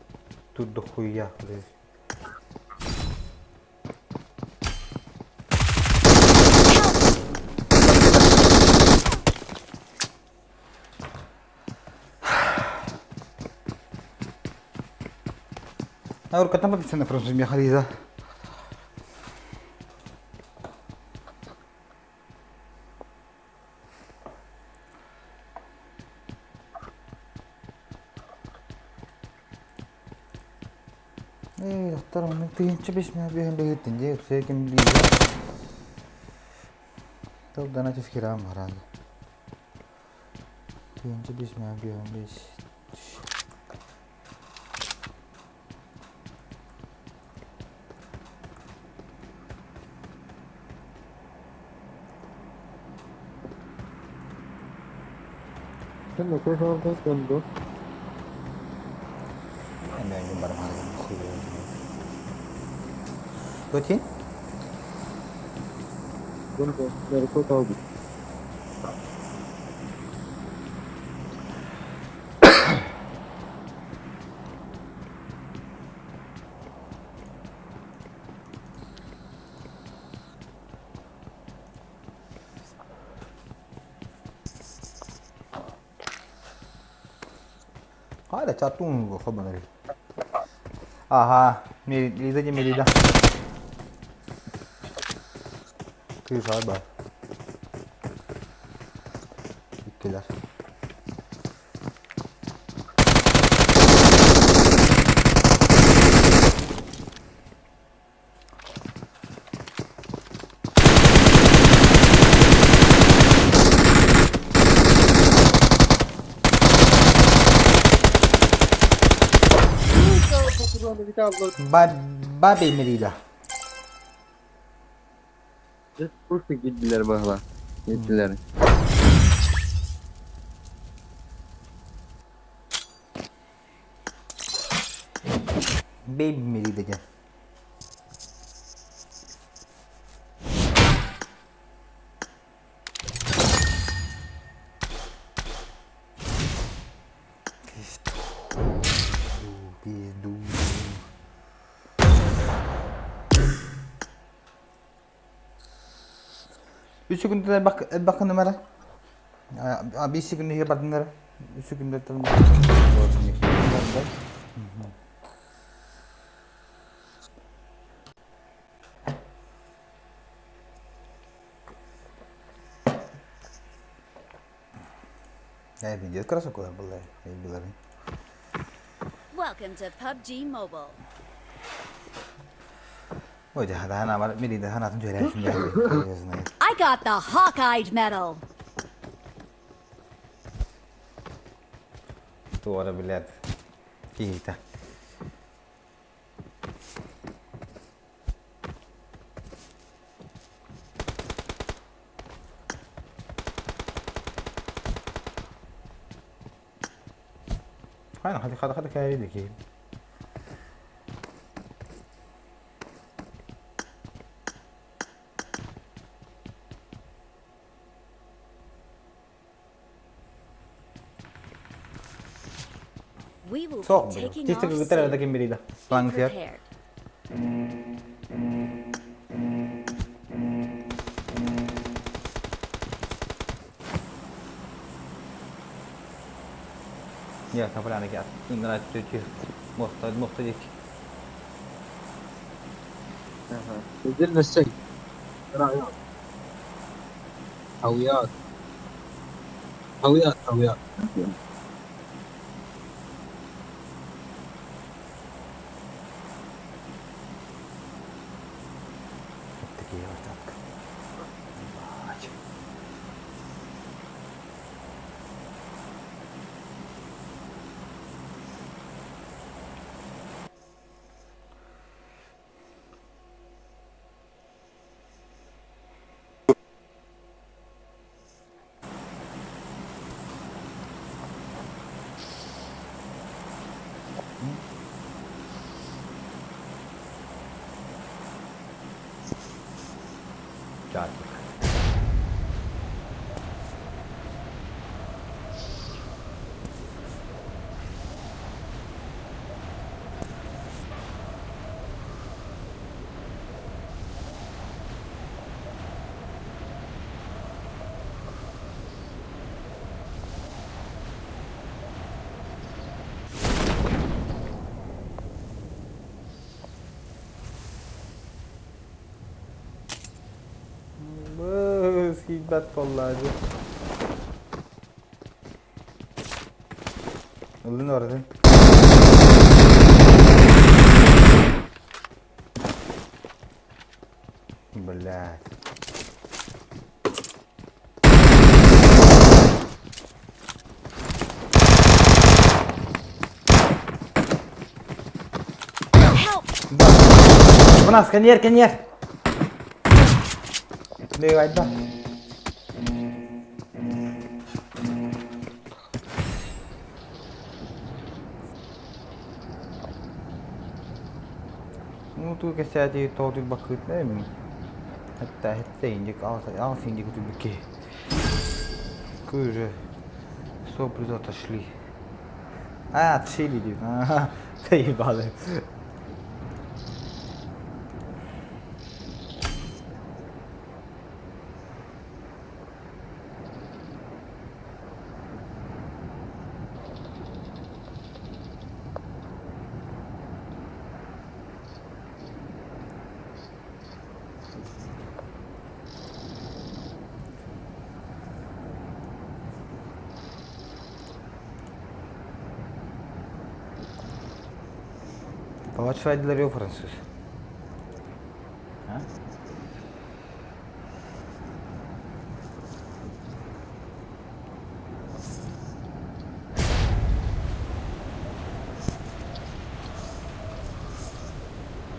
тут дохуя, блядь. Аур кatan подписана француз Михализа. Эй, доктор, мы тыһынча бес миңа биһин бэһиттин дии, үксэ ким биирэ. Тыл дана тифкирам харан. Тыһынча бес миңа биһин бес. Готин? Hala çattım bu хобанары. Ага, Лиза не Мерида. Кыыс ба. Иккилэр. Бабе Мерида. Gittiler bakla. Gittiler. Baby Merida gel. Пизду. Üç günde bak bakın numara. Bir günde bakın Üç günde tam. Ne видео красоко было, я Welcome to PUBG Mobile. Ой, да, да, она Мерида, она там I got the Hawkeye medal. Туора, блядь. Киһитэ. Hayır, hadi hadi hadi hadi hadi. We will be Суох taking Чисто off кыргыттар soon. эрэ ким бирида. Be Плаҥытыгар. prepared. Я тополяны кят. Ингра түтү. Мохта мохта дик. نزلنا السجن رايات حاويات حاويات حاويات Такие вот так. Ебать. Чатик. Быс, хидбат боллады. Ылын ордын. Блядь. У нас коньер, коньер. Давай, да. Ну, тут кстати, то тут бакыт, не мен. Hatta hatta indik al al инdik тут быки. Какой уже сопли отошли. А, отшили, ага, заебали. Палач француз. А?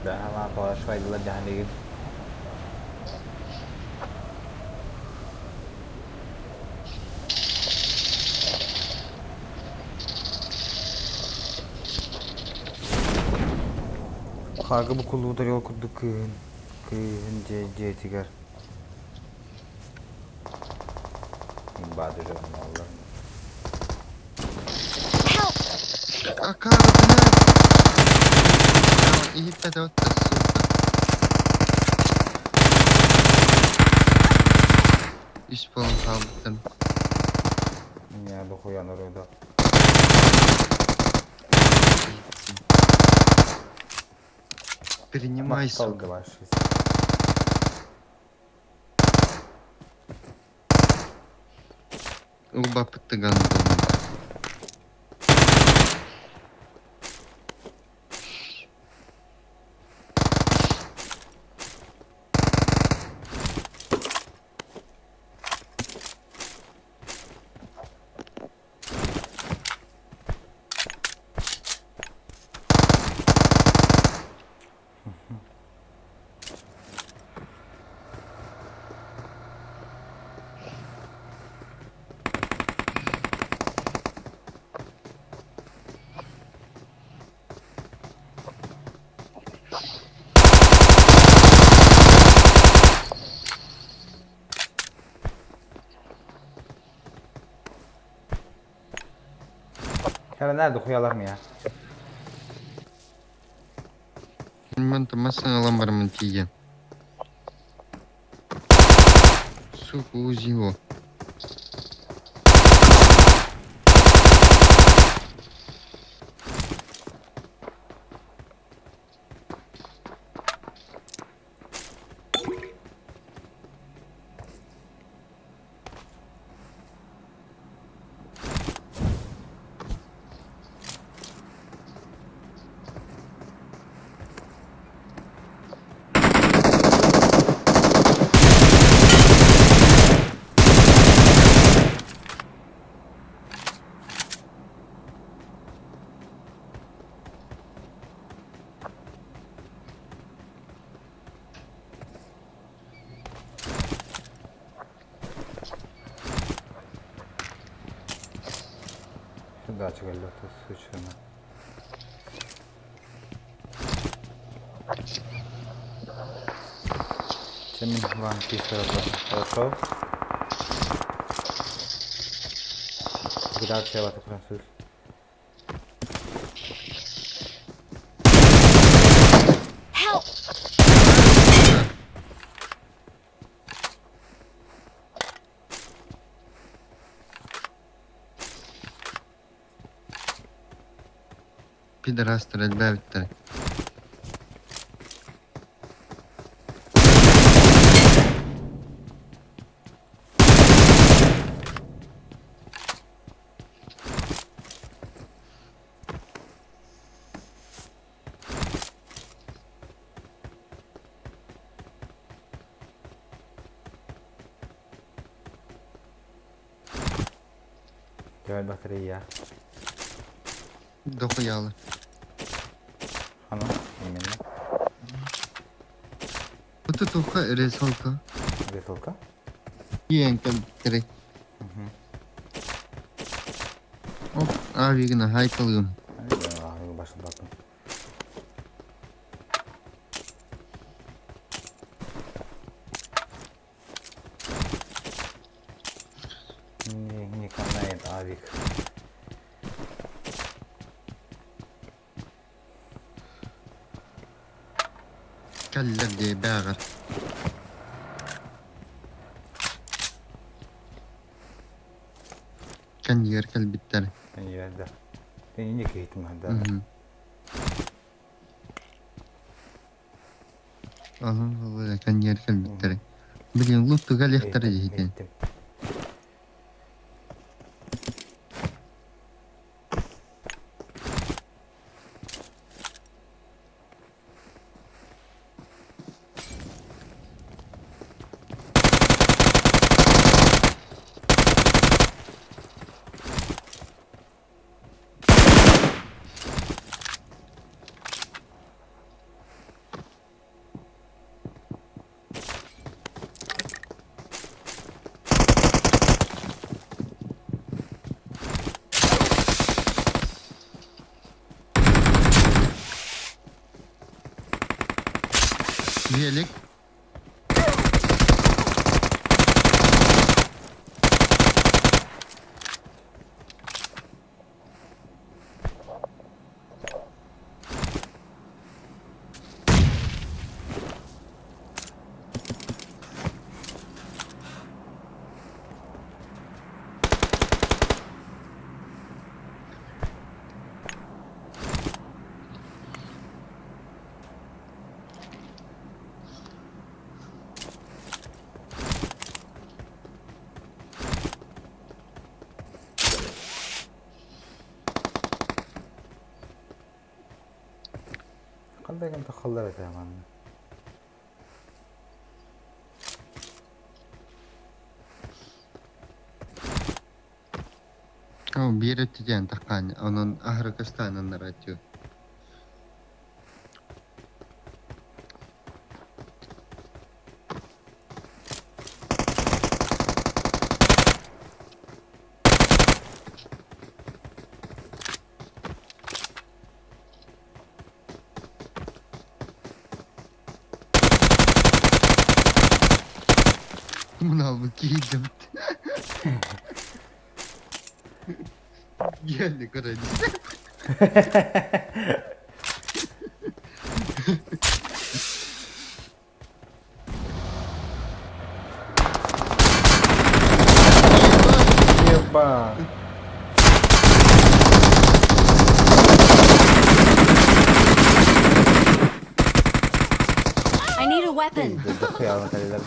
Да, ма палач для Хага бу кулуу тарел курдук кыһын кыһын же жетигер. Бады же олар. Акара, Иһиппэтэ отта, сука. Үс болон хаалбыттым. Не, дохуя народа. Принимай, сука. Улба пыттыган Кэлэнээр духуялар мия. Мен массыына ылан бараммын тиийэн. Сука, УЗИ его. Сюда кэллэ сучина. Чем вам писать хорошо? Grazie alla француз. Help! Пидорастар элбээбиттэр. Давай батарея. Дохуяла. Ано, именно. Вот это уха рисовка. Рисовка? Иэн кэлбиттэрэй. Оп, авигына хайкалыым. Башындатын. Не, не канает авик. Кэллэр дии бээҕэр. Кэннигэр кэлбиттэр. Кэннигэр да. Кэнники киһитим да. Аһын кэннигэр кэлбиттэр. Блин, луттуга лехтэр дьиһитин. Велик. Хандай гын тахаллар этэ манна. Оо, биир өттүтүн таххаан, онон аһары кыстаананнарааччы. Муну албыт киһи Офигенный, короче. Еба. I need a weapon. Дохуя кэллэ.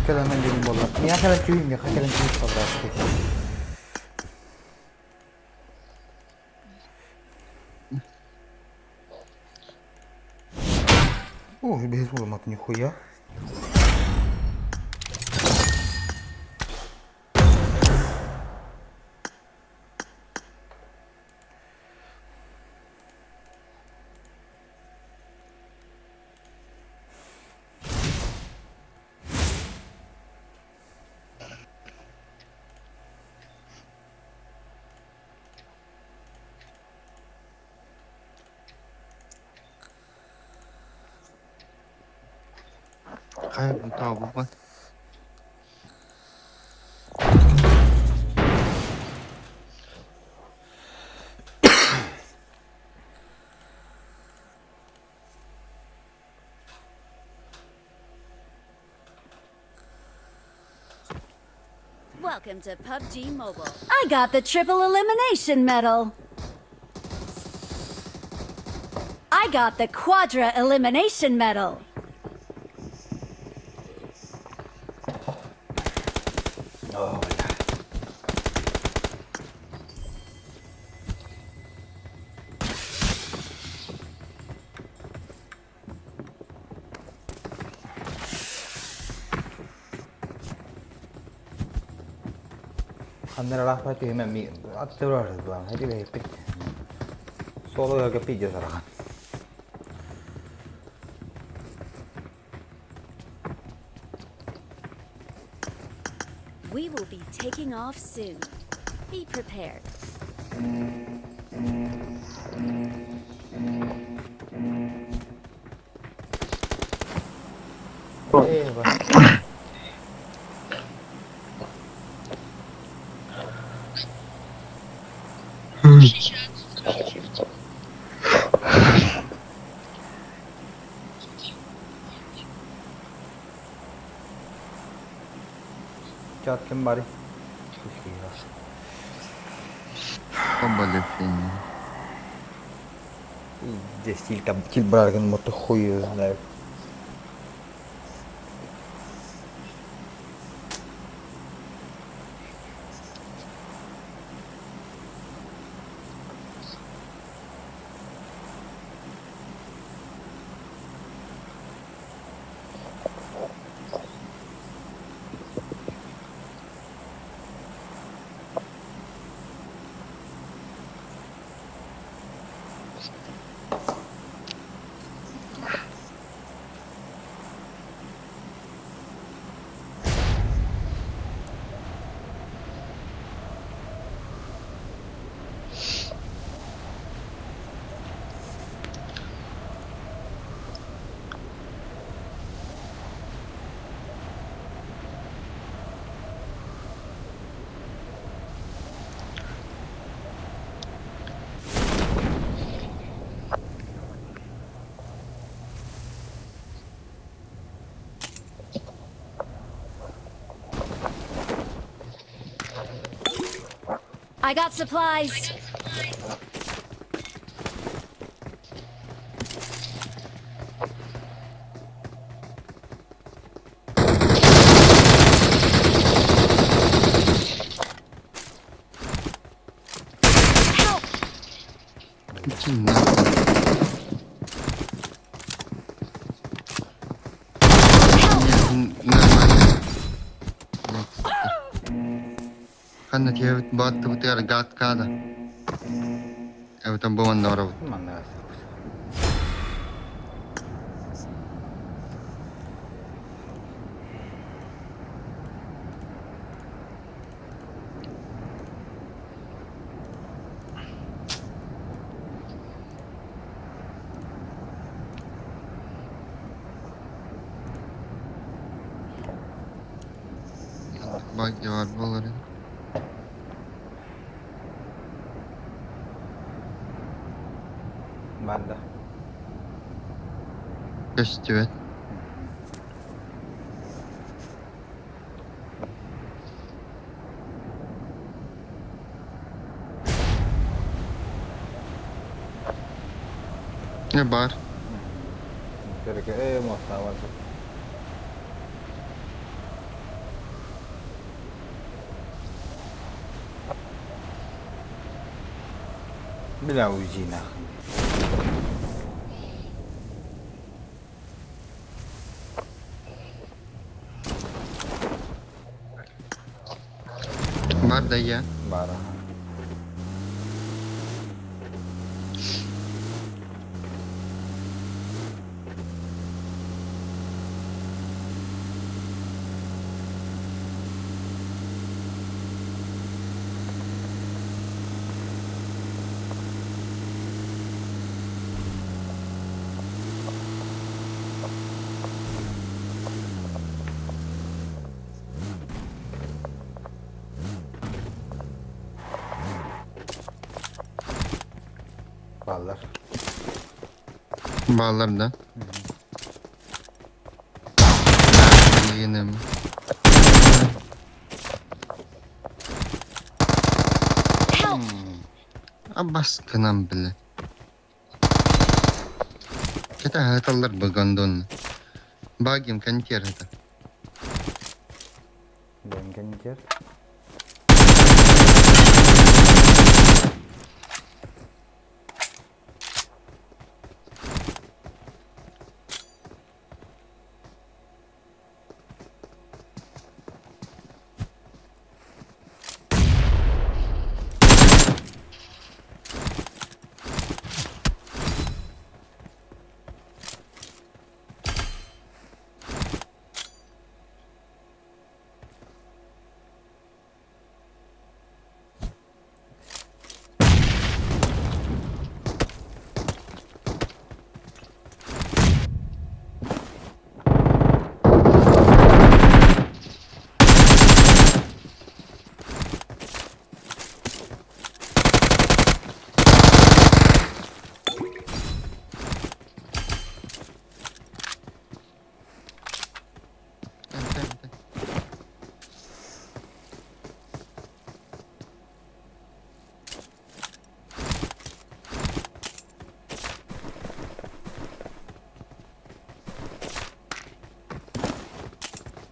Кэлэн диэн буолла. Миэхэ кэлэн түүн, миэхэ кэлэн түүн пожалуйста. О, без уломат нихуя. Хайа, Welcome to PUBG Mobile. I got the triple elimination medal. I got the quadra elimination medal. Oh, бля. Ханна ыраахпат киһи аттыбар бит Суолуга пиздец ырахан. We will be taking off soon. Be prepared. Чат ким баарый? Здесь стиль там стиль барган мото хуй знает. I got supplies. Иди нахуй. Нет, нормально. Ханна тебе бат бутер гат када. Это было здорово. Багги бар буолар. Баар да. Көстүбэт. Не бар. Терке э муостаабар. Бля, уйди нахуй. Бар да я. Бар. Бааллар. Бааллар да. Билигин Абаскынан биле. Кета хаталлар быгандон. Багим контер это. Бен контер.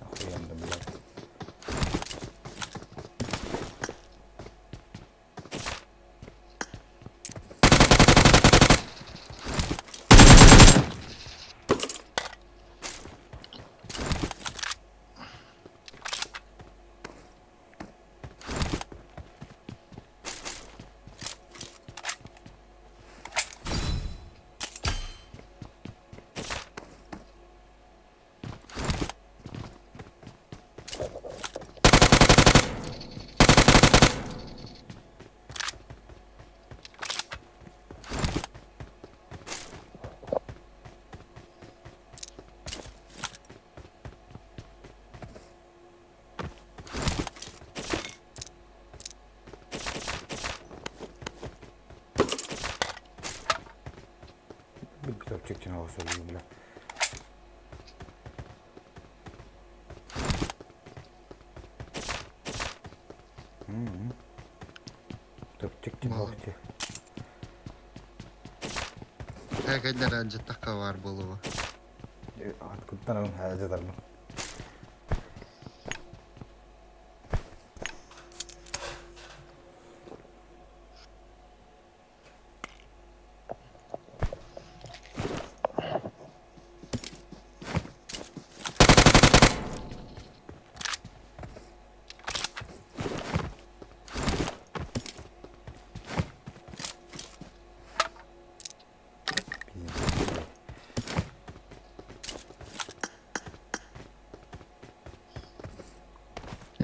Охуенно, блядь. Чекчен бля. Чекчен оғысы. Әгәдер ажытаққа бар болуы. Откуда ажытармын.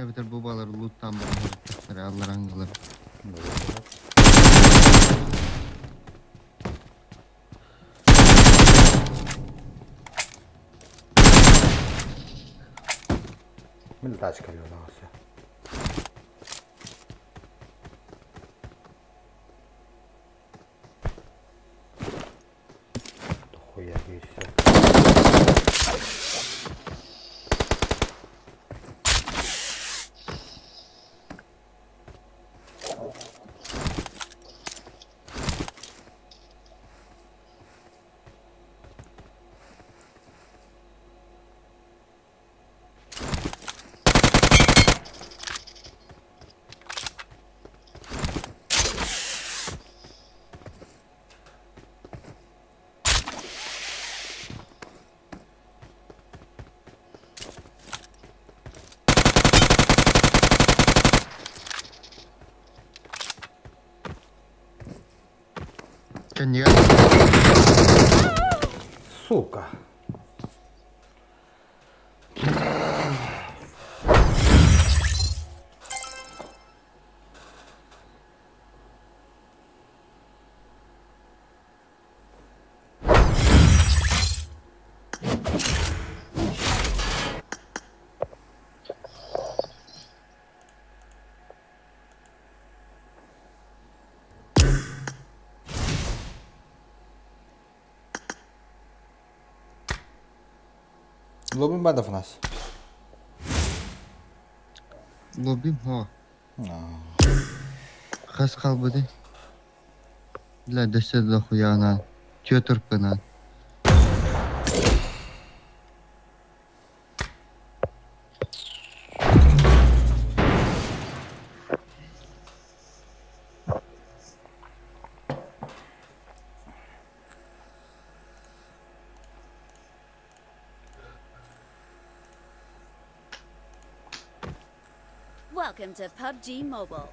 Эбэтэр бу балар луттан бар аллар аңгылар. Мин тачка ағасы. Хуя и все. Сука. Лобим бадов нас. Лобим хо. Хас хаалбытый? Бля, дөссө дохуянаан, түөрт ырпынаан. Welcome to PUBG Mobile.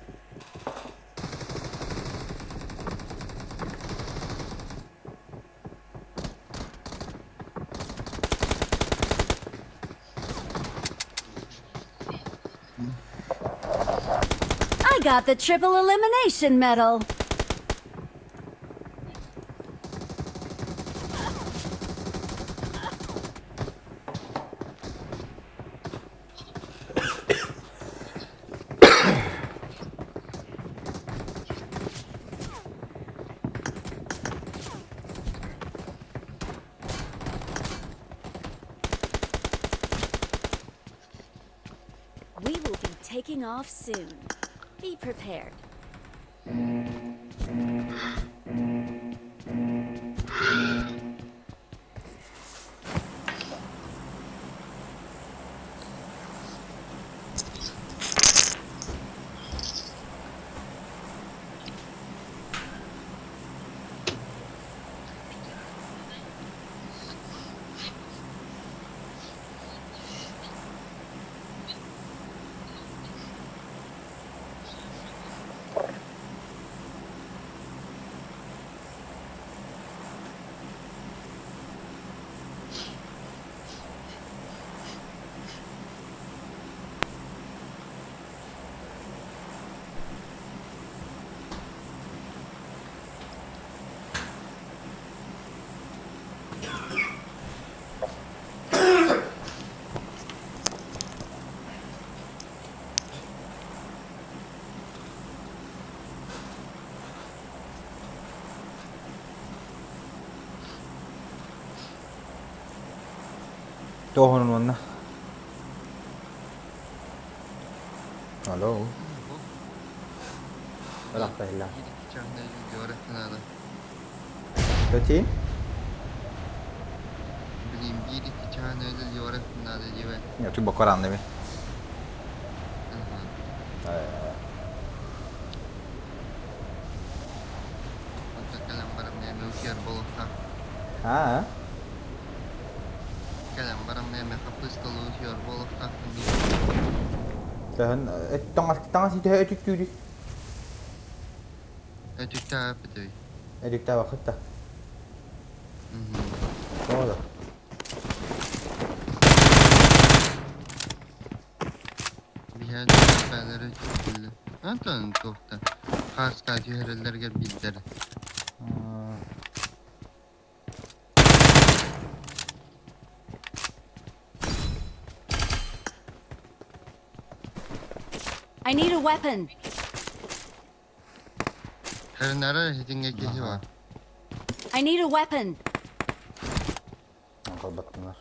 I got the triple elimination medal. We will be taking off soon. Be prepared. Туохун уонна? Алло. Ырахта иһиллэ. Көтии? Блин, биир икки чаһын өлөр надо диэбэт. Нет, ты бокоранными. Онтон кэлэн баран эмиэ утуйар буолуохтаах. Аа? Кэлэн баран эмиэ хаппыысталыы утуйар буолуохтаахпын дии. Төһөн таҥас таҥас төһө өтүктүүрүй? Өтүктээбэппит үһү. Өтүктээбэххит да. Тоҕо да? Биһиэхэ бээлэрэ өтүктүүллэр. Онтон туох да хааска түһэрэллэригэр биирдэрэ. I need a weapon. Хэрнара хитингэ киһи бар. I need a weapon. Kalbattınlar.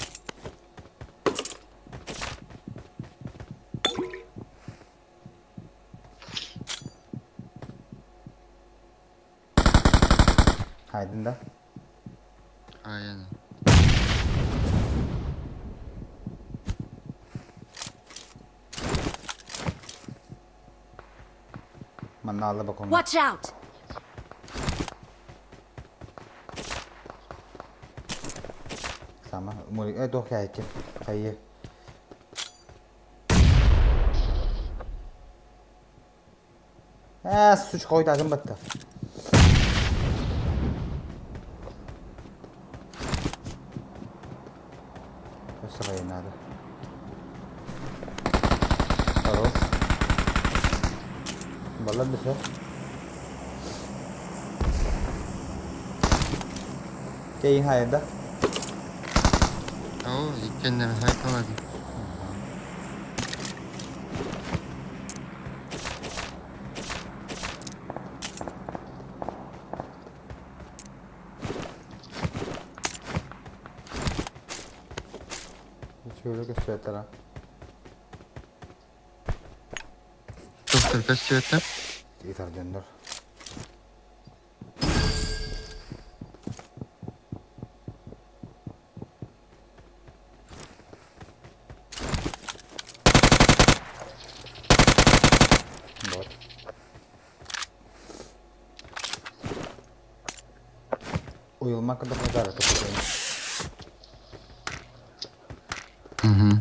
Haydın da. Aynen. Manna alla bakom. Watch out! Sama. Muri. Doh kayakki. Kayı. Suç koydu battı. Өссө хайнаады. Хорош. Баллар бисә. Кейин хайда. О, иккеннер хайкалады. Şöyle göstereyim. Доктор, көстүөттөр? Итар дендер. Вот. Уйулма кадar kadar Угу.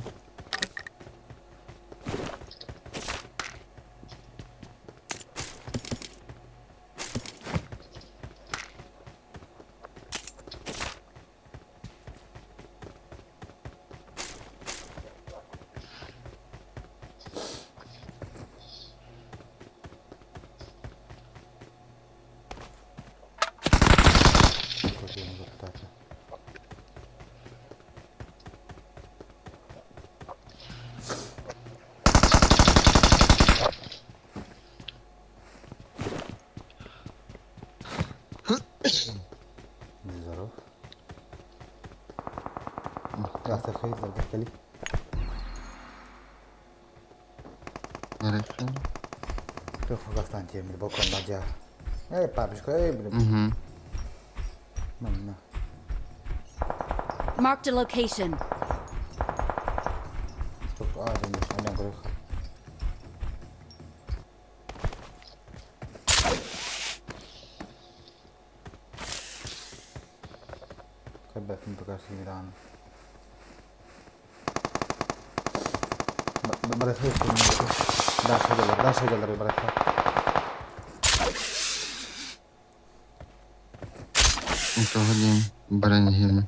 Здоров. Здравствуй, Кали. Хорошо. Тух Константин, балкон бадя. Эй, папочка, эй, блин. Угу. Манна. Marked a location. Сколько? А, замеш, аня грех. Кабеф не пока что не Барахай, дальше доллар, дальше доллар, барахай. Тоғылин баран иһин.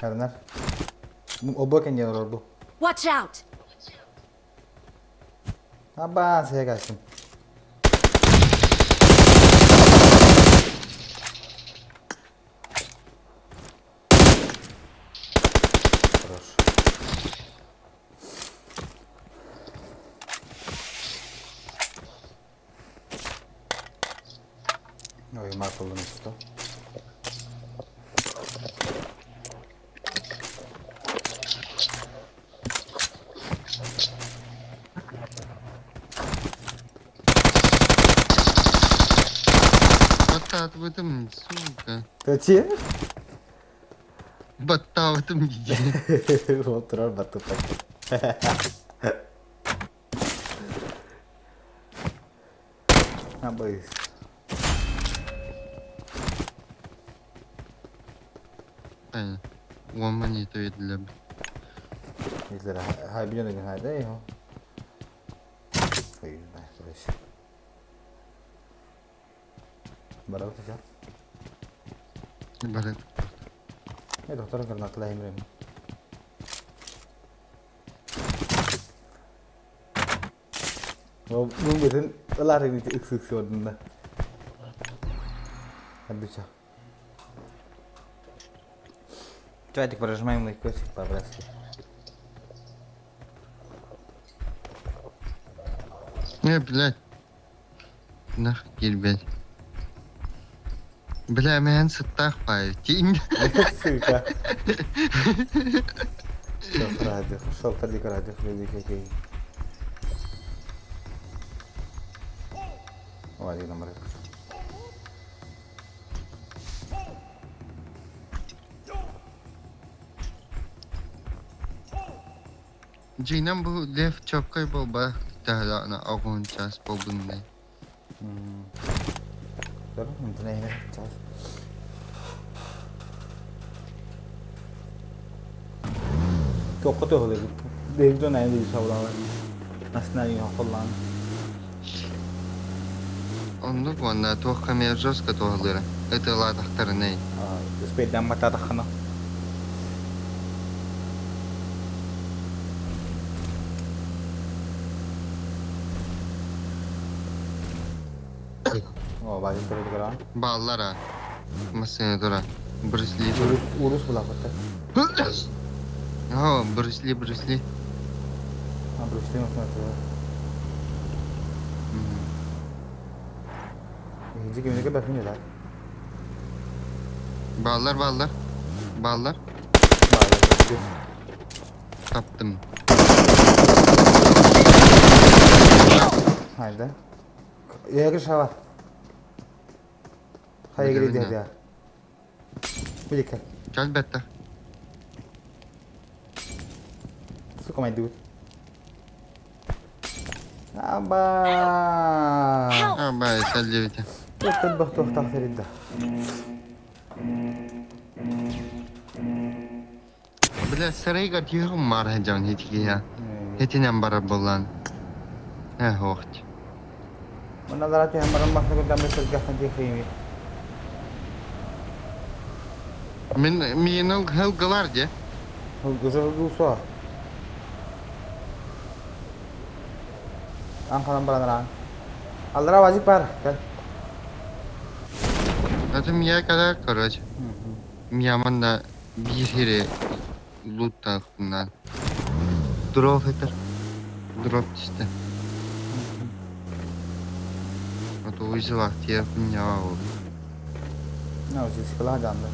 Карнар. Обокен делар бу. Watch out! Аба, сегасин. Хорош. Ой, Марко что? Баттаатыбытым, сука. Зачем? Баттаабытым дии. Вот турар баттык. Абайс. One money to для. Излер хай билен деген хайда эй. Ой, знаю, короче. Барабы тача. Барат. Э, доктор гранатла химрем. Бу бүтүн ылар икс икс ордунда. Обещал. Чатик прожимаем лайкосик по-братски. Не, блядь. Нах киирбэт. Бля, мэһэн сыттаах баайы. Тииҥ. Сука. Шелтер радио, люди какие. Ой, номер. Дьиҥинэн бу Лев чопкай буолбатах таһылаҕына оҕуһун чаас буолбуннай. Туохха туһалыыбыт? Биһиги дьон айан дии сабылаалар. Наснаа холлаан. Оннук уонна туохха эмиэ жестко туһалыыра. Ытыалаатахтарынай. Успейдаан батаатаххына. О, баайын көрө Бааллар а. Массыына тура. Брюс Ли. Урус булаахпыттар. О, Брюс Ли, Брюс Ли. А, Брюс Ли массыына тура. Иһинчи кимники бэппин дьэ Бааллар, бааллар. Бааллар. Таптым. Haydi. Егер шава. Хайа гири Биликка. Кэлбэттэ. Сука, my dude. Аба. Аба, сәлдебите. Тохтор тохтох теридда. Бля, сарайга тиһигим бар хажан хитигия. Хитинен барар боллан. Э, хоохт. Мына түһэн баран бахта көрдөн бесергахтан тиэхиими. Мин миин хылгылар де. Хылгыжы хылгы Ан халан баран ран. Аллара вазик бар. Кел. Это я когда, короче. Мияман bir хире лут тахтынан. Дроп этер. Дроп түсті. А то уйзылақ тиер хуйня ол. На, здесь кыла жанды.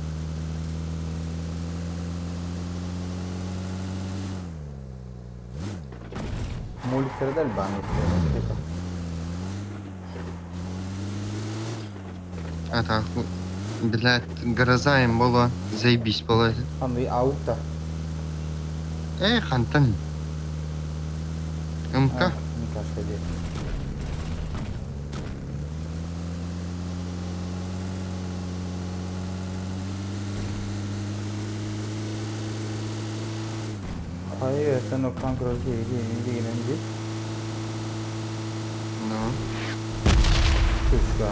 Муликтер дал бан. А так, блядь, гроза им было, заебись было. Аны аута. Эй, хантан. МК. Микашка де. Hayır, sen oktan kroki iyi Ну. Şuşka.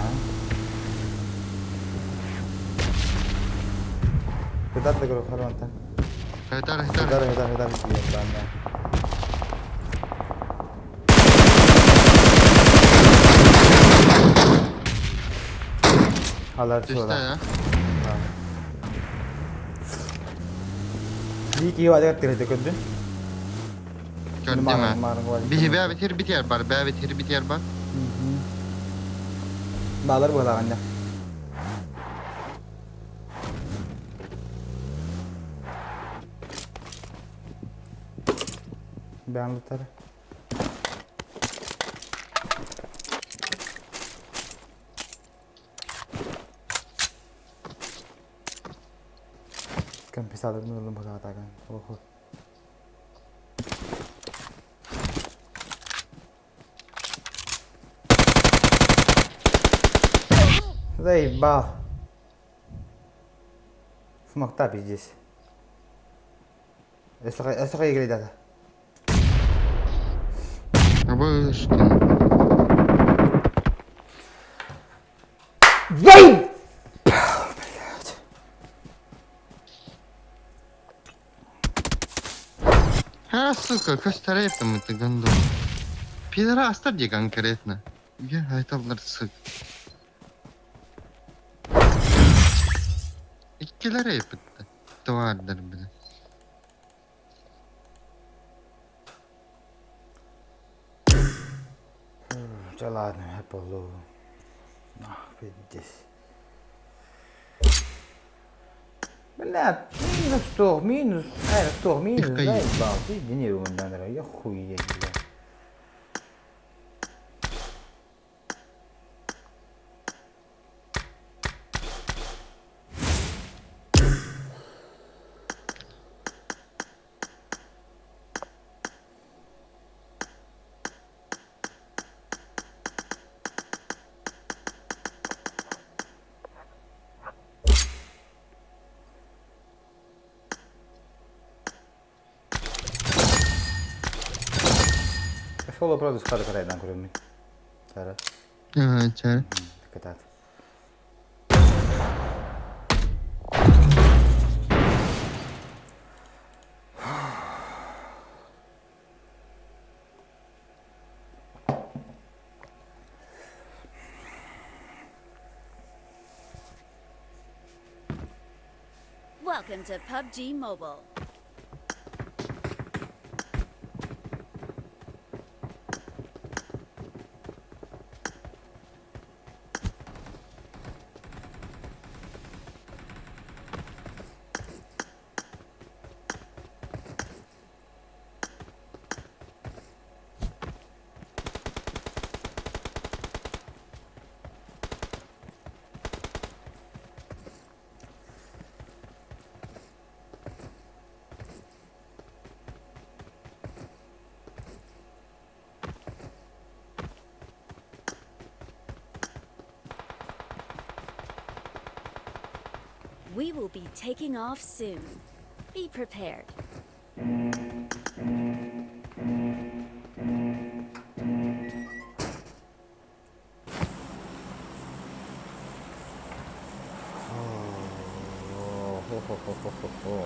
Куда ты говорил, Харванта? Хайдар, хайдар. Хайдар, хайдар, хайдар. Алар Түстэ, Бии киһи баадыгар тирэтэ көрдүн. Көрдүм а. Биһи бэбитир битер бар, бэбитир битер бар. Баалар буолаганна. Бээн лутары. Компенсатор нужно было так. Охо. Заебал. Смог здесь. Если играть это. Абы что? Ей! А, сука, костарепом это гандон. Пидорастар где конкретно. Я это сука. Иккилер эпитте. Твардар, бля. Чэ ладно, буолуо. Пиздец. Блядь, минус 100, минус, 100, минус, заебал, ты иди я хуеть, блядь. Соло правда скада карайдан көрөмүн. Сара. Ага, чара. Кытаат. Welcome to PUBG Mobile. We will be taking off soon. Be prepared. Хо-хо-хо-хо-хо.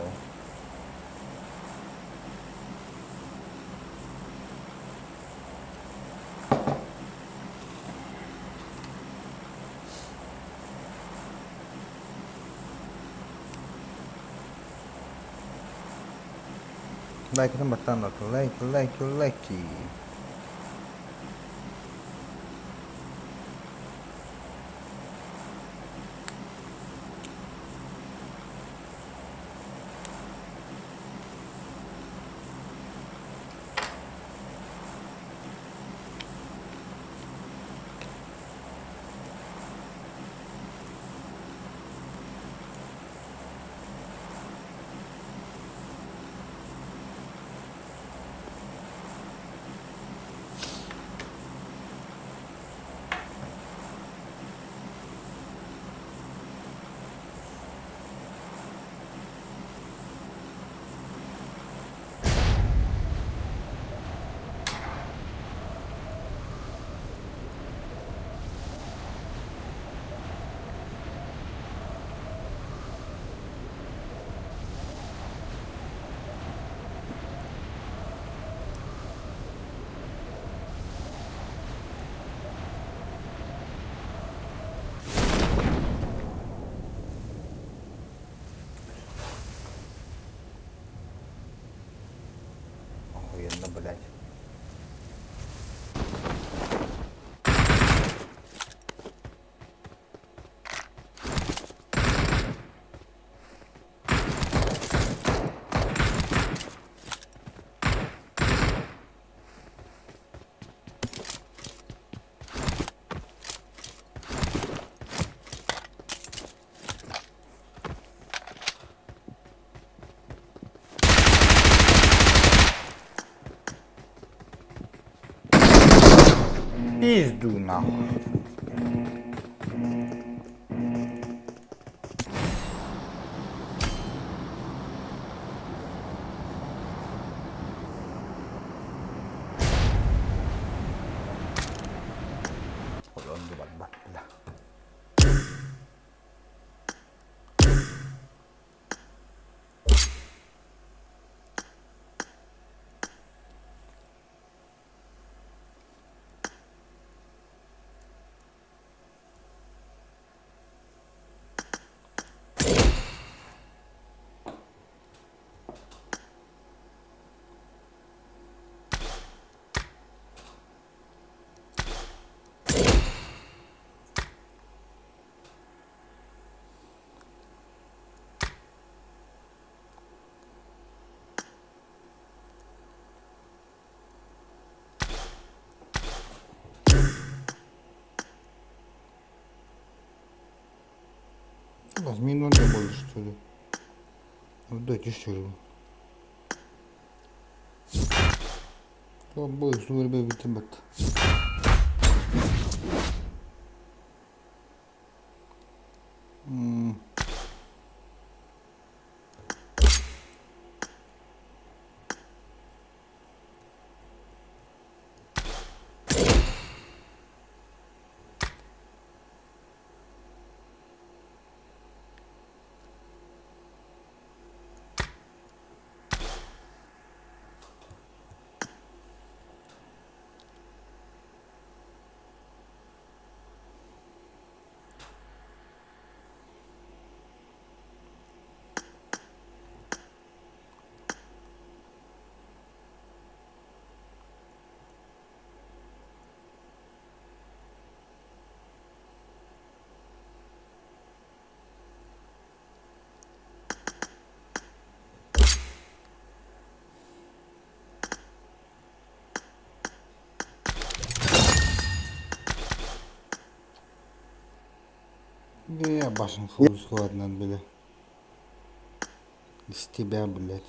Лайкын баттан лайк, лайк, лайки. Охуенно, блядь. Пизду нахуй. Холонду барбат, бля. Возьми ноль больше, что ли? Ну, дайте, что ли? Бу суурбэ бүтүн бат. Я башен хуй ладно, бля. Из тебя, блядь.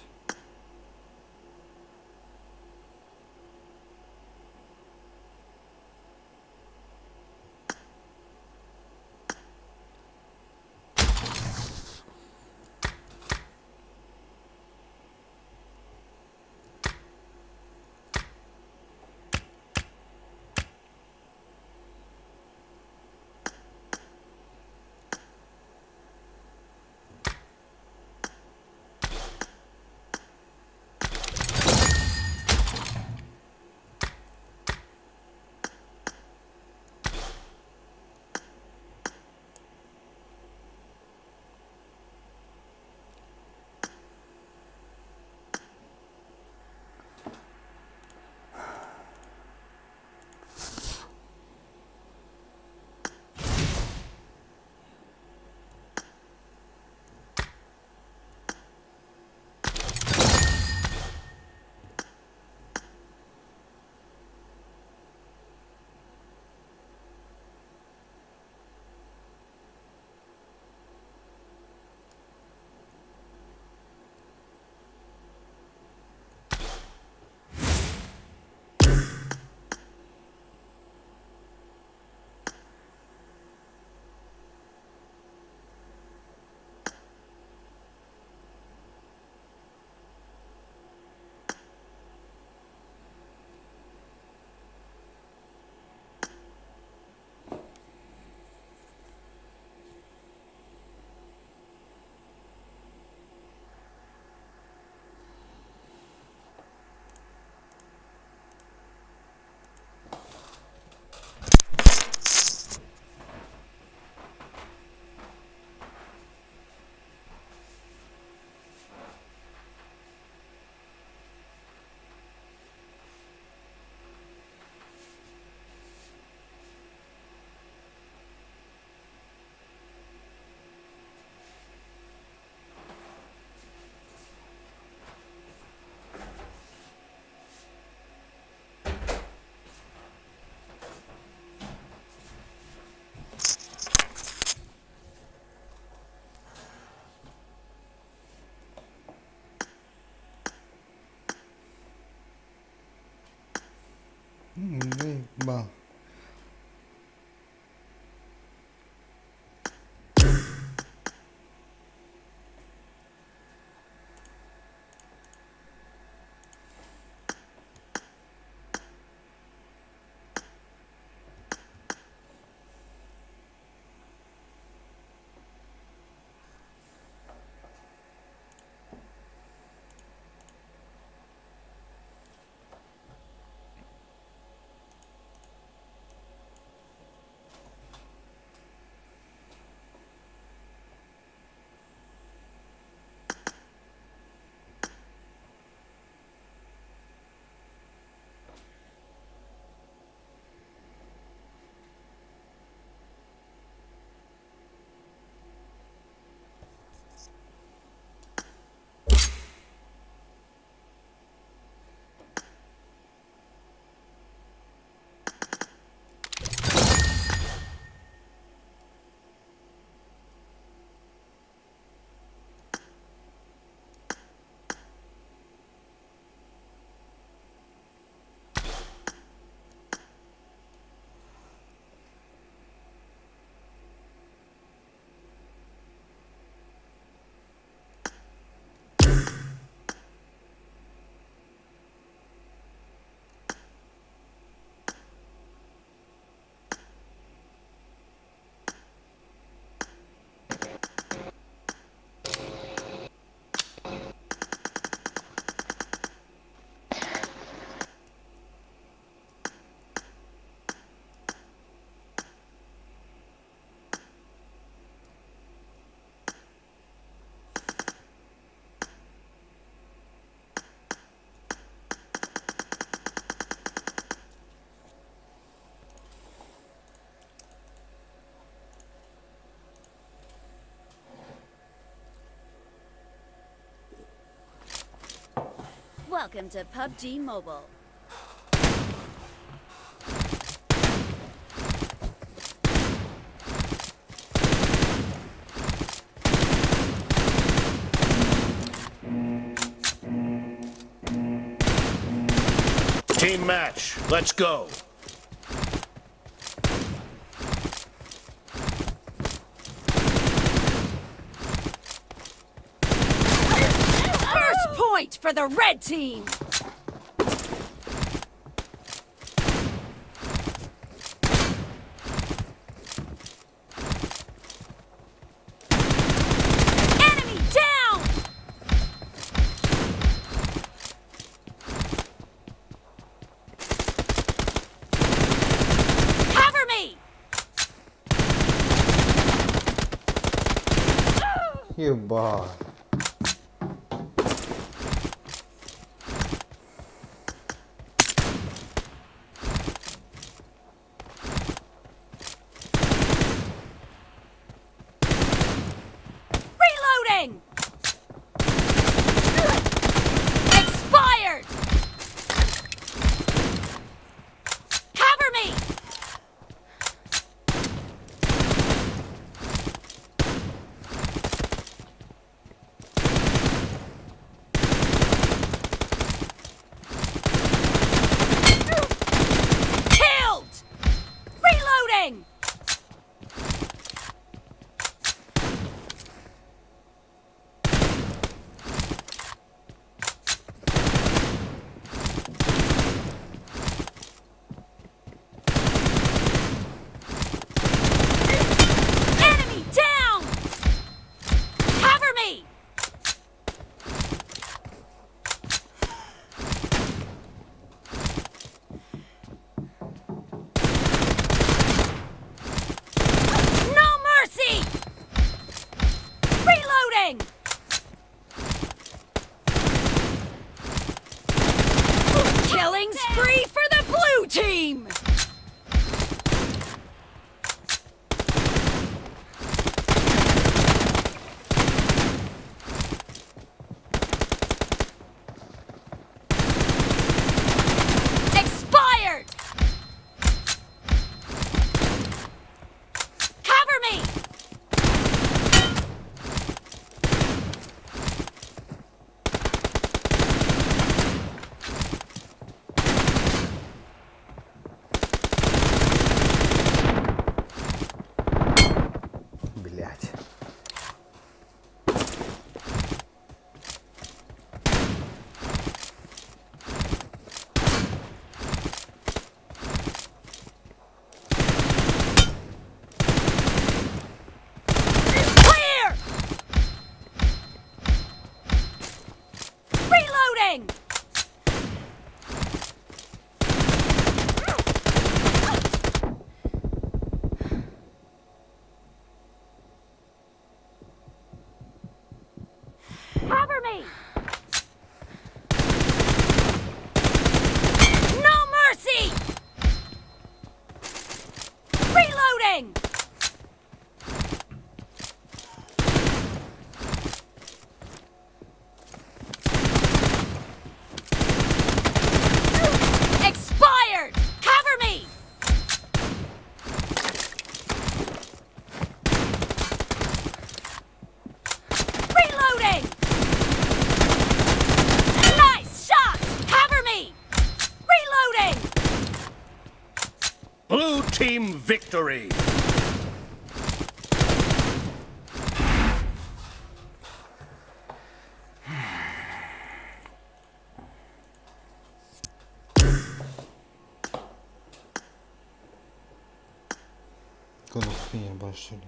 Ба. Welcome to PUBG Mobile. Team match. Let's go. First point for the red team. Enemy down! Cover me! Ебать. Reloading! Expired! Cover me! Killed! Reloading! Enemy down! Cover me! No mercy! Reloading! Killing spree for the blue team! Expired! Cover me! Блять. Clear! Reloading! Cover me! No mercy! Reloading! Expired! Cover me! Reloading! Nice shot! Cover me! Reloading! Blue team victory. Конусные большие.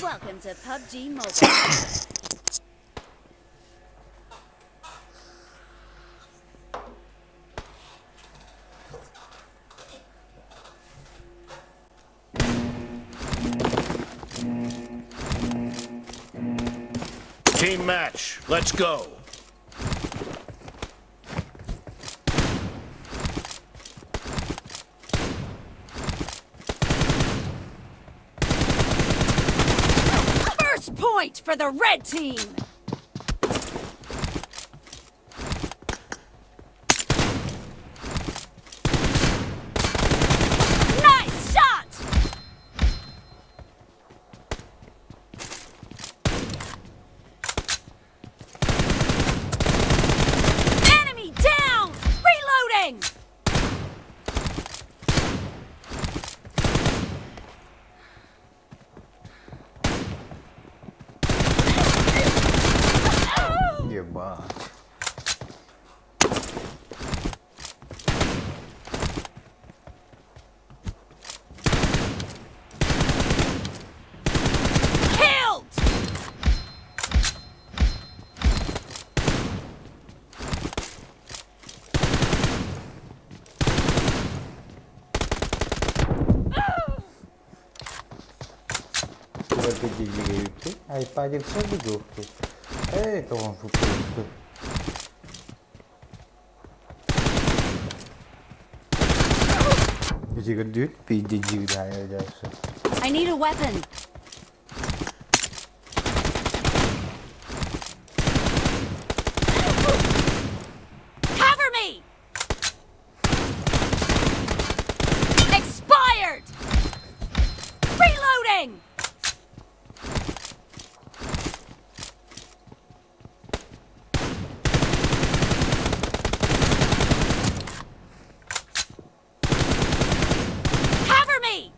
Welcome to PUBG Mobile. Team match. Let's go. First point for the red team. Nice shot! Enemy down! Reloading! Ебать. Killed! I need a weapon. Cover me! Expired! Reloading! Cover me!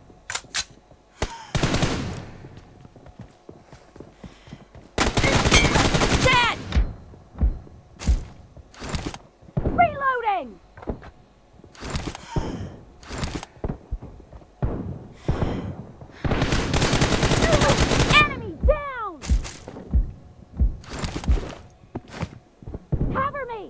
Dead! Reloading! Enemy down! Cover me!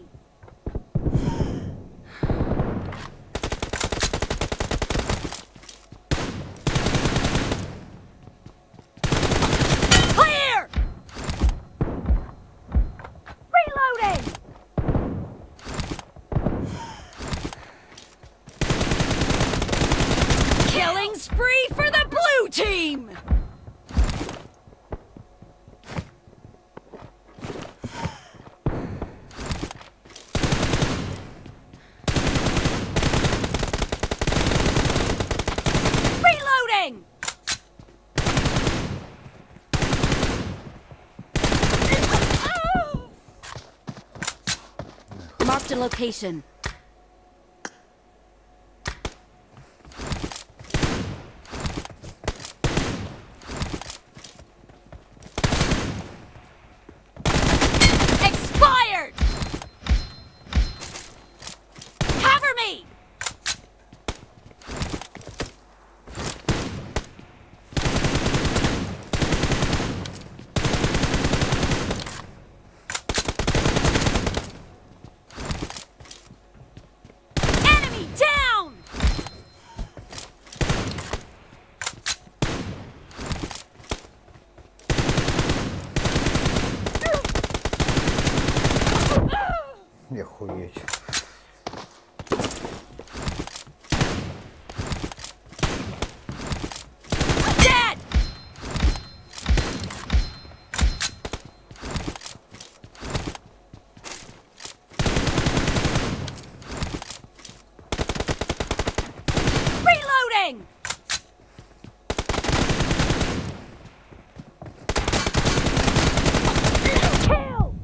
Clear! Reloading! Killing spree for the blue team! Reloading! Marked a location. Expired! Cover me! Enemy down! Охуеть. Dead! Reloading! Kill!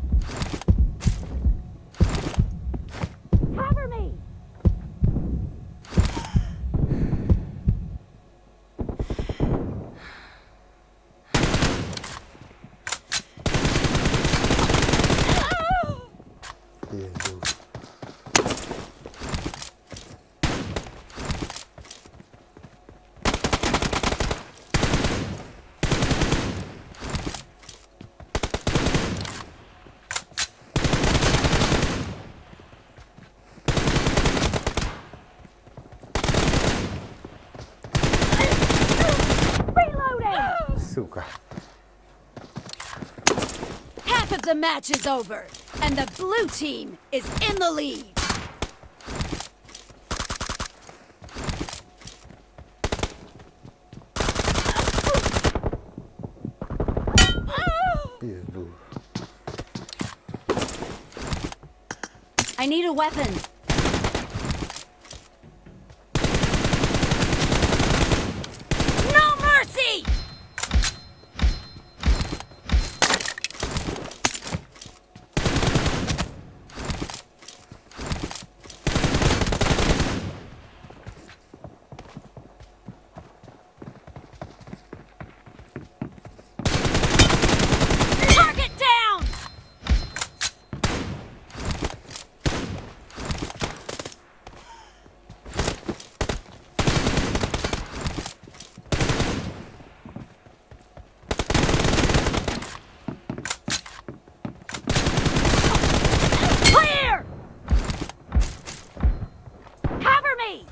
Сука. Half of the match is over, and the blue team is in the lead. Пизду. I need a weapon. No mercy! Target down! Clear! Cover me!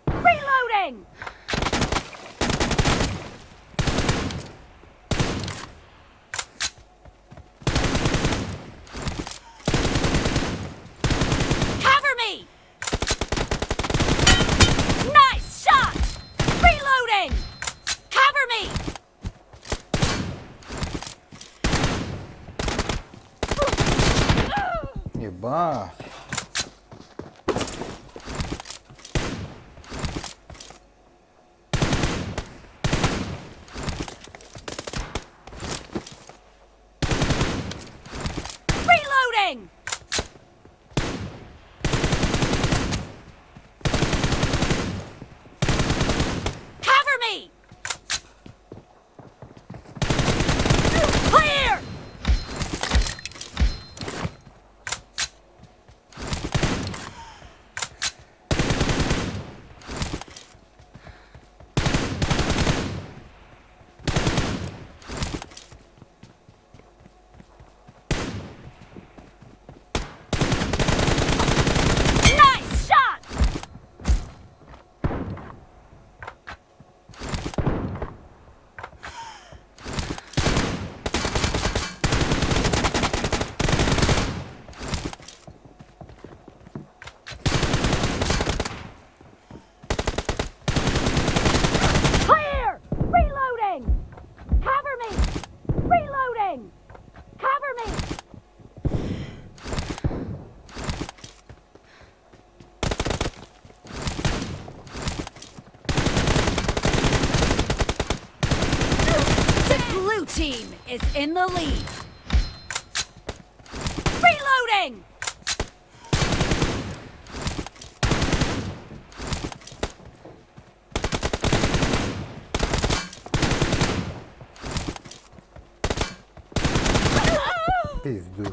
Reloading! Cover me! Nice shot! Reloading! Cover me! Ебать. Reloading! Cover me! Clear! Nice shot! Clear! Reloading! Cover me! Reloading! Cover me! The blue team is in the lead. Reloading! Пизду.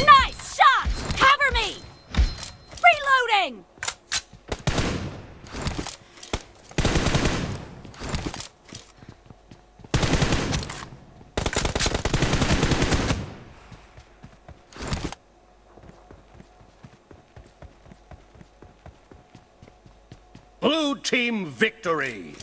Nice shot! Cover me! Reloading! Blue team victory.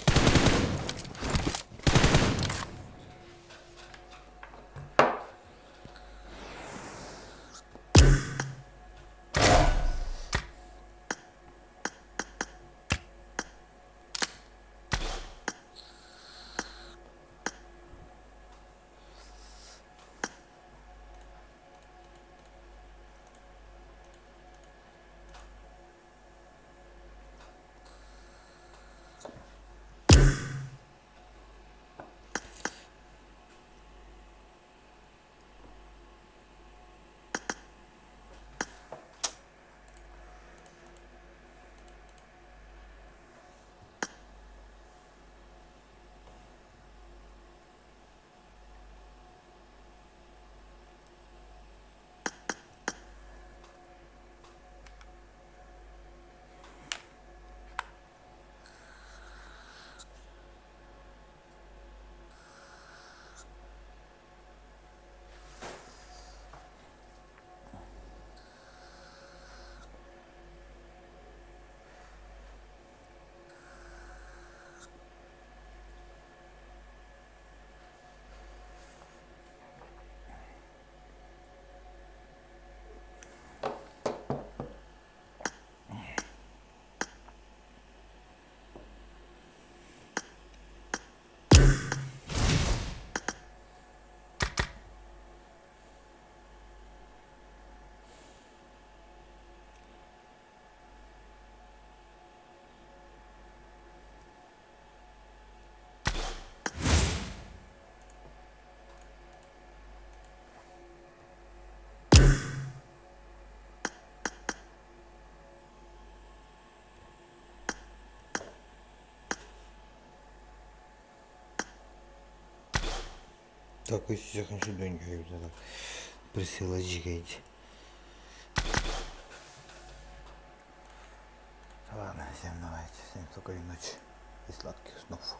Такой Присыла дьигэйди. Ладно, всем давайте, всем спокойной ночи и сладких снов.